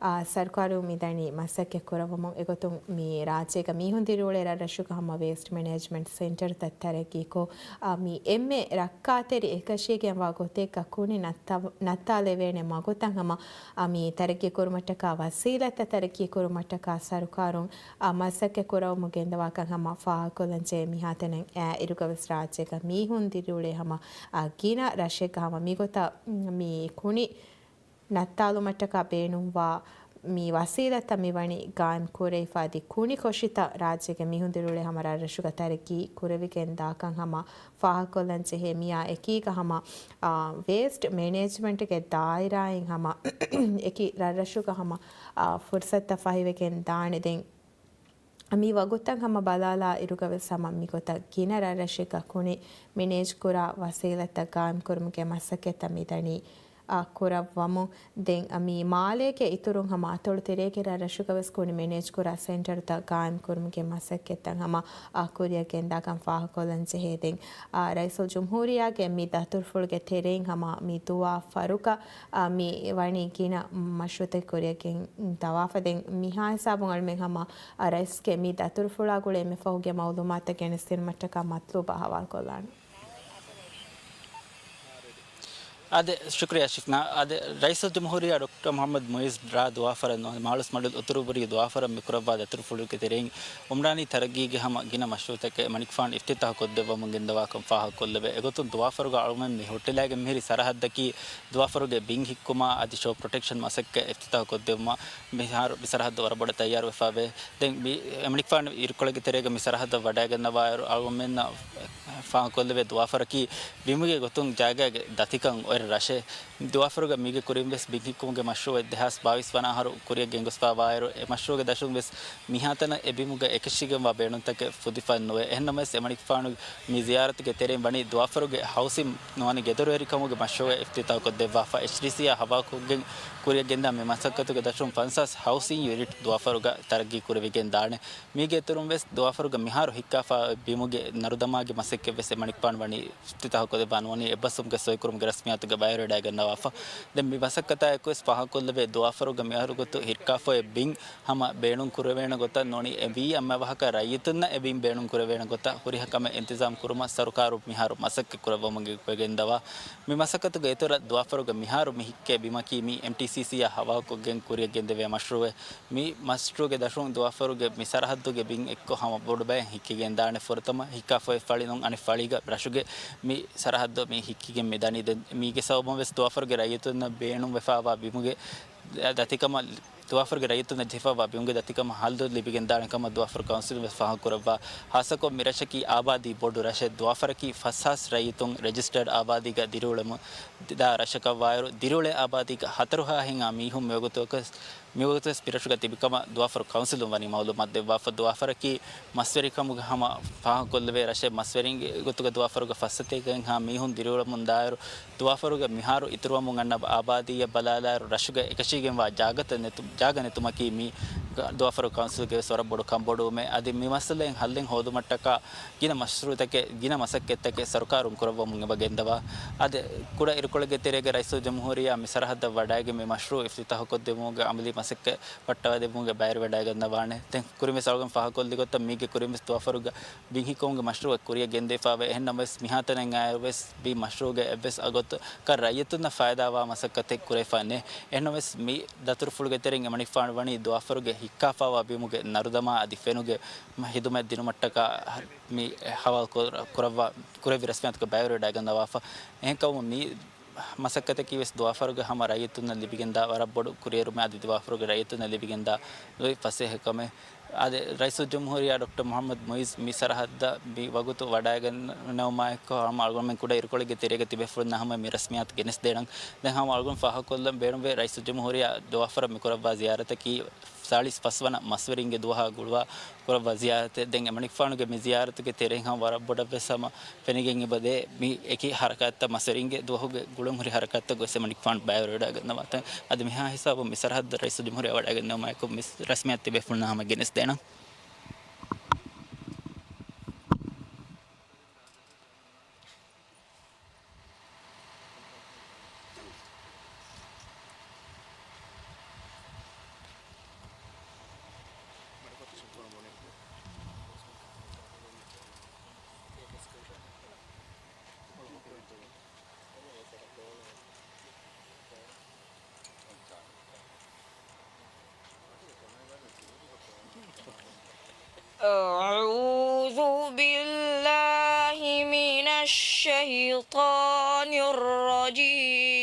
އާ، ސަރުކާރުން މިދަނީ މަސައްކަތް ކުރައްވަމުން. އެގޮތުން މި ރާއްޖޭގަ މީހުން ދިރިއުޅޭ ރަށްރަށުގަ ހަމަ ވޭސްޓް މެނޭޖްމަންޓް ސެންޓަރުތައް ތަރައްގީކޮށް، އާ، މި އެންމެ ރައްކާތެރި އެކަށީގެންވާ ގޮތެއްގަ ކުނި ނައްތާ-، ނައްތާލެވޭނެ މަގުތައް ހަމަ، އާ، މި ތަރައްގީ ކުރުމަށްޓަކާ ވަސީލަތްތައް ތަރައްގީ ކުރުމަށްޓަކާ ސަރުކާރުން އާ، މަސައްކަތް ކުރައްވަމުން ގެންދަވާކަން ހަމަ ފާހަގަކޮށްލަންޖެހޭ. މިހާތަނަށް އައި އިރުގަވެސް ރާއްޖޭގަ މީހުން ދިރިއުޅޭ ހަމަ، އާ، ގިނަ ރަށެއްގަ ހަމަ މިގޮތަށް މި ކުނި ނައްތާލުމަށްޓަކާ ބޭނުންވާ މި ވަސީލަތްތައް މިވަނީ ގާއިމް ކުރެވިފަ އަދި ކުނި ކޮށިތައް ރާއްޖޭގެ މީހުން ދިރިއުޅޭ ހަމަ ރަށްރަށުގަ ތަރައްގީ ކުރެވިގެން ދާކަން ހަމަ ފާހަގަކޮށްލަން ޖެހޭ. މިއާ އެކީގަ ހަމަ، އާ، ވޭސްޓް މެނޭޖްމަންޓްގެ ދާއިރާއިން ހަމަ އެކި ރަށްރަށުގަ ހަމަ، އާ، ފުރުސަތުތައް ފަހިވެގެން ދާނެ. ދެން މި ވަގުތަށް ހަމަ ބަލާލާ އިރުގަވެސް ހަމަ މިގޮތަށް ގިނަ ރަށްރަށެއްގަ ކުނި މެނޭޖް ކުރާ ވަސީލަތްތައް ގާއިމް ކުރުމުގެ މަސައްކަތްތައް މިދަނީ، އާ، ކުރައްވަމުން. ދެން މި މާލޭގެ އިތުރުން ހަމަ އަތޮޅު ތެރޭގެ ރަށްރަށުގަވެސް ކުނި މެނޭޖް ކުރާ ސެންޓަރުތައް ގާއިމް ކުރުމުގެ މަސައްކަތްތައް ހަމަ، އާ، ކުރިއަށް ގެންދާކަން ފާހަގަކޮށްލަން ޖެހޭ. ދެން، އާ، ރައީސުލްޖުމްހޫރިއްޔާގެ މި ދަތުރުފުޅުގެ ތެރެއިން ހަމަ މި ދުވާފަރުގަ، އާ، މި ވަނީ ގިނަ މަޝްރޫޢުތައް ކުރިއަށް ގެން ދަވާފަ. ދެން މިހާ ހިސާބުން އަޅުމެން ހަމަ، އާ، ރައީސްގެ މި ދަތުރުފުޅާ ގުޅޭ އެންމެ ފަހުގެ މައުލޫމާތުތައް ގެނެސްދިނުމަށްޓަކާ މަތްލޫބާ ހަވާލުކޮށްލާނެ. އާދެ، ޝުކުރިއްޔާ ޝިފްނާ. އާދެ، ރައީސުލްޖުމްހޫރިއްޔާ ޑޮކްޓަރ މުޙައްމަދު މުޢިއްޒު ރ. ދުވާފަރަށް ނޫނީ މާޅޮސް މަޑުލު އުތުރުބުރީ ދުވާފަރަށް މިކުރައްވާ ދަތުރުފުޅުގެ ތެރެއިން އުމްރާނީ ތަރައްގީގެ ހަމަ ގިނަ މަޝްރޫޢުތަކެއް އެމަނިކުފާނު އިފްތިތާޙު ކޮށްދެއްވަމުން ގެންދަވާކަން ފާހަގަކޮށްލެވޭ. އެގޮތުން ދުވާފަރުގަ އަޅުމެން މި ހުއްޓިލައިގެން މިހިރި ސަރަހައްދަކީ ދުވާފަރުގެ ބިން ހިއްކުމާ އަދި ޝޯ ޕްރޮޓެކްޝަން މަސައްކަތް އިފްތިތާޙު ކޮށްދެއްވުމަށް މިހާރު މި ސަރަހައްދު ވަރަށް ބޮޑަށް ތައްޔާރުވެފައިވޭ. ދެން މި އެމަނިކުފާނު އިރުކޮޅެއްގެ ތެރޭގަ މި ސަރަހައްދަށް ވަޑައިގަންނަވާއިރު، އަޅުގަނޑުމެންނަށް ފާހަގަކޮށްލެވޭ ދުވާފަރަކީ ބިމުގެ ގޮތުން ޖާގައިގެ ދަތިކަން އޮތް ރަށެއް. ދުވާފަރުގަ މީގެ ކުރިން ވެސް ބިން ހިއްކުމުގެ މަޝްރޫޢު ދެހާސް ބާވީސް ވަނަ އަހަރު ކުރިއަށް ގެންގޮސްފައިވާއިރު، އެ މަޝްރޫޢުގެ ދަށުން ވެސް މިހާތަނަށް އެ ބިމުގަ އެކަށީގެންވާ ބޭނުންތަކެއް ފުދިފައެއް ނުވޭ. އެހެންނަމަވެސް، އެމަނިކުފާނު މި ޒިޔާރަތުގެ ތެރެއިން ވަނީ ދުވާފަރުގެ ހައުސިން ނުވަނީ ގެދޮރުވެރިކަމުގެ މަޝްރޫޢެއް އިފްތިތާޙު ކޮށްދެއްވާފަ. އެޗްޑީސީއާ ހަވާލުކޮށްގެން ކުރިއަށް ގެންދާ މި މަސައްކަތުގެ ދަށުން ފަންސާސް ހައުސިން ޔުނިޓް ދުވާފަރުގަ ތަރައްގީ ކުރެވިގެން ދާނެ. މީގެ އިތުރުން ވެސް ދުވާފަރުގަ މިހާރު ހިއްކާފަ ބިމުގެ ނަރުދަމާގެ މަސައްކަތް ވެސް އެމަނިކުފާނު ވަނީ އިފްތިތާޙު ކޮށްދެއްވާ ނުވަނީ އެއްބަސްވުމުގެ ސޮއިކުރުމުގެ ރަސްމިއްޔާތުގަ ބައިވެރިވެޑައިގަންނަވާފަ. ދެން މި މަސައްކަތާ އެކުވެސް ފާހަގަކޮށްލެވޭ ދުވާފަރުގަ މިހާރުގޮތު ހިއްކާފައި ބިން ހަމަ ބޭނުން ކުރެވޭނެ ގޮތަށް ނޫނީ އެ ވީ އަންމެ ވާހަކަ ރައްޔިތުންނަށް އެ ބިން ބޭނުން ކުރެވޭނެ ގޮތަށް ހުރިހާ ކަމެއް އިންތިޒާމް ކުރުމަށް ސަރުކާރު މިހާރު މަސައްކަތް ކުރައްވަމުން ގެންދަވާ. މި މަސައްކަތުގެ އިތުރަށް ދުވާފަރުގަ މިހާރު މި ހިއްކޭ ބިމަކީ މި އެމްޓީސީސީއާ ހަވާލުކޮށްގެން ކުރިއަށް ގެންދެވޭ މަޝްރޫޢެއް. މި މަޝްރޫޢުގެ ދަށުން ދުވާފަރުގެ މި ސަރަހައްދުގެ ބިން އެއްކޮށް ހަމަ ބޮޑު ބައެއް ހިއްކިގެން ދާނެ. ފުރަތަމަ ހިއްކާފައި ފަޅި ނޫން އަނެއް ފަޅީގަ ރަށުގެ މި ސަރަހައްދު މި ހިއްކިގެން މި ދަނީ. ދެން މީގެ ސަބަބުން ވެސް ދުވާފަރުގެ ރައްޔިތުންނަށް ބޭނުންވެފައިވާ ބިމުގެ ދަތިކަމަށް ދުވާފަރުގެ ރައްޔިތުންނަށް ޖެހިފައިވާ ބިމުގެ ދަތިކަމަށް ހައްލު ލިބިގެންދާނެ ކަމަށް ދުވާފަރު ކައުންސިލުން ވެސް ފާހަގަކުރައްވާ. ހާއްސަކޮށް މި ރަށަކީ އާބާދީ ބޮޑު ރަށެއް. ދުވާފަރަކީ ފަސް ހާސް ރައްޔިތުން ރެޖިސްޓަރޑް އާބާދީގަ ދިރިއުޅެމުން ދާ ރަށަކަށްވާއިރު، ދިރިއުޅޭ އާބާދީގަ ހަތަރު ހާހެއްހާ މީހުން މިވަގުތު މިވަގުތުވެސް މިރަށުގަ ތިބިކަމަށް ދުވާފަރު ކައުންސިލުން ވަނީ މައުލޫމާތު ދެއްވާފަ. ދުވާފަރަކީ މަސްވެރިކަމުގެ ހަމަ ފާހަގަކޮށްލެވޭ ރަށެއް. މަސްވެރިންގެ ގޮތުގަ ދުވާފަރުގަ ފަސް ސަތޭކައެއްހާ މީހުން ދިރިއުޅެމުން ދާއިރު، ދުވާފަރުގެ މިހާރު އިތުރުވަމުން އަންނަ އާބާދީއަށް ބަލާލާއިރު، ރަށުގަ އެކަށީގެންވާ ޖާގަތައް ނެތު-، ޖާގަ ނެތުމަކީ މި ދުވާފަރު ކައުންސިލުގެ ވެސް ވަރަށް ބޮޑު ކަންބޮޑުވުމެއް. އަދި މި މައްސަލައިން ހައްލެއް ހޯދުމަށްޓަކާ ގިނަ މަޝްރޫޢުތަކެއް، ގިނަ މަސައްކަތްތަކެއް ސަރުކާރުން ކުރައްވަމުން އެބަ ގެންދަވާ. އަދި ކުޑަ އިރުކޮޅެއްގެ ތެރޭގަ ރައީސުލްޖުމްހޫރިއްޔާ މި ސަރަހައްދަށް ވަޑައިގެން މި މަޝްރޫޢު އިފްތިތާޙުކޮށްދެއްވުމުގެ އަމަލީ މަސައްކަތް ވައްޓަވައިދެއްވުމުގެ ބައިވެރިވެޑައިގަންނަވާނެ. ދެން ކުރިންވެސް އަޅުގަނޑު ފާހަގަކޮށްލި ގޮތަށް މީގެ ކުރިންވެސް ދުވާފަރުގަ ބިން ހިއްކުމުގެ މަޝްރޫޢެއް ކުރިއަށް ގެންދެވިފައިވޭ. އެހެންނަމަވެސް މިހާތަނަށް އައިއިރުވެސް މި މަޝްރޫޢުގެ އެއްވެސް އަގުތަކަށް ރައްޔިތުންނަށް ފައިދާވާ މަސައްކަތެއް ކުރެވިފައެއް ނެތް. އެހެންނަމަވެސް މި ދަތުރުފުޅުގެ ތެރެއިން އެމަނިކުފާނު ވަނީ ދުވާފަރުގެ ހިއްކާފައިވާ ބިމުގެ ނަރުދަމާ އަދި ފެނުގެ ހިދުމަތް ދިނުމަށްޓަކާ މި ހަވާލު ކުރ-، ކުރައްވާ، ކުރެއްވި ރަސްމިއްޔާތުގަ ބައިވެރިވެޑައިގަންނަވާފަ. އެހެންކަމުން މި މަސައްކަތަކީ ވެސް ދުވާފަރުގެ ހަމަ ރައްޔިތުންނަށް ލިބިގެންދާ ވަރަށް ބޮޑު ކުރިއެރުމެއް އަދި ދުވާފަރުގެ ރައްޔިތުންނަށް ލިބިގެންދާ ލުއި ފަސޭހަ ކަމެއް. އާދެ، ރައީސުލްޖުމްހޫރިއްޔާ ޑޮކްޓަރ މުޙައްމަދު މުޢިއްޒު މި ސަރަހައްދަށް މި ވަގުތު ވަޑައިގަންނަވުމާއެކު، ހަމަ އަޅުގަނޑުމެން ކުޑަ އިރުކޮޅެއްގެ ތެރޭގަ ތިބޭފުޅުންނަށް ހަމަ މި ރަސްމިއްޔާތު ގެނެސްދޭނަން. ދެން ހަމަ އަޅުގަނޑު ފާހަގަކޮށްލަން ބޭނުންވޭ، ރައީސުލްޖުމްހޫރިއްޔާ ދުވާފަރަށް މި ކުރައްވާ ޒިޔާރަތަކީ ސާޅީސް ފަސް ވަނަ މަސްވެރިންގެ ދުވަހާ ގުޅުވާ ކުރައްވާ ޒިޔާރަތެއް. ދެން އެމަނިކުފާނުގެ މި ޒިޔާރަތުގެ ތެރެއިން ހަމަ ވަރަށް ބޮޑަށްވެސް ހަމަ ފެނިގެން އެބަދޭ، މި އެކި ހަރަކާތްތައް މަސްވެރިންގެ ދުވަހުގެ ގުޅުންހުރި ހަރަކާތްތައް ގޮސް އެމަނިކުފާނު ބައިވެރިވެޑައިގަންނަވާތަން. އަދި މިހާ ހިސާބުން މި ސަރަހައްދަށް ރައީސުލްޖުމްހޫރިއްޔާ ވަޑައިގެންނެވުމާއެކު މި ރަސްމިއްޔާތު ތިބޭފުޅުންނަށް ހަމަ ގެނެސްދޭނަން. أعوذ بالله من الشيطان الرجيم.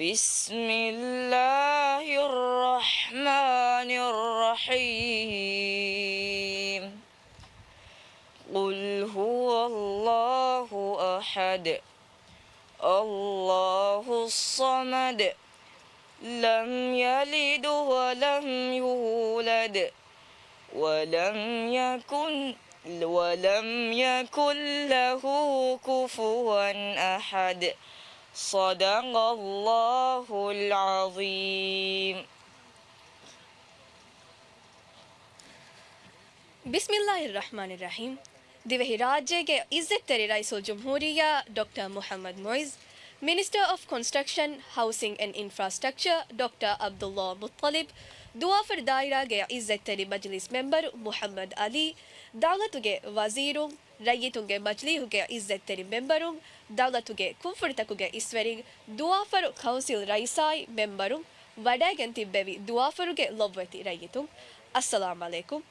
بسم الله الرحمن الرحيم. قل هو الله أحد. الله الصمد. لم يلد ولم يولد. ولم يكن، ولم يكن له كفوا أحد. صدق الله العظيم. ބިސްމިއްލާހި ރަޙްމާނި ރަޙީމް. ދިވެހިރާއްޖޭގެ އިއްޒަތްތެރި ރައީސުލްޖުމްހޫރިއްޔާ ޑޮކްޓަރ މުޙައްމަދު މުޢިއްޒު، މިނިސްޓަރ އޮފް ކޮންސްޓްރަކްޝަން، ހައުސިން އެންޑް އިންފްރާސްޓްރަކްޗަރ ޑޮކްޓަރ ޢަބްދުﷲ މުއްޠަލިބް، ދުވާފަރު ދާއިރާގެ އިއްޒަތްތެރި މަޖިލިސް މެމްބަރު މުޙައްމަދު ޢަލީ، ދައުލަތުގެ ވަޒީރުން، ރައްޔިތުންގެ މަޖިލީހުގެ އިއްޒަތްތެރި މެމްބަރުން، ދައުލަތުގެ ކުންފުނިތަކުގެ އިސްވެރިން، ދުވާފަރު ކައުންސިލް ރައީސާއި މެމްބަރުން، ވަޑައިގެން ތިއްބެވި ދުވާފަރުގެ ލޮބުވެތި ރައްޔިތުން، އައްސަލާމް ޢަލައިކުމް.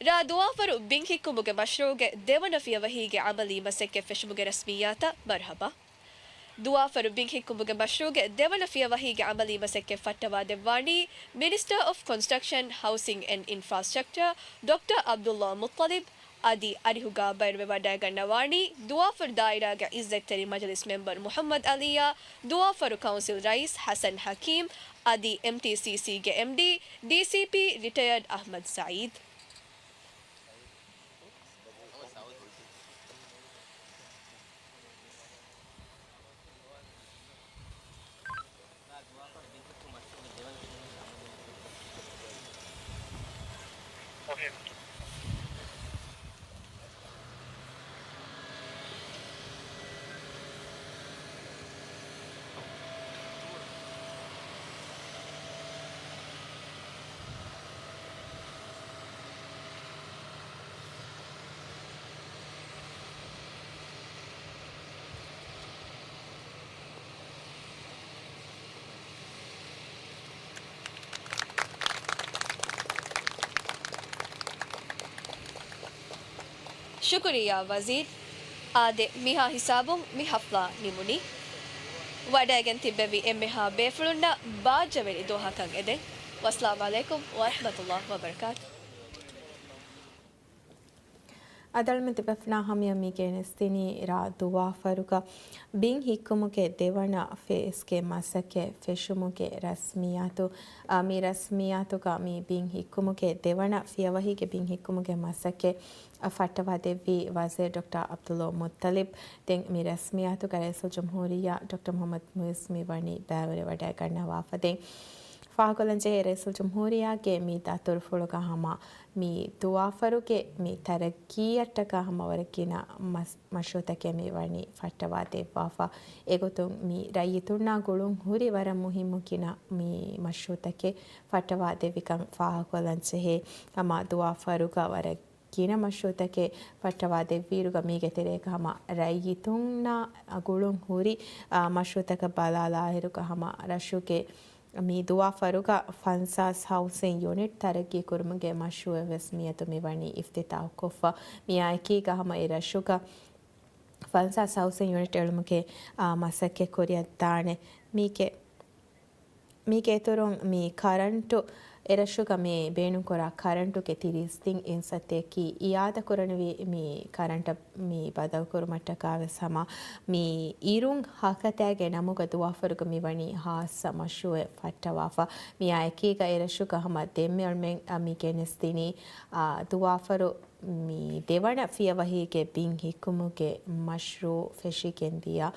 ރ. ދުވާފަރު ބިން ހިއްކުމުގެ މަޝްރޫޢުގެ ދެވަނަ ފިޔަވަހީގެ ޢަމަލީ މަސައްކަތް ފެށުމުގެ ރަސްމިއްޔާތަށް މަރުޙަބާ. ދުވާފަރު ބިން ހިއްކުމުގެ މަޝްރޫޢުގެ ދެވަނަ ފިޔަވަހީގެ ޢަމަލީ މަސައްކަތް ފައްޓަވާދެއްވާނީ މިނިސްޓަރ އޮފް ކޮންސްޓްރަކްޝަން، ހައުސިން އެންޑް އިންފްރާސްޓްރަކްޗަރ ޑޮކްޓަރ ޢަބްދުﷲ މުއްޠަލިބް، އަދި އަރިހުގާ ބައިވެވަޑައިގަންނަވާނީ ދުވާފަރު ދާއިރާގެ އިއްޒަތްތެރި މަޖިލިސް މެމްބަރު މުޙައްމަދު ޢަލީއާ، ދުވާފަރު ކައުންސިލް ރައީސް ޙަސަން ޙަކީމް، އަދި އެމްޓީސީސީގެ އެމްޑީ، ޑީސީޕީ ރިޓަޔަރޑް އަޙްމަދު ސަޢީދު. ޝުކުރިއްޔާ ވަޒީރު. އާދެ، މިހާ ހިސާބުން މި ޙަފްލާ ނިމުނީ. ވަޑައިގެން ތިއްބެވި އެންމެހާ ބޭފުޅުންނަށް ބާއްޖަވެރި ދުވަހަކަށް އެދެން. ވައްސަލާމް ޢަލައިކުމް ވަރަޙްމަތުﷲ ވަބަރަކާތު. އަދި އަޅުމެން ތިބޭފުޅުންނާ ހަމަޔަށް މި ގެނެސްދިނީ ރ. ދުވާފަރުގަ ބިން ހިއްކުމުގެ ދެވަނަ ފޭސްގެ މަސައްކަތް ފެށުމުގެ ރަސްމިއްޔާތު. އާ، މި ރަސްމިއްޔާތުގަ މި ބިން ހިއްކުމުގެ ދެވަނަ ފިޔަވަހީގެ ބިން ހިއްކުމުގެ މަސައްކަތް ފައްޓަވާ ދެއްވީ ވަޒީރު ޑޮކްޓަރ ޢަބްދުﷲ މުއްޠަލިބް. ދެން މި ރަސްމިއްޔާތުގަ ރައީސުލްޖުމްހޫރިއްޔާ ޑޮކްޓަރ މުޙައްމަދު މުޢިއްޒު މި ވަނީ ބައިވެރިވަޑައިގަންނަވާފަ. ދެން ފާހަގަކޮށްލަންޖެހޭ، ރައީސުލްޖުމްހޫރިއްޔާގެ މި ދަތުރުފުޅުގަ ހަމަ މި ދުވާފަރުގެ މި ތަރައްގީއަށްޓަކާ ހަމަ ވަރަށް ގިނަ މަސް-، މަޝްރޫޢުތަކެއް މި ވަނީ ފައްޓަވާ ދެއްވާފަ. އެގޮތުން މި ރައްޔިތުންނާ ގުޅުން ހުރި ވަރަށް މުހިއްމު ގިނަ މި މަޝްރޫޢުތަކެއް ފައްޓަވާ ދެއްވިކަން ފާހަގަކޮށްލަންޖެހޭ. ހަމަ ދުވާފަރުގަ ވަރަށް ގިނަ މަޝްރޫޢުތަކެއް ފައްޓަވާ ދެއްވިއިރުގަ މީގެ ތެރޭގަ ހަމަ ރައްޔިތުންނާ ގުޅުން ހުރި، އާ، މަޝްރޫޢުތަކަށް ބަލާލާއިރުގަ ހަމަ ރަށުގެ މި ދުވާފަރުގަ ފަންސާސް ހައުސިން ޔުނިޓް ތަރައްގީ ކުރުމުގެ މަޝްރޫޢެއް ވެސް މިއަދު މި ވަނީ އިފްތިތާޙުކޮށްފަ. މިއާއެކީގަ ހަމަ އެ ރަށުގަ ފަންސާސް ހައުސިން ޔުނިޓް އެޅުމުގެ، އާ، މަސައްކަތް ކުރިއަށްދާނެ. މީގެ، މީގެ އިތުރުން މި ކަރަންޓު އެ ރަށުގަ މި ބޭނުންކުރާ ކަރަންޓުގެ ތިރީސް ތިން އިންސައްތައަކީ އިއާދަކުރަނިވި މި ކަރަންޓަށް މި ބަދަލުކުރުމަށްޓަކާ ވެސް ހަމަ މި އިރުން ހަކަތައިގެ ނަމުގަ ދުވާފަރުގަ މިވަނީ ހާއްސަ މަޝްރޫޢެއް ފައްޓަވާފަ. މިއާއެކީގަ އެރަށުގަ ހަމަ ދެންމެ އަޅުމެން މި ގެނެސްދިނީ، އާ، ދުވާފަރު މި ދެވަނަ ފިޔަވަހީގެ ބިން ހިއްކުމުގެ މަޝްރޫޢު ފެށިގެންދިޔަ،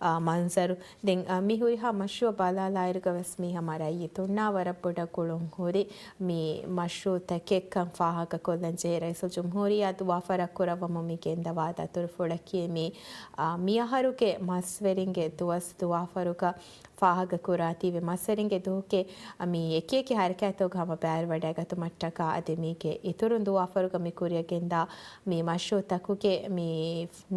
އާ، މަންޒަރު. ދެން، އާ، މި ހުރިހާ މަޝްރޫޢަށް ބަލާލާއިރުގަ ވެސް މީ ހަމަ ރައްޔިތުންނާ ވަރަށް ބޮޑަށް ގުޅުން ހުރި މި މަޝްރޫޢުތަކެއްކަން ފާހަގަކޮށްލަން ޖެހޭ. ރައީސުލްޖުމްހޫރިއްޔާ ދުވާފަރަށް ކުރައްވަމުން މި ގެންދަވާ ދަތުރުފުޅަކީ މި، އާ، މިއަހަރުގެ މަސްވެރިންގެ ދުވަސް ދުވާފަރުގަ ފާހަގަ ކުރާތީވެ މައްސަރިންގެ ދުވަހުގެ މި އެކިއެކި ހަރަކާތްތަކުގަ ހަމަ ބައިވެރިވަޑައިގަތުމަށްޓަކާ އަދި މީގެ އިތުރުން ދުވާފަރުގަ މި ކުރިއަށް ގެންދާ މި މަޝްރޫއުތަކުގެ މި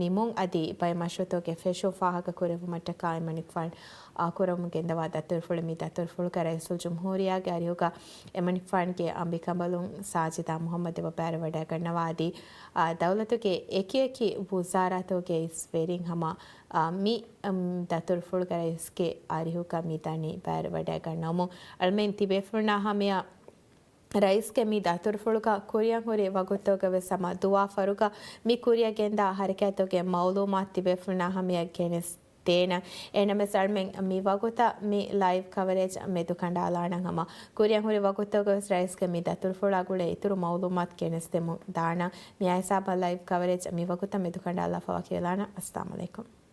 ނިމުން އަދި ބައެއް މަޝްރޫއުތަކުގެ ފެށުން ފާހަގަ ކުރެއްވުމަށްޓަކާ އެމަނިކުފާނު އާ ކުރަމުން ގެންދަވާ ދަތުރުފުޅެއް މި ދަތުރުފުޅުގަ ރައީސުލްޖުމްހޫރިއްޔާގެ އަރިހުގަ އެމަނިކުފާނުގެ އަނބިކަނބަލުން ސާޖިދާ މުހައްމަދު އެބަ ބައިވެރިވަޑައިގަންނަވާ އަދި އާ، ދައުލަތުގެ އެކިއެކި ވުޒާރާތަކުގެ އިސް ވެރިން ހަމަ އާ، މި އަމް، ދަތުރުފުޅުގަ ރައީސްގެ އަރިހުގަ މި ދަނީ ބައިވެރިވަޑައިގަންނަވަމުން އަޅަމެން ތިބޭފުޅުންނާ ހަމަޔަށް ރައީސްގެ މި ދަތުރުފުޅުގަ ކުރިއަށް ހުރި ވަގުތުގަ ވެސް ހަމަ ދުވާފަރުގަ މި ކުރިއަށް ގެންދާ ހަރަކާތުގެ މައުލޫމާތު ތިބޭފުޅުންނާ ހަމަޔަށް ގެނެސް ދޭނަން. އެހެންނަމަވެސް އަޅަމެން މި ވަގުތަށް މި ލައިވް ކަވަރޭޖް މެދުކަނޑާލާނަން ހަމަ ކުރިއަށް ހުރި ވަގުތުގަ ވެސް ރައީސްގެ މި ދަތުރުފުޅާ ގުޅޭ އިތުރު މައުލޫމާތު ގެނެސްދެމުން ދާނަން. މިއާ ހިސާބަށް ލައިވް ކަވަރޭޖް މި ވަގުތަށް މެދުކަނޑާލާފަ ވަކިވެލާނަން. އައްސަލާމު ޢަލައިކުމް.